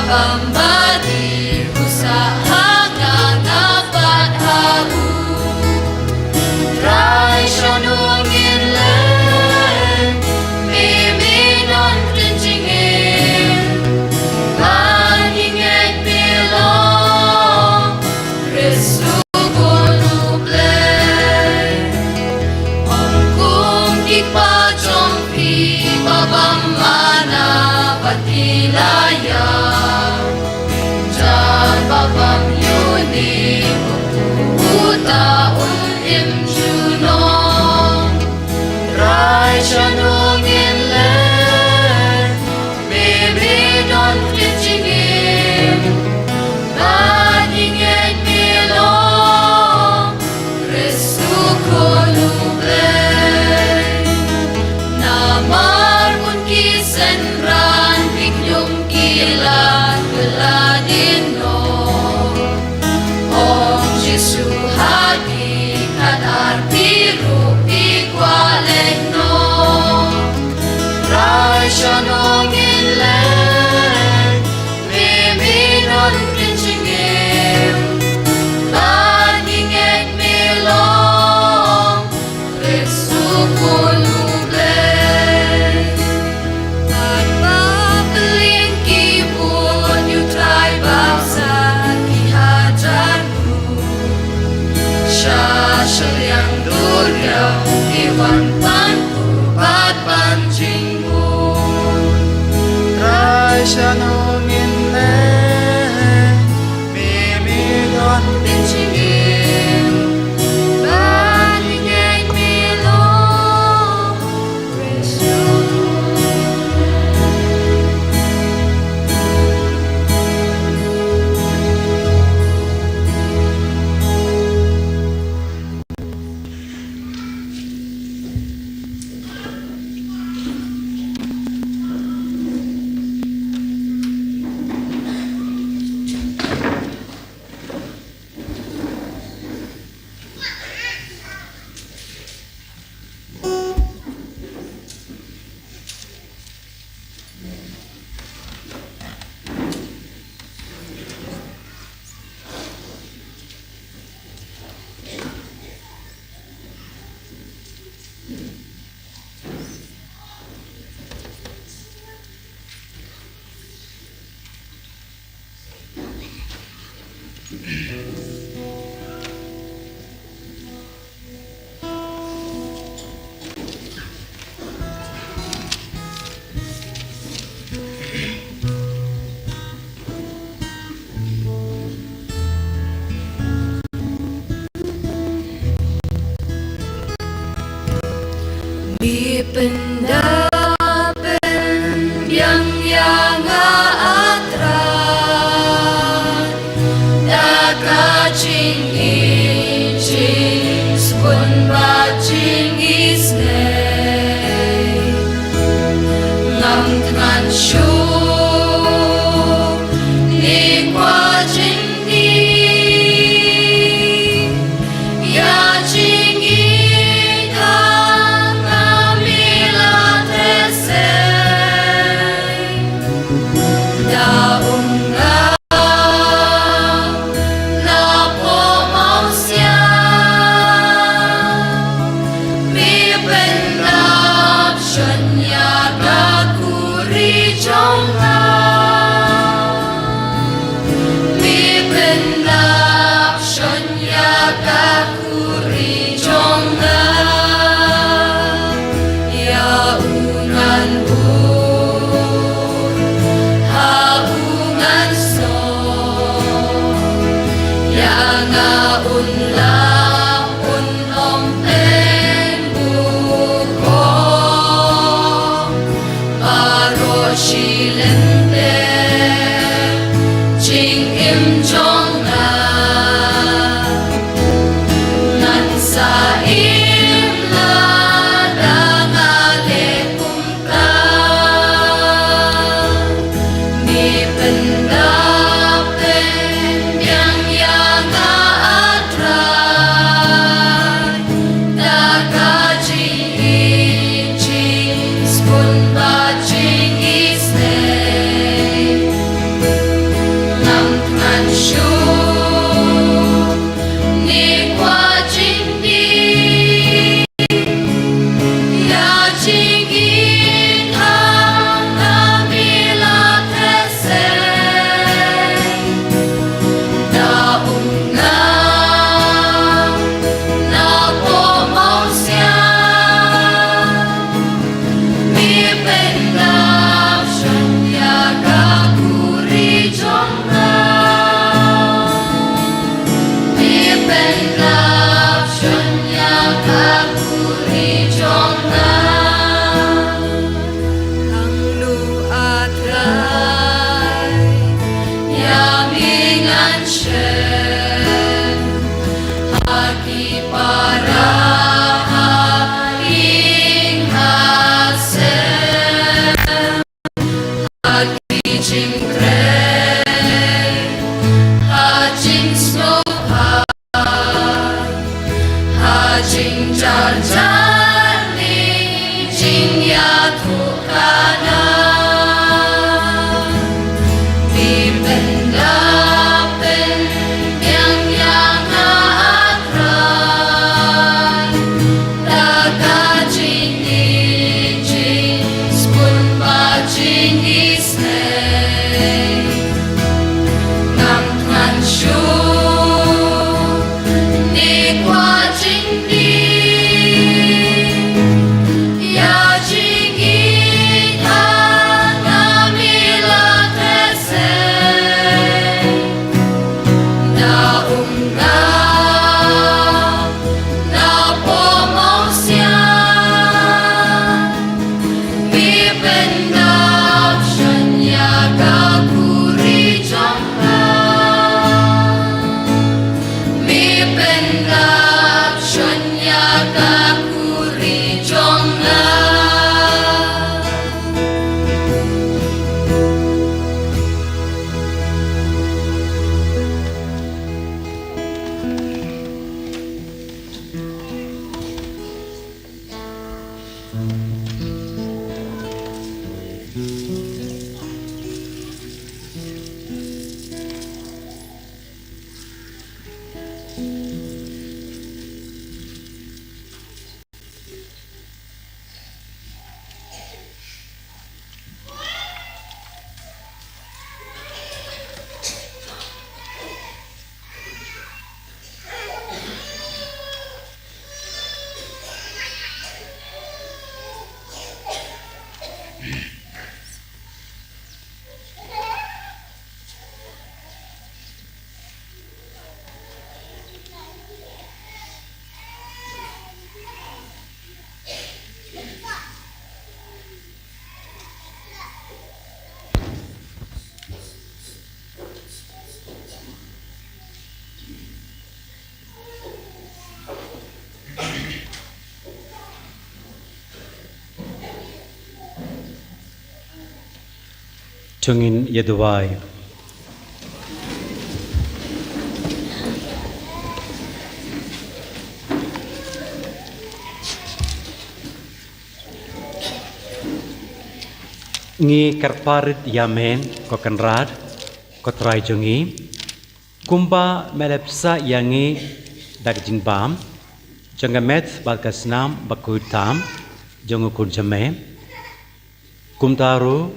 Bam bati u sa ha nga, nga pat ha u. Trai, shano ngin leit? Me, me don ktien jingim. Ba ngi ngeit me long Khrist u Khun u Blei. Ong kum ki kpa jong phi ba bam manna bad ki la ïap. Jan ba bam ïa une, uta un im junom. Trai, shano ngin leit? Me, me don ktien jingim. Ba ngi ngeit me long Khrist u Khun u Blei. Namar bun ki synran ki khlum ki la kylla dien noh. Ong Jisu ha ki, khadar phi ruh phi kwah leit noh. Trai, shano ngin leit? Me, me don ktien jingim. Ba ngi ngeit me long Khrist u Khun u Blei. Bad ba pynlong ki bun ïa u Trai bad sa ki hajar ngut. Sha shiliang duriaw ki wan pan u bad ban jingmut. Trai, shano ngin leit? Me, me don ktien jingim. Ba ngi ngeit me long Khrist u Khun. Me pynda pynbiang ïa nga, ah Trai, da ka jingïeit, jingsngewbha, jingisynei. Ngam thngan shuh, ne kwah jingïeit, ïa jingïeit ha nga me la teh sei. Da um nga na pop mawsiang, me pyndap shon ïa ka khuri jong nga. Me pyndap shon ïa ka khuri jong nga. Ïa u ngan bud ha u ngan song, ïa nga un lap un ym pynbukor. Baroh shi lynter jingim jong nga, ngan sa im lada nga leh kumta. Me pyndap pynbiang ïa nga, ah Trai, da ka jingïeit, jingsngewbha, jingisynei. To ngin ïa duwai. Ngi kyrpad ïa me, ko Kynrad, ko Trai jong ngi. Kumba me la pynsah ïa ngi da ka jingbam jong ka met bad ka snam bakhuid tam jong u Khun jong me, kumta ruh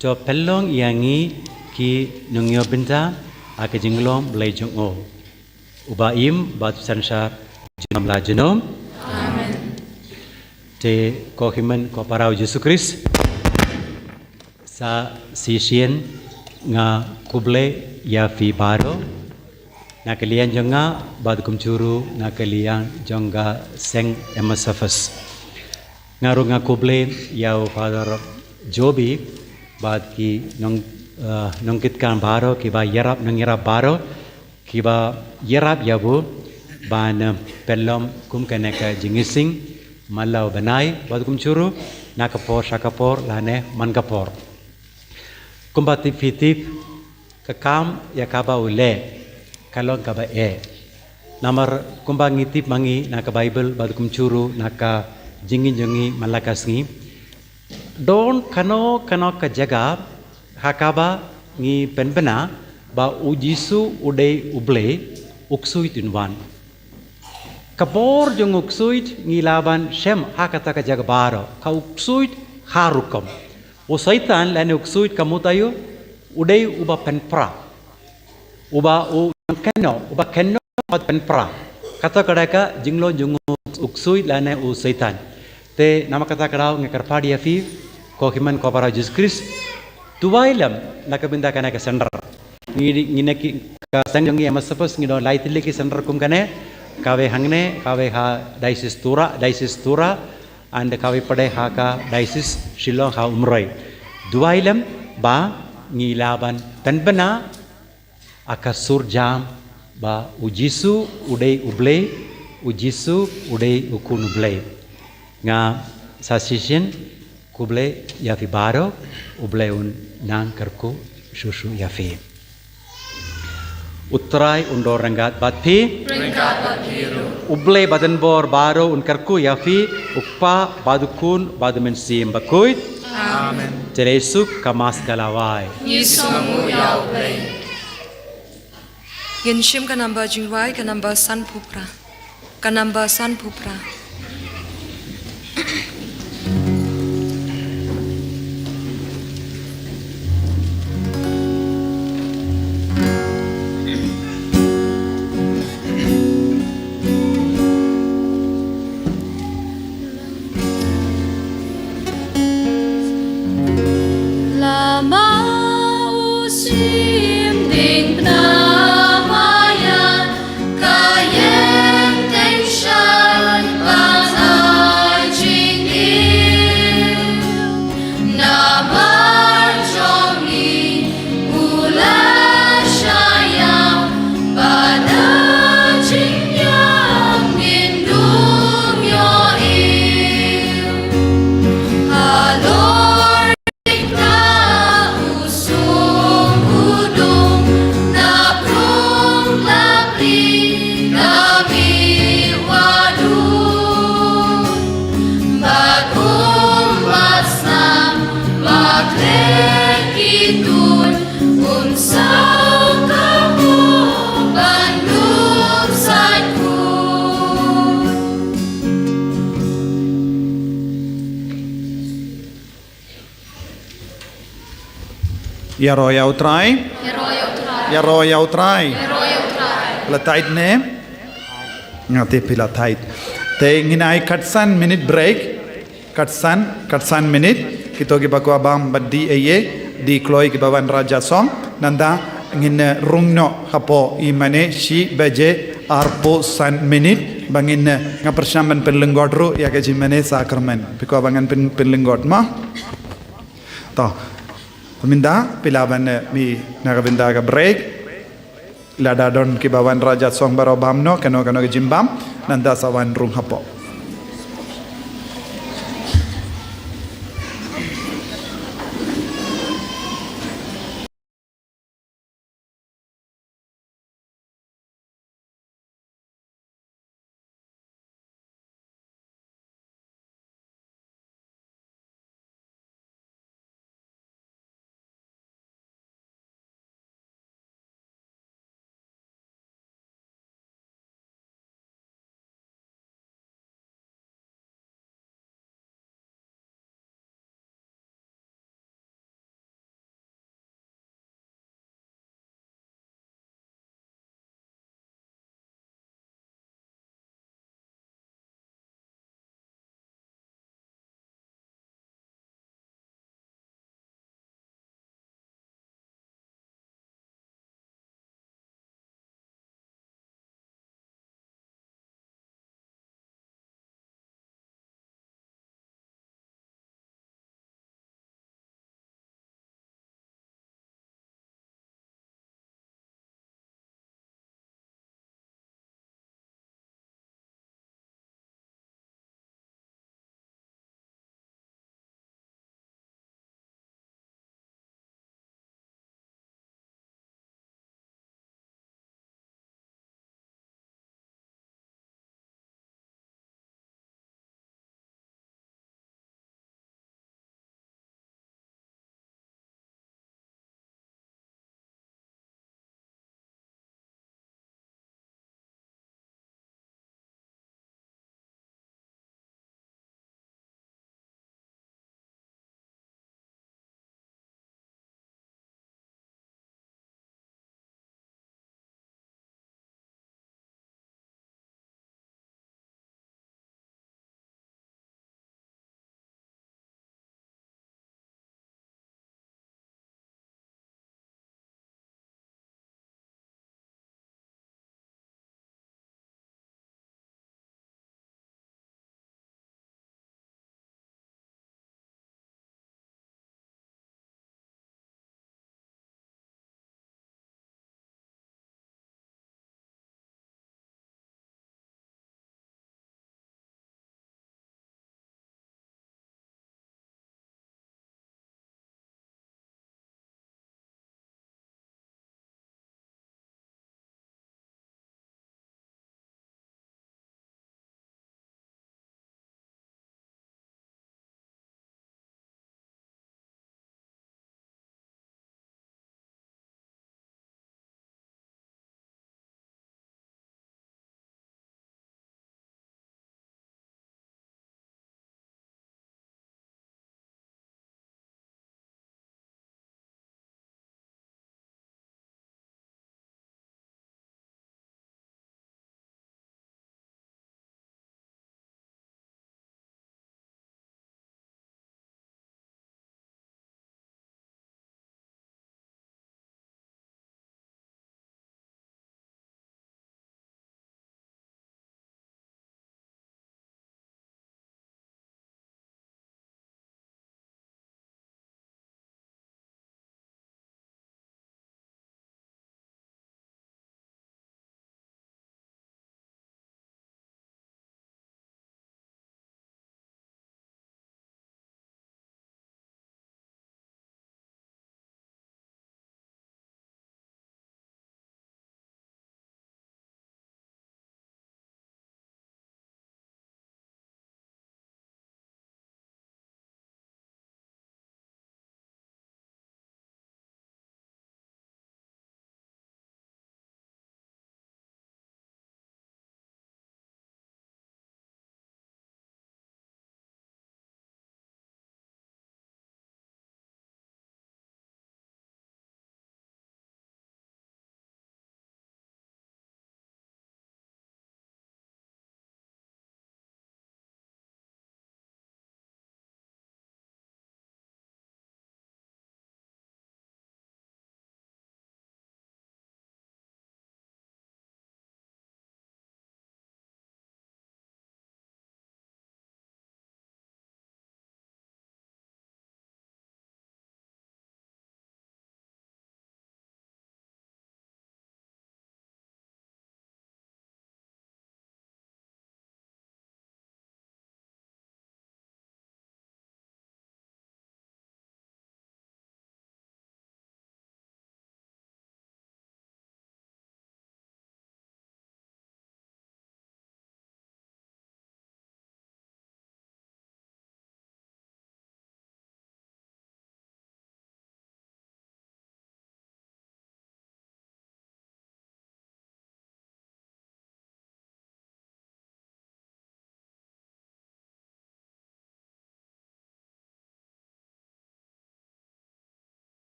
to pynlong ïa ngi ki nongïoh bynta ha ka jinglong Blei jong u, uba im bad synshar junom la junom. Amen. Te ko hynmen ko para u Jisu Khrist, sa shisien nga khublei ïa phi baroh na ka liang jong nga bad kumjuh ruh na ka liang jong ka seng M S F S. Nga ruh nga khublei ïa u Father Jobi bad ki nong, eh, nongkitkam baroh, kiba ïarap, nongïarap baroh kiba ïarap ïa u ban, eh, pynlong kum kane ka jingising man la u bnai bad kumjuh ruh na ka por sha ka por lane man ka por. Kumba tip phi tip, ka kam ïa kaba u leh ka long kaba eh. Namar kumba ngi tip ma ngi na ka Baibl bad kumjuh ruh na ka jingim jong ngi man la ka sngi, don kano kano ka jaka ha kaba ngi pynbna ba u Jisu u dei u Blei, u ksuid un wan. Ka bor jong u ksuid ngi lah ban shem ha kata ka jaka baroh, ka u ksuid ha rukom. U Soitan lane u ksuid ka mut aïu? U dei uba pynpra, uba u kynnoh, uba kynnoh bad pynpra. Kata ka dei ka jinglong jong u ksuid lane u Soitan. Te namar kata ka daw nga kyrpad ïa phi, ko hynmen ko para u Jisu Khrist, duwai lem na ka bynta kane ka center. Ngi, ngi ne ki, ka seng jong ngi M S F S ngi don lai tylli ki center kum kane, kawei hangne, kawei ha Diocese Tura, Diocese Tura, and kawei pat ha ka Diocese Shillong ha Umroi. Duwai lem ba ngi lah ban pynbna ha ka sur jam ba u Jisu u dei u Blei, u Jisu u dei u Khun u Blei. Nga sa shisien khublei ïa phi baroh, u Blei un nang kyrkhu shuh shuh ïa phi. U Trai un don ryngkat bad phi. Ryngkat bad phi ruh. U Blei badonbor baroh un kyrkhu ïa phi, u Kpa bad u Khun bad u Mynsiem Bakhuid. Amen. Te la ïasuk ka Mass ka la wai. Ngi sngewnguh ïa u Blei. Ngin shim ka namba jingrwai, ka namba sanphew phra. Ka namba sanphew phra. Lama u sim ding pna maya ka ïeng teng shan ban ai jingim. Namar jong ngi u la shah ïap, bad da jingïap ngin ym ïohi. Halor dik na u sum u dum, na prung la pli ka mih waduk. Bad um bad snam, bad khleh ki tuid, un saw ka hok ban duh sait khuid. Ïaroh ïa u Trai. Ïaroh ïa u Trai. Ïaroh ïa u Trai. Ïaroh ïa u Trai. La tight ne? Nga tip phi la tight. Te ngin ai katsan minit break. Katsan, katsan minit. Kito kiba kwah bam bad die ei ei, die kloi kiba wanrah ja song. Nangta ngin, eh, rung noh hapoh ïingmane shi baje arphew san minit. Ba ngin, eh, nga pyrshang ban pynlyngkot ruh ïa ka jingmane sakramen. Phi kwah ba ngan pyn, pynlyngkot mo? To. Mynta phi lah ban, eh, mih na ka bynta ka break. Lada don kiba wanrah ja song baroh bam noh, kano kano ka jingbam, nangta sa wan rung hapoh.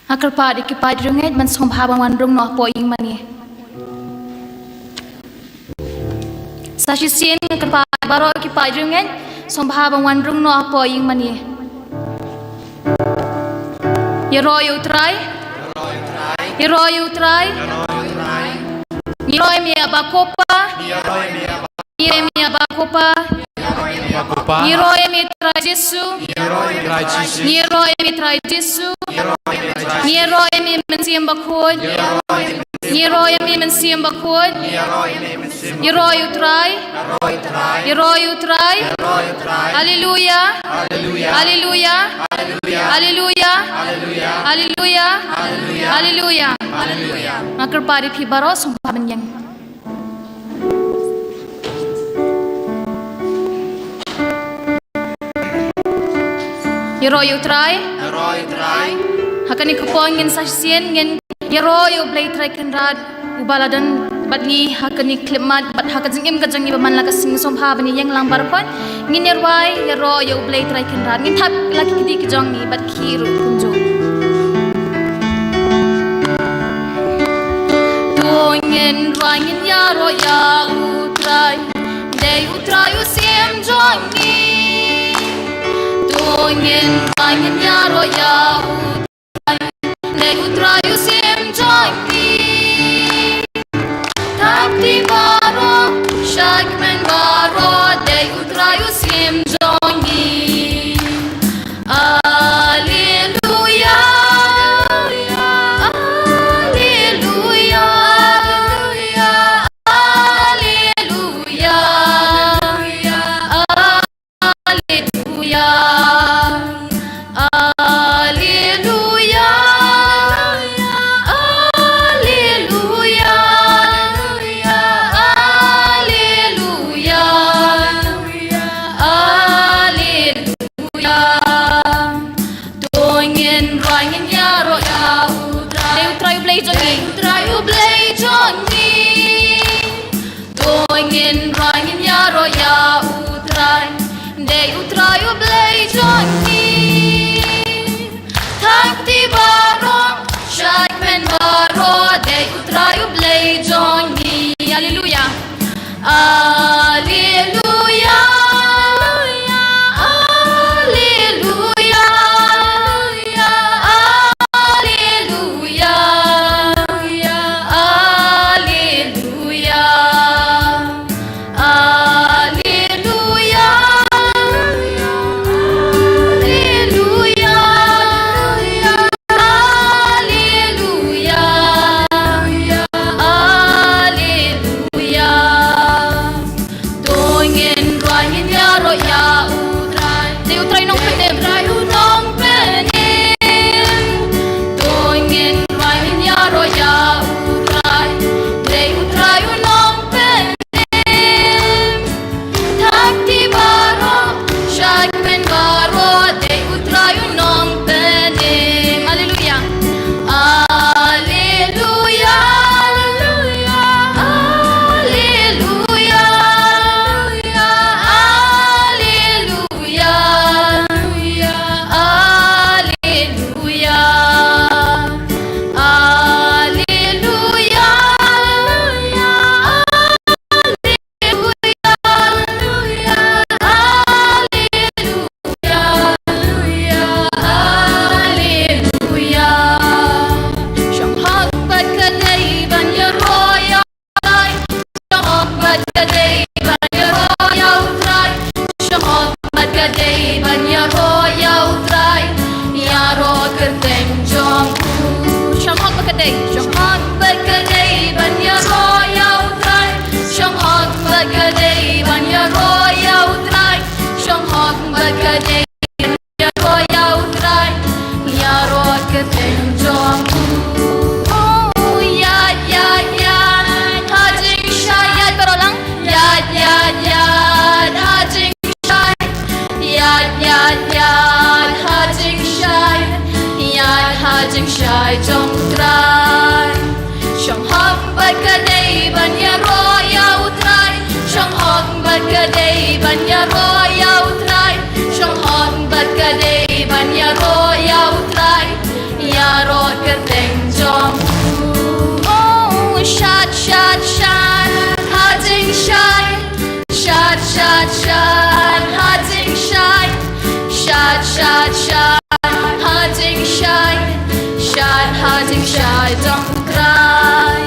Nga kyrpad ïa ki paid riewngeit ban sngewbha ban wan rung noh hapoh ïing mane. Sa shisien nga kyrpad baroh ki paid riewngeit sngewbha ban wan rung noh hapoh ïing mane. Ïaroh ïa U Trai. Ïaroh ïa U Trai. Ngi ïaroh ïa me Aba ko Pa. Ngi ïaroh ïa me Aba ko Pa. Ngi ïaroh ïa me Trai Jisu. Ngi ïaroh ïa me Trai Jisu. Ngi ïaroh ïa me Mynsiem Bakhuid. Ngi ïaroh ïa me Mynsiem Bakhuid. Ïaroh ïa U Trai. Ïaroh ïa U Trai. Haleluya. Haleluya. Haleluya. Nga kyrpad ïa phi baroh sngewbha ban ïeng. Ïaroh ïa U Trai. Ïaroh ïa U Trai. Ha kane ka por ngin sa shisien ngin ïaroh ïa U Blei Trai Kynrad uba la don bad ngi ha kane ka khyllipmat bad ha ka jingim ka jong ngi ba man la ka sngi. Sngewbha ban ïeng lang baroh khoit. Ngin ïarwai ïaroh ïa U Blei Trai Kynrad. Ngin thap la ki kti ki jong ngi bad ki ruh kumjuh. To ngin rwai ngin ïaroh ïa U Trai. Dei U Trai u Siem jong ngi. To ngin rwai ngin ïaroh ïa U Trai. Dei U Trai u Siem jong ngi. Thap kti baroh, shai kmen baroh, dei U Trai u Siem jong ngi. Alleluia. Alleluia. Alleluia. Alleluia. Alleluia. Alleluia. Alleluia. Alleluia. To ngin rwai ngin ïaroh ïa U Trai. Dei U Trai U Blei jong ngi. Dei U Trai U Blei jong ngi. To ngin rwai ngin ïaroh ïa U Trai. Dei U Trai U Blei jong ngi. Thap kti baroh, shai kmen baroh, dei U Trai U Blei jong ngi. Alleluia. Alleluia. Alleluia. Alleluia. Alleluia. Alleluia. Alleluia. Alleluia. To ngin rwai ngin ïaroh ïa U Trai. Dei U Trai u nongpynim. Trai u nongpynim. To ngin rwai ngin ïaroh ïa U Trai. Dei U Trai u nongpynim. Thap kti baroh, shai kmen baroh, dei U Trai u nongpynim. Alleluia. Alleluia. Alleluia. Alleluia. Alleluia. Alleluia. Alleluia. Alleluia. Alleluia. Shong hok bad ka dei ban ïaroh ïa U Trai. Shong hok bad ka dei ban ïaroh ïa U Trai. Shong hok bad ka dei ban ïaroh ïa U Trai. Ïaroh kyrteng jong u. Shong hok bad ka dei. Shong hok bad ka dei ban ïaroh ïa U Trai. Shong hok bad ka dei ban ïaroh ïa U Trai. Shong hok bad ka dei ïaroh ïa U Trai, ïaroh kyrteng jong u. Oh, ïaid, ïaid, ïaid ha jingshai, ïaid baroh lang. Ïaid, ïaid, ïaid ha jingshai. Ïaid, ïaid, ïaid ha jingshai. Ïaid ha jingshai jong U Trai. Shong hok bad ka dei ban ïaroh ïa U Trai. Shong hok bad ka dei ban ïaroh ïa U Trai. Shong hok bad ka dei ban ïaroh ïa U Trai. Ïaroh shai jong U Trai.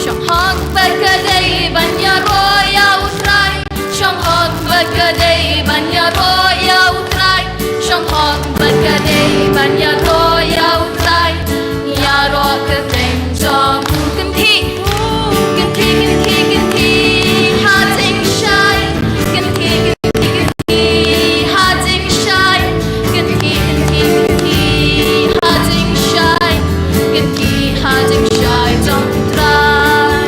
Shong hok bad ka dei ban ïaroh ïa U Trai. Shong hok bad ka dei ban ïaroh ïa U Trai. Shong hok bad ka dei ban ïaroh ïa U Trai. Ïaroh kyrteng jong U. Kynthih, kynthih, kynthih, kynthih ha jingshai. Kynthih, kynthih, kynthih ha jingshai. Kynthih, kynthih, kynthih ha jingshai. Kynthih ha jingshai jong U Trai.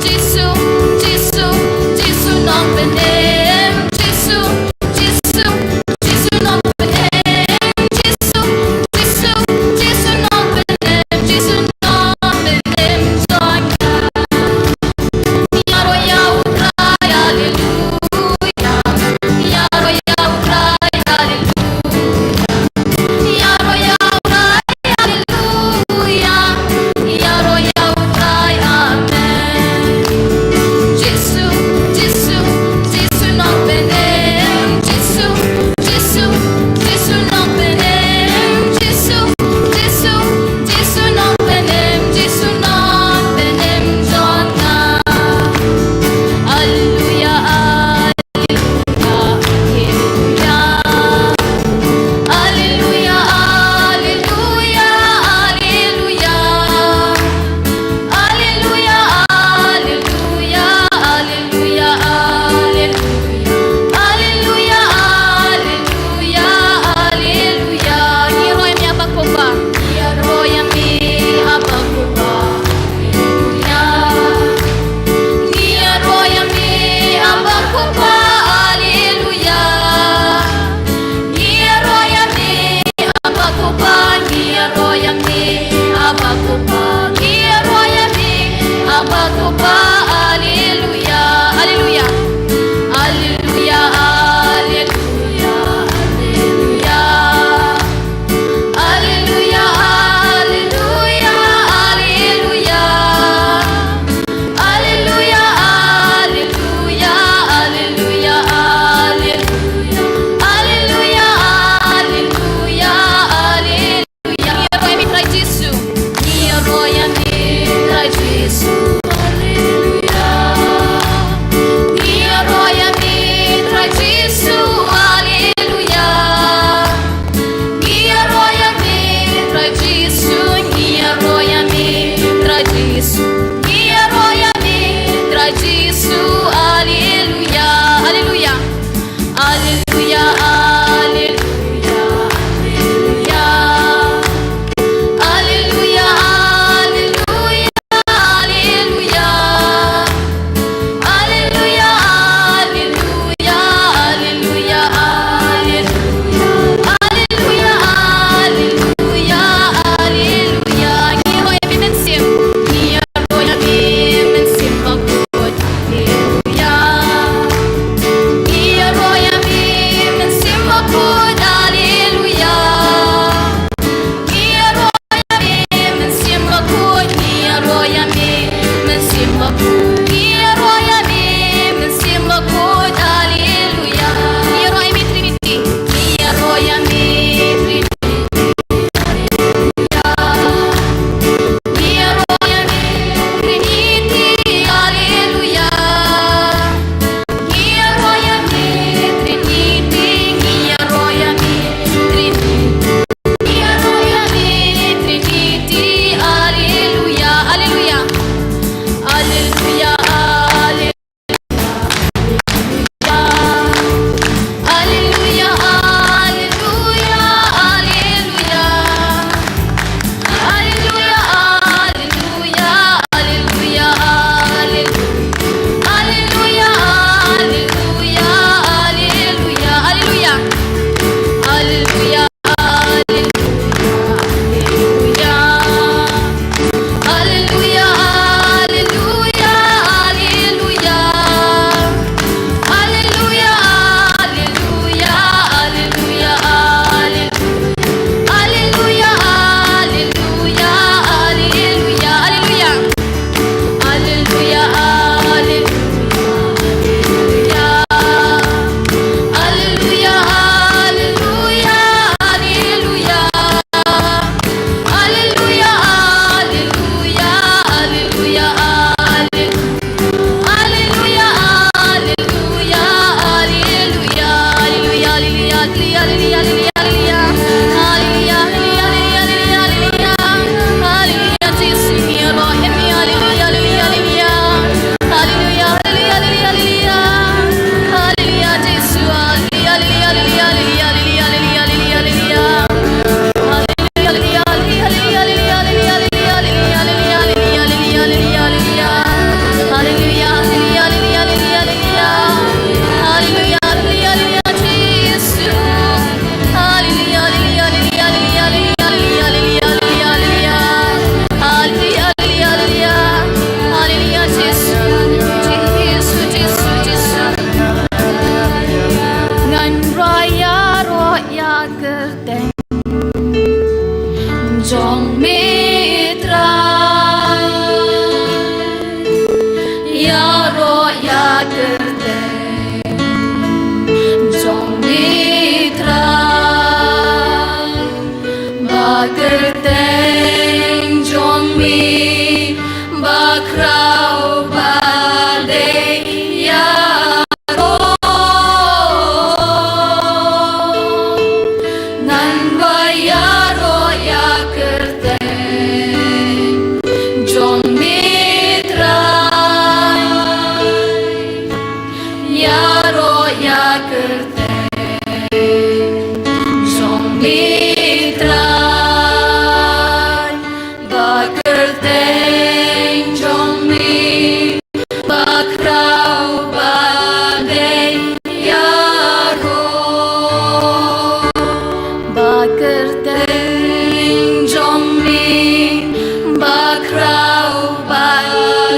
Jisu, Jisu, Jisu Nongpynim. Jisu, Jisu, Jisu Nongpynim. Jisu, kyrteng jong me Trai, ba kyrteng jong me ba khraw ba dei ïaroh. Ngan ba ïaroh ïa kyrteng jong me Trai, ïaroh ïa kyrteng jong me Trai, ba kyrteng jong me ba khraw ba dei ïaroh, ba kyrteng jong me ba khraw ba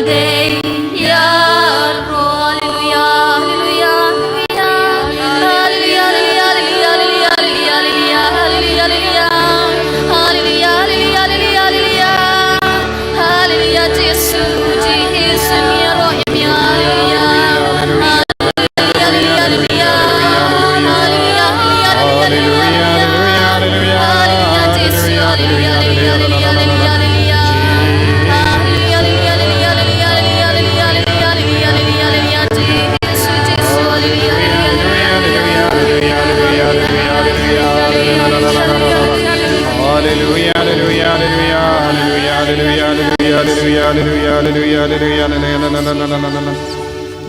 dei ïaroh. Haleluya, haleluya, haleluya. Haleluya, haleluya, haleluya. Haleluya, haleluya, haleluya. Haleluya, Jisu, Jisu, ïaroh ïa me, haleluya. Haleluya, haleluya, haleluya. Haleluya, haleluya, haleluya, haleluya. Haleluya, Jisu, haleluya, haleluya, haleluya, haleluya. Haleluya, haleluya, haleluya, haleluya. Haleluya, haleluya, haleluya, haleluya, haleluya, haleluya. Jisu, Jisu, haleluya, haleluya, haleluya. Haleluya, haleluya, haleluya, haleluya, haleluya.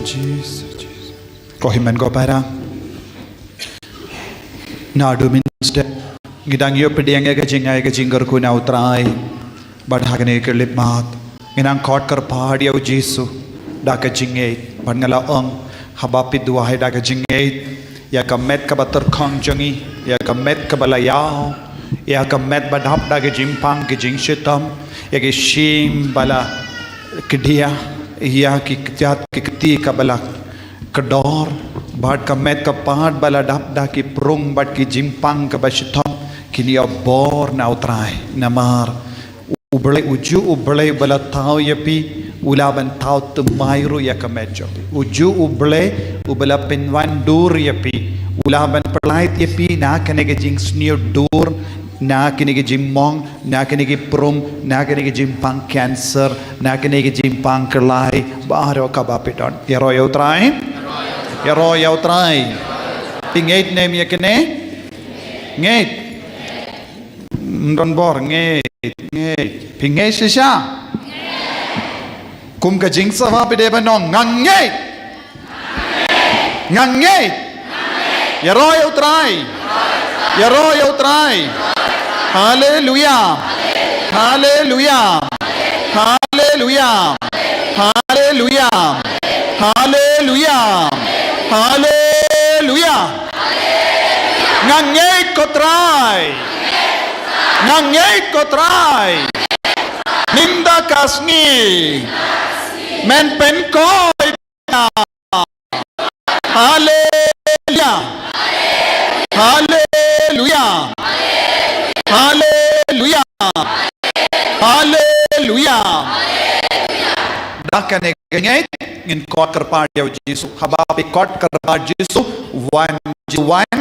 Jisu, Jisu. Ko hynmen ko para. Naduh mynstep ngi dang ïoh pdiang ïa ka jingai ka jingkyrkhu na U Trai. Bad ha kane ka khyllipmat ngi nang khot kyrpad ïa U Jisu da ka jingngeit. Bad nga la ong, haba phi duwai da ka jingngeit, ïa ka met kaba tyrkhong jong ngi, ïa ka met kaba la ïaw, ïa ka met ba dap da ka jingpang ka jingshitom, ïa ki shim ba la kdiah, ïa ki kjat ki kti kaba la kdor, bad ka met ka pat ba la dap da ki prung bad ki jingpang kaba shitom, kin ïoh bor na U Trai. Namar U Blei, ujuh U Blei ba la thaw ïa phi, u lah ban thaw thymmai ruh ïa ka met jong phi. Ujuh U Blei uba la pynwandur ïa phi, u lah ban pyllait ïa phi na kane ka jingsniew dur, na kane ka jingmong, na kane ka prung, na kane ka jingpang cancer, na kane ka jingpang kyllai, baroh kaba phi don. Ïaroh ïa U Trai. Ïaroh ïa U Trai. Phi ngeit ne em ïa kane? Ngeit. Ym don bor, ngeit, ngeit. Phi ngeit shisha? Kum ka jingsawa phi dei ban ong, nga ngeit. Nga ngeit. Ïaroh ïa U Trai. Ïaroh ïa U Trai. Haleluya. Haleluya. Haleluya. Haleluya. Haleluya. Haleluya. Nga ngeit ko Trai. Nga ngeit ko Trai. Mynta ka sngi men pynkoit. Haleluya. Haleluya. Haleluya. Haleluya. Da kane ka ngeit ngin khot kyrpad ïa U Jisu. Haba phi khot kyrpad Jisu, wan, Jisu wan.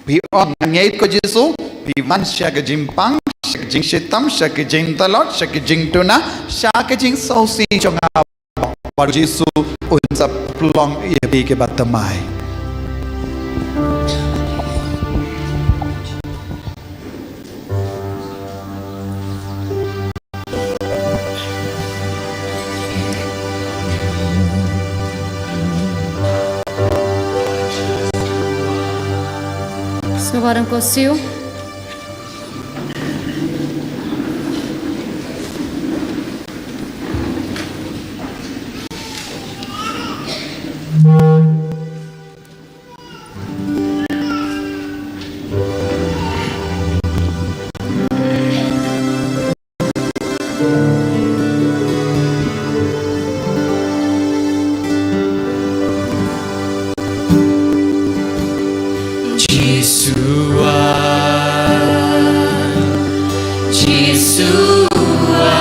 Phi ong nga ngeit ko Jisu, phi wan sha ka jingpang, sha ka jingshitom, sha ka jingtlot, sha ka jingduna, sha ka jingsngewsih jong nga. Bad U Jisu un sa pynlong ïa phi kiba thymmai. Sngewbha dang ko siew. Jisua, Jisua,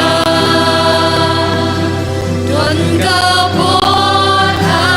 don ka bor ha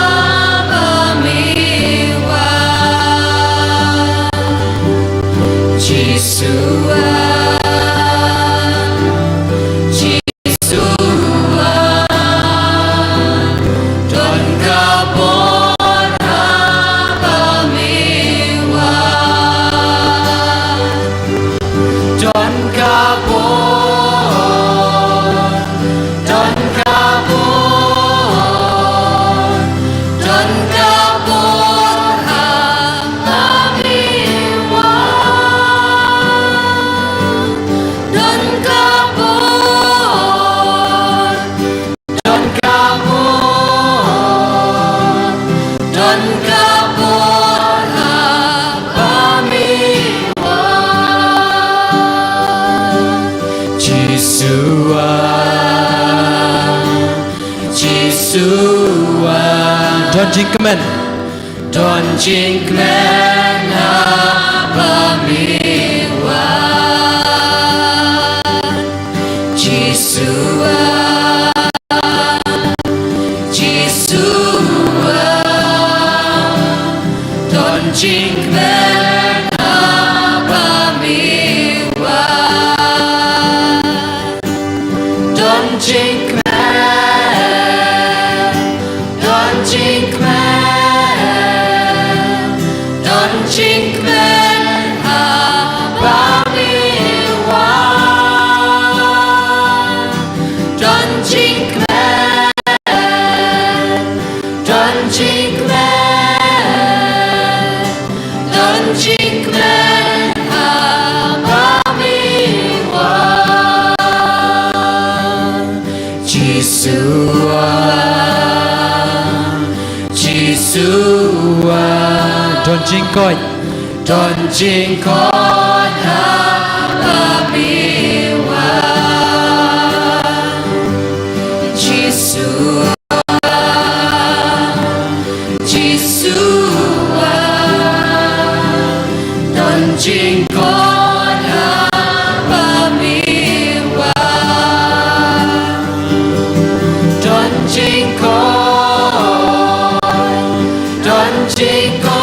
Don ka bor ha ba me wan. Jisu ah, Jisu ah. Don jingkmen. Don jingkmen ha ba me wan. Jisu ah, Jisu ah, don jingkmen ha ba me wan. Don jingkmen, don jingkmen, don jingkmen ha ba me wan. Don jingkmen, don jingkmen, don jingkmen ha ba me wan. Jisu ah, Jisu ah. Don jingkoit, don jingkoit ha ba me wan. Jisu ah, Jisu ah, don jingkoit ha ba me wan. Don jingkoit, don jingkoit,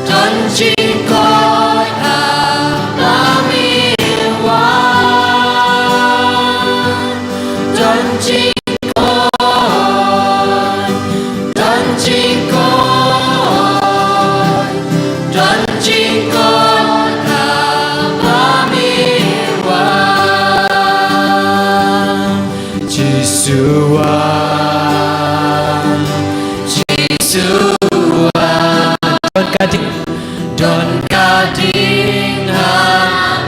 don jingkoit ha ba me wan. Don jingkoit, don jingkoit, don jingkoit ha ba me wan. Jisu ah, Jisu ah. Don ka ding, don ka ding ha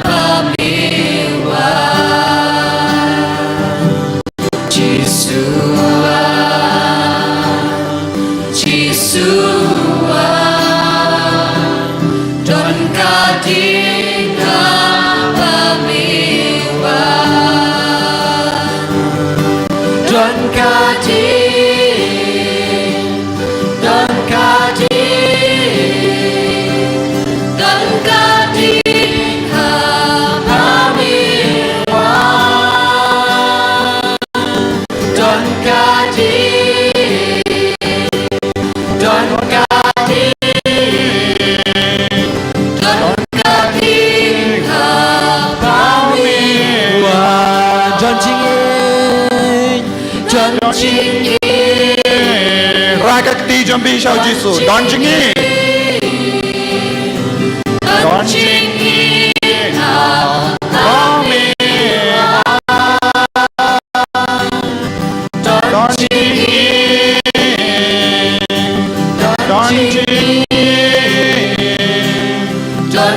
ba me wan. Jisu ah, Jisu ah, don ka ding ha ba me wan. Don ka ding, don ka ding, don ka ding ha ba me wan. Don ka ding, don ka ding, don ka ding ha ba me wan. Don jingim, don jingim. Rah ka kti jong phi sha u Jisu. Don jingim, don jingim ha ba me wan. Don jingim, don jingim,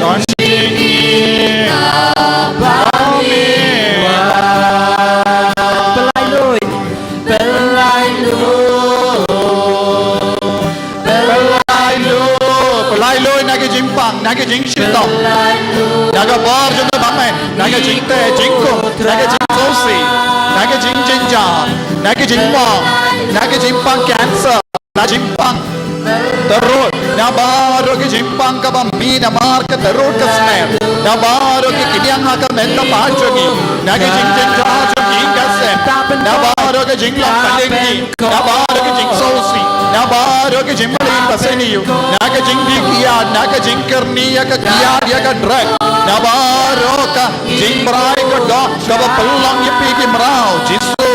don jingim ha ba me wan. Pynlait luid, pynlait luid, pynlait luid, pynlait luid na ki jingpang, na ki jingshitom, na ka bor jong ka bymmen, na ka jingteh jingkut, na ka jingsngewsih, na ka jingjynjar, na ka jingmong, na ka jingpang cancer, na jingpang tyrut, na baroh ki jingpang kaba mih namar ka tyrut ka smer, na baroh ki kyndiang ha ka met ka phad jong ngi, na ki jingjynjar jong ngi ka sem, na baroh ki jinglong ka liang ngi, na baroh ki jingsngewsih, na baroh ki jingmlien ba sniew, na ka jingdih kiad, na ka jingkyrni ïa ka kiad ïa ka drug, na baroh ka jingbrai ka doh kaba pynlong ïa phi ki mraw, Jisu.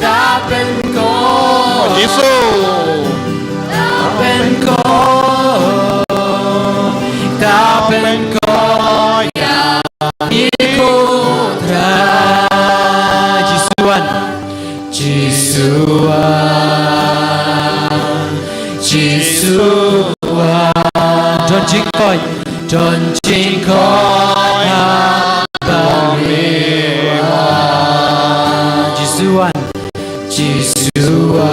Ta pynkoit. Jisu. Ta pynkoit. Ta pynkoit. Ïa ngi ko Trai. Jisu wan. Jisu wan. Jisu wan. Don jingkoit. Don jingkoit ha ba me wan. Jisu wan. Jisu wan.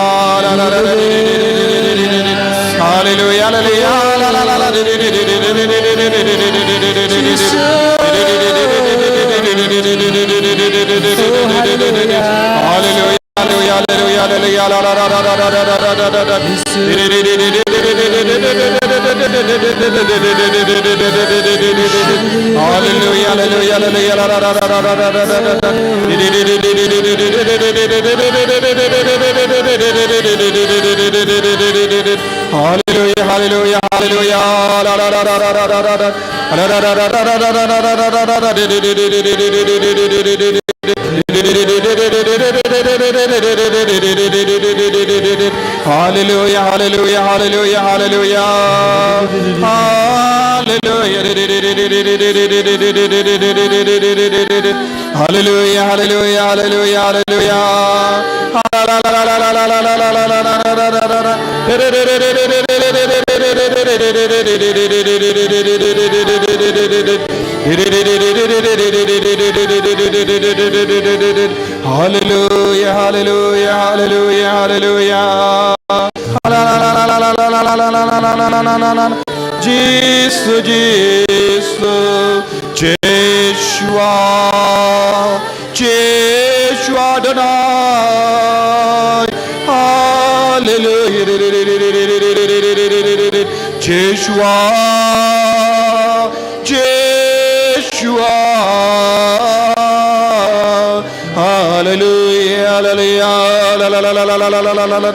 Hallelujah, hallelujah, hallelujah. Hallelujah, hallelujah, hallelujah. Hallelujah, hallelujah, hallelujah, hallelujah. Hallelujah, hallelujah, hallelujah. Hallelujah, hallelujah, hallelujah, hallelujah. Hallelujah. Hallelujah, hallelujah, hallelujah, hallelujah. Hallelujah, hallelujah, hallelujah, hallelujah. Jisu, Jisu, Jeshua, Jeshua Adonai. Hallelujah. Jeshua, Jeshua. Hallelujah, hallelujah. La, la, la, la.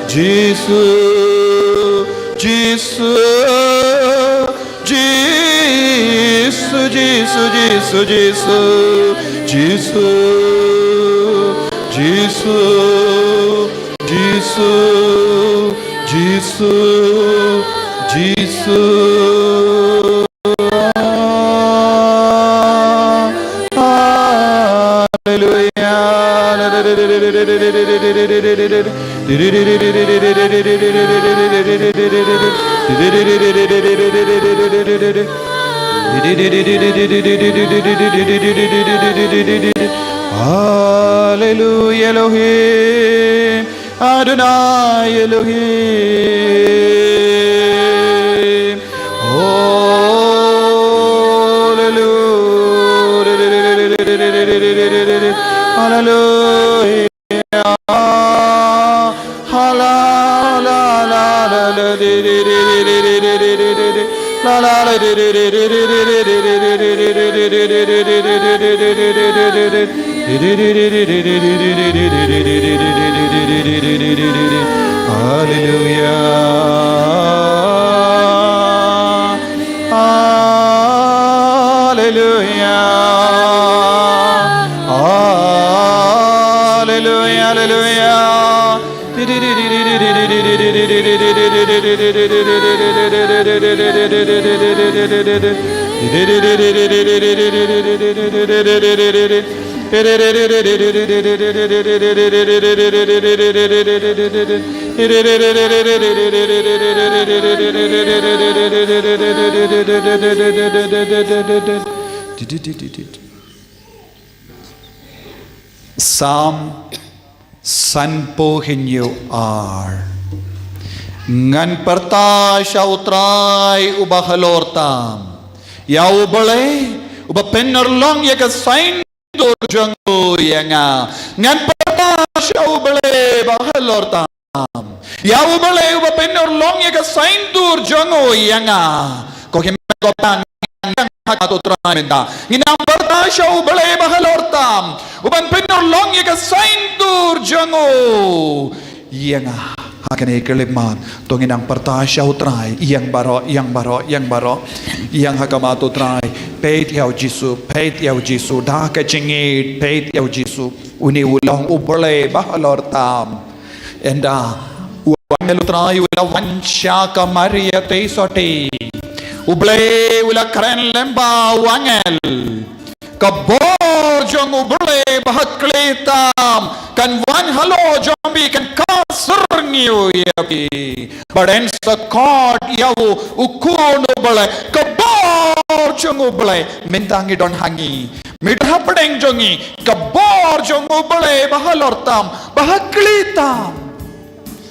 Jisu, Jisu, Jisu, Jisu, Jisu, Jisu, Jisu, Jisu, Jisu, Jisu. Hallelujah. Hallelujah, Elohim. Adonai Elohim. Hallelujah. Hallelujah. Hallelujah. Hallelujah. Hallelujah. Hallelujah. Salm sanphew hynñiew ar. Ngan pyrta sha U Trai uba halor tam, ïa U Blei uba pynurlong ïa ka saiñdur jong u ïa nga. Ngan pyrta pyrta sha U Blei ba halor tam. Ïa U Blei uba pynurlong ïa ka saiñdur jong u ïa nga. Ko hynmen ko para, ngan ïeng ha khmat U Trai mynta. Ngin nang pyrta sha U Blei ba halor tam, uban pynurlong ïa ka saiñdur jong u ïa nga. Ha kane ka khyllipmat to ngin nang pyrta sha U Trai. Ïeng baroh, ïeng baroh, ïeng baroh. Ïeng ha khmat U Trai. Peit ïa U Jisu, peit ïa U Jisu. Da ka jingngeit, peit ïa U Jisu. Une u long U Blei ba halor tam. Ynda u angel U Trai u la wan sha ka Maria te sotti, U Blei u la kren lem bad u angel. Ka bor jong U Blei ba ha khlieh tam kan wan halor jong phi, kan kha syrngiew ïa phi. Bad yn sa khot ïa u, u Khun U Blei. Ka bor jong U Blei mynta ngi don ha ngi. Mynta hapdeng jong ngi, ka bor jong U Blei ba halor tam, ba ha khlieh tam.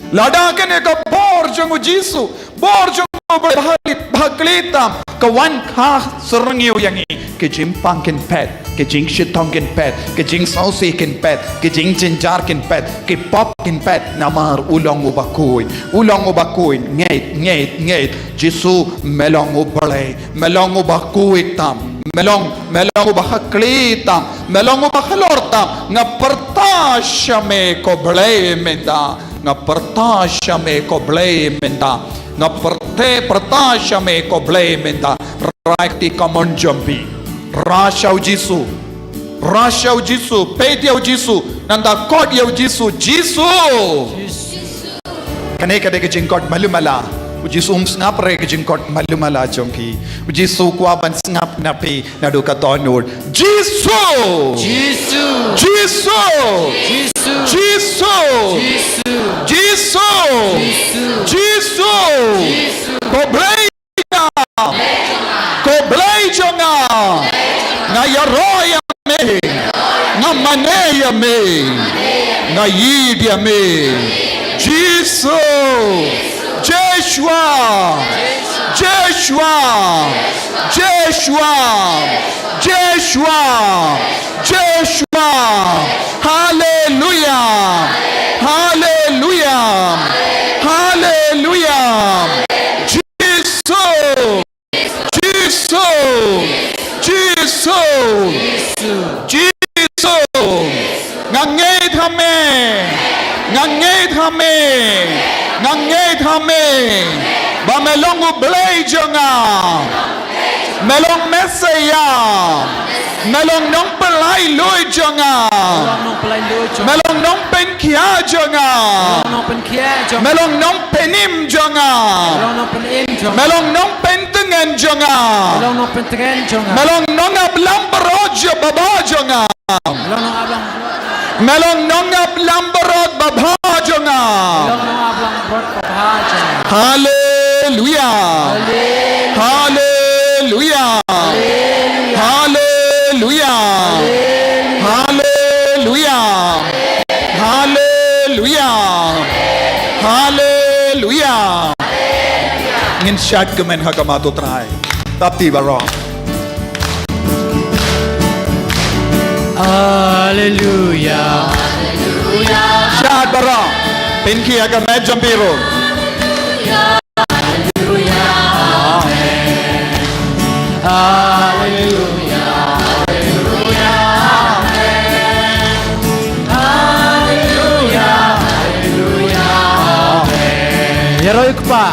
Lada kane ka bor jong U Jisu, bor jong U Blei ba ha khlieh, ba ha khlieh tam, ka wan kha syrngiew ïa ngi, ki jingpang kin phet, ki jingshitom kin phet, ki jingsngewsih kin phet, ki jingjynjar kin phet, ki pop kin phet, namar u long uba khuid, u long uba khuid. Ngeit, ngeit, ngeit. Jisu, me long U Blei, me long uba khuid tam, me long, me long uba ha khlieh tam, me long uba halor tam. Nga pyrta sha me ko Blei mynta. Nga pyrta sha me ko Blei mynta. Nga pyrta, pyrta sha me ko Blei mynta. Rai kti kamon jong phi. Rah sha U Jisu. Rah sha U Jisu. Peit ïa U Jisu. Nangta khot ïa U Jisu. Jisu. Kane ka dei ka jingkhot malu mala. U Jisu um sngap re ka jingkhot malu mala jong phi. U Jisu u kwah ban sngap na phi naduh ka dohnud. Jisu! Jisu! Jisu! Ko Blei jong nga! Ko Blei jong nga! Nga ïaroh ïa me! Nga mane ïa me! Nga ïeit ïa me! Jisu! Jeshua! Jeshua! Jeshua! Jeshua! Jeshua! Haleluya! Haleluya! Haleluya! Jisu! Jisu! Jisu! Jisu! Nga ngeit ha me! Nga ngeit ha me! Nga ngeit ha me! Ba me long U Blei jong nga! Me long Messaïah! Me long nongpynlait luid jong nga. Me long nongpynkhiah jong nga. Me long nongpynim jong nga. Me long nongpyntngen jong nga. Me long nongap langbrot babha jong nga. Me long nongap langbrot babha jong nga. Haleluya. Haleluya. Haleluya. Haleluya. Haleluya. Haleluya. Ngin shad kmen ha khmat U Trai. Dap ti baroh. Haleluya. Shad baroh. Pynkhih ha ka met jong phi ruh. Haleluya. Haleluya. Haleluya. Haleluya. Amen. Ïaroh ïa u Kpa.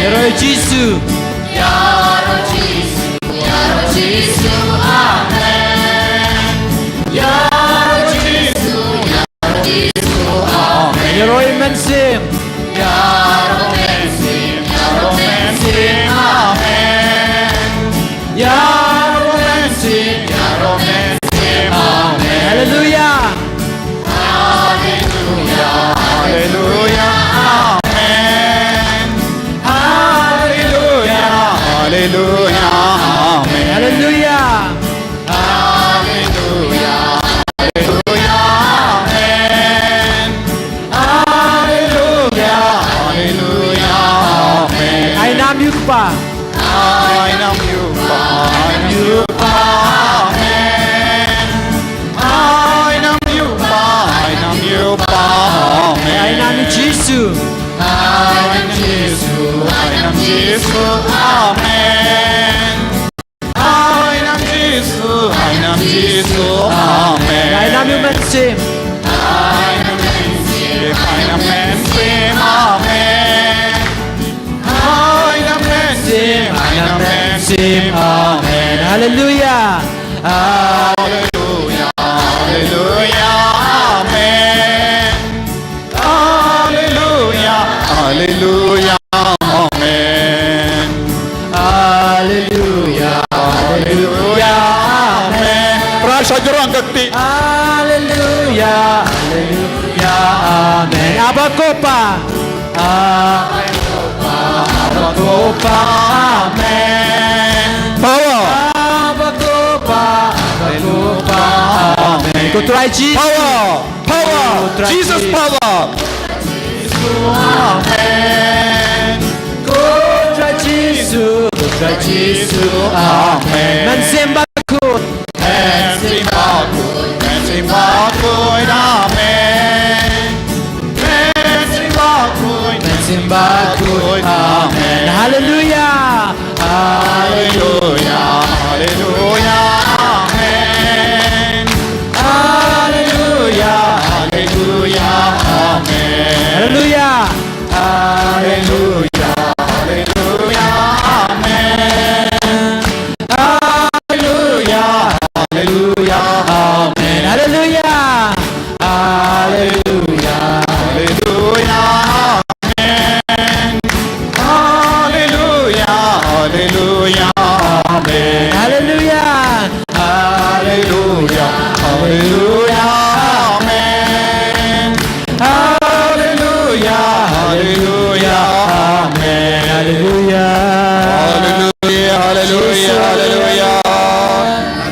Ïaroh ïa u Jisu. Ïaroh ïa u Mynsiem. Haleluya. Haleluya. Amen. Haleluya. Haleluya. Amen. Haleluya. Haleluya. Haleluya. Amen. Haleluya. Haleluya. Amen. Ai na Amen. Haleluya. Haleluya, haleluya, amen. Haleluya, haleluya, amen. Haleluya, haleluya, amen. Pra sha jrong ka kti. Haleluya, haleluya, amen. Abba Kopa. Abba Kopa, Abba Kopa, amen. Power. Abba Kopa, Abba Kopa, amen. Ko Trai Jisu. Power. Power. Ko Trai Jisu. Jesus power. Jisu, amen. Ko Trai Jisu, ko Trai Jisu, amen. Mynsiem Bakhuid. Mynsiem Bakhuid, Mynsiem Bakhuid, amen. Mynsiem Bakhuid, Mynsiem Bakhuid, amen. Haleluya. Haleluya, haleluya, amen. Haleluya, haleluya, amen. Haleluya. Haleluya, haleluya, amen. Haleluya, haleluya, amen. Haleluya. Haleluya, haleluya, amen. Haleluya, haleluya, amen. Haleluya. Haleluya, haleluya, amen. Haleluya, haleluya, amen. Haleluya. Haleluya, haleluya, haleluya.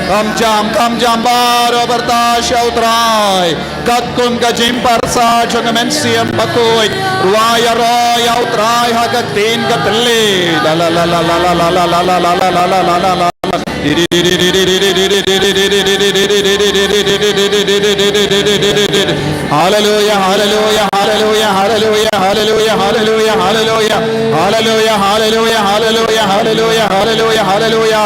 Kam jam, kam jam baroh, pyrta sha U Trai. Katkum ka jingpyrshah jong ka Mynsiem Bakhuid, rwai ïaroh ïa U Trai ha ka ktien ka thylliej. La la la la. Haleluya, haleluya, haleluya, haleluya, haleluya, haleluya, haleluya, haleluya, haleluya, haleluya, haleluya, haleluya, haleluya, haleluya.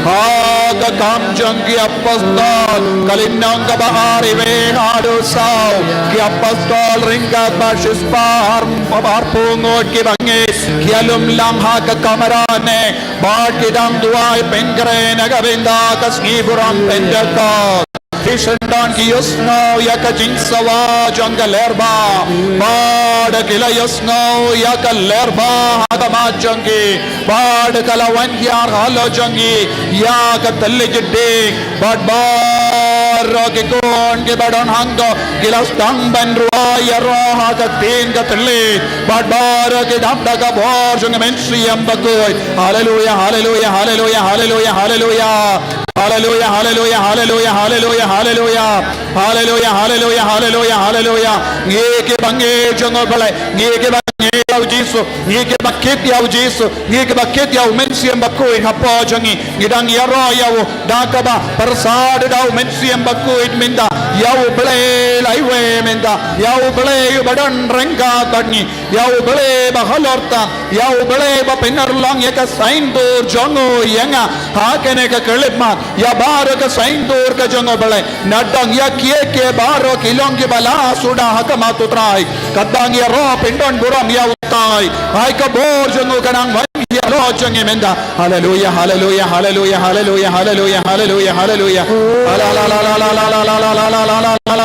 Ha ka Kam jong ki Apostol, ka lynnong kaba ar, iwei haduh saw. Ki Apostol ryngkat bad shispah ar, arphew ngut kiba ngeit, ki ïalum lang ha ka kamra ne, bad ki dang duwai pynkhreh na ka bynta ka sngi burom Pentekost. Ki syndon ki ïohsngew ïa ka jingsawa jong ka lyer bah, bad ki la ïohsngew ïa ka lyer bah ha khmat jong ki, bad ka la wan hiar halor jong ngi ïa ka thylliej ding, bad baroh ki khun kiba don hangto ki la sdang ban rwai ïaroh ha ka ktien ka thylliej, bad baroh ki dap da ka bor jong ka Mynsiem Bakhuid. Haleluya, haleluya, haleluya, haleluya, haleluya. Haleluya, haleluya, haleluya, haleluya, haleluya. Haleluya, haleluya, haleluya, haleluya. Ngi kiba ngeit jong U Blei, ngi kiba ngeit ïa U Jisu, ngi kiba kit ïa U Jisu, ngi kiba kit ïa U Mynsiem Bakhuid hapoh jong ngi, ngi dang ïaroh ïa U da kaba pyrshah da U Mynsiem Bakhuid mynta. Ïa U Blei la iwei mynta, ïa U Blei uba don ryngkat bad ngi. Ïa U Blei ba halor tam, ïa U Blei ba pynurlong ïa ka saiñdur jong U ïa nga ha kane ka khyllipmat, ïa baroh ka saiñdur ka jong U Blei. Nadong ïa kiei kiei baroh ki long kiba la suda ha khmat U Trai, ka dang ïaroh pyndon burom ïa U Trai. Ai ka bor jong U ka nang wan ïa halor jong ngi mynta. Haleluya, haleluya, haleluya, haleluya, haleluya, haleluya, haleluya. Ala, la,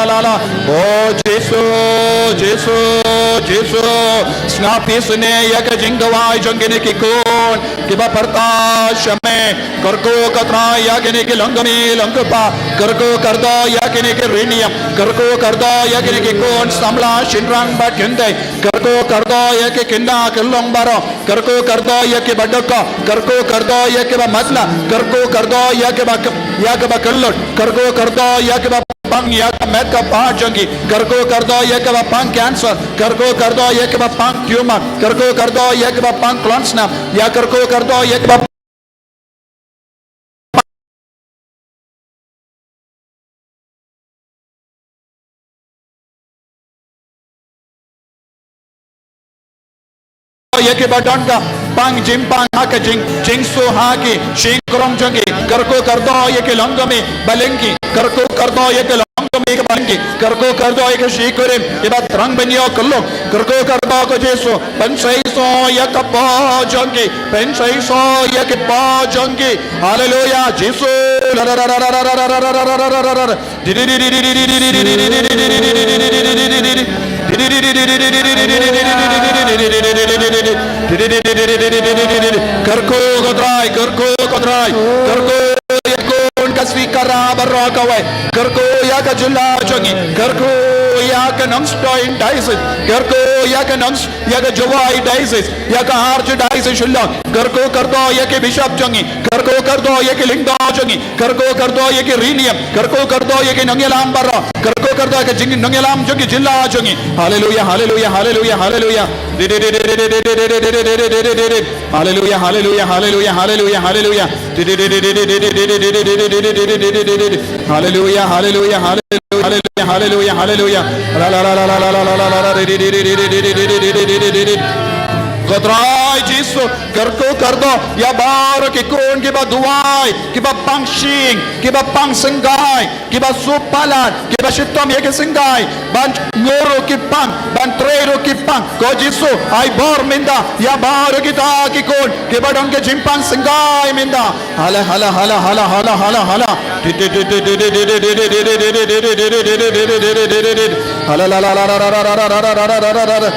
la, la. O Jisu, Jisu, Jisu. Sngap isynei ïa ka jingduwai jong kine ki khun kiba pyrta sha Me. Kyrkhu ko Trai ïa kine ki longkmie longkpa. Kyrkhu kyrdoh ïa kine ki riewniam. Kyrkhu kyrdoh ïa kine ki khun samla shynrang bad kynthei. Kyrkhu kyrdoh ïa ki kynda ki long baroh. Kyrkhu kyrdoh ïa kiba dukha, kyrkhu kyrdoh ïa kiba matlah, kyrkhu kyrdoh ïa kiba k-, ïa kiba kyllut, kyrkhu kyrdoh ïa kiba pang ïa ka met ka phad jong ki, kyrkhu kyrdoh ïa kiba pang cancer, kyrkhu kyrdoh ïa kiba pang tumor, kyrkhu kyrdoh ïa kiba pang klon snam, ïa kyrkhu kyrdoh ïa kiba ïa kiba don ka pang jingpang ha ka jing, jingsuh ha ki shynkrong jong ki, kyrkhu kyrdoh ïa ki longkmie ba lyngkhi, Kyrkhu kyrdoh ïa ka longkmie kaba lyngkhuh. Kyrkhu kyrdoh ïa ka shikurim kiba thrang ban ïoh kyllum. Kyrkhu kyrdoh ko Jisu, pynseisoh ïa ka paw jong ki, pynseisoh ïa ka paw jong ki. Haleluya, Jisu. Kyrkhu ko Trai, kyrkhu ko Trai, kyrkhu ïa ki khun ka Swikara baroh kawei, kyrkhu ïa ka jylla jong ngi, kyrkhu ïa ka Nongstoiñ Diocese, kyrkhu ïa ka Nongs-, ïa ka Jowai Diocese, ïa ka Archdiocese Shillong, kyrkhu kyrdoh ïa ki bishop jong ngi, kyrkhu kyrdoh ïa ki lyngdoh jong ngi, kyrkhu kyrdoh ïa ki riewniam, kyrkhu kyrdoh ïa ki nongïalam baroh, kyrkhu kyrdoh ïa ka jing nongïalam jong ki jylla jong ngi. Haleluya, haleluya, haleluya, haleluya. Haleluya, haleluya, haleluya, haleluya, haleluya. Haleluya, haleluya, haleluya, haleluya, haleluya, haleluya. La, la, la. Ko Trai Jisu, kyrkhu kyrdoh ïa baroh ki khun kiba duwai, kiba pang shyieng, kiba pang syngkai, kiba shu palat, kiba shitom ïa ki syngkai ban ngor ruh ki pang, ban trei ruh ki pang. Ko Jisu, ai bor mynta ïa baroh kita ki khun kiba don ki jingpang syngkai mynta. Hala, hala, hala, hala, hala, hala, hala. Hala, la, la, la.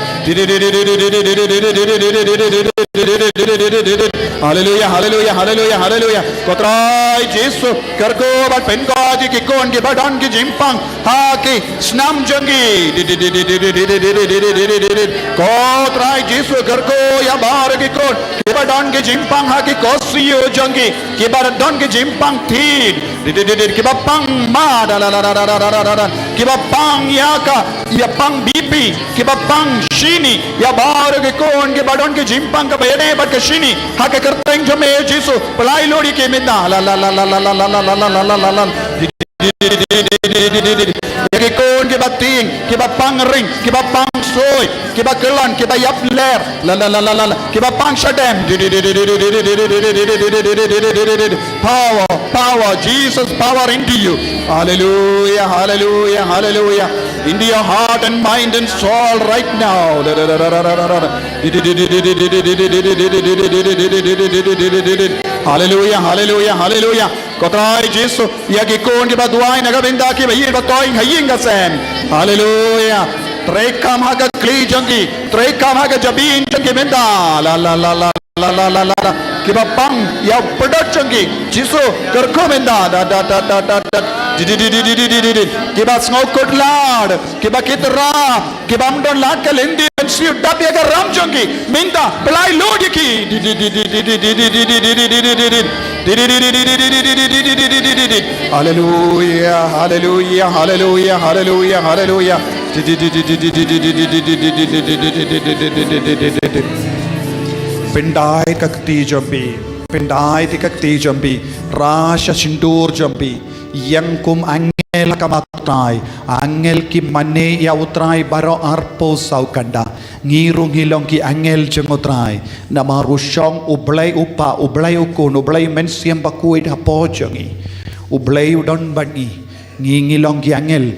Haleluya, haleluya, haleluya, haleluya. Ko Trai Jisu, kyrkhu bad pynkhuid ïa ki khun kiba don ki jingpang ha ki snam jong ki. Ko Trai Jisu, kyrkhu ïa baroh ki khun kiba don ki jingpang ha ki korsiew jong ki, kiba don ki jingpang thied, kiba pang mad, kiba pang ïa ka, ïa pang B P, kiba pang shini, ïa baroh ki khun kiba don ki jingpang kaba ïadei bad ka shini, ha ka kyrteng jong me Jisu, pynlait lut ïa ki mynta. La, la, la. Ïa ki khun kiba tieng, kiba pang ring, kiba pang soi, kiba kyllon, kiba ïap ler, la, la, la, kiba pang shadem. Power, power, Jesus, power into you. Hallelujah, hallelujah, hallelujah. Into your heart and mind and soul right now. Hallelujah, hallelujah, hallelujah. Ko Trai Jisu, ïa ki khun kiba duwai na ka bynta kiba ïeit ba toiñ ha ïing ka sem. Haleluya. Treikam ha ka kli jong ki, treikam ha ka jabieng jong ki mynta. La, la, la, la. Kiba pang ïa u pdot jong ki, Jisu, kyrkhu mynta. Da, da, da. Di, di, di. Kiba sngew kut lad, kiba kit rah, kiba ym don lad ka lynti ban siew dap ïa ka ram jong ki mynta, pynlait lut ïa ki. Haleluya, haleluya, haleluya, haleluya, haleluya. Pyndait ka kti jong phi, pyndait ka kti jong phi, rah sha shyntur jong phi. Ïeng kum angel ha khmat U Trai, angel ki mane ïa U Trai baroh arphew saw kynta. Ngi ruh ngi long ki angel jong U Trai. Namar u shong U Blei U Kpa, U Blei U Khun, U Blei Mynsiem Bakhuid hapoh jong ngi. U Blei u don bad ngi. Ngi ngi long ki angel.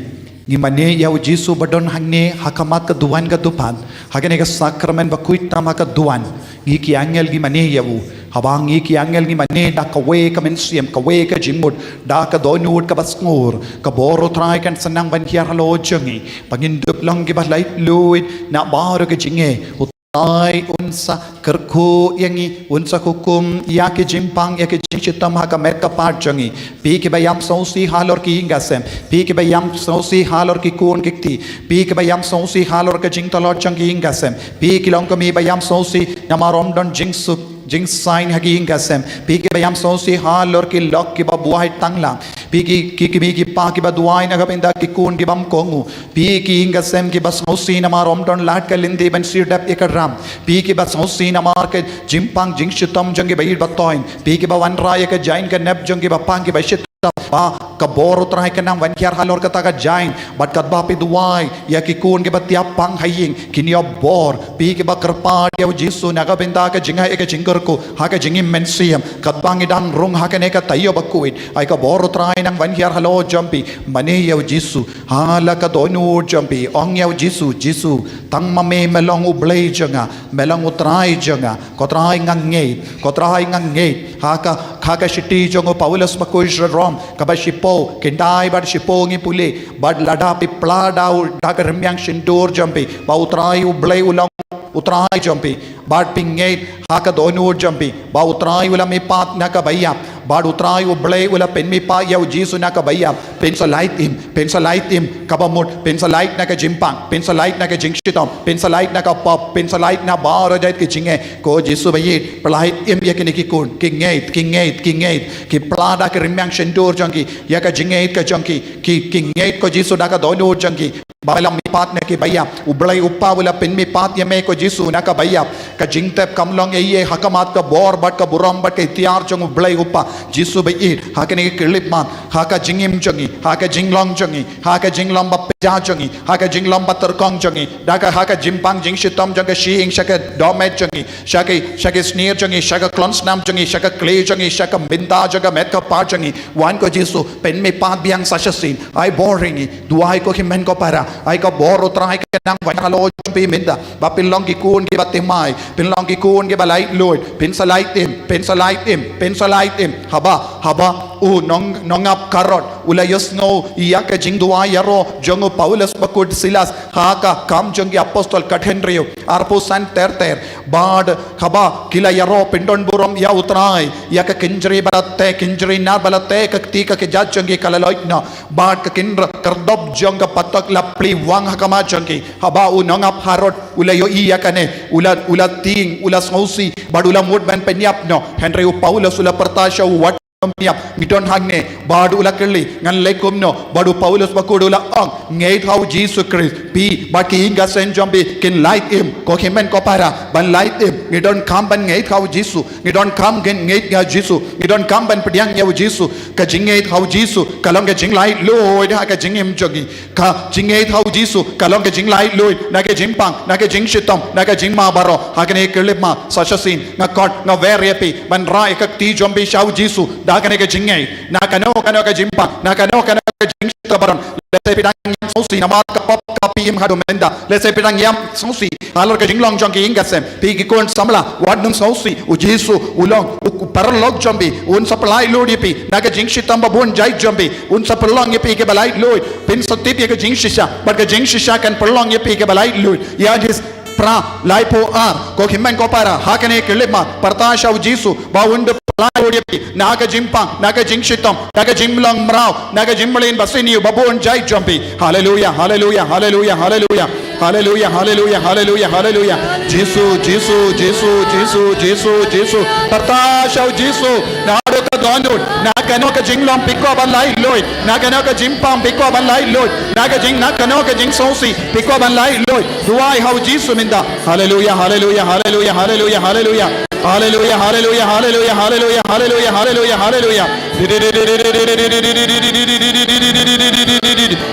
Ngi mane ïa U Jisu ba don hangne ha khmat ka duwan ka duphan. Ha kane ka sakramen bakhuid tam ha ka duwan. Ngi ki angel ngi mane ïa u. Haba ngi ki angel ngi mane da kawei ka mynsiem, kawei ka jingmut, da ka dohnud kaba sngur, ka bor U Trai kan sa nang ban hiar halor jong ngi. Ba ngin dup long kiba laitluid na baroh ka jingeh. U Trai un sa kyrkhu ïa ngi, un sa hukum ïa ki jingpang, ïa ki jingshitom ha ka met ka phad jong ngi. Phi kiba ïam sngewsih halor ki ïing ka sem, phi kiba ïam sngewsih halor ki khun ki kti, phi kiba ïam sngewsih halor ka jingtlot jong ki ïing ka sem, phi ki longkmie ba ïam sngewsih namar ym don jingsuk jingsaiñ ha ki ïing ka sem, phi kiba ïam sngewsih halor ki lok kiba buaid tang lang, phi ki, ki, ki, phi ki pa kiba duwai na ka bynta ki khun ki bym kohnguh, phi ki ïing ka sem kiba sngewsih namar ym don lad ka lynti ban siew dap ïa ka ram, phi kiba sngewsih namar ka jingpang jingshitom jong kiba ïeit ba toiñ, phi kiba wanrah ïa ka jaiñ ka nep jong kiba pang kiba shitom, ba Ka bor U Trai kan nang wan hiar halor kata ka jaiñ, bad katba phi duwai ïa ki khun kiba thiah pang ha ïing, kin ïoh bor. Phi kiba kyrpad ïa U Jisu na ka bynta ka jingeh ka jingkyrkhu ha ka jingim mynsiem, katba ngi dang rung ha kane ka taïew bakhuid, ai ka bor U Trai nang wan hiar halor jong phi. Mane ïa U Jisu ha la ka dohnud jong phi, ong ïa U Jisu, Jisu, tang ma me me long U Blei jong nga, me long U Trai jong nga. Ko Trai nga ngeit, ko Trai nga ngeit. Ha ka, ha ka shithi jong u Paulus bakhuid sha ki Rom, kaba shiphew, khyndai bad shiphew ngi pule, bad lada phi pla da u, da ka rmiang shyntur jong phi ba U Trai U Blei u long U Trai jong phi, bad phi ngeit ha ka dohnud jong phi ba U Trai u la mihpat na ka baïap, bad U Trai U Blei u la pynmihpat ïa U Jisu na ka baïap, phin sa lait im, phin sa lait im kaba mut, phin sa lait na ka jingpang, phin sa lait na ka jingshitom, phin sa lait na ka pop, phin sa lait na baroh jait ka jingeh. Ko Jisu baieit, pyllait im ïa kine ki khun, ki ngeit, ki ngeit, ki ngeit, ki pla da ka rmiang shyntur jong ki ïa ka jingngeit ka jong ki, ki, ki ngeit ko Jisu da ka dohnud jong ki ba me la mihpat na ka baïap, U Blei U Kpa u la pynmihpat ïa me ko Jisu na ka baïap. Ka jingtep kam long ei ei ha khmat ka bor bad ka burom bad ka iktiar jong U Blei U Kpa. Jisu baieit, ha kane ka khyllipmat, ha ka jingim jong ngi, ha ka jinglong jong ngi, ha ka jinglong ba pynjah jong ngi, ha ka jinglong ba tyrkhong jong ngi, da ka, ha ka jingpang jingshitom jong ka shyieng sha ka dohmed jong ngi, sha ka, sha ka snier jong ngi, sha ka khlong snam jong ngi, sha ka khlieh jong ngi, sha ka bynta jong ka met ka kpa jong ngi. Wan ko Jisu, pynmihpat biang sa shisien. Ai bor ïa ngi, duwai ko hynmen ko para, ai ka bor U Trai kan nang wan halor jong phi mynta, ba phin long ki khun kiba thymmai, phin long ki khun kiba laitluid, phin sa lait im, phin sa lait im, phin sa lait im. Haba, haba u nong, nongap Herod u la ïohsngew ïa ka jingduwai ïaroh jong u Paulus bad u Silas ha ka Kam jong ki Apostol khathynriew, arphew san ter ter, bad haba ki la ïaroh pyndonburom ïa U Trai, ïa ka kynjri ba la teh, kynjri nar ba la teh ka kti ka kjat jong ki ka la loit noh, bad ka kynra-, khyrdop jong ka phatok la plie wang ha khmat jong ki. Haba u nongap Herod u la ïohi ïa kane, u la, u la tieng, u la sngewsih, bad u la mut ban pynïap noh. Hynrei u Paulus u la pyrta sha u, wat pynïap, ngi don hangne. Bad u la kylli, ngan leh kumno? Bad u Paulus bakhuid u la ong, ngeit ha u Jisu Khrist, phi bad ki ïing ki sem jong phi kin lait im. Ko hynmen ko para, ban lait im ngi donkam ban ngeit ha u Jisu, ngi donkam ban ngeit ha u Jisu, ngi donkam ban pdiang ïa u Jisu. Ka jingngeit ha u Jisu ka long ka jinglaitluid ha ka jingim jong ngi. Ka jingngeit ha u Jisu ka long ka jinglaitluid na ka jingpang, na ka jingshitom, na ka jingma baroh. Ha kane ka khyllipmat sa shisien nga khot, nga wer ïa phi ban rah ïa ka kti jong phi sha u Jisu da kane ka jingngeit. Na kano kano ka jingpang, na kano kano ka jingshitom baroh, lehse phi dang ïam sngewsih namar ka pop kaba phi im haduh mynta, lehse phi dang ïam sngewsih halor ka jinglong jong ki ïing ki sem, phi ki khun samla, wat nym sngewsih. U Jisu u long u paralok jong phi, un sa pyllait lut ïa phi na ka jingshitom ba bun jait jong phi, un sa pynlong ïa phi kiba laitluid. Phin sa tip ïa ka jingshisha, bad ka jingshisha kan pynlong ïa phi kiba laitluid. Ïa Ephesis phra, laiphew ar. Ko hynmen ko para, ha kane ka khyllipmat pyrta sha u Jisu ba un da pyllait lut ïa phi na ka jingpang, na ka jingshitom, na ka jinglong mraw, na ka jingmlien basniew ba bun jait jong phi. Haleluia, haleluia, haleluia, haleluia. Haleluia, haleluia, haleluia, haleluia. Jisu, Jisu, Jisu, Jisu, Jisu, Jisu. Pyrta sha u Jisu naduh ka dohnud. Na kano ka jinglong phi kwah ban laitluid, na kano ka jingpang phi kwah ban laitluid, na ka jing, na kano ka jingsngewsih phi kwah ban laitluid, duwai ha u Jisu mynta. Haleluia, haleluia, haleluia, haleluia, haleluia. Haleluia, haleluia, haleluia, haleluia, haleluia, haleluia, haleluia.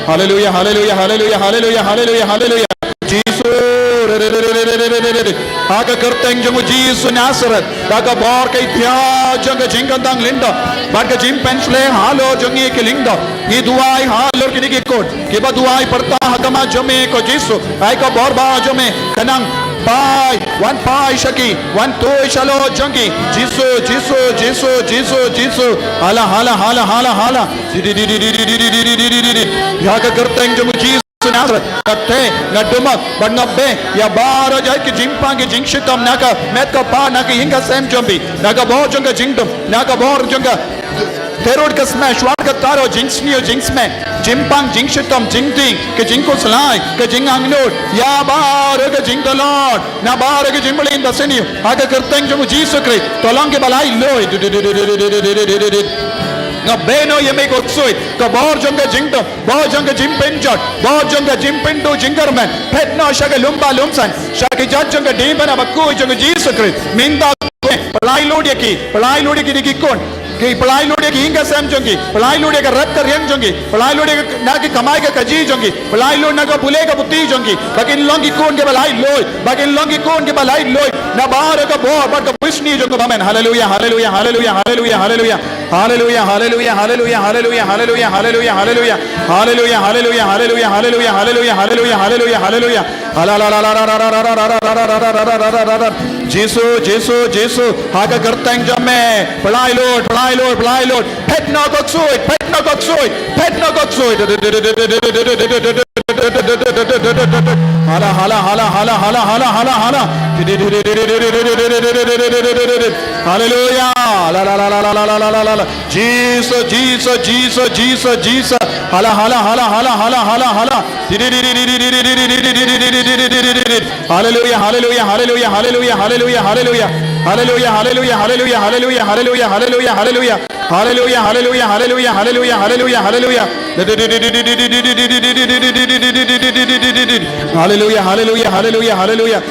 Haleluia, haleluia, haleluia, haleluia, haleluia, haleluia. Jisu. Ha ka kyrteng jong u Jisu Nasareth, da ka bor ka iktiar jong ka jingkyntang lyngdoh bad ka jingpynshlur halor jong ngi ki lyngdoh, ngi duwai halor kine ki khun kiba duwai pyrta ha khmat jong me ko Jisu. Ai ka bor ba jong me ka nang phai, wan phai sha ki, wan tuid shalor jong ki. Jisu, Jisu, Jisu, Jisu, Jisu. Hala, hala, hala, hala, hala. Di, di, di. Ïa ka kyrteng jong u Jisu Nasareth, nga teh, nga dumok bad nga beh ïa baroh jait ki jingpang ki jingshitom na ka met ka kpa, na ka ïing ka sem jong phi, na ka bor jong ka jingdum, na ka bor jong ka tyrut ka sma, shuwa ka taro, jingsniew jingsma, jingpang jingshitom, jingtieng, ka jingkhuslai, ka jingangnud, ïa baroh ka jingdalot, na baroh ka jingmlien basniew, ha ka kyrteng jong u Jisu Khrist, to long kiba laitluid. Nga beh noh ïa me ko ksuid, ka bor jong ka jingdum, bor jong ka jingpynjot, bor jong ka jingpynduh jingkyrmen, phet noh sha ka lum ba lum san, sha ki jait jong ka diengphna bakhuid jong u Jisu Khrist. Mynta pyllait lut ïa ki, pyllait lut ïa ki, ïa ki khun. Ki pyllait lut ïa ki ïing ka sem jong ki, pyllait lut ïa ka rep ka riang jong ki, pyllait lut ïa ka, na ki kamai ka kajih jong ki, pyllait lut na ka pule ka puthi jong ki, ba kin long ki khun kiba laitluid, ba kin long ki khun kiba laitluid, na baroh ka bor bad ka bunsien jong ka bymman. Haleluia, haleluia, haleluia, haleluia, haleluia. Haleluia, haleluia, haleluia, haleluia, haleluia, haleluia, haleluia. Haleluia, haleluia, haleluia, haleluia, haleluia, haleluia, haleluia, haleluia. Hala, la, la, la, la, la. Jisu, Jisu, Jisu. Ha ka kyrteng jong me. Pyllait lut, pyllait lut, pyllait lut. Phet noh ka ksuid, phet noh ka ksuid, phet noh ka ksuid. Hala, hala, hala, hala. Haleluia. La, la, la, la. Jisu, Jisu, Jisu, Jisu. Hala, hala, hala, hala, hala, hala, hala. Haleluia, haleluia, haleluia, haleluia, haleluia, haleluia. Haleluia, haleluia, haleluia, haleluia, haleluia, haleluia, haleluia. Haleluia, haleluia, haleluia, haleluia, haleluia, haleluia. Haleluia, haleluia, haleluia, haleluia, haleluia.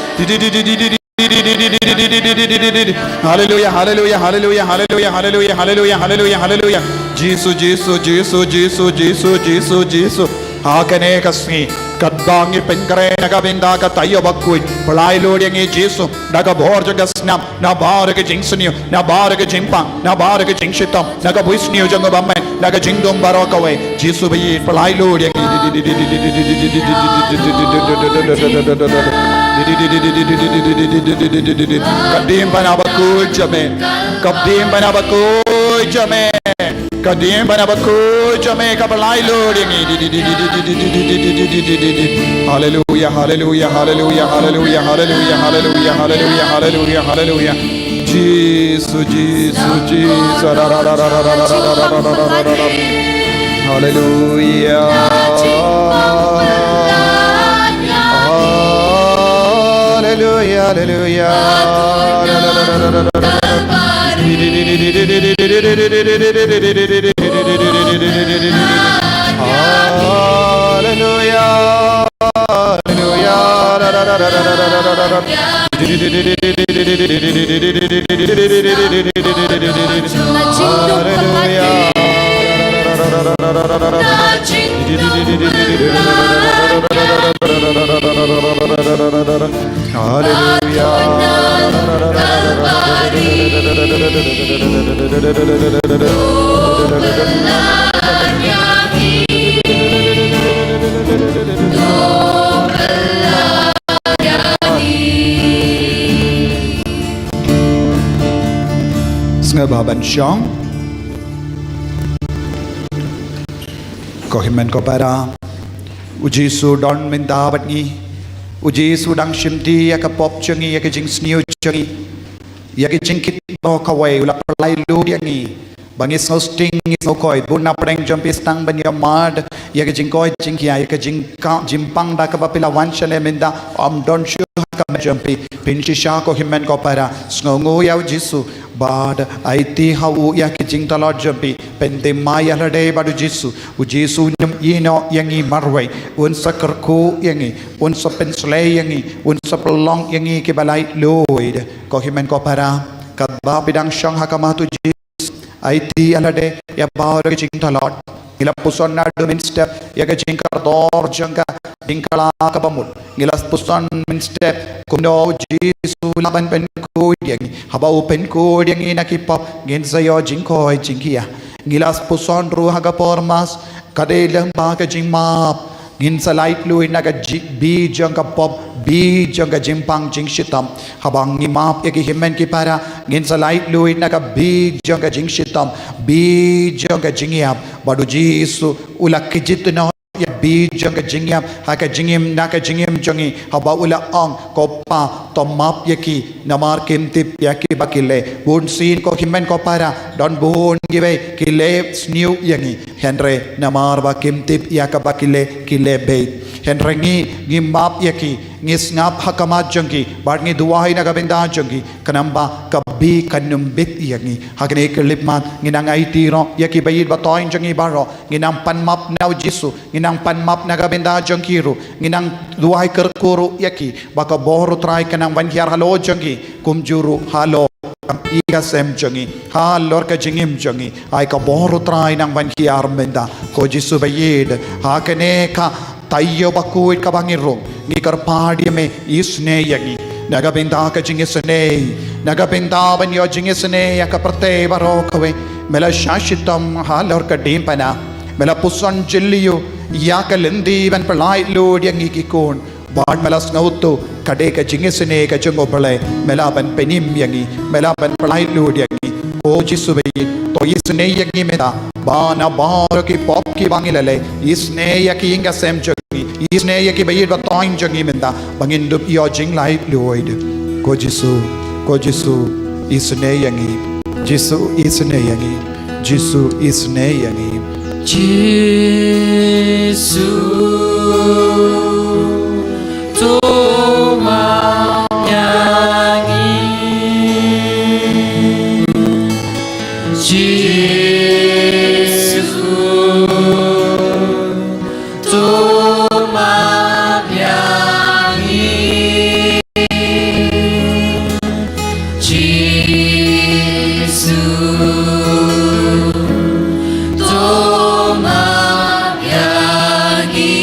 Haleluia, haleluia, haleluia, haleluia, haleluia, haleluia, haleluia, haleluia. Jisu, Jisu, Jisu, Jisu, Jisu, Jisu. Ha kane ka sngi, katba ngi pynkhreh na ka bynta ka taïew bakhuid, pyllait lut ïa ngi Jisu, na ka bor jong ka snam, na baroh ka jingsniew, na baroh ka jingpang, na baroh ka jingshitom, na ka bunsniew jong ka bymman, na ka jingdum baroh kawei. Jisu ba ïeit, pyllait lut ïa ngi. Ka dien bana bakhuid jong me. Ka dien bana bakhuid jong me. Ka dien bana bakhuid jong me kaba laitluid ïa ngi. Haleluia, haleluia, haleluia, haleluia, haleluia, haleluia, haleluia, haleluia, haleluia. Jisu, Jisu, Jisu. Haleluia. Haleluia, haleluia. Haleluia. Haleluia. Haleluia. Haleluia. Sngewbha ban shong. Ko hynmen ko para, u Jisu don mynta bad ngi. U Jisu dang shimti ïa ka pop jong ngi, ïa ka jingsniew jong ngi, ïa ka jingkit baroh kawei, u la pyllait lut ïa ngi. Ba ngi sngewsting, ngi sngewkhoit, bun na pdeng jong phi sdang ban ïa mad ïa ka jingkoit jingkhiah, ïa ka jingkam jingpang da kaba phi la wan shane mynta, ym don shuh ha ka met jong phi. Pynshisha ko hynmen ko para, sngewnguh ïa u Jisu bad aiti ha u ïa ka jingtlot jong phi. Pynthymmai ïa lade bad u Jisu. U Jisu un ym ïehnoh ïa ngi marwei. Un sa kyrkhu ïa ngi, un sa pynslei ïa ngi, un sa pynlong ïa ngi kiba laitluid. Ko hynmen ko para, katba phi dang shong ha khmat u Jisu, aiti ïa lade ïa baroh ki jingtlot. Ngi la puson naduh mynstep ïa ka jingkordor jong ka jingkylla kaba mut. Ngi la puson mynstep kumno u Jisu u lah ban pynkhuid ïa ngi. Haba u pynkhuid ïa ngi na ki pop, ngin sa ïoh jingkoit jingkhiah. Ngi la puson ruh ha ka por Mass, ka dei lyngba ka jingmap. Ngin sa laitluid na ka ji-, bih jong ka pop, bih jong ka jingpang jingshitom. Haba ngi map ïa ki hynmen ki para, ngin sa laitluid na ka bih jong ka jingshitom, bih jong ka jingïap. Bad u Jisu u la kjit noh ïa bih jong ka jingïap ha ka jingim, na ka jingim jong ngi, haba u la ong, ko Pa, to map ïa ki, namar kim tip ïa kiba ki leh. Bunsien ko hynmen ko para, don bun kiwei ki leh sniew ïa ngi, hynrei namar ba kim tip ïa kaba ki leh, ki leh beit. Hynrei ngi, ngi map ïa ki, ngi sngap ha khmat jong ki, bad ngi duwai na ka bynta jong ki, khnang ba ka bih kan ym bit ïa ngi. Ha kane ka khyllipmat, ngi nang aiti ruh ïa ki ba ïeit ba thoiñ jong ngi baroh, ngi nang pan map na u Jisu, ngi nang pan map na ka bynta jong ki ruh, ngi nang duwai kyrkhu ruh ïa ki, ba ka bor u Trai kan nang wan hiar halor jong ki, kumjuh ruh halor ka ïa ka sem jong ngi, halor ka jingim jong ngi. Ai ka bor u Trai nang ban hiar mynta. Ko Jisu ba ïeit, ha kane ka taïew bakhuid kaba ngi rung, ngi kyrpad ïa me, isynei ïa ngi. Na ka bynta ka jingisynei, na ka bynta ban ïoh jingisynei ïa ka pyrthei baroh kawei. Me la shah shitom halor ka diengphna, me la puson jylliew ïa ka lynti ban pyllait luid ïa ngi ki khun. Bad me la sngewthuh ka dei ka jingisynei ka jong U Blei, me lah ban pynim ïa ngi, me lah ban pyllait luid ïa ngi. Ko Jisu ba ïeit, to isynei ïa ngi mynta, ba na baroh ki pop kiba ngi la leh, isynei ïa ki ïing ka sem jong ngi, isynei ïa ki ba ïeit ba thoiñ jong ngi mynta, ba ngin dup ïoh jinglait luid. Ko Jisu, ko Jisu, isynei ïa ngi. Jisu, isynei ïa ngi. Jisu, isynei ïa ngi. Jisu, to map ïa ngi. Jisu, to map ïa ngi. Jisu, to map ïa ngi.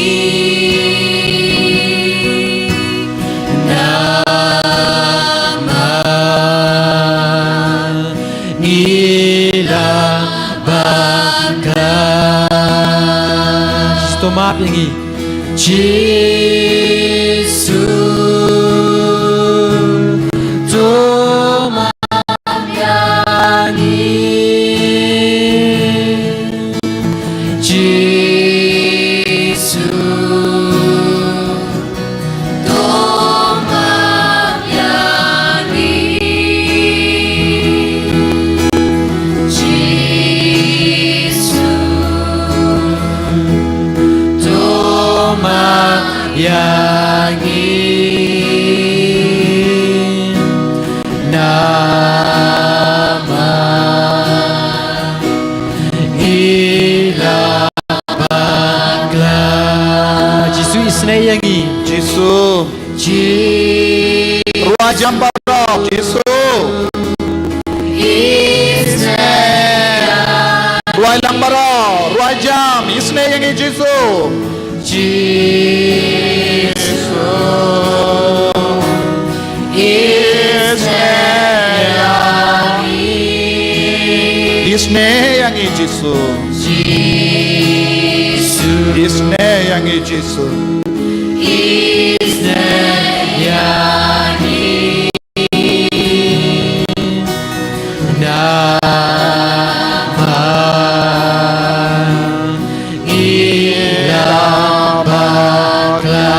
Namar ngi la bakla. Jisu, to map ïa ngi. Jisu, to map ïa ngi. Jisu, to map ïa ngi. Jisu, to map ïa ngi. Namar ngi la bakla. Jisu, isynei ïa ngi. Jisu. Jisu. Ruh jam baroh. Jisu. Isynei. Ruh lang baroh. Ruh jam. Isynei ïa ngi Jisu. Jisu. Isynei ïa ngi. Isynei ïa ngi Jisu. Jisu. Isynei ïa ngi Jisu. Isynei ïa ngi. Namar ngi la bakla.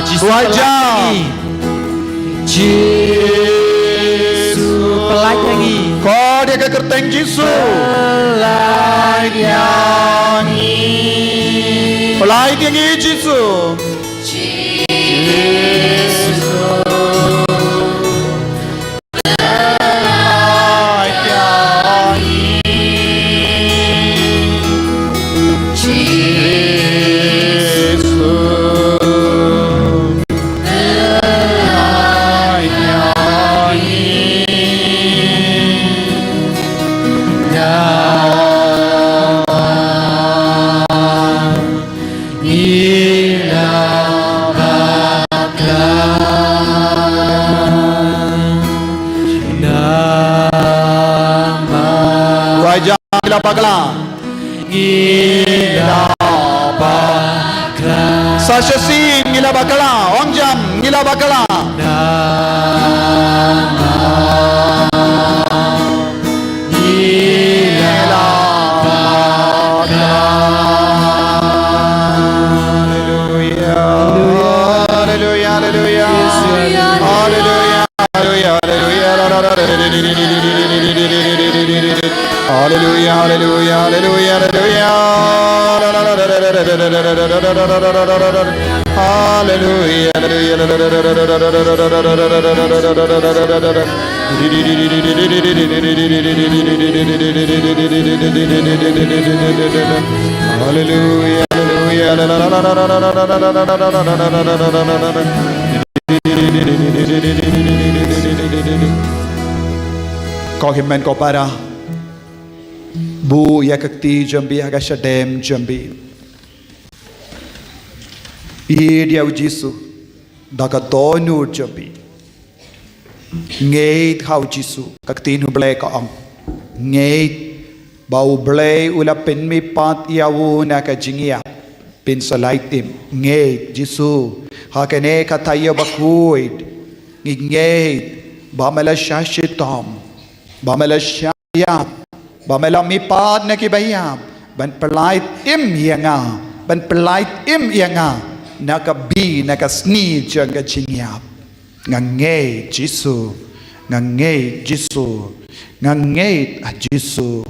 Jisu, ruh jam. Jisu, pyllait ïa ngi. Khot ïa ka kyrteng Jisu. Pyllait ïa ngi. Pyllait ïa ngi Jisu. Jisu. Ngi la bakla. Namar. Wajah ngi la bakla. Ngi la bakla. Sa shisien ngi la bakla. Ong jam ngi la bakla. Namar. Ngi la bakla. Haleluya. Haleluya, haleluya. Haleluya, haleluya, haleluya. Haleluya, haleluya, haleluya, haleluya. Haleluya, haleluya. Haleluya, haleluya. Ko hynmen ko para, buh ïa ka kti jong phi ha ka shadem jong phi. Ïeit ïa u Jisu da ka dohnud jong phi. Ngeit ha u Jisu, ka ktien u Blei ka ong. Ngeit ba u Blei u la pynmihpat ïa u na ka jingïap. Pynslait im. Ngeit Jisu ha kane ka taïew bakhuid. Ngi ngeit ba me la shah shitom, ba me la shah ïap, ba me la mihpat na kiba ïap, ban pyllait im ïa nga, ban pyllait im ïa nga na ka bih, na ka sngi jong ka jingïap. Nga ngeit Jisu, nga ngeit Jisu, nga ngeit ha Jisu.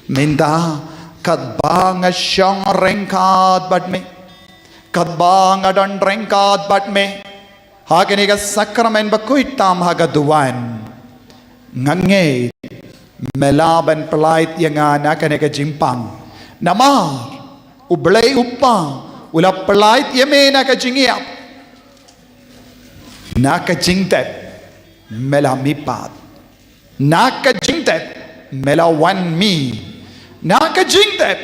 Mynta katba nga shong ryngkat bad me, katba nga don ryngkat bad me ha kane ka sakramen bakhuid tam ha ka duwan, nga ngeit me lah ban pyllait ïa nga na kane ka jingpang. Namar u Blei u Kpa u la pyllait ïa me na ka jingïap. Na ka jingtep me la mihpat. Na ka jingtep me la wan mih. Na ka jingtep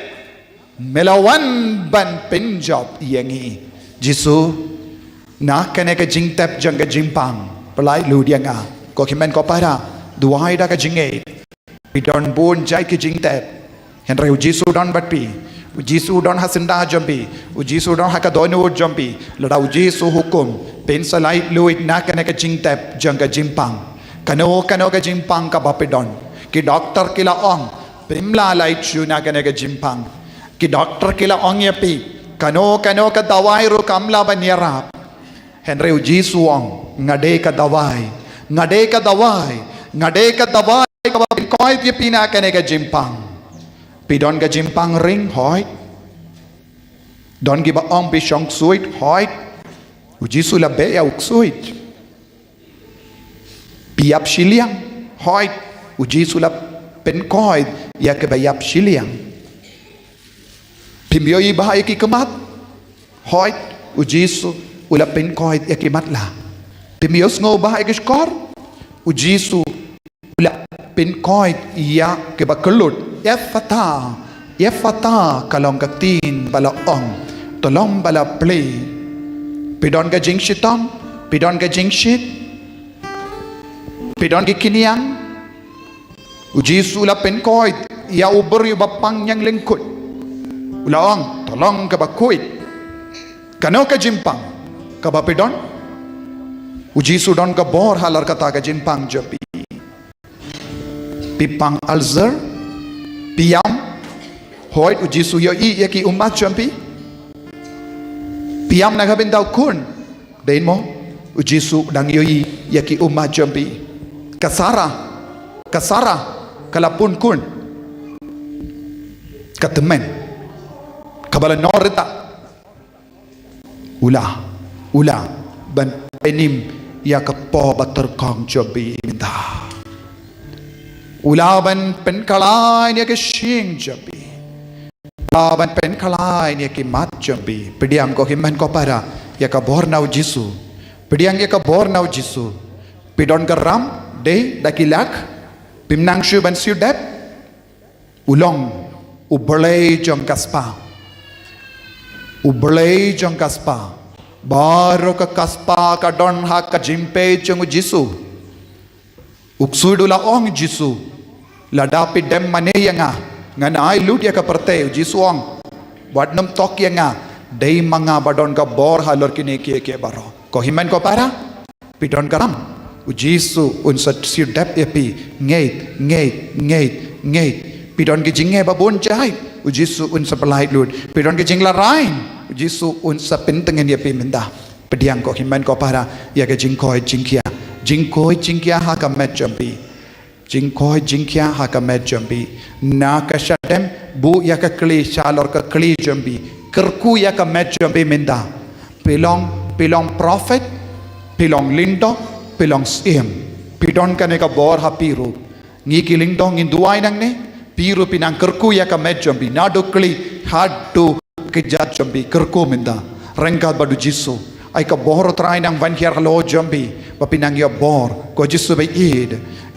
me la wan ban pynjop ïa ngi. Jisu, na kane ka jingtep jong ka jingpang, pyllait lut ïa nga. Ko hynmen ko para, duwai da ka jingngeit. Phi don bun jait ki jingtep, hynrei u Jisu u don bad phi. U Jisu u don ha syndah jong phi. U Jisu u don ha ka dohnud jong phi. Lada u Jisu u hukum, phin sa lait luid na kane ka jingtep jong ka jingpang. Kano kano ka jingpang kaba phi don, ki doktor ki la ong phim lah lait shuh na kane ka jingpang. Ki doktor ki la ong ïa phi, kano kano ka dawai ruh kam lah ban ïarap. Hynrei u Jisu u ong, nga dei ka dawai, nga dei ka dawai, nga dei ka dawai kaba pynkoit ïa phi na kane ka jingpang. Phi don ka jingpang ring, hooid. Don kiba ong phi shong ksuid, hooid. U Jisu u la beh ïa u ksuid. Phi ïap shiliang, hooid. U Jisu u la pynkoit ïa kiba ïap shiliang. Phim ïohi bha ïa ki khmat, hooid. U Jisu u la pynkoit ïa ki matlah. Phim ïohsngew bha ïa ki shkor, u Jisu u la pynkoit ïa kiba kyllut. Ephphatha, Ephphatha ka long ka ktien ba la ong, to long ba la plie. Phi don ka jingshitom, phi don ka jingshit, phi don ki khñiang. U Jisu u la pynkoit ïa u briew ba pang ñianglyngkut. U la ong, to long kaba khuid. Kano ka jingpang kaba phi don, u Jisu u don ka bor halor kata ka jingpang jong phi. Phi pang ulcer, phi ïam, hooid, u Jisu u ïohi ïa ki ummat jong phi. Phi ïam na ka bynta u khun, dei mo, u Jisu u dang ïohi ïa ki ummat jong phi. Ka Sara, ka Sara ka la pun khun. Ka tymmen, kaba la nor rta. U la, u la ban pynim ïa ka por ba tyrkhong jong phi mynta. U la ban pynkhlaiñ ïa ka shyieng jong phi. U la ban pynkhlaiñ ïa ki mat jong phi. Pdiang ko hynmen ko para ïa ka bor na u Jisu. Pdiang ïa ka bor na u Jisu. Phi don ka ram, dei, da ki lak. Phim nang shuh ban siew dep. U long u Blei jong ka spah. U Blei jong ka spah. Baroh ka spah ka don ha ka jingpeit jong u Jisu. U ksuid u la ong, Jisu, lada phi dem mane ïa nga, ngan ai lut ïa ka pyrthei. U Jisu u ong, wat nym tok ïa nga, dei ma nga ba don ka bor halor kine kiei kiei baroh. Ko hynmen ko para, phi don ka ram, u Jisu un sa siew dep ïa phi. Ngeit, ngeit, ngeit, ngeit. Phi don ki jingeh ba bun jait, u Jisu un sa pyllait lut. Phi don ki jinglarai, u Jisu un sa pyntngen ïa phi mynta. Pdiang ko hynmen ko para ïa ka jingkoit jingkhiah. Jingkoit jingkhiah ha ka met jong phi. Jingkoit jingkhiah ha ka met jong phi. Na ka shadem, buh ïa ka kli shalor ka kli jong phi. Kyrkhu ïa ka met jong phi mynta. Phi long, phi long prophet, phi long lyngdoh, phi long syiem. Phi don kane ka bor ha phi ruh. Ngi ki lyngdoh ngin duwai nangne, phi ruh phi nang kyrkhu ïa ka met jong phi. Naduh kli haduh kjat jong phi, kyrkhu mynta. Ryngkat bad u Jisu. Ai ka bor u Trai nang wan hiar halor jong phi, ba phi nang ïoh bor. Ko Jisu ba ïeit,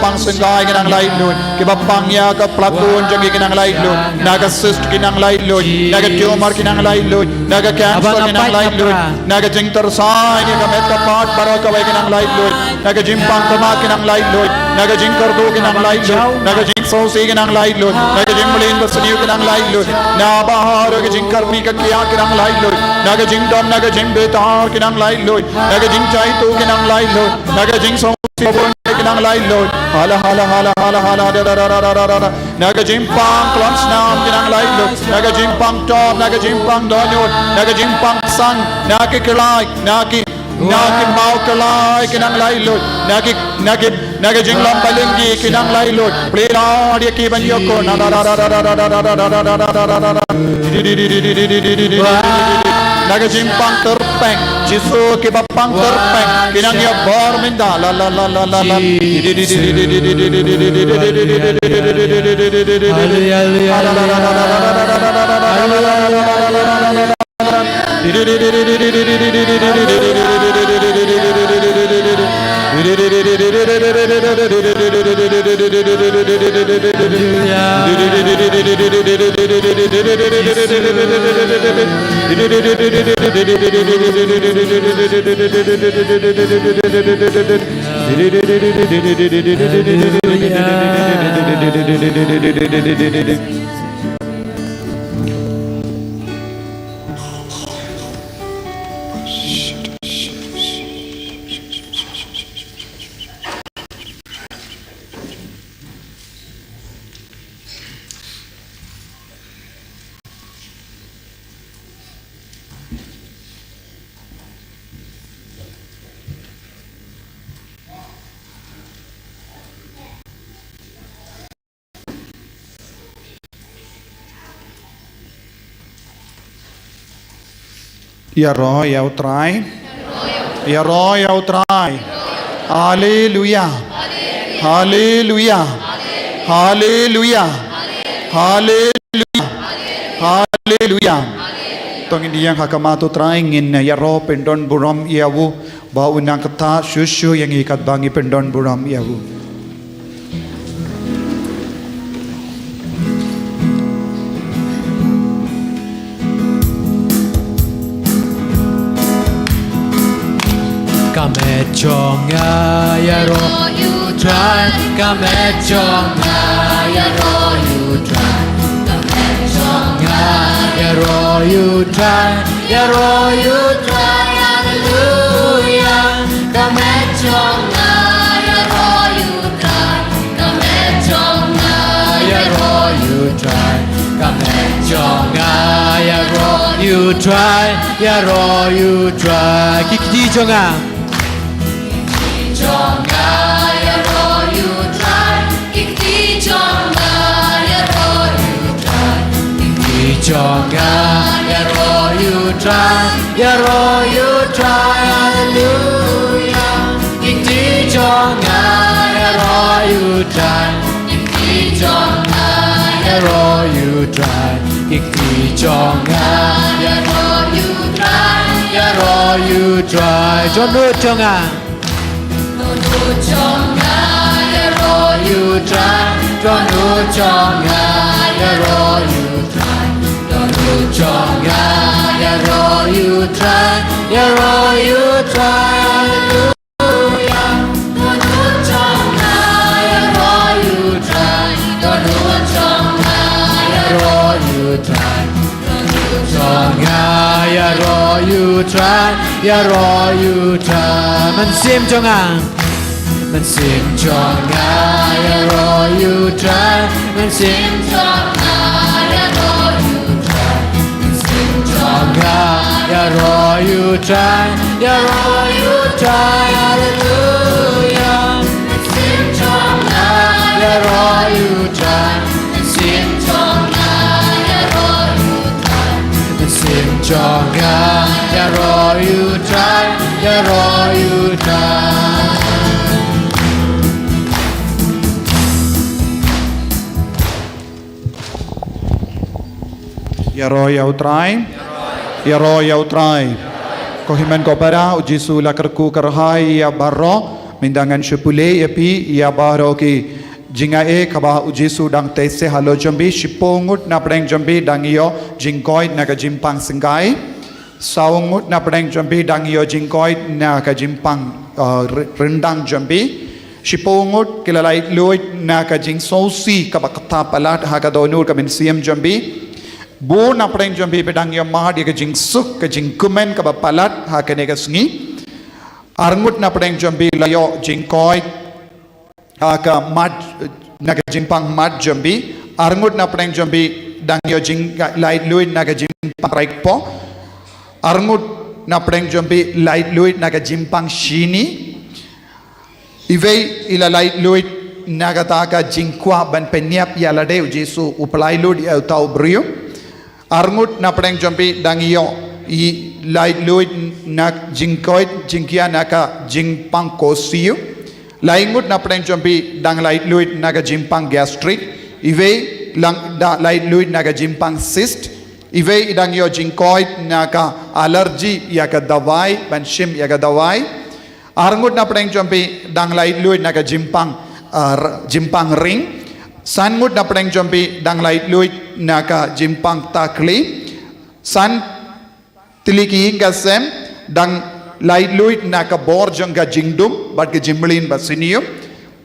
pang syngai ki nang laitluid, kiba pang ïa ka plakun jong ki ki nang laitluid, na ka cyst ki nang laitluid, na ka tumor ki nang laitluid, na ka cancer ki nang laitluid, na ka jingtyrsai ïa ka met ka phad baroh kawei ki nang laitluid, na ka jingpang khmat ki nang laitluid, na ka jingkyrduh ki nang laitluid, na ka jingsngewsih ki nang laitluid, na ka jingmlien basniew ki nang laitluid, na baroh ka jingkyrmi ka kiad ki nang laitluid, na ka jingdom na ka jingbitar ki nang laitluid, na ka jingjaituh ki nang laitluid, na ka jingsngewsih bun ki nang laitluid. Hala, hala, hala, hala, hala, da, da, da. Na ka jingpang klon snam ki nang laitluid, na ka jingpang top, na ka jingpang dohnud, na ka jingpang sang, na ki khlai, na ki, na ki maw khlai ki nang laitluid, na ki, na ki, na ka jinglong balingi ki nang laitluid. Plie lad ïa ki ban ïoh ko, na, na, na ka jingpang tyrpeng, Jisu, kiba pang tyrpeng ki nang ïoh bor mynta. La, la, la, la, la, la. Haleluya, haleluya, haleluya. Ïaroh ïa U Trai. Ïaroh ïa U Trai. Haleluya. Haleluya. Haleluya. Haleluya. Haleluya. To ngin ïeng ha khmat U Trai, ngin ïaroh pyndon burom ïa u, ba un nang ktah shuh shuh ïa ngi katba ngi pyndon burom ïa u. Ka met jong nga ïaroh ïa U Trai, ka met jong nga ïaroh ïa U Trai, ka met jong nga ïaroh ïa U Trai, ïaroh ïa U Trai, haleluya. Ka met jong nga ïaroh ïa U Trai, ka met jong nga ïaroh ïa U Trai, ka met jong nga ïaroh ïa U Trai, ïaroh ïa U Trai. Ki kti jong nga. Ki kti jong nga ïaroh ïa U Trai, ki kti jong nga ïaroh ïa U Trai, ki kti jong nga ïaroh ïa U Trai, ïaroh ïa U Trai, haleluya. Ki kti jong nga ïaroh ïa U Trai, ki kti jong nga ïaroh ïa U Trai, ki kti jong nga ïaroh ïa U Trai, ïaroh ïa U Trai. Dohnud jong nga. Dohnud jong nga ïaroh ïa U Trai, dohnud jong nga ïaroh ïa U Trai, dohnud jong nga ïaroh ïa U Trai, ïaroh ïa U Trai, haleluya. Dohnud jong nga ïaroh ïa U Trai, dohnud jong nga ïaroh ïa U Trai, dohnud jong nga ïaroh ïa U Trai, ïaroh ïa U Trai. Mynsiem jong nga. Mynsiem jong nga ïaroh ïa U Trai, mynsiem jong nga ïaroh ïa U Trai, mynsiem jong nga ïaroh ïa U Trai, ïaroh ïa U Trai, haleluya. Mynsiem jong nga ïaroh ïa U Trai, mynsiem jong nga ïaroh ïa U Trai, mynsiem jong nga ïaroh ïa U Trai, ïaroh ïa U Trai. Ïaroh ïa U Trai. Ïaroh ïa U Trai. Ko hynmen ko para, U Jisu u la kyrkhu kyrhai ïa baroh. Mynta ngan shu pule ïa phi ïa baroh ki jingaiei kaba u Jisu u dang tei se halor jong phi. Shiphew ngut napdeng jong phi dang ïoh jingkoit na ka jingpang sngewbha. Saw ngut napdeng jong phi dang ïoh jingkoit na ka jingpang, uh, ry-, ryndang jong phi. Shiphew ngut ki la laitluid na ka jingsngewsih kaba kata palat ha ka dohnud ka mynsiem jong phi. Bun napdeng jong phi ba dang ïoh mad ïa ka jingsuk, ka jingkmen kaba palat ha kane ka sngi. Arngut napdeng jong phi la ïoh jingkoit ha ka mad, na ka jingpang mad jong phi. Arngut napdeng jong phi dang ïoh jinglaitluid na ka jingpang raikpoh. Arngut napdeng jong phi laitluid na ka jingpang shini. Iwei i la laitluid na kata ka jingkwah ban pynïap ïa lade, u Jisu u pyllait lut ïa uta u briew. Arngut napdeng jong phi dang ïoh i laitluid na jingkoit jingkhiah na ka jingpang koit sniew. Laingut napdeng jong phi dang laitluid na ka jingpang gastric. Iwei i la dang laitluid na ka jingpang cyst. Iwei i dang ïoh jingkoit na ka allergy ïa ka dawai, ban shim ïa ka dawai. Arngut napdeng jong phi dang laitluid na ka jingpang, uh, r-, jingpang ring. Sanngut napdeng jong phi dang laitluid na ka jingpang takli. San tylli ki ïing ka sem dang laitluid na ka bor jong ka jingdum bad ka jingmlien bad sniew.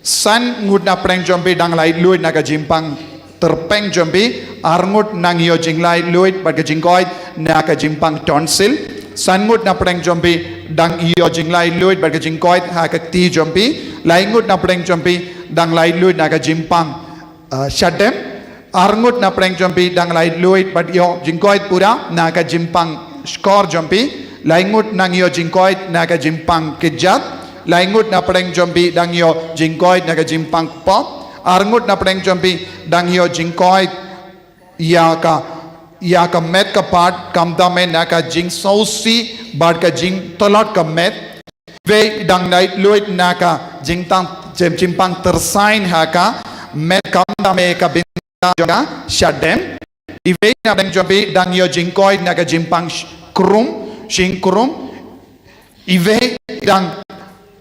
Sanngut napdeng jong phi dang laitluid na ka jingpang tyrpeng jong phi. Arngut dang ïoh jinglaitluid bad ka jingkoit na ka jingpang tonsil. Sanngut napdeng jong phi dang ïoh jinglaitluid bad ka jingkoit ha ka kti jong phi. Laingut napdeng jong phi dang laitluid na ka jingpang, uh, shadem. Arngut napdeng jong phi dang laitluid bad ïoh jingkoit pura na ka jingpang shkor jong phi. Laingut dang ïoh jingkoit na ka jingpang kjat. Laingut napdeng jong phi dang ïoh jingkoit na ka jingpang kpoh. Arngut napdeng jong phi dang ïoh jingkoit ïa ka, ïa ka met ka phad, khamtam eh na ka jingsngewsih bad ka jingtlot ka met. Iwei i dang laitluid na ka jingtang, jing-, jingpang tyrsain ha ka met, khamtam eh ka bynta jong ka shadem. Iwei napdeng jong phi dang ïoh jingkoit na ka jingpang sh-, krum, shing krum. Iwei i dang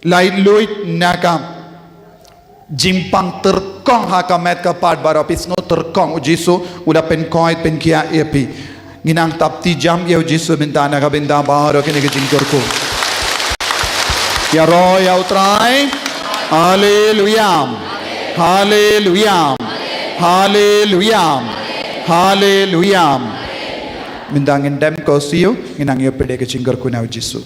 laitluid na ka jingpang tyrkong ha ka met ka phad. Baroh phi sngew tyrkong, u Jisu u da pynkoit pynkhiah ïa phi. Ngin nang tap kti jam ïa u Jisu mynta na ka bynta baroh kine ki jingkyrkhu. Ïaroh ïa u Trai. Haleluya. Haleluya. Haleluya. Haleluya. Mynta ngin dem koit sniew, ngin nang ïa peit ka jingkyrkhu na u Jisu.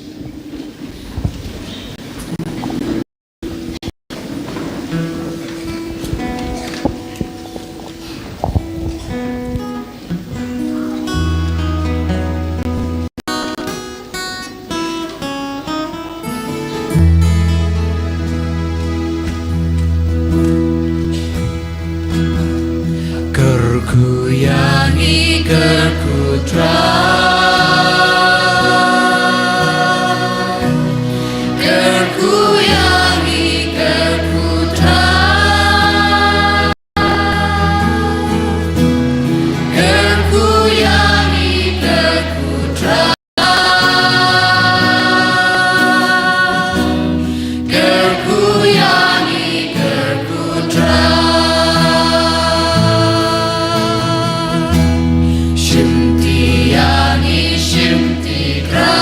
Kyrkhu ïa ngi, kyrkhu Trai. Kyrkhu ïa ngi, kyrkhu Trai. Kyrkhu ïa ngi, kyrkhu Trai. Kyrkhu ïa ngi, kyrkhu Trai. Shimti ïa ngi, shimti Trai.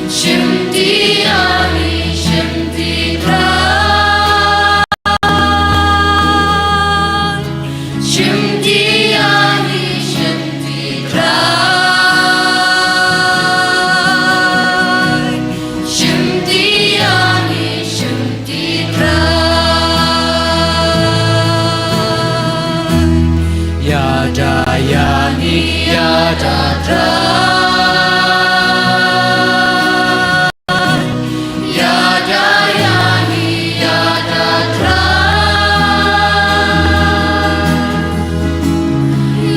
Shimti ïa ngi, shimti Trai. Shimti ïa ngi, shimti Trai. Shimti ïa ngi, shimti Trai. Ïada ïa ngi, ïada Trai. Ïada ïa ngi, ïada Trai.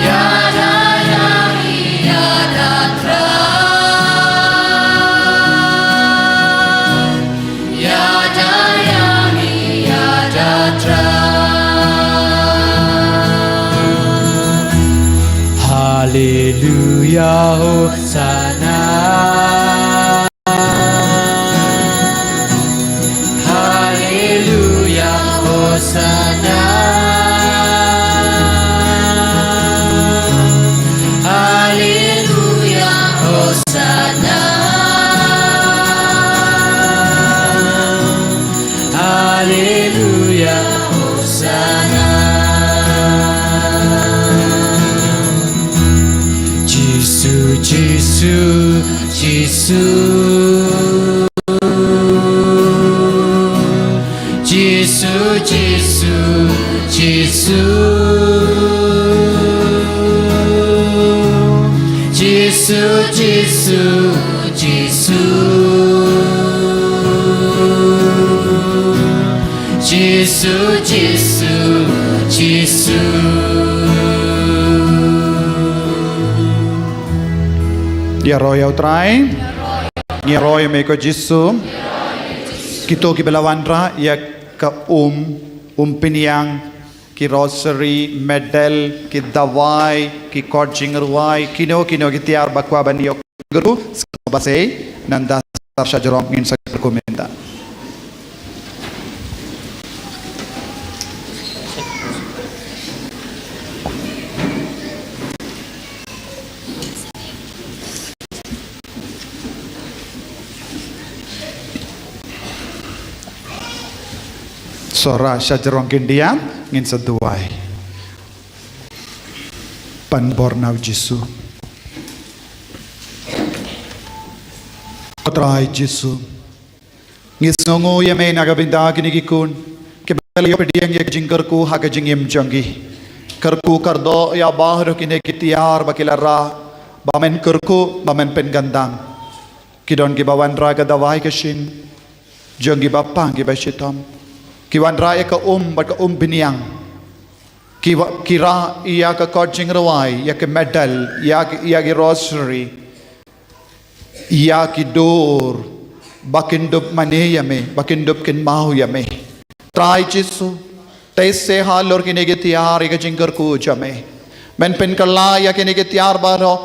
Ïada ïa ngi, ïada Trai. Ïada ïa ngi, ïada Trai. Haleluya, Hosana. Alleluia, Hosanna. Alleluia, Hosanna. Jisu, Jisu, Jisu. Jisu, Jisu, Jisu. Jisu, Jisu, Jisu. Jisu, Jisu, Jisu. Ïaroh ïa U Trai. Ngi ïaroh ïa me ko Jisu. Kito kiba la wanrah ïa ka um, um pynïang, ki rosary, medal, ki dawai, ki kot jingrwai, kino kino ki tiar ba kwah ban ïoh kyrkhu, sngewbha sei, nanda sar sha jrong ngin sa kyrkhu mynta. Sor sha jrong khyndiat, ngin sa duwai. Pan bor na U Jisu. Ko Trai Jisu. Ngi sngewnguh ïa me na ka bynta kine ki khun kiba la ïoh pdiang ïa ka jingkyrkhu ha ka jingim jong ki. Kyrkhu kyrdoh ïa baroh kine ki tiar ba ki la rah, ba men kyrkhu, ba men pynkyndang. Ki don kiba wanrah ka dawai ka shin jong kiba pang kiba shitom. Ki wanrah ïa ka um bad ka um pynïang. Ki wa-, ki rah ïa ka kot jingrwai, ïa ka medal, ïa ki, ïa ki rosary, ïa ki dur, ba kin dup mane ïa me, ba kin dup kynmaw ïa me. Trai Jisu, te se halor kine ki tiar ïa ka jingkyrkhu jong me. Men pynkylla ïa kine ki tiar baroh,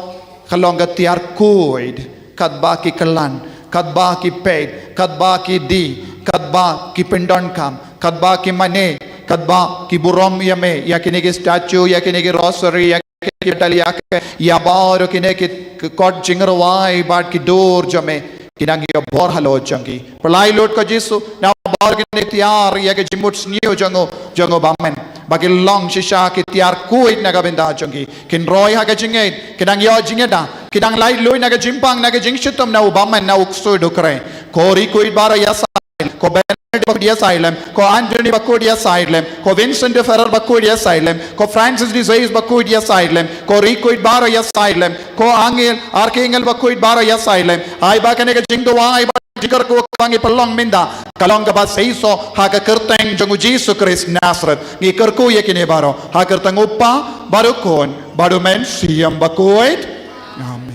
ka long ka tiar khuid, katba ki kylla, katba ki peit, katba ki die, katba ki pyndonkam, katba ki mane, katba ki burom ïa me, ïa kine ki statue, ïa kine ki rosary, ïa kine ki medal, ïa ki, ïa baroh kine ki kot jingrwai bad ki dur jong me, ki nang ïoh bor halor jong ki. Pynlait lut ko Jisu, na baroh kine ki tiar ïa ka jingmut sniew jong u, jong u bymman. Ba kin long shisha ki tiar khuid na ka bynta jong ki. Kin roi ha ka jingngeit, kin nang ïoh jingïada, kin nang laitluid na ka jingpang, na ka jingshitom, na u bymman, na u ksuid u khreh. Ko riew khuid baroh ïa sa ïa lem, ko Bernard bakhuid ïa sa ïa lem, ko Anthony bakhuid ïa sa ïa lem, ko Vincent de Ferrer bakhuid ïa sa ïa lem, ko Francis de Sales bakhuid ïa sa ïa lem, ko riew khuid baroh ïa sa ïa lem, ko angel, archangel bakhuid baroh ïa sa ïa lem. Ai ba kane ka jingduwai, ba jingkyrkhu kaba ngi pynlong mynta, ka long kaba seisoh ha ka kyrteng jong u Jisu Khrist Nasareth. Ngi kyrkhu ïa kine baroh ha ka kyrteng u Kpa, bad u Khun, bad u Mynsiem Bakhuid. Amen.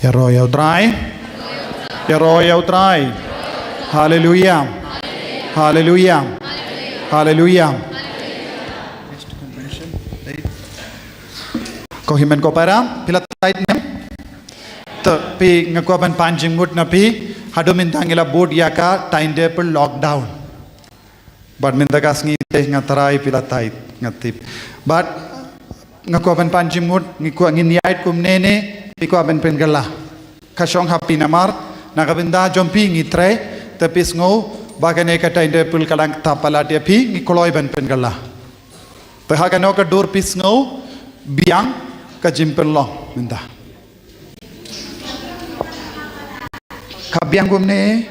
Ïaroh ïa U Trai. Ïaroh ïa U Trai. Haleluia. Haleluia. Haleluia. Ko hynmen ko para, phi la tied ne em? Te phi, nga kwah ban pan jingmut na phi, haduh mynta ngi la bud ïa ka timetable lockdown. Bad mynta ka sngi te nga tharai phi la tied, nga tip. Bad nga kwah ban pan jingmut, ngi kwah, ngin ïaid kumne ne, phi kwah ban pynkylla. Ka shong ha phi namar, na ka bynta jong phi ngi trei, te phi sngew ba kane ka timetable ka dang ktah palat ïa phi, ngi kloi ban pynkylla. Te ha kano ka dur phi sngew biang ka jingpynlong mynta. Ka biang kumne.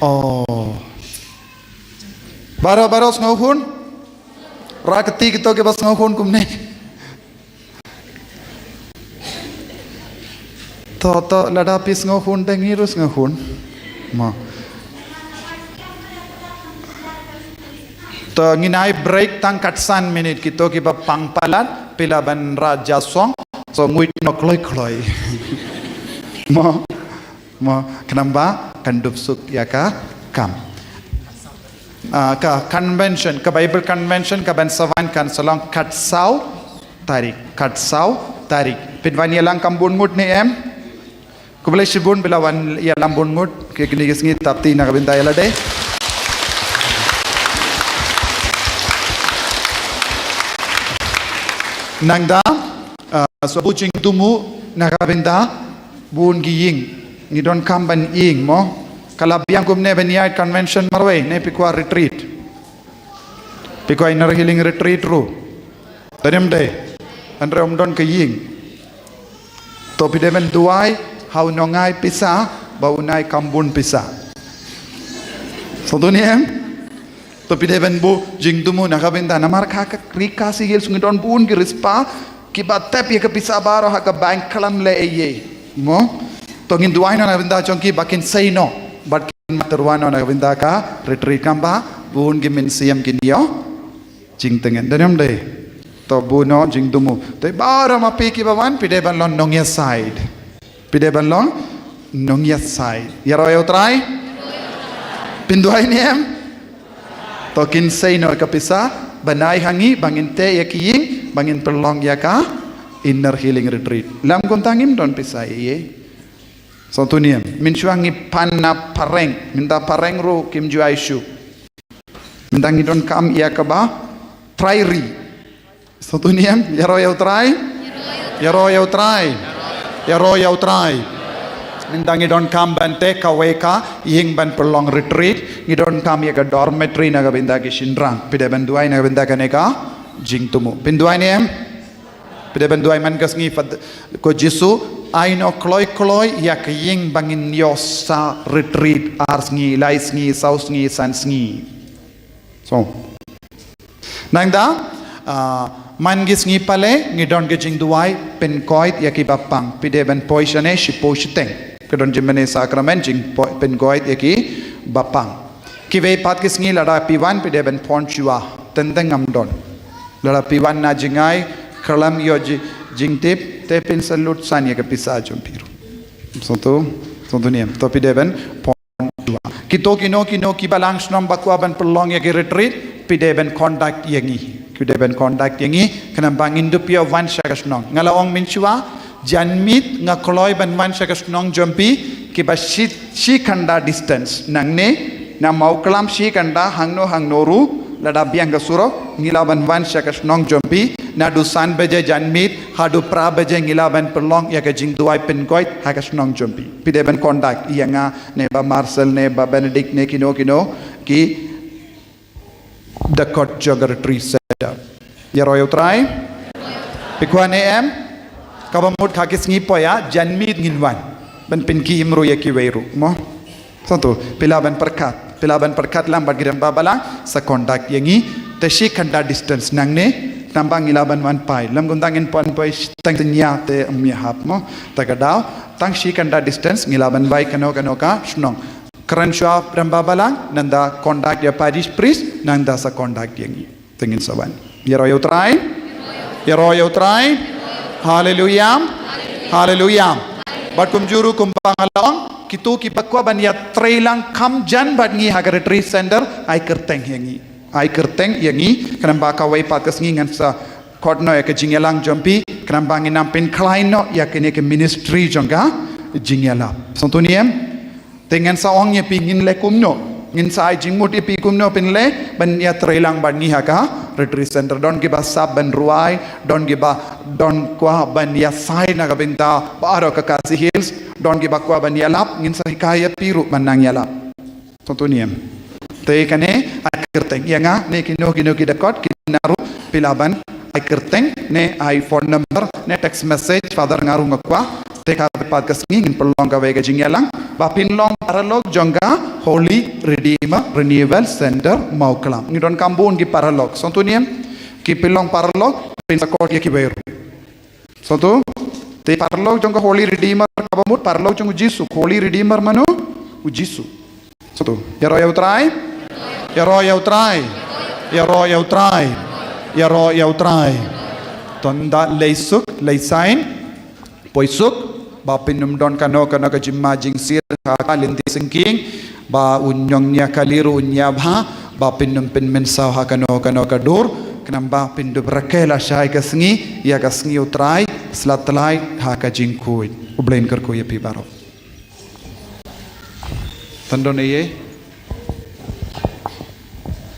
Oh. Baroh, baroh sngewhun. Rah kti kito kiba sngewhun kumne. To, to, lada phi sngewhun te ngi ruh sngewhun. Mo. To ngin ai break tang khatsan minit, kito kiba pang palat, phi lah ban rah ja song. So ngwit noh kloi kloi. Mo. Mo, khnang ba kan dup suk ïa ka kam. Ah, ka convention, ka Bible convention, ka ban sa wan kan sa long khatsaw tarik, khatsaw tarik. Phin wan ïalam kam bun ngut ne em? Khublei shibun, phi la wan ïalam bun ngut, kine ki sngi, tap kti na ka bynta ïa lade. Nangta, ah, shuwa bud jingthmu na ka bynta bun ki ïing. Ngi donkam ban ïing mo. Ka la biang kumne ban ïaid convention marwei ne phi kwah retreat? Phi kwah inner healing retreat ruh? Te ym dei. Hynrei ym don ka ïing. To phi dei ban duwai ha u nongai pisa ba un ai kam bun pisa. Sngewthuh ne em? To phi dei ban buh jingthmu na ka bynta, namar ha ka Ri Khasi Hills ngi don bun ki riewspah kiba tep ïa ka pisa baroh ha ka bank, khlem leh ei ei. Mo? To ngin duwai noh na ka bynta jong ki ba kin sei noh bad kin mat tyrwa noh na ka bynta ka retreat, kumba bun ki mynsiem kin ïoh jingtngen. Te ym dei? To buh noh jingthmu. Te baroh ma phi kiba wan, phi dei ban long nongïasaid. Phi dei ban long nongïasaid. Ïaroh ïa u Trai? Phin duwai ne em? To kin sei noh ka pisa ban ai ha ngi ba ngin teh ïa ki ïing, ba ngin pynlong ïa ka inner healing retreat. Lym kumta ngim don pisa ei ei. Sngewthuh ne em? Mynshuwa ngi pan na phareng, mynta phareng ruh kim ju ai shuh. Mynta ngi donkam ïa kaba trai ri. Sngewthuh ne em? Ïaroh ïa u Trai? Ïaroh ïa u Trai? Ïaroh ïa u Trai? Mynta ngi donkam ban teh kawei ka ïing ban pynlong retreat, ngi donkam ïa ka dormitory na ka bynta ki shynrang. Phi dei ban duwai na ka bynta kane ka jingthmu. Phin duwai ne em? Phi dei ban duwai man ka sngi, Fad-, ko Jisu, ai noh kloi kloi ïa ka ïing ba ngin ïoh sa retreat ar sngi, lai sngi, saw sngi, san sngi. So, nangta, ah, man ki sngi pale, ngi don ka jingduwai pynkoit ïa kiba pang. Phi dei ban poi shane shiphew shiteng. Ka don jingmane sakramen jingpoi-, pynkoit ïa kiba pang. Kiwei pat ki sngi lada phi wan, phi dei ban phone shuwa. Teng teng ngam don. Lada phi wan na jingai, khlem ïoh ji-, jingtip, te phin sa lut san ïa ka pisa jong phi ruh. Sngewthuh, sngewthuh ne em? To phi dei ban phone shuwa. Kito kino kino kiba lang shnong ba kwah ban pynlong ïa ki retreat, phi dei ban contact ïa ngi. Phi dei ban contact ïa ngi, khnang ba ngin dup ïoh wan sha ka shnong. Nga la ong mynshuwa, janmiet nga kloi ban wan sha ka shnong jong phi, kiba shi, shi kynda distance. Nangne, na Mawklam shi kynda hangno hangno ruh, lada biang ka surok, ngi lah ban wan sha ka shnong jong phi, naduh san baje janmiet, haduh phra baje ngi lah ban pynlong ïa ka jingduwai pynkoit, ha ka shnong jong phi. Phi dei ban contact ïa nga, ne Bah Marcel, ne Bah Benedict, ne kino kino, ki dkhot jong ka retreat center. Ïaroh ïa u Trai? Phi kwah ne em? Kaba mut ha ki sngi poi, janmiet ngin wan. Ban pynkhie im ruh ïa kiwei ruh, mo? Sngewthuh, phi lah ban pyrkhat. Phi lah ban pyrkhat lang bad ki rangbah balang, sa contact ïa ngi. Te shi kynda distance nangne, tang ba ngi lah ban wan phai. Lym kumta ngin pan phai tang tynñia te ym ïahap mo. Te ka daw, tang shi kynda distance, ngi lah ban phai kano kano ka shnong. Kren shuwa rangbah balang, nangta contact ïa parish priest, nangta sa contact ïa ngi. Te ngin sa wan. Ïaroh ïa u Trai. Ïaroh ïa u Trai. Haleluia. Haleluia. Bad kumjuh ruh kumba nga la ong, kito kiba kwah ban ïatrei lang kham jan bad ngi ha ka retreat center, ai kyrteng ïa ngi. Ai kyrteng ïa ngi, khnang ba kawei pat ka sngi ngan sa khot noh ïa ka jingïalang jong phi, khnang ba ngin nang pynkhlaiñ noh ïa kane ka ministry jong ka jingïalang. Sngewthuh ne em? Te ngan sa ong ïa phi ngin leh kumno, ngin sa ai jingmut ïa phi kumno phin leh ban ïatreilang bad ngi ha ka retreat center. Don kiba sap ban rwai, don kiba, don kwah ban ïasai na ka bynta baroh ka Khasi Hills, don kiba kwah ban ïalap, ngin sa hikai ïa phi ruh ban nang ïalap. Sngewthuh ne em? Te kane ai kyrteng ïa nga ne kino kino ki dkhot, kino ruh phi lah ban ai kyrteng ne ai phone number ne text message, Father nga ruh nga kwah. Te ka pat ka sngi ngin pynlong kawei ka jingïalang ba phin long paralok jong ka Holy Redeemer Renewal Center Mawklam. Ngi donkam bun ki paralok. Sngewthuh ne em? Ki pynlong paralok, phin sa khot ïa kiwei ruh. Sngewthuh? Te paralok jong ka Holy Redeemer kaba mut paralok jong u Jisu. Holy Redeemer mano? U Jisu. Sngewthuh? Ïaroh ïa u Trai. Ïaroh ïa u Trai. Ïaroh ïa u Trai. Ïaroh ïa u Trai. To nda lei suk, lei saiñ, poi suk, ba phin ym don kano kano ka jingma jingsir ha ka lynti syngkien, ba u ñiewkali ruh un ñiewbha, ba phin ym pynmynsaw ha kano kano ka dur, khnang ba phin dup rakhe lashai ka sngi ïa ka sngi u Trai, sla tlai ha ka jingkhuid. U Blei un kyrkhu ïa phi baroh. Tang don ei ei.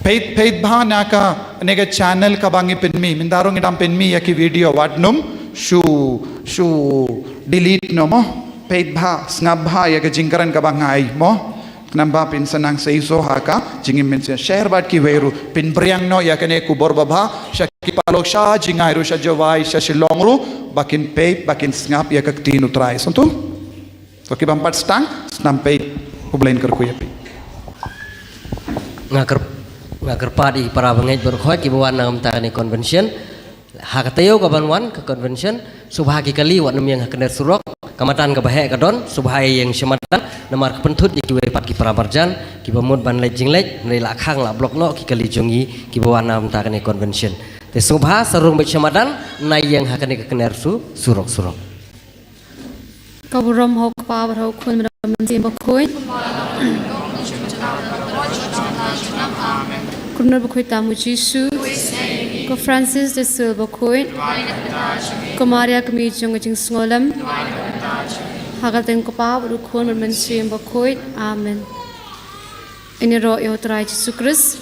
Peit, peit bha na kane ka channel kaba ngi pynmih. Mynta ruh ngi dang pynmih ïa ki video, wat nym shu, shu delete noh mo. Peit bha, sngap bha ïa ka jingkren kaba nga ai mo. Khnang ba phin sa nang seisoh ha ka jingim mynsiem. Share bad kiwei ruh, pynbring noh ïa kane ka khubor babha sha ki paralok sha Jngai ruh, sha Jowai, sha Shillong ruh, ba kin peit, ba kin sngap ïa ka ktien u Trai. Sngewthuh? To ki bym pat sdang, sa nang peit. U Blei un kyrkhu ïa phi. Nga kyr-, nga kyrpad ïa ki para bangeit baroh kiba wan na ka bynta kane ka convention. Ha ka taïew kaban wan ka convention, sngewbha ki kali wat nym ïeng ha ka kner surok. Ka madan kaba heh ka don, sngewbha ïeng sha madan, namar ka pynthut ïa kiwei pat ki para marjan kiba mut ban leit jingleit, hynrei la khang la block noh ki kali jong ngi kiba wan na ka bynta kane ka convention. Te sngewbha sa rung beit sha madan, nai ïeng ha kane ka kner su, surok surok. Ka burom ha u Kpa bad ha u Khun bad ha u Mynsiem Bakhuid. Ko Nongpynim Bakhuid tam u Jisu. Ko Francis de Sales Bakhuid. Ko Maria Kmie jong ka Jingsngewlem. Ha ka kyrteng u Kpa bad u Khun bad u Mynsiem Bakhuid. Amen. Ïaroh ïa u Trai Jisu Khrist.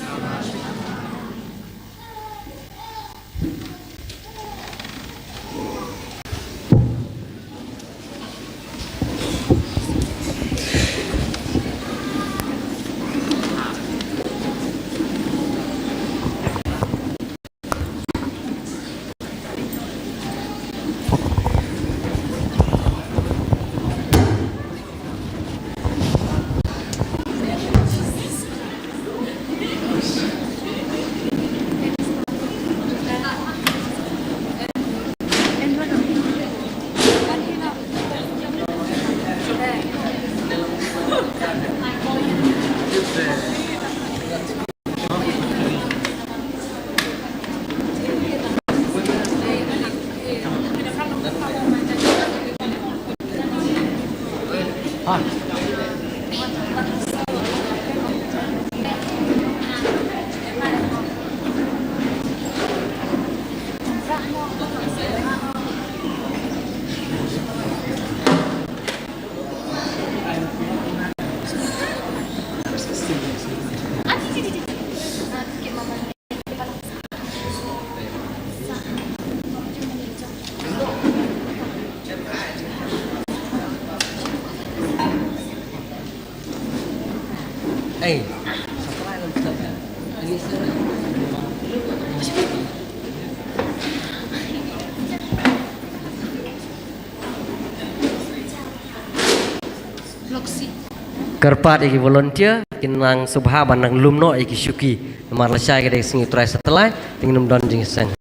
Kyrpad ïa ki volunteer, kin nang sngewbha ban nang lum noh ïa ki shuki. Namar lashai ka dei ka sngi u Trai Satlai, te ngin ym don jingïaseng.